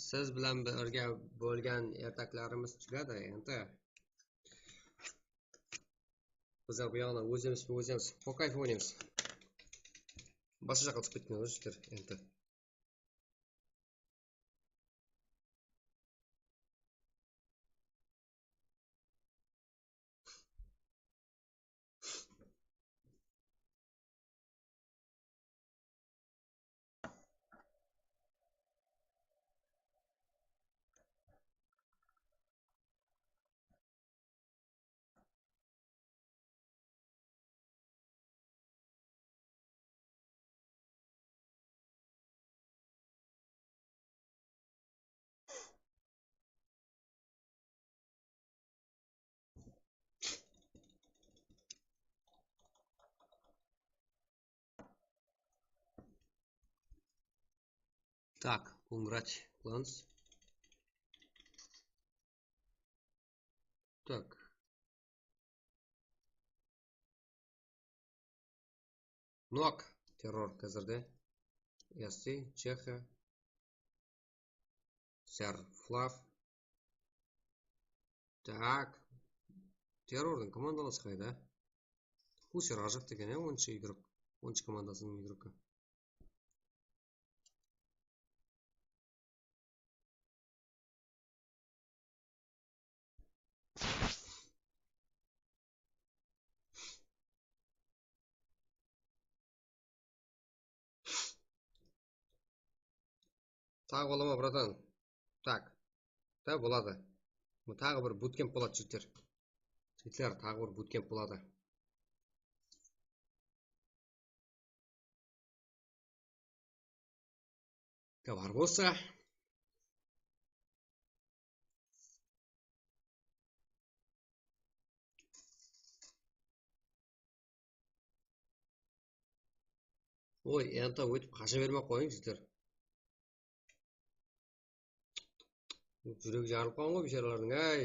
Siz bilan birge bo'lgan ertaklarimiz tugadi endi. Bizler bu yoqda o'zimizmi o'zimiz по кайфу o'ynaymiz. Boshqa yoqqa chiqib ketgan o'zishlar endi. Так, Кунграть Кланс. Так. Nok, Terror házirde. Яссы, Чеха. Сяр Флав. Так. Terrordıń komandalası qayda? Huser ajıqtı eken, ya, onınshı igrok. Onınshı komandasınıń igroki. Taǵı bola ma, bratan? Tak. Da boladı. Bu taǵı bir butkemp boladı, jigitler. Jigitler, taǵı bir butkemp boladı. Bar bolsa. Oy, enta ótip qasha bermey-aq qoyıń, jigitler. Júregi jarılıp qalǵan ǵoy biysharalardıń, áy.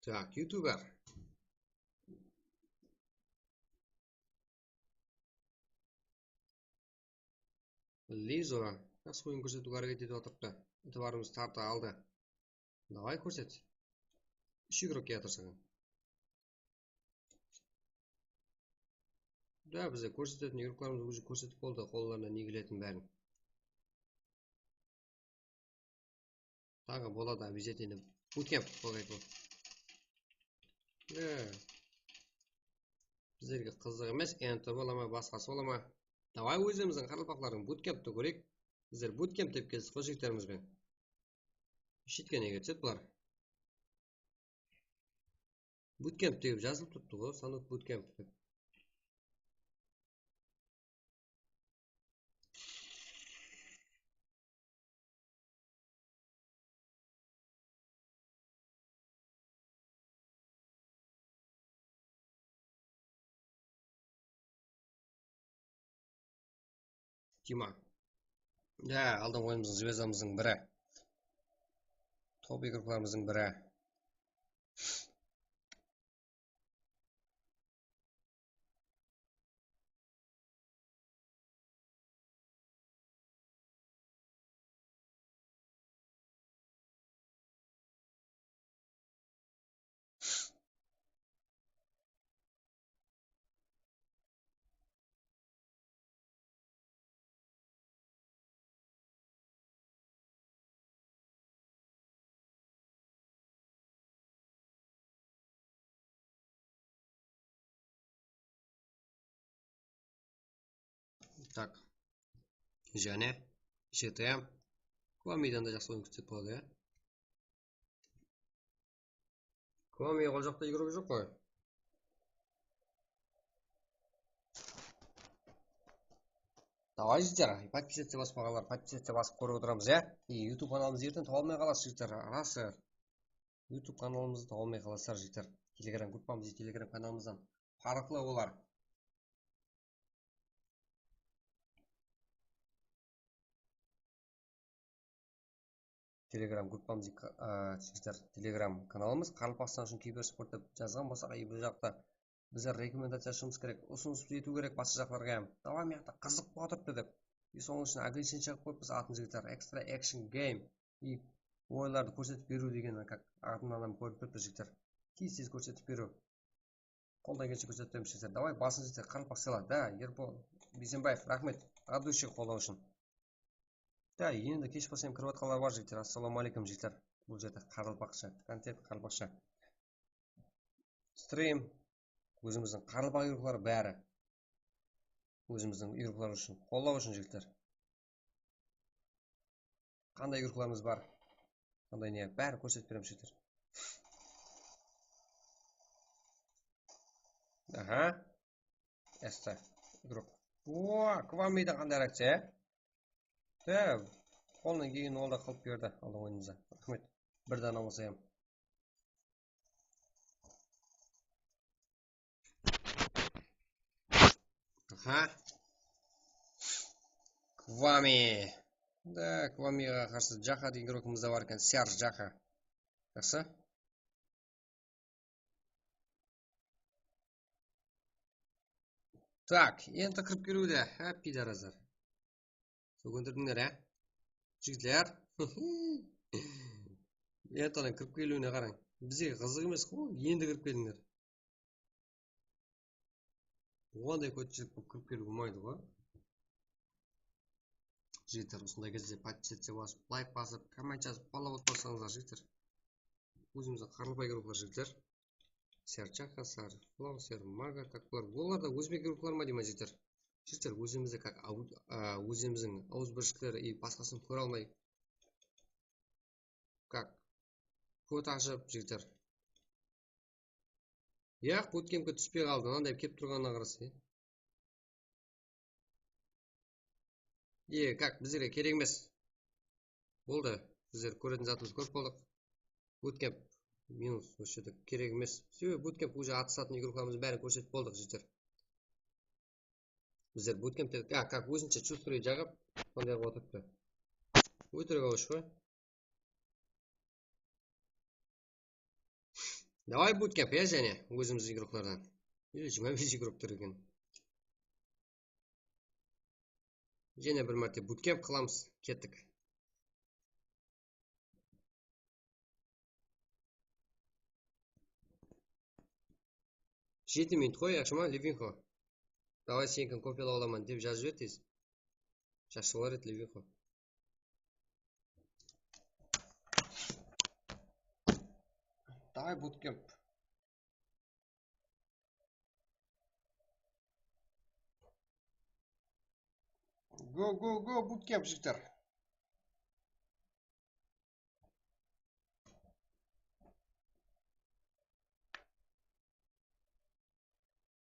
Tak, youtuber. Lizo jaqsı oyın kórsetiwge háreket etip atırıptı. Itibarımızdı tarta aldı. Davay, kórset. Úsh igrok kiyatır saǵan. Da, bizler kórsetetin igroklarımız ózi kórsetip boldı, qollarına ne keletin bárin. Taǵı boladı, обязательно. Bootcamp, qolay qıl. Bizlerge qızıq emes, enter bola ma, basqası bola ma? Davay, ózimizdiń qaraqalpaqlardıń bootcampti kóreyik. Bizler bootcamp dep keldik ǵoy jigitlerimiz benen. Shitke nege túsedi bular? Bootcamp dep jazılıp turıptı ǵoy, Sanuk bootcamp dep. Dima. Ya, aldın oyınımızdıń zvezdamızdıń biri. Top igroklarımızdıń biri. Tak. Jáne G T M. Kvamiyden de jaqsı oyın kútsek boladı, ya. Kvami, ol jaqta igrok joq ǵoy. Davay, jigitler, подписаться baspaǵanlar, подписаться basıp kórip otıramız, ya. E, YouTube kanalımızdı erteń taba almay qalasız, jigitler, ras. YouTube kanalımızdı taba almay qalasızlar, jigitler. Telegram gruppamızdı, Telegram kanalımızdan parıqlı olar. Telegram gruppamız, a, jigitler, Telegram kanalımız Qaraqalpaqstan ushın kibersport dep jazǵan bolsaq, e, bul jaqta bizler rekomendaciya ashıwımız kerek, usınıs etiw kerek basqa jaqlarǵa hám. Davay, mıyaqta qızıq bolıp atırıptı dep. E, sonıń ushın oglasheniyya qılıp qoyıppız atın, jigitler, Extra Action Game. E, oyınlardı kórsetip beriw degen, как, atın adam kórip turıptı, jigitler. Tez-tez kórsetip beriw. Qoldan kelgenshe kórsetip beremiz, jigitler. Davay, basın, jigitler, qaraqalpaq sıyla. Da, Erpol Biysenbaev, raxmet. От души qoldaw ushın. Da, endi kesh bolsa hám kirip atqanlar bar, jigitler. Assalawma áleykum, jigitler. Bul jerde qaraqalpaqsha, kontent qaraqalpaqsha. Stream, ózimizdiń qaraqalpaq iyruqları bári. Ózimizdiń iyruqlar ushın, qollaw ushın, jigitler. Qanday iyruqlarımız bar? Qanday ne? Bárin kórsetip beremiz, jigitler. Aha. Esta. Igrok. Ooo, Kvamida qanday reakciya, ya? Dá, qolına kelgen ol da qılıp berdi aldıń oyınımızda. Raxmet. Bir dana bolsa ham. Aha. Kvami. Da, Kvamiǵa qarsı Jaxa degen igrokımız da bar eken, Serj Jaxa. Jaqsı. Tak, endi kirip keliwde. Há, pidaraslar. Sókindirdińler, á? Jigitler. Ertenen kirip keliwine qarań. Bizge qızıq emes ǵoy, endi kirip kelińler. Oǵanday kótshilip kirip keliw bolmaydı ǵoy. Jigitler, usınday gezde podpisatsiya basıp, layk basıp, komment jazıp, follow bassańızlar, jigitler. Ózimizdiń qaraqalpaq iyruqlar, jigitler. Serchaka, Sarflow, Sermaga, kak bular. Bular da ózbek iyruqlar ma deymen, jigitler? Jigitler, ózimizde kak au-, a, ózimizdiń awızbirshikleri i basqasın kóre almay. Kak. Kót ashıp, jigitler. Yaq, butkempke túspey qaldı, mınanday kelip turǵanına qarasa, ya. E, kak, bizlerge kerek emes. Boldı, bizler kóretin zatımızdı kórip boldıq. Butkemp minus, вообще-то kerek emes. Sebebi butkemp уже atısatın igroklarımızdıń bárin kórsetip boldıq, jigitler. Bizler butkemp dedik. A, kak, ózinshe чувствует jaǵıp, sonday qılıp otırıptı. Ótirik awash ǵoy. Davay, butkemp, ya, jáne ózimizdiń igroklardan. Ele jigirma bes igrok tur eken. Jáne bir márte butkemp qılamız. Kettik. Jeti minut ǵoy, yaqshı ma, Livinxo? Davay, senikin kopiyalap alaman dep jazıp jiber tez. Jaqsı bolar edi, Livinxo. Davay, butkemp. Go, go, go, butkemp, jigitler.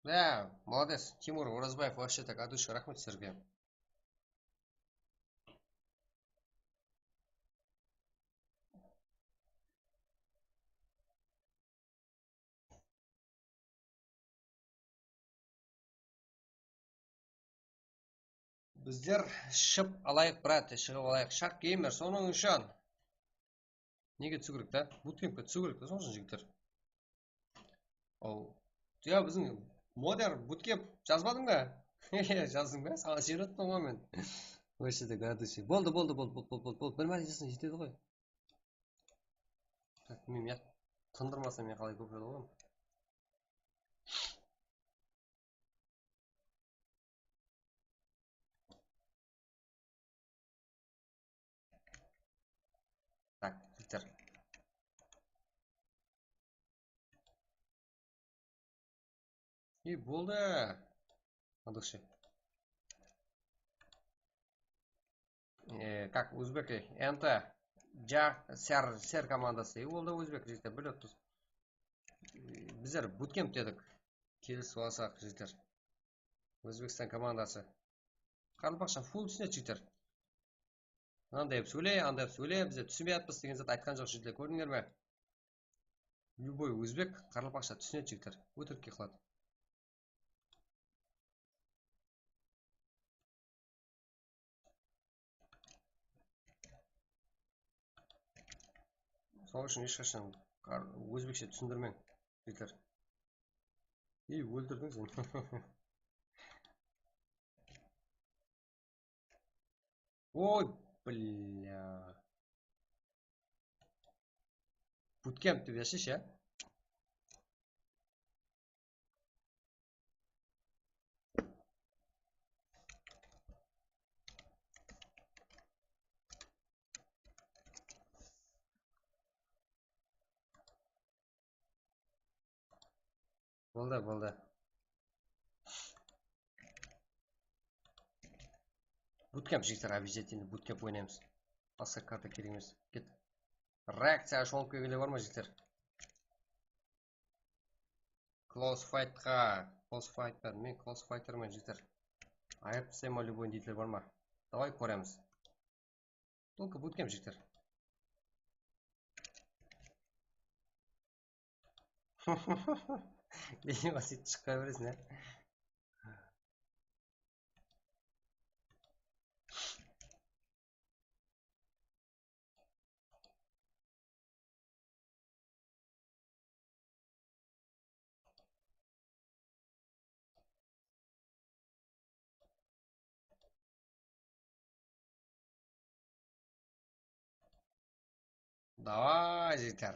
Да, молодец, Тимур Оразбаев, вообще так от души, рахмет сизге. Bizler shıp alayıq, brat, shıǵıp alayıq. Shaq geymer, sonıń ushın. Nege túsiw kerek ta? Butkempke túsiw kerek ta, sonıń ushın, jigitler. Al. Ya, biziń modern butkemp jazbadıń ba? Jazdıń ba? Saǵan jiberippen ǵoy men. Вообще-то, городище. Boldı, boldı, boldı, boldı, boldı, boldı. Bir márte jazsın, jetedi ǵoy. Tak, bilmeymen, ya. Tındırmasa men qalay kórip edi ǵoy. Так, jigitler. И boldı. От души. E, как узбеки, ент, ja, ser, ser komandası. E, ol da ózbek, jigitler, bilip turıpsız. E, bizler butkemp dedik. Kelisip alsaq, jigitler. Ózbekstan komandası. Qaraqalpaqsha full túsinedi, jigitler. Mınanday qılıp sóyle, anday qılıp sóyle, bizler túsinbey atpız degen zat aytqan joq, jigitler, kórdińler me? Любой ózbek qaraqalpaqsha túsinedi, jigitler. Ótirikke qıladı. Sol ushın hesh qashan qar-, ózbekshe túsindirmeń, jigitler. Ey, óltirdiń sen. Oy, bля. Butkemp dep jazsayshı, ya. Boldı, boldı. Bootcamp, jigitler, обязательно bootcamp oynaymız. Basqa karta kerek emes. Ket. Reakciya, shonıp kelgenler bar ma, jigitler? Close fightqa, close fighter, men close fighterman, jigitler. Ayırıp taslayman, любой deydiler, bar ma? Давай, kóremiz. Только bootcamp, jigitler. Beyim asıydı, shıqpay beresin, ya. Davay, jigitler.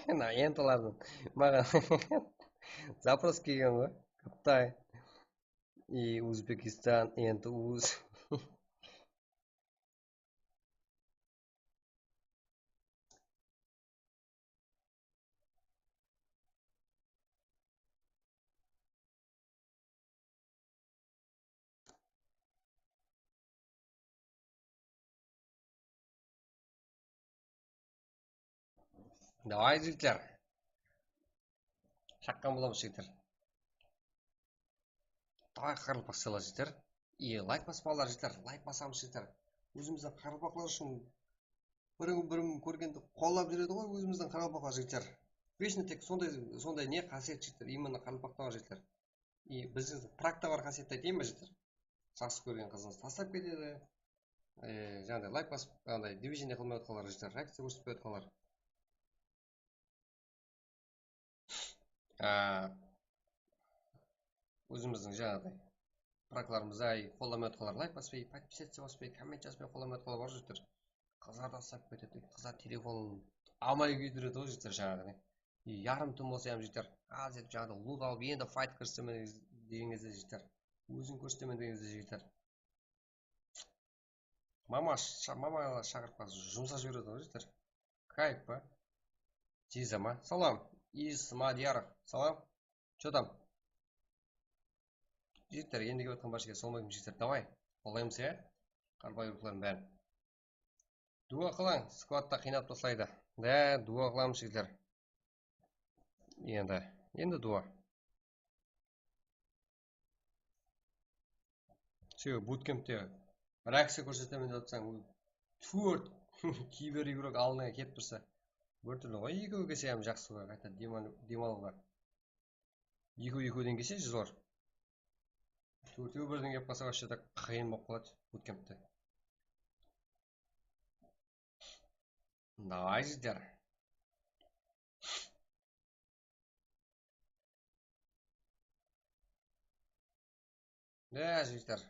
Mına, entalardıń maǵan запрос kelgen ǵoy. Qıtay. И Uzbekistan, enti uz. Davay, jigitler. Shaqqan bolamız, jigitler. Davay, qaraqalpaqshalar, jigitler. И layk baspalar, jigitler. Layk basamız, jigitler. Ózimizdiń qaraqalpaqlar ushın birin-birin kórgende qollap júredi ǵoy ózimizdiń qaraqalpaqlar, jigitler. Vecho tek sonday, sonday ne qásiyet, jigitler. Именно qaraqalpaqta bar, jigitler. И bizde prakta bar qásiyet, aytayın ba, jigitler? Jaqsı kórgen qızıńız taslap ketedi. E, jańaday layk basıp, jańaday движение qılmay otqanlar, jigitler, reakciya kórsetpey otqanlar. Á, ózimizdiń jańaday praklarımızdı, ay, qollamay otqanlar layk baspay, podpisatsiya baspay, komment jazbay qollamay otqanlar bar, jigitler. Qızlar taslap ketedi, qızlar telefonın almay kúydiredi ǵoy, jigitler, jańaǵıday. Yarım tún bolsa hám, jigitler, az etip jańaday lut alıp, endi fayt kórsetemen degen gezde, jigitler. Ózin kórsetemen degen gezde, jigitler. Mama sha-, mama shaqırıp qalsa, jumsap jiberedi ǵoy, jigitler. Kayf pa? Jiza ma? Salam. Ismadiyarov. Salam. Chё tam? Jigitler, endi kelip atqan barshege assalawma áleykum, jigitler. Davay. Qollaymız, ya? Qarabay urıqların bárin. Duo qılıń, skvadta qıynap taslaydı. Da, duo qılamız, jigitler. Endi, endi duo. Sebebi butkempte reakciya kórsetemen dep atsań, tórt kiber igrok aldıńa kelip tursa, bir túrli ǵoy, ekewge kelse hám jaqsı ǵoy, qayta dem al-, dem alıwǵa. Ekew ekewden kelse zor. Tórtew birden kelip qalsa, вообще так qıyın bolıp qaladı butkempte. Давай, jigitler. Ya, jigitler.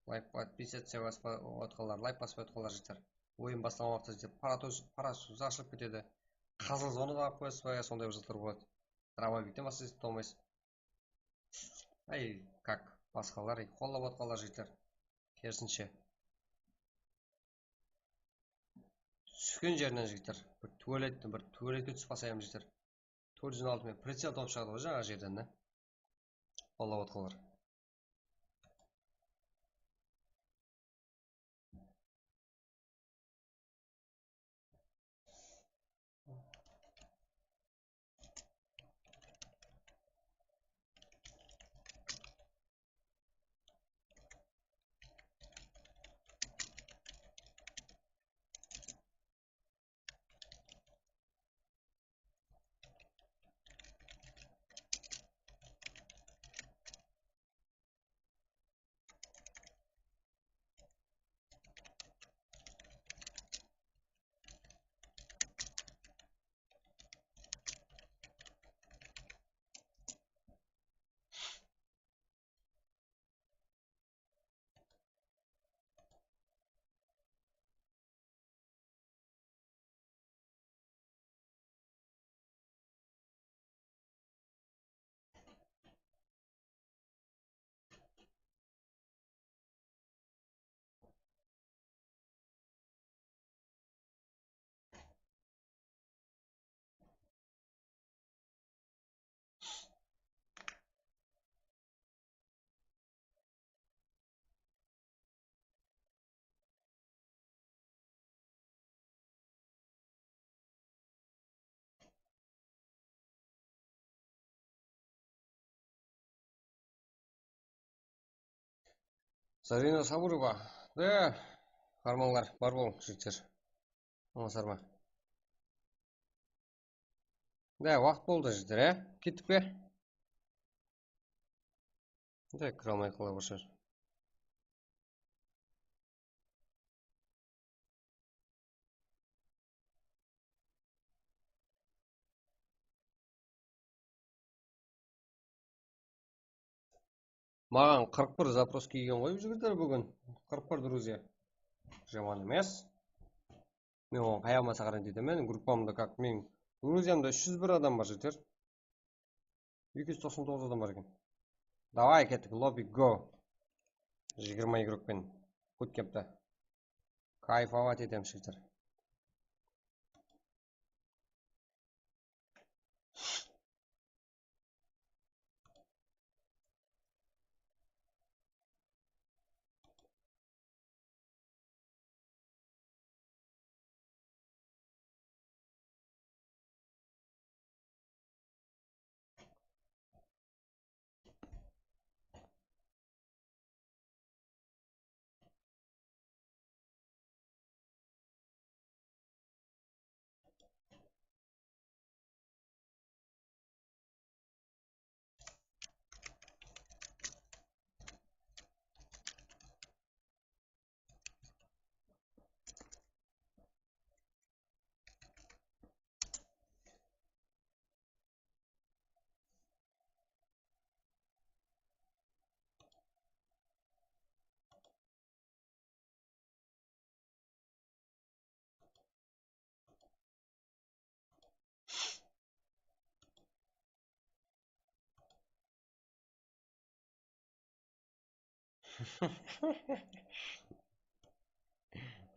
Layk, podpisatsiya baspa-, otqanlar, layk baspay otqanlar, jigitler. Oyın baslanǵan waqıtta, jigitler, para tos-, para suvsız ashılıp ketedi. Qızıl zonada alıp qoyasız ba, ya, sonday bir zatlar boladı. Drama biytten baslaysiz, tolmaysız. Ay, kak, basqalar, ay, qollap otqanlar, jigitler. Kerisinshe. Túsken jerinen, jigitler. Bir tualet, bir tualetke túsip qalsayam, jigitler. Tórt júz on altı men pricel tawıp shıǵadı ǵoy jańa jerden de. Qollap otqanlar. Zarina Saburova. De, harmańlar, bar bolıń, jigitler. Ańlasar ma? De, waqıt boldı, jigitler, e? Kettik pe? De, kire almay qala bir. Maǵan qırq bir zaproska kelgen ǵoy, jigitler, búgin. Qırq bir, druzya. Jaman emes. Men oǵan qayaqqa masa qarayın deydi. Meniń gruppamda, как, meniń druziyamda úsh júz bir adam bar, jigitler. Eki júz toqsan toǵız adam bar eken. Davay, kettik, lobby, go. Jigirma igrokpen ótkepti. Kayfovat etemiz, jigitler.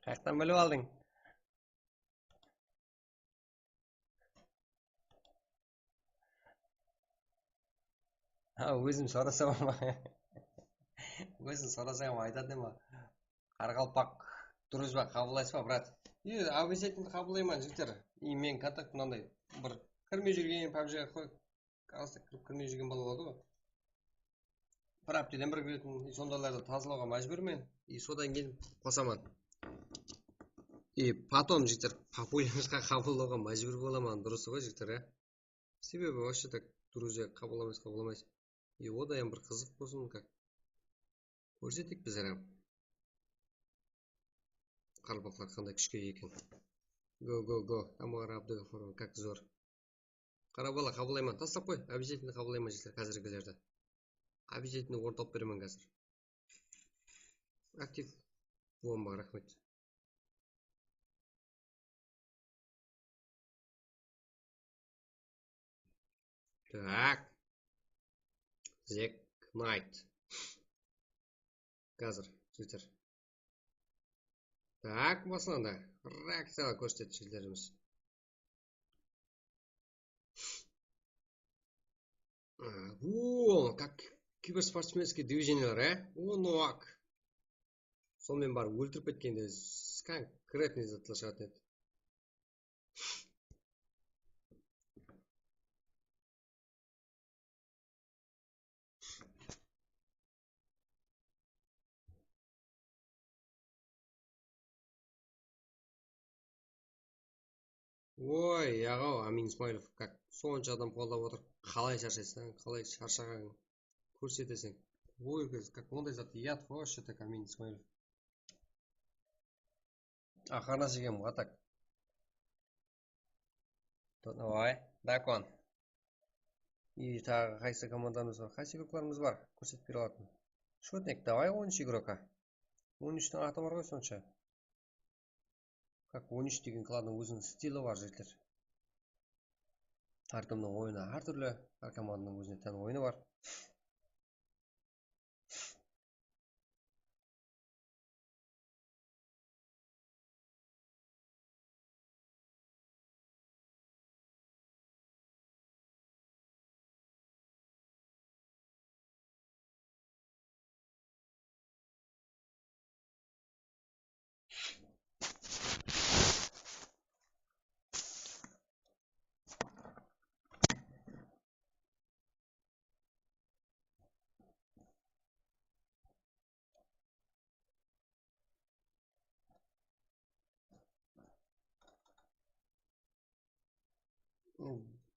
Qayaqtan bilip aldıń? Ha, ózim sorasam, ózim sorasam aytadı ma? Qaraqalpaq, durıs pa, qabıllaysız ba, brat? E, обязательно qabıllayman, jigitler. E, men kontakt mınanday bir kirmey júrgen, pabjige qoy. Arasında kirip kirmey júrgen bala boladı ǵoy. Bir hápteden bir kiretin, e, sondaylardı tazalawǵa májbúrmen. E, sodan keyin qosaman. E, потом, jigitler, populyarlıqqa qabıllawǵa májbúr bolaman, durısı ǵoy, jigitler, ya. Sebebi вообще так друзья qabıllamayız, qabıllamayız. E, o da endi bir qızıq bolsın, как. Kórsetik bizler hám. Qaraqalpaqlar qanday kúshke eken. Go, go, go. Tamara Abdugafurova, как zor. Qara bala, qabıllayman. Taslap qoy. Обязательно qabıllayman, jigitler, házirgilerdi. Обязательно orın tawıp beremen házir. Aktiv. Bomba, raxmet. Так. Zek Knight. Házir, jigitler. Так, baslandı. Reakciyalar kórsetedi, jigitlerimiz. O, как kibersportsmenskiy движениелер, e? O, noak. Sonımen barıp óltirip ketkende konkretnıy zatlar shıǵatın edi. Oy, yaǵaw, Amin Ismailov, как sonsha adam qollap otır, qalay sharshasań, qalay sharshaǵanıń kórseteseń. Oy, как onday zat, я вообще так, Amin Ismailov. Охрана сигем, а так. Давай, Дакон. И taǵı qaysı komandamız bar? Qaysı igroklarımız bar? Kórsetip bere alatın. Shotnik, давай on úsh igroka. On úshtiń atı bar ǵoy sonsha. Как on úsh degen klandıń óziniń stili bar, jigitler. Hár kimniń oyını hár túrli, hár komandanıń ózine tán oyını bar.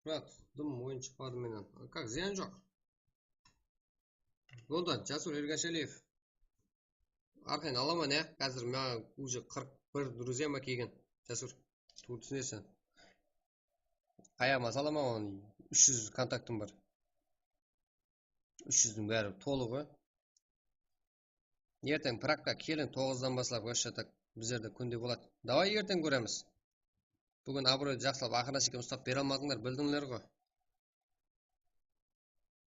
Murat, dım oyın shıqpadı menen. Kak, zıyan joq. Boldı, Jasur Ergashaliyev. Arqayın alaman, ya. Házir maǵan уже qırq bir друзьяma kelgen. Jasur, tuwrı túsineseń. Qayaǵıma salaman onı, úsh júz kontaktım bar. Úsh júzdiń bári tolı ǵoy. Erteń prakka keliń, toǵızdan baslap вообще так bizlerde kúnde boladı. Davay, erteń kóremiz. Búgin abıroydı jaqsılap aqırına shekem uslap bere almadıńlar, bildińler ǵoy.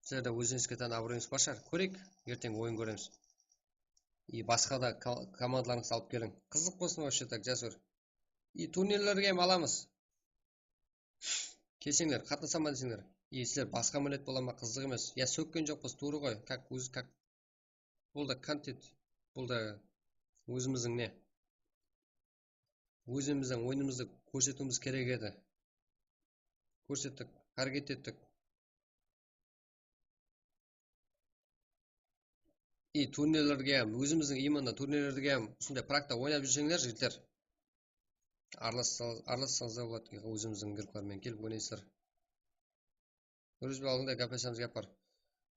Sizlerde ózińizge tán abıroyıńız bar shıǵar. Kóreyik, erteń oyın kóremiz. И basqa da ko-, komandalarıńızdı alıp keliń. Qızıq bolsın вообще так, Jasur. И turnirlerge hám alamız. Kelseńler, qatnasaman deseńler. И sizler basqa millet bola ma, qızıq emes. Ya sókken joqpız, tuwrı ǵoy. Как ózi, как. Bul da kontent, bul da ózimizdiń ne? Ózimizdiń oyınımızdı kórsetiwimiz kerek edi. Kórsettik, háreket ettik. И turnirlerge hám, ózimizdiń именно turnirlerge hám usınday prakta oynap júrseńler, jigitler. Aralassa-, aralassańız da boladı, ózimizdiń игрокlar menen kelip oynaysızlar. Durıs pa, aldında gáplesemiz, gáp bar.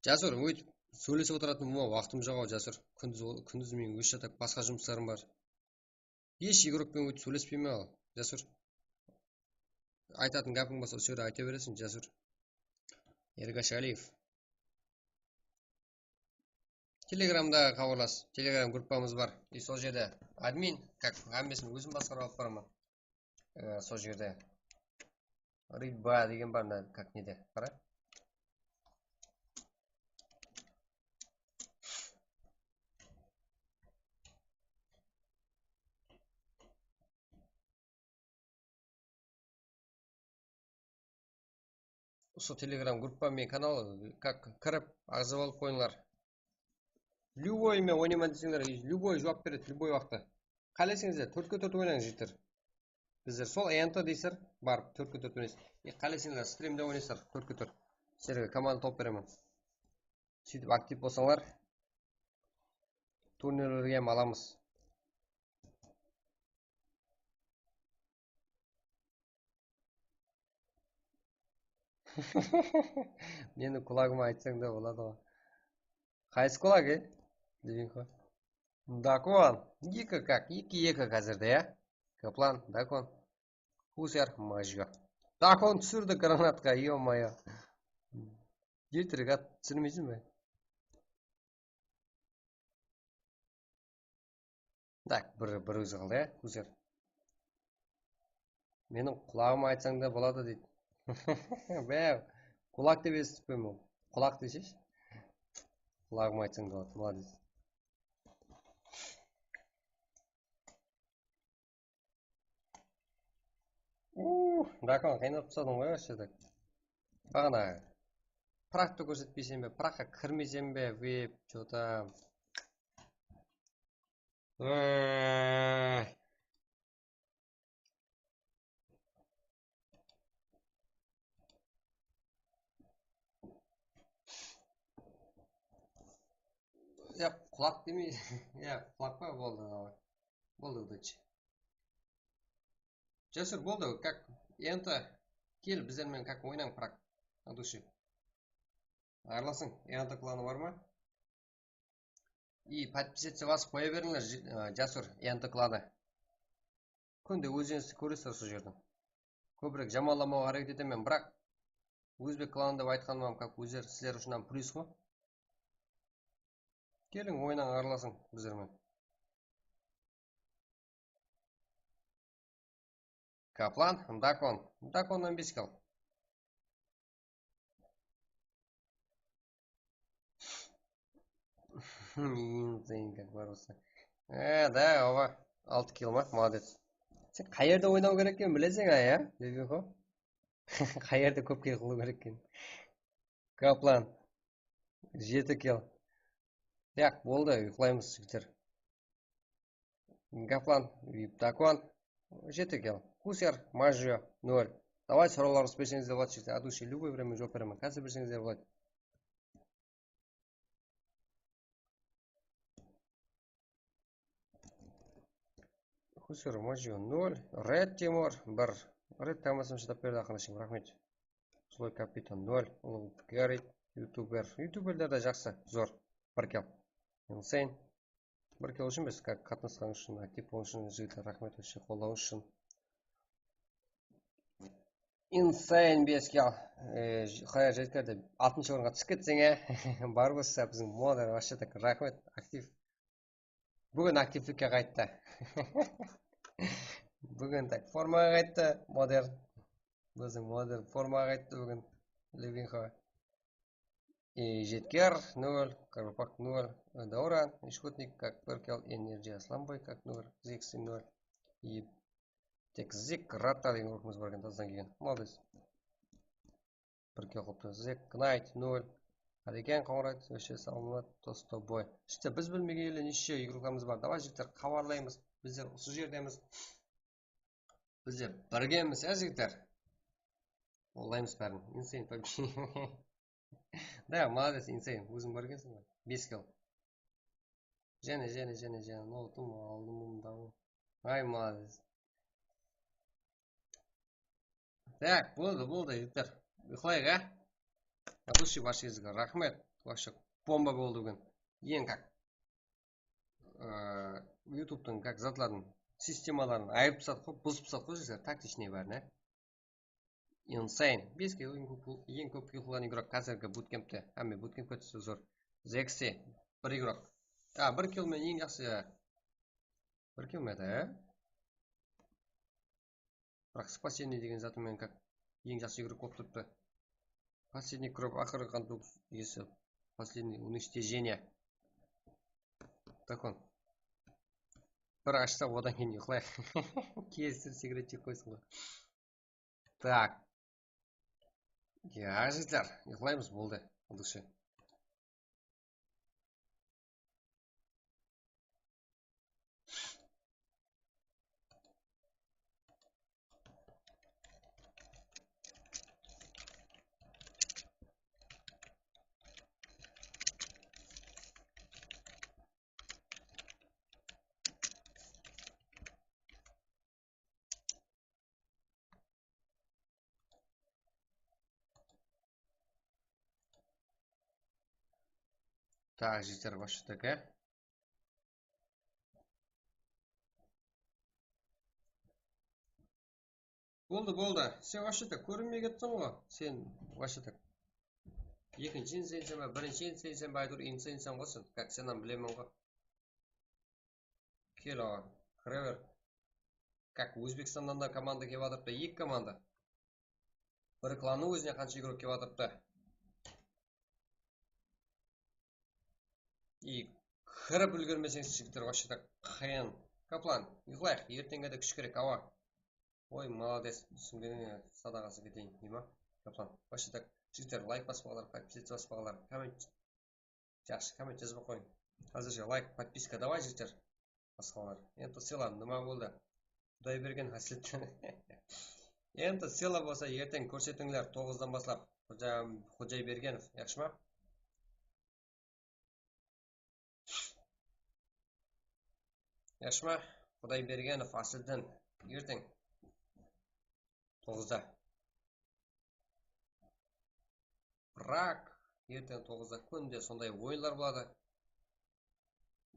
Jasur, óytip sóylesip otıratuǵın waqtım joq-aw, Jasur. Kúndiz, kúndiz meniń ózshe tak basqa jumıslarım bar. Hesh игрок penen óytip sóylespeymen al, Jasur. Aytatın gápiń bolsa, usı jerde ayta bereseń, Jasur. Ergashaliyev. Telegramda xabarlas. Telegram gruppamız bar. И sol jerde admin, как, hámmesin ózim basqarıp alıp baraman. E, sol jerde readme degen bar, mına, как, nede, qara. Usı Telegram gruppa menen kanal, как, kirip, aǵza bolıp qoyıńlar. Любой men oynayman deseńler, любой juwap beredi, любой waqıtta. Qáleseńizler, tórtke tórt oynań, jigitler. Bizler sol E N T deysizler, barıp tórtke tórt oynaysız. E, qáleseńler, strimde oynaysızlar, tórtke tórt. Sizlerge komanda tawıp beremen. Sóytip aktiv bolsańlar, turnirlerge hám alamız. Meniń qulaǵıma aytsań da boladı ǵoy. Qaysı qulag, e? Degen ǵoy. Dakon. Eki, как, eki, eki házirde, ya? Kaplan, Dakon. Husar, Majga. Dakon túsirdi granatqa, ё-моё. Jettirik at túsirmeysiz be? Так, bir, bir ózi qaldı, ya, Husar. Meniń qulaǵıma aytsań da boladı, deydi. Be, qulaq dep esitip qoyman. Qulaq deseshi. Qulaǵıma aytsań da boladı, молодец. Uh, Dakon, qıynap tasladıń ǵoy, вообще так. Baǵana, praktı kórsetpeyseń be, prakqa kirmeyseń be, vep, что-то. Ey. Ya, qulaq demey, ya, qulaq pa? Boldı, давай. Boldı, удачи. Jasur, boldı, как, E N T, kel, bizler menen, как, oynań, пrak, от души. Aralasıń, E N T klanı bar ma? И подписаться basıp qoya berińler, ji-, ı, Jasur, E N T klanı. Kúnde ózińiz kóresizler usı jerden. Kóbirek jamanlamawǵa háreket etemen, biraq ózbek klanı dep aytqanıma, как, ózler, sizler ushın hám plyus ǵoy. Keliń, oynań, aralasıń bizler menen. Kaplan, Dakon. Dakonnan bes kill. Endi sen как bar bolsa. E, da, ova. Altı kill ma? Молодец. Sen qayerde oynaw kerek eken bileseń, a, ya? Lebexo. Qayerde kóp kill qılıw kerek eken. Kaplan. Jeti kill. Yaq, boldı, uyqılaymız, jigitler. Kaplan, Dakon, jeti kill. Husar, Majyo, nol. Давай, sorawlarıńızdı berseńizler boladı, jigitler. От души, любой время juwap beremen. Házir berseńizler boladı. Husar, Majyo, nol. Red, Timur, bir. Red tamasam shıdap berdi aqırına shekem, raxmet. Твой капитан ноль, Лоу Гарри, ютубер. Ютуберлер de jaqsı, zor. Bir kel. Insane. Bir kel ushın biz, как qatnasqanıń ushın, aktiv bolǵanıń ushın, jigitler, raxmet, вообще qollawıńız ushın. Insane bes kel. E, Xayar Jetkerdi altınshı orınǵa túsip ketseń, e. Bar bolsa, biziń moder, вообще так, raxmet, aktiv. Búgin aktivlikke qayttı. Búgin tak formaǵa qayttı, moder. Biziń moder formaǵa qayttı búgin. Lyubinko. И Jetker nol, Karupak nol, Dauran, Ishkotnik, как bir kel, Energy Aslanboy, как nol, Zexi nol. И tek Zek Rata degen urıqımız bar eken, tazdan kelgen. Молодец. Bir kel qılıptı. Zek Knight nol. Qáreken Qońırat, вообще, саламат, Tostoboy. Jigitler, biz bilmegen ele neshe igrokamız bar. Давай, jigitler, xabarlaymız. Bizler usı jerdemiz. Bizler birgemiz, ya, jigitler? Qollaymız bárin. Insane, да, молодец, Insane. Óziń bar ekenseń ǵoy. Bes kel. Jáne, jáne, jáne, jáne. Noqtım aldım mındaǵı. Ay, молодец. Так, boldı, boldı, jigitler. Uyqılayıq, á? От души, barshangızǵa raxmet. Вообще bomba boldı búgin. Eń как, ıı, YouTube'tıń как zatların, sistemaların ayırıp tasladı ǵoy, buzıp tasladı ǵoy, jigitler, тактичный bárin, á? Insane. Bes kel, eń kóp, eń kóp kill qılǵan igrok házirgi butkempte. Hámme butkempke tústi, zor. Zexi, bir igrok. A, bir kill menen eń jaqsı. Bir kill menen, á? Biraq спасение degen zatı menen как eń jaqsı igrok bolıp turıptı. Последний кровь, aqırǵı qan tógish iyesi. Последний уничтожение. Так он. Bir ashsa, odan keyin uyqılayıq. Kelistirip, sigaret jep qoysın ǵoy. Так. Ya, jigitler, uyqılaymız, boldı. От души. Так, jigitler, вообще так, á? Boldı, boldı. Sen вообще так kórinbey kettiń ǵoy. Sen вообще так. Ekinshi insansań ba, birinshi insansań ba, áytewir insansań ǵoy sen. Как, sen hám bilemen ǵoy. Kel, aǵa, kire ber. Как, Ózbekstannan da komanda kelip atırıptı, eki komanda. Bir klannıń ózine qansha igrok kelip atırıptı. И kirip úlgermeseńiz, jigitler, вообще так qıyın. Kaplan, uyqılayıq, erteńge de kúsh kerek, awa. Oy, молодец, túsingeniń sadaǵası keteyin, deyma? Kaplan, вообще так, jigitler, layk baspaǵanlar, podpisatsya baspaǵanlar, komment. Jaqsı, komment jazıp qoyıń. Házirshe layk, podpiska, давай, jigitler. Basqalar. Endi sıyla nima boldı? Qudaybergen Asliddin. Endi sıyla bolsa erteń kórsetińler toǵızdan baslap. Xoja-, Xojaybergenov, yaqshı ma? Yaqshı ma? Qudaybergenov Asliddin. Erteń. Toǵızda. Biraq, erteń toǵızda kúnde sonday oyınlar boladı.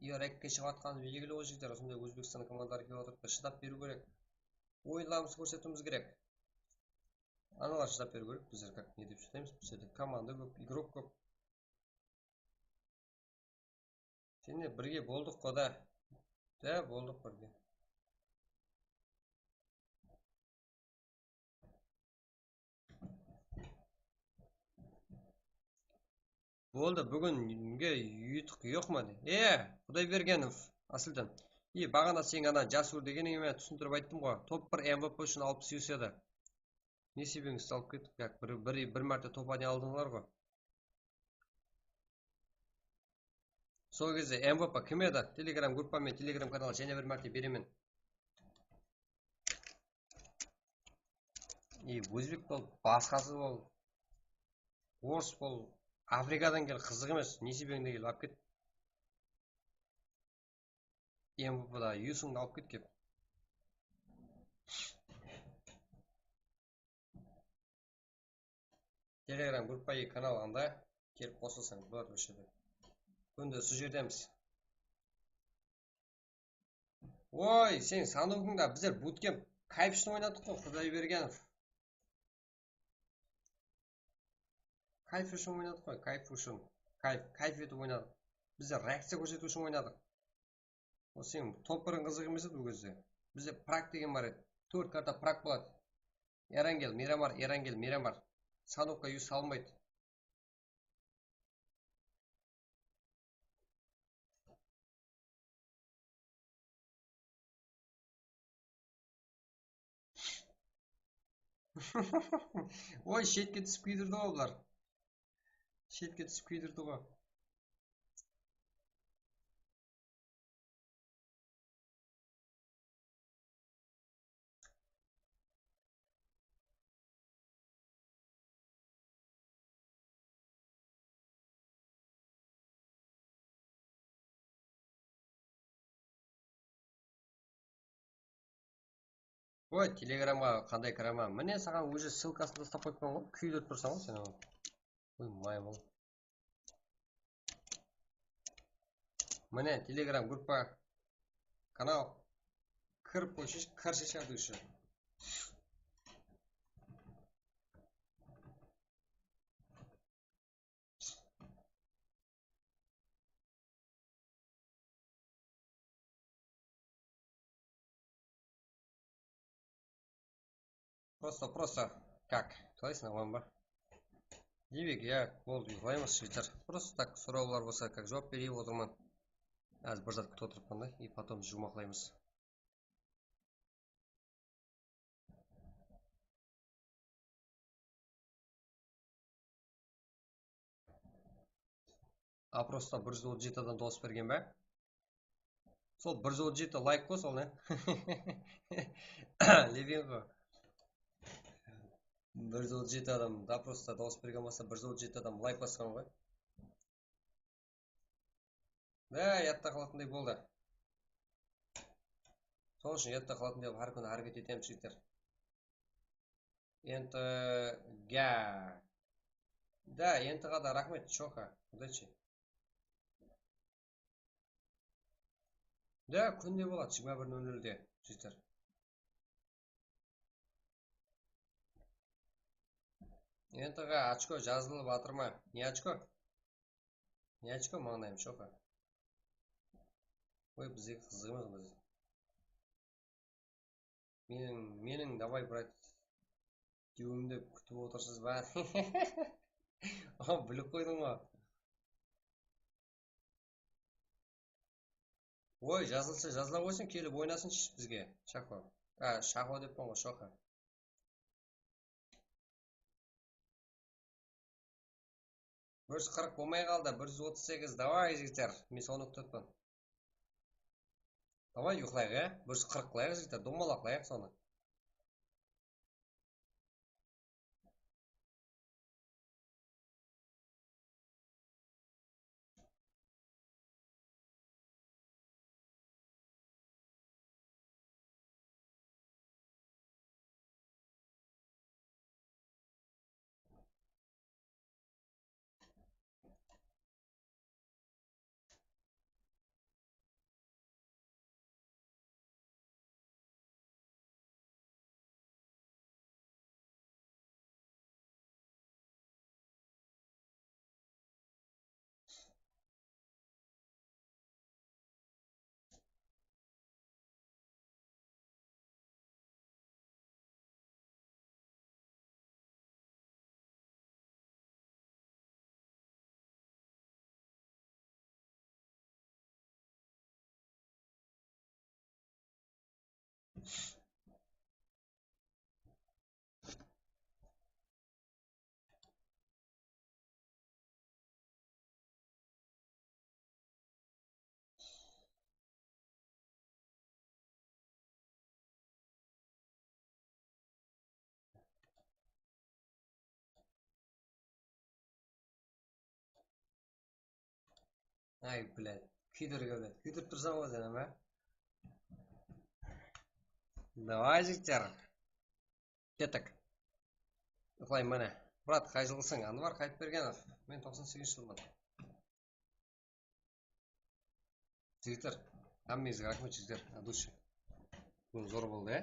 Iyar ekige shıǵıp atqanı belgili ǵoy, jigitler, usınday Ózbekstan komandaları kelip atırıptı, shıdap beriw kerek. Oyınlarımızdı kórsetiwimiz kerek. Analar shıdap beriw kerek, bizler как ne dep shıdaymız, bizlerde komanda kóp, igrok kóp. Sende birge boldıq ǵo da. Da, boldıq birge. Boldı, búginge uyıtıq yoq ma de. E, Qudaybergenov, Asıldan. E, baǵana sen ana Jasur degenime túsindirip ayttım ǵo. Top bir M V P ushın alıp sıyıs edi. Nesiybeńizdi alıp ketip, как, bir, bir, bir márte topa ne aldıńlar ǵo. Sol gezde M V P kim edi? Telegram gruppa menen Telegram kanal jáne bir márte beremen. E, ózbek bol, basqası bol, orıs bol, Afrikadan kel, qızıq emes, nesiybeńdi kel, alıp ket. M V P da Yusungdı alıp ket kep. Telegram gruppa, kanal qanday? Kelip qosılsań boladı, óshedi. Kúnde usı jerdemiz. Oy, sen sanduǵıńda bizler bootcamp kayf ushın oynadıq ǵoy, Qudaybergenov. Kayf ushın oynadıq ǵoy, kayf ushın. Kayf, kayf etip oynadıq. Bizler reakciya kórsetiw ushın oynadıq. O sen top birin qızıq emes edi bul gezde. Bizde prak degen bar edi. Tórt karta prak boladı. Erangel, Miramar, Erangel, Miramar. Sanduqqa yuz salınbaydı. Oy, shetke túsip kúydirdi ǵoy bular. Shetke túsip kúydirdi ǵoy. Oy, telegramǵa qanday kiraman? Mine, saǵan уже ссылкасын taslap qoyıppan ǵoy, kúydirip tursań ǵoy sen oǵan. Oy, maymıl. Mine, telegram gruppa, kanal. Kirip qoyshı, kirshi, shardırıwshı. Просто, просто как? Qalay sınawman ba? Демек, ya, boldı, uyıqlaymız, jigitler. Просто так, sorawlar bolsa, как, juwap berip otırman. Házir bir zat kútip otırıppan da, и потом juwmaqlaymız. Oprosta bir júz otız jeti adam dawıs bergen be? Sol bir júz otız jeti layk ǵoy, sol ne? Levin ǵoy. Bir júz otız jeti adam oprosta dawıs bergen bolsa, bir júz otız jeti adam layk basqan ǵoy. Da, yadta qalatınday boldı. Sonıń ushın yadta qalatınday qılıp hár kúni háreket etemiz, jigitler. N T G. Da, N T G da raxmet, Shoka. Udachi. Da, kúnde boladı, jigirma bir nol nolde, jigitler. N T G ochko jazılıp atır ma? Ne ochko? Ne ochko, mańlayım, Shoka? Oy, bizge qızıq emes ǵoy. Meniń, meniń, давай, брат, dewimdi kútip otırsız ba? Aw, bilip qoydıń ǵoy. Oy, jazılsa jazıla qoysın, kelip oynasınshı bizge, Shako. A, Shako deppan ǵoy, Shoka. Bir júz qırq bolmay qaldı, bir júz otız segiz, davay, jigitler, men sonı kútip otpan. Davay, uyıqlayıq, ya? Bir júz qırq qılayıq, jigitler, domalaqlayıq sonı. Ay, блядь, kúydirge, блядь, kúydirip tursań ǵoy sen, ama. Давай, jigitler. Kettik. Uxlayman, mine. Murat, qay jılǵısıń? Anvar Qayıpbergenov. Men toqsan segizinshi jılman. Jigitler, hámmeńizge raxmet, jigitler. От души. Búgin zor boldı, ya?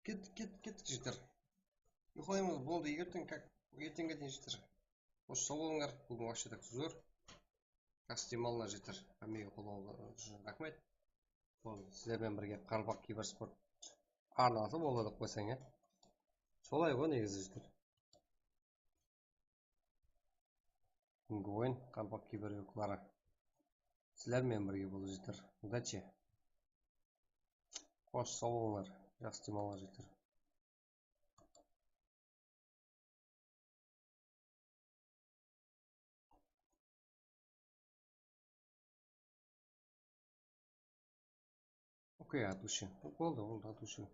Kettik, kettik, kettik, jigitler. Uyqılaymız, boldı. Erteń, как, erteńge deyin, jigitler. Xosh, saw bolıńlar. Búgin вообще так zor. Jaqsı dem alıńlar, jigitler. Hámmege qollawıńız ushın raxmet. Sol, sizler menen birge Qaraqalpaq kibersport arnası boldı dep qoysań, ya. Solay ǵoy, negizi, jigitler. Búgingi oyın Qaraqalpaq kiberyurtları. Sizler menen birge boldı, jigitler. Удачи. Xosh, saw bolıńlar. Jaqsı dem alıńlar, jigitler. Okey, от души. Boldı, boldı, от души.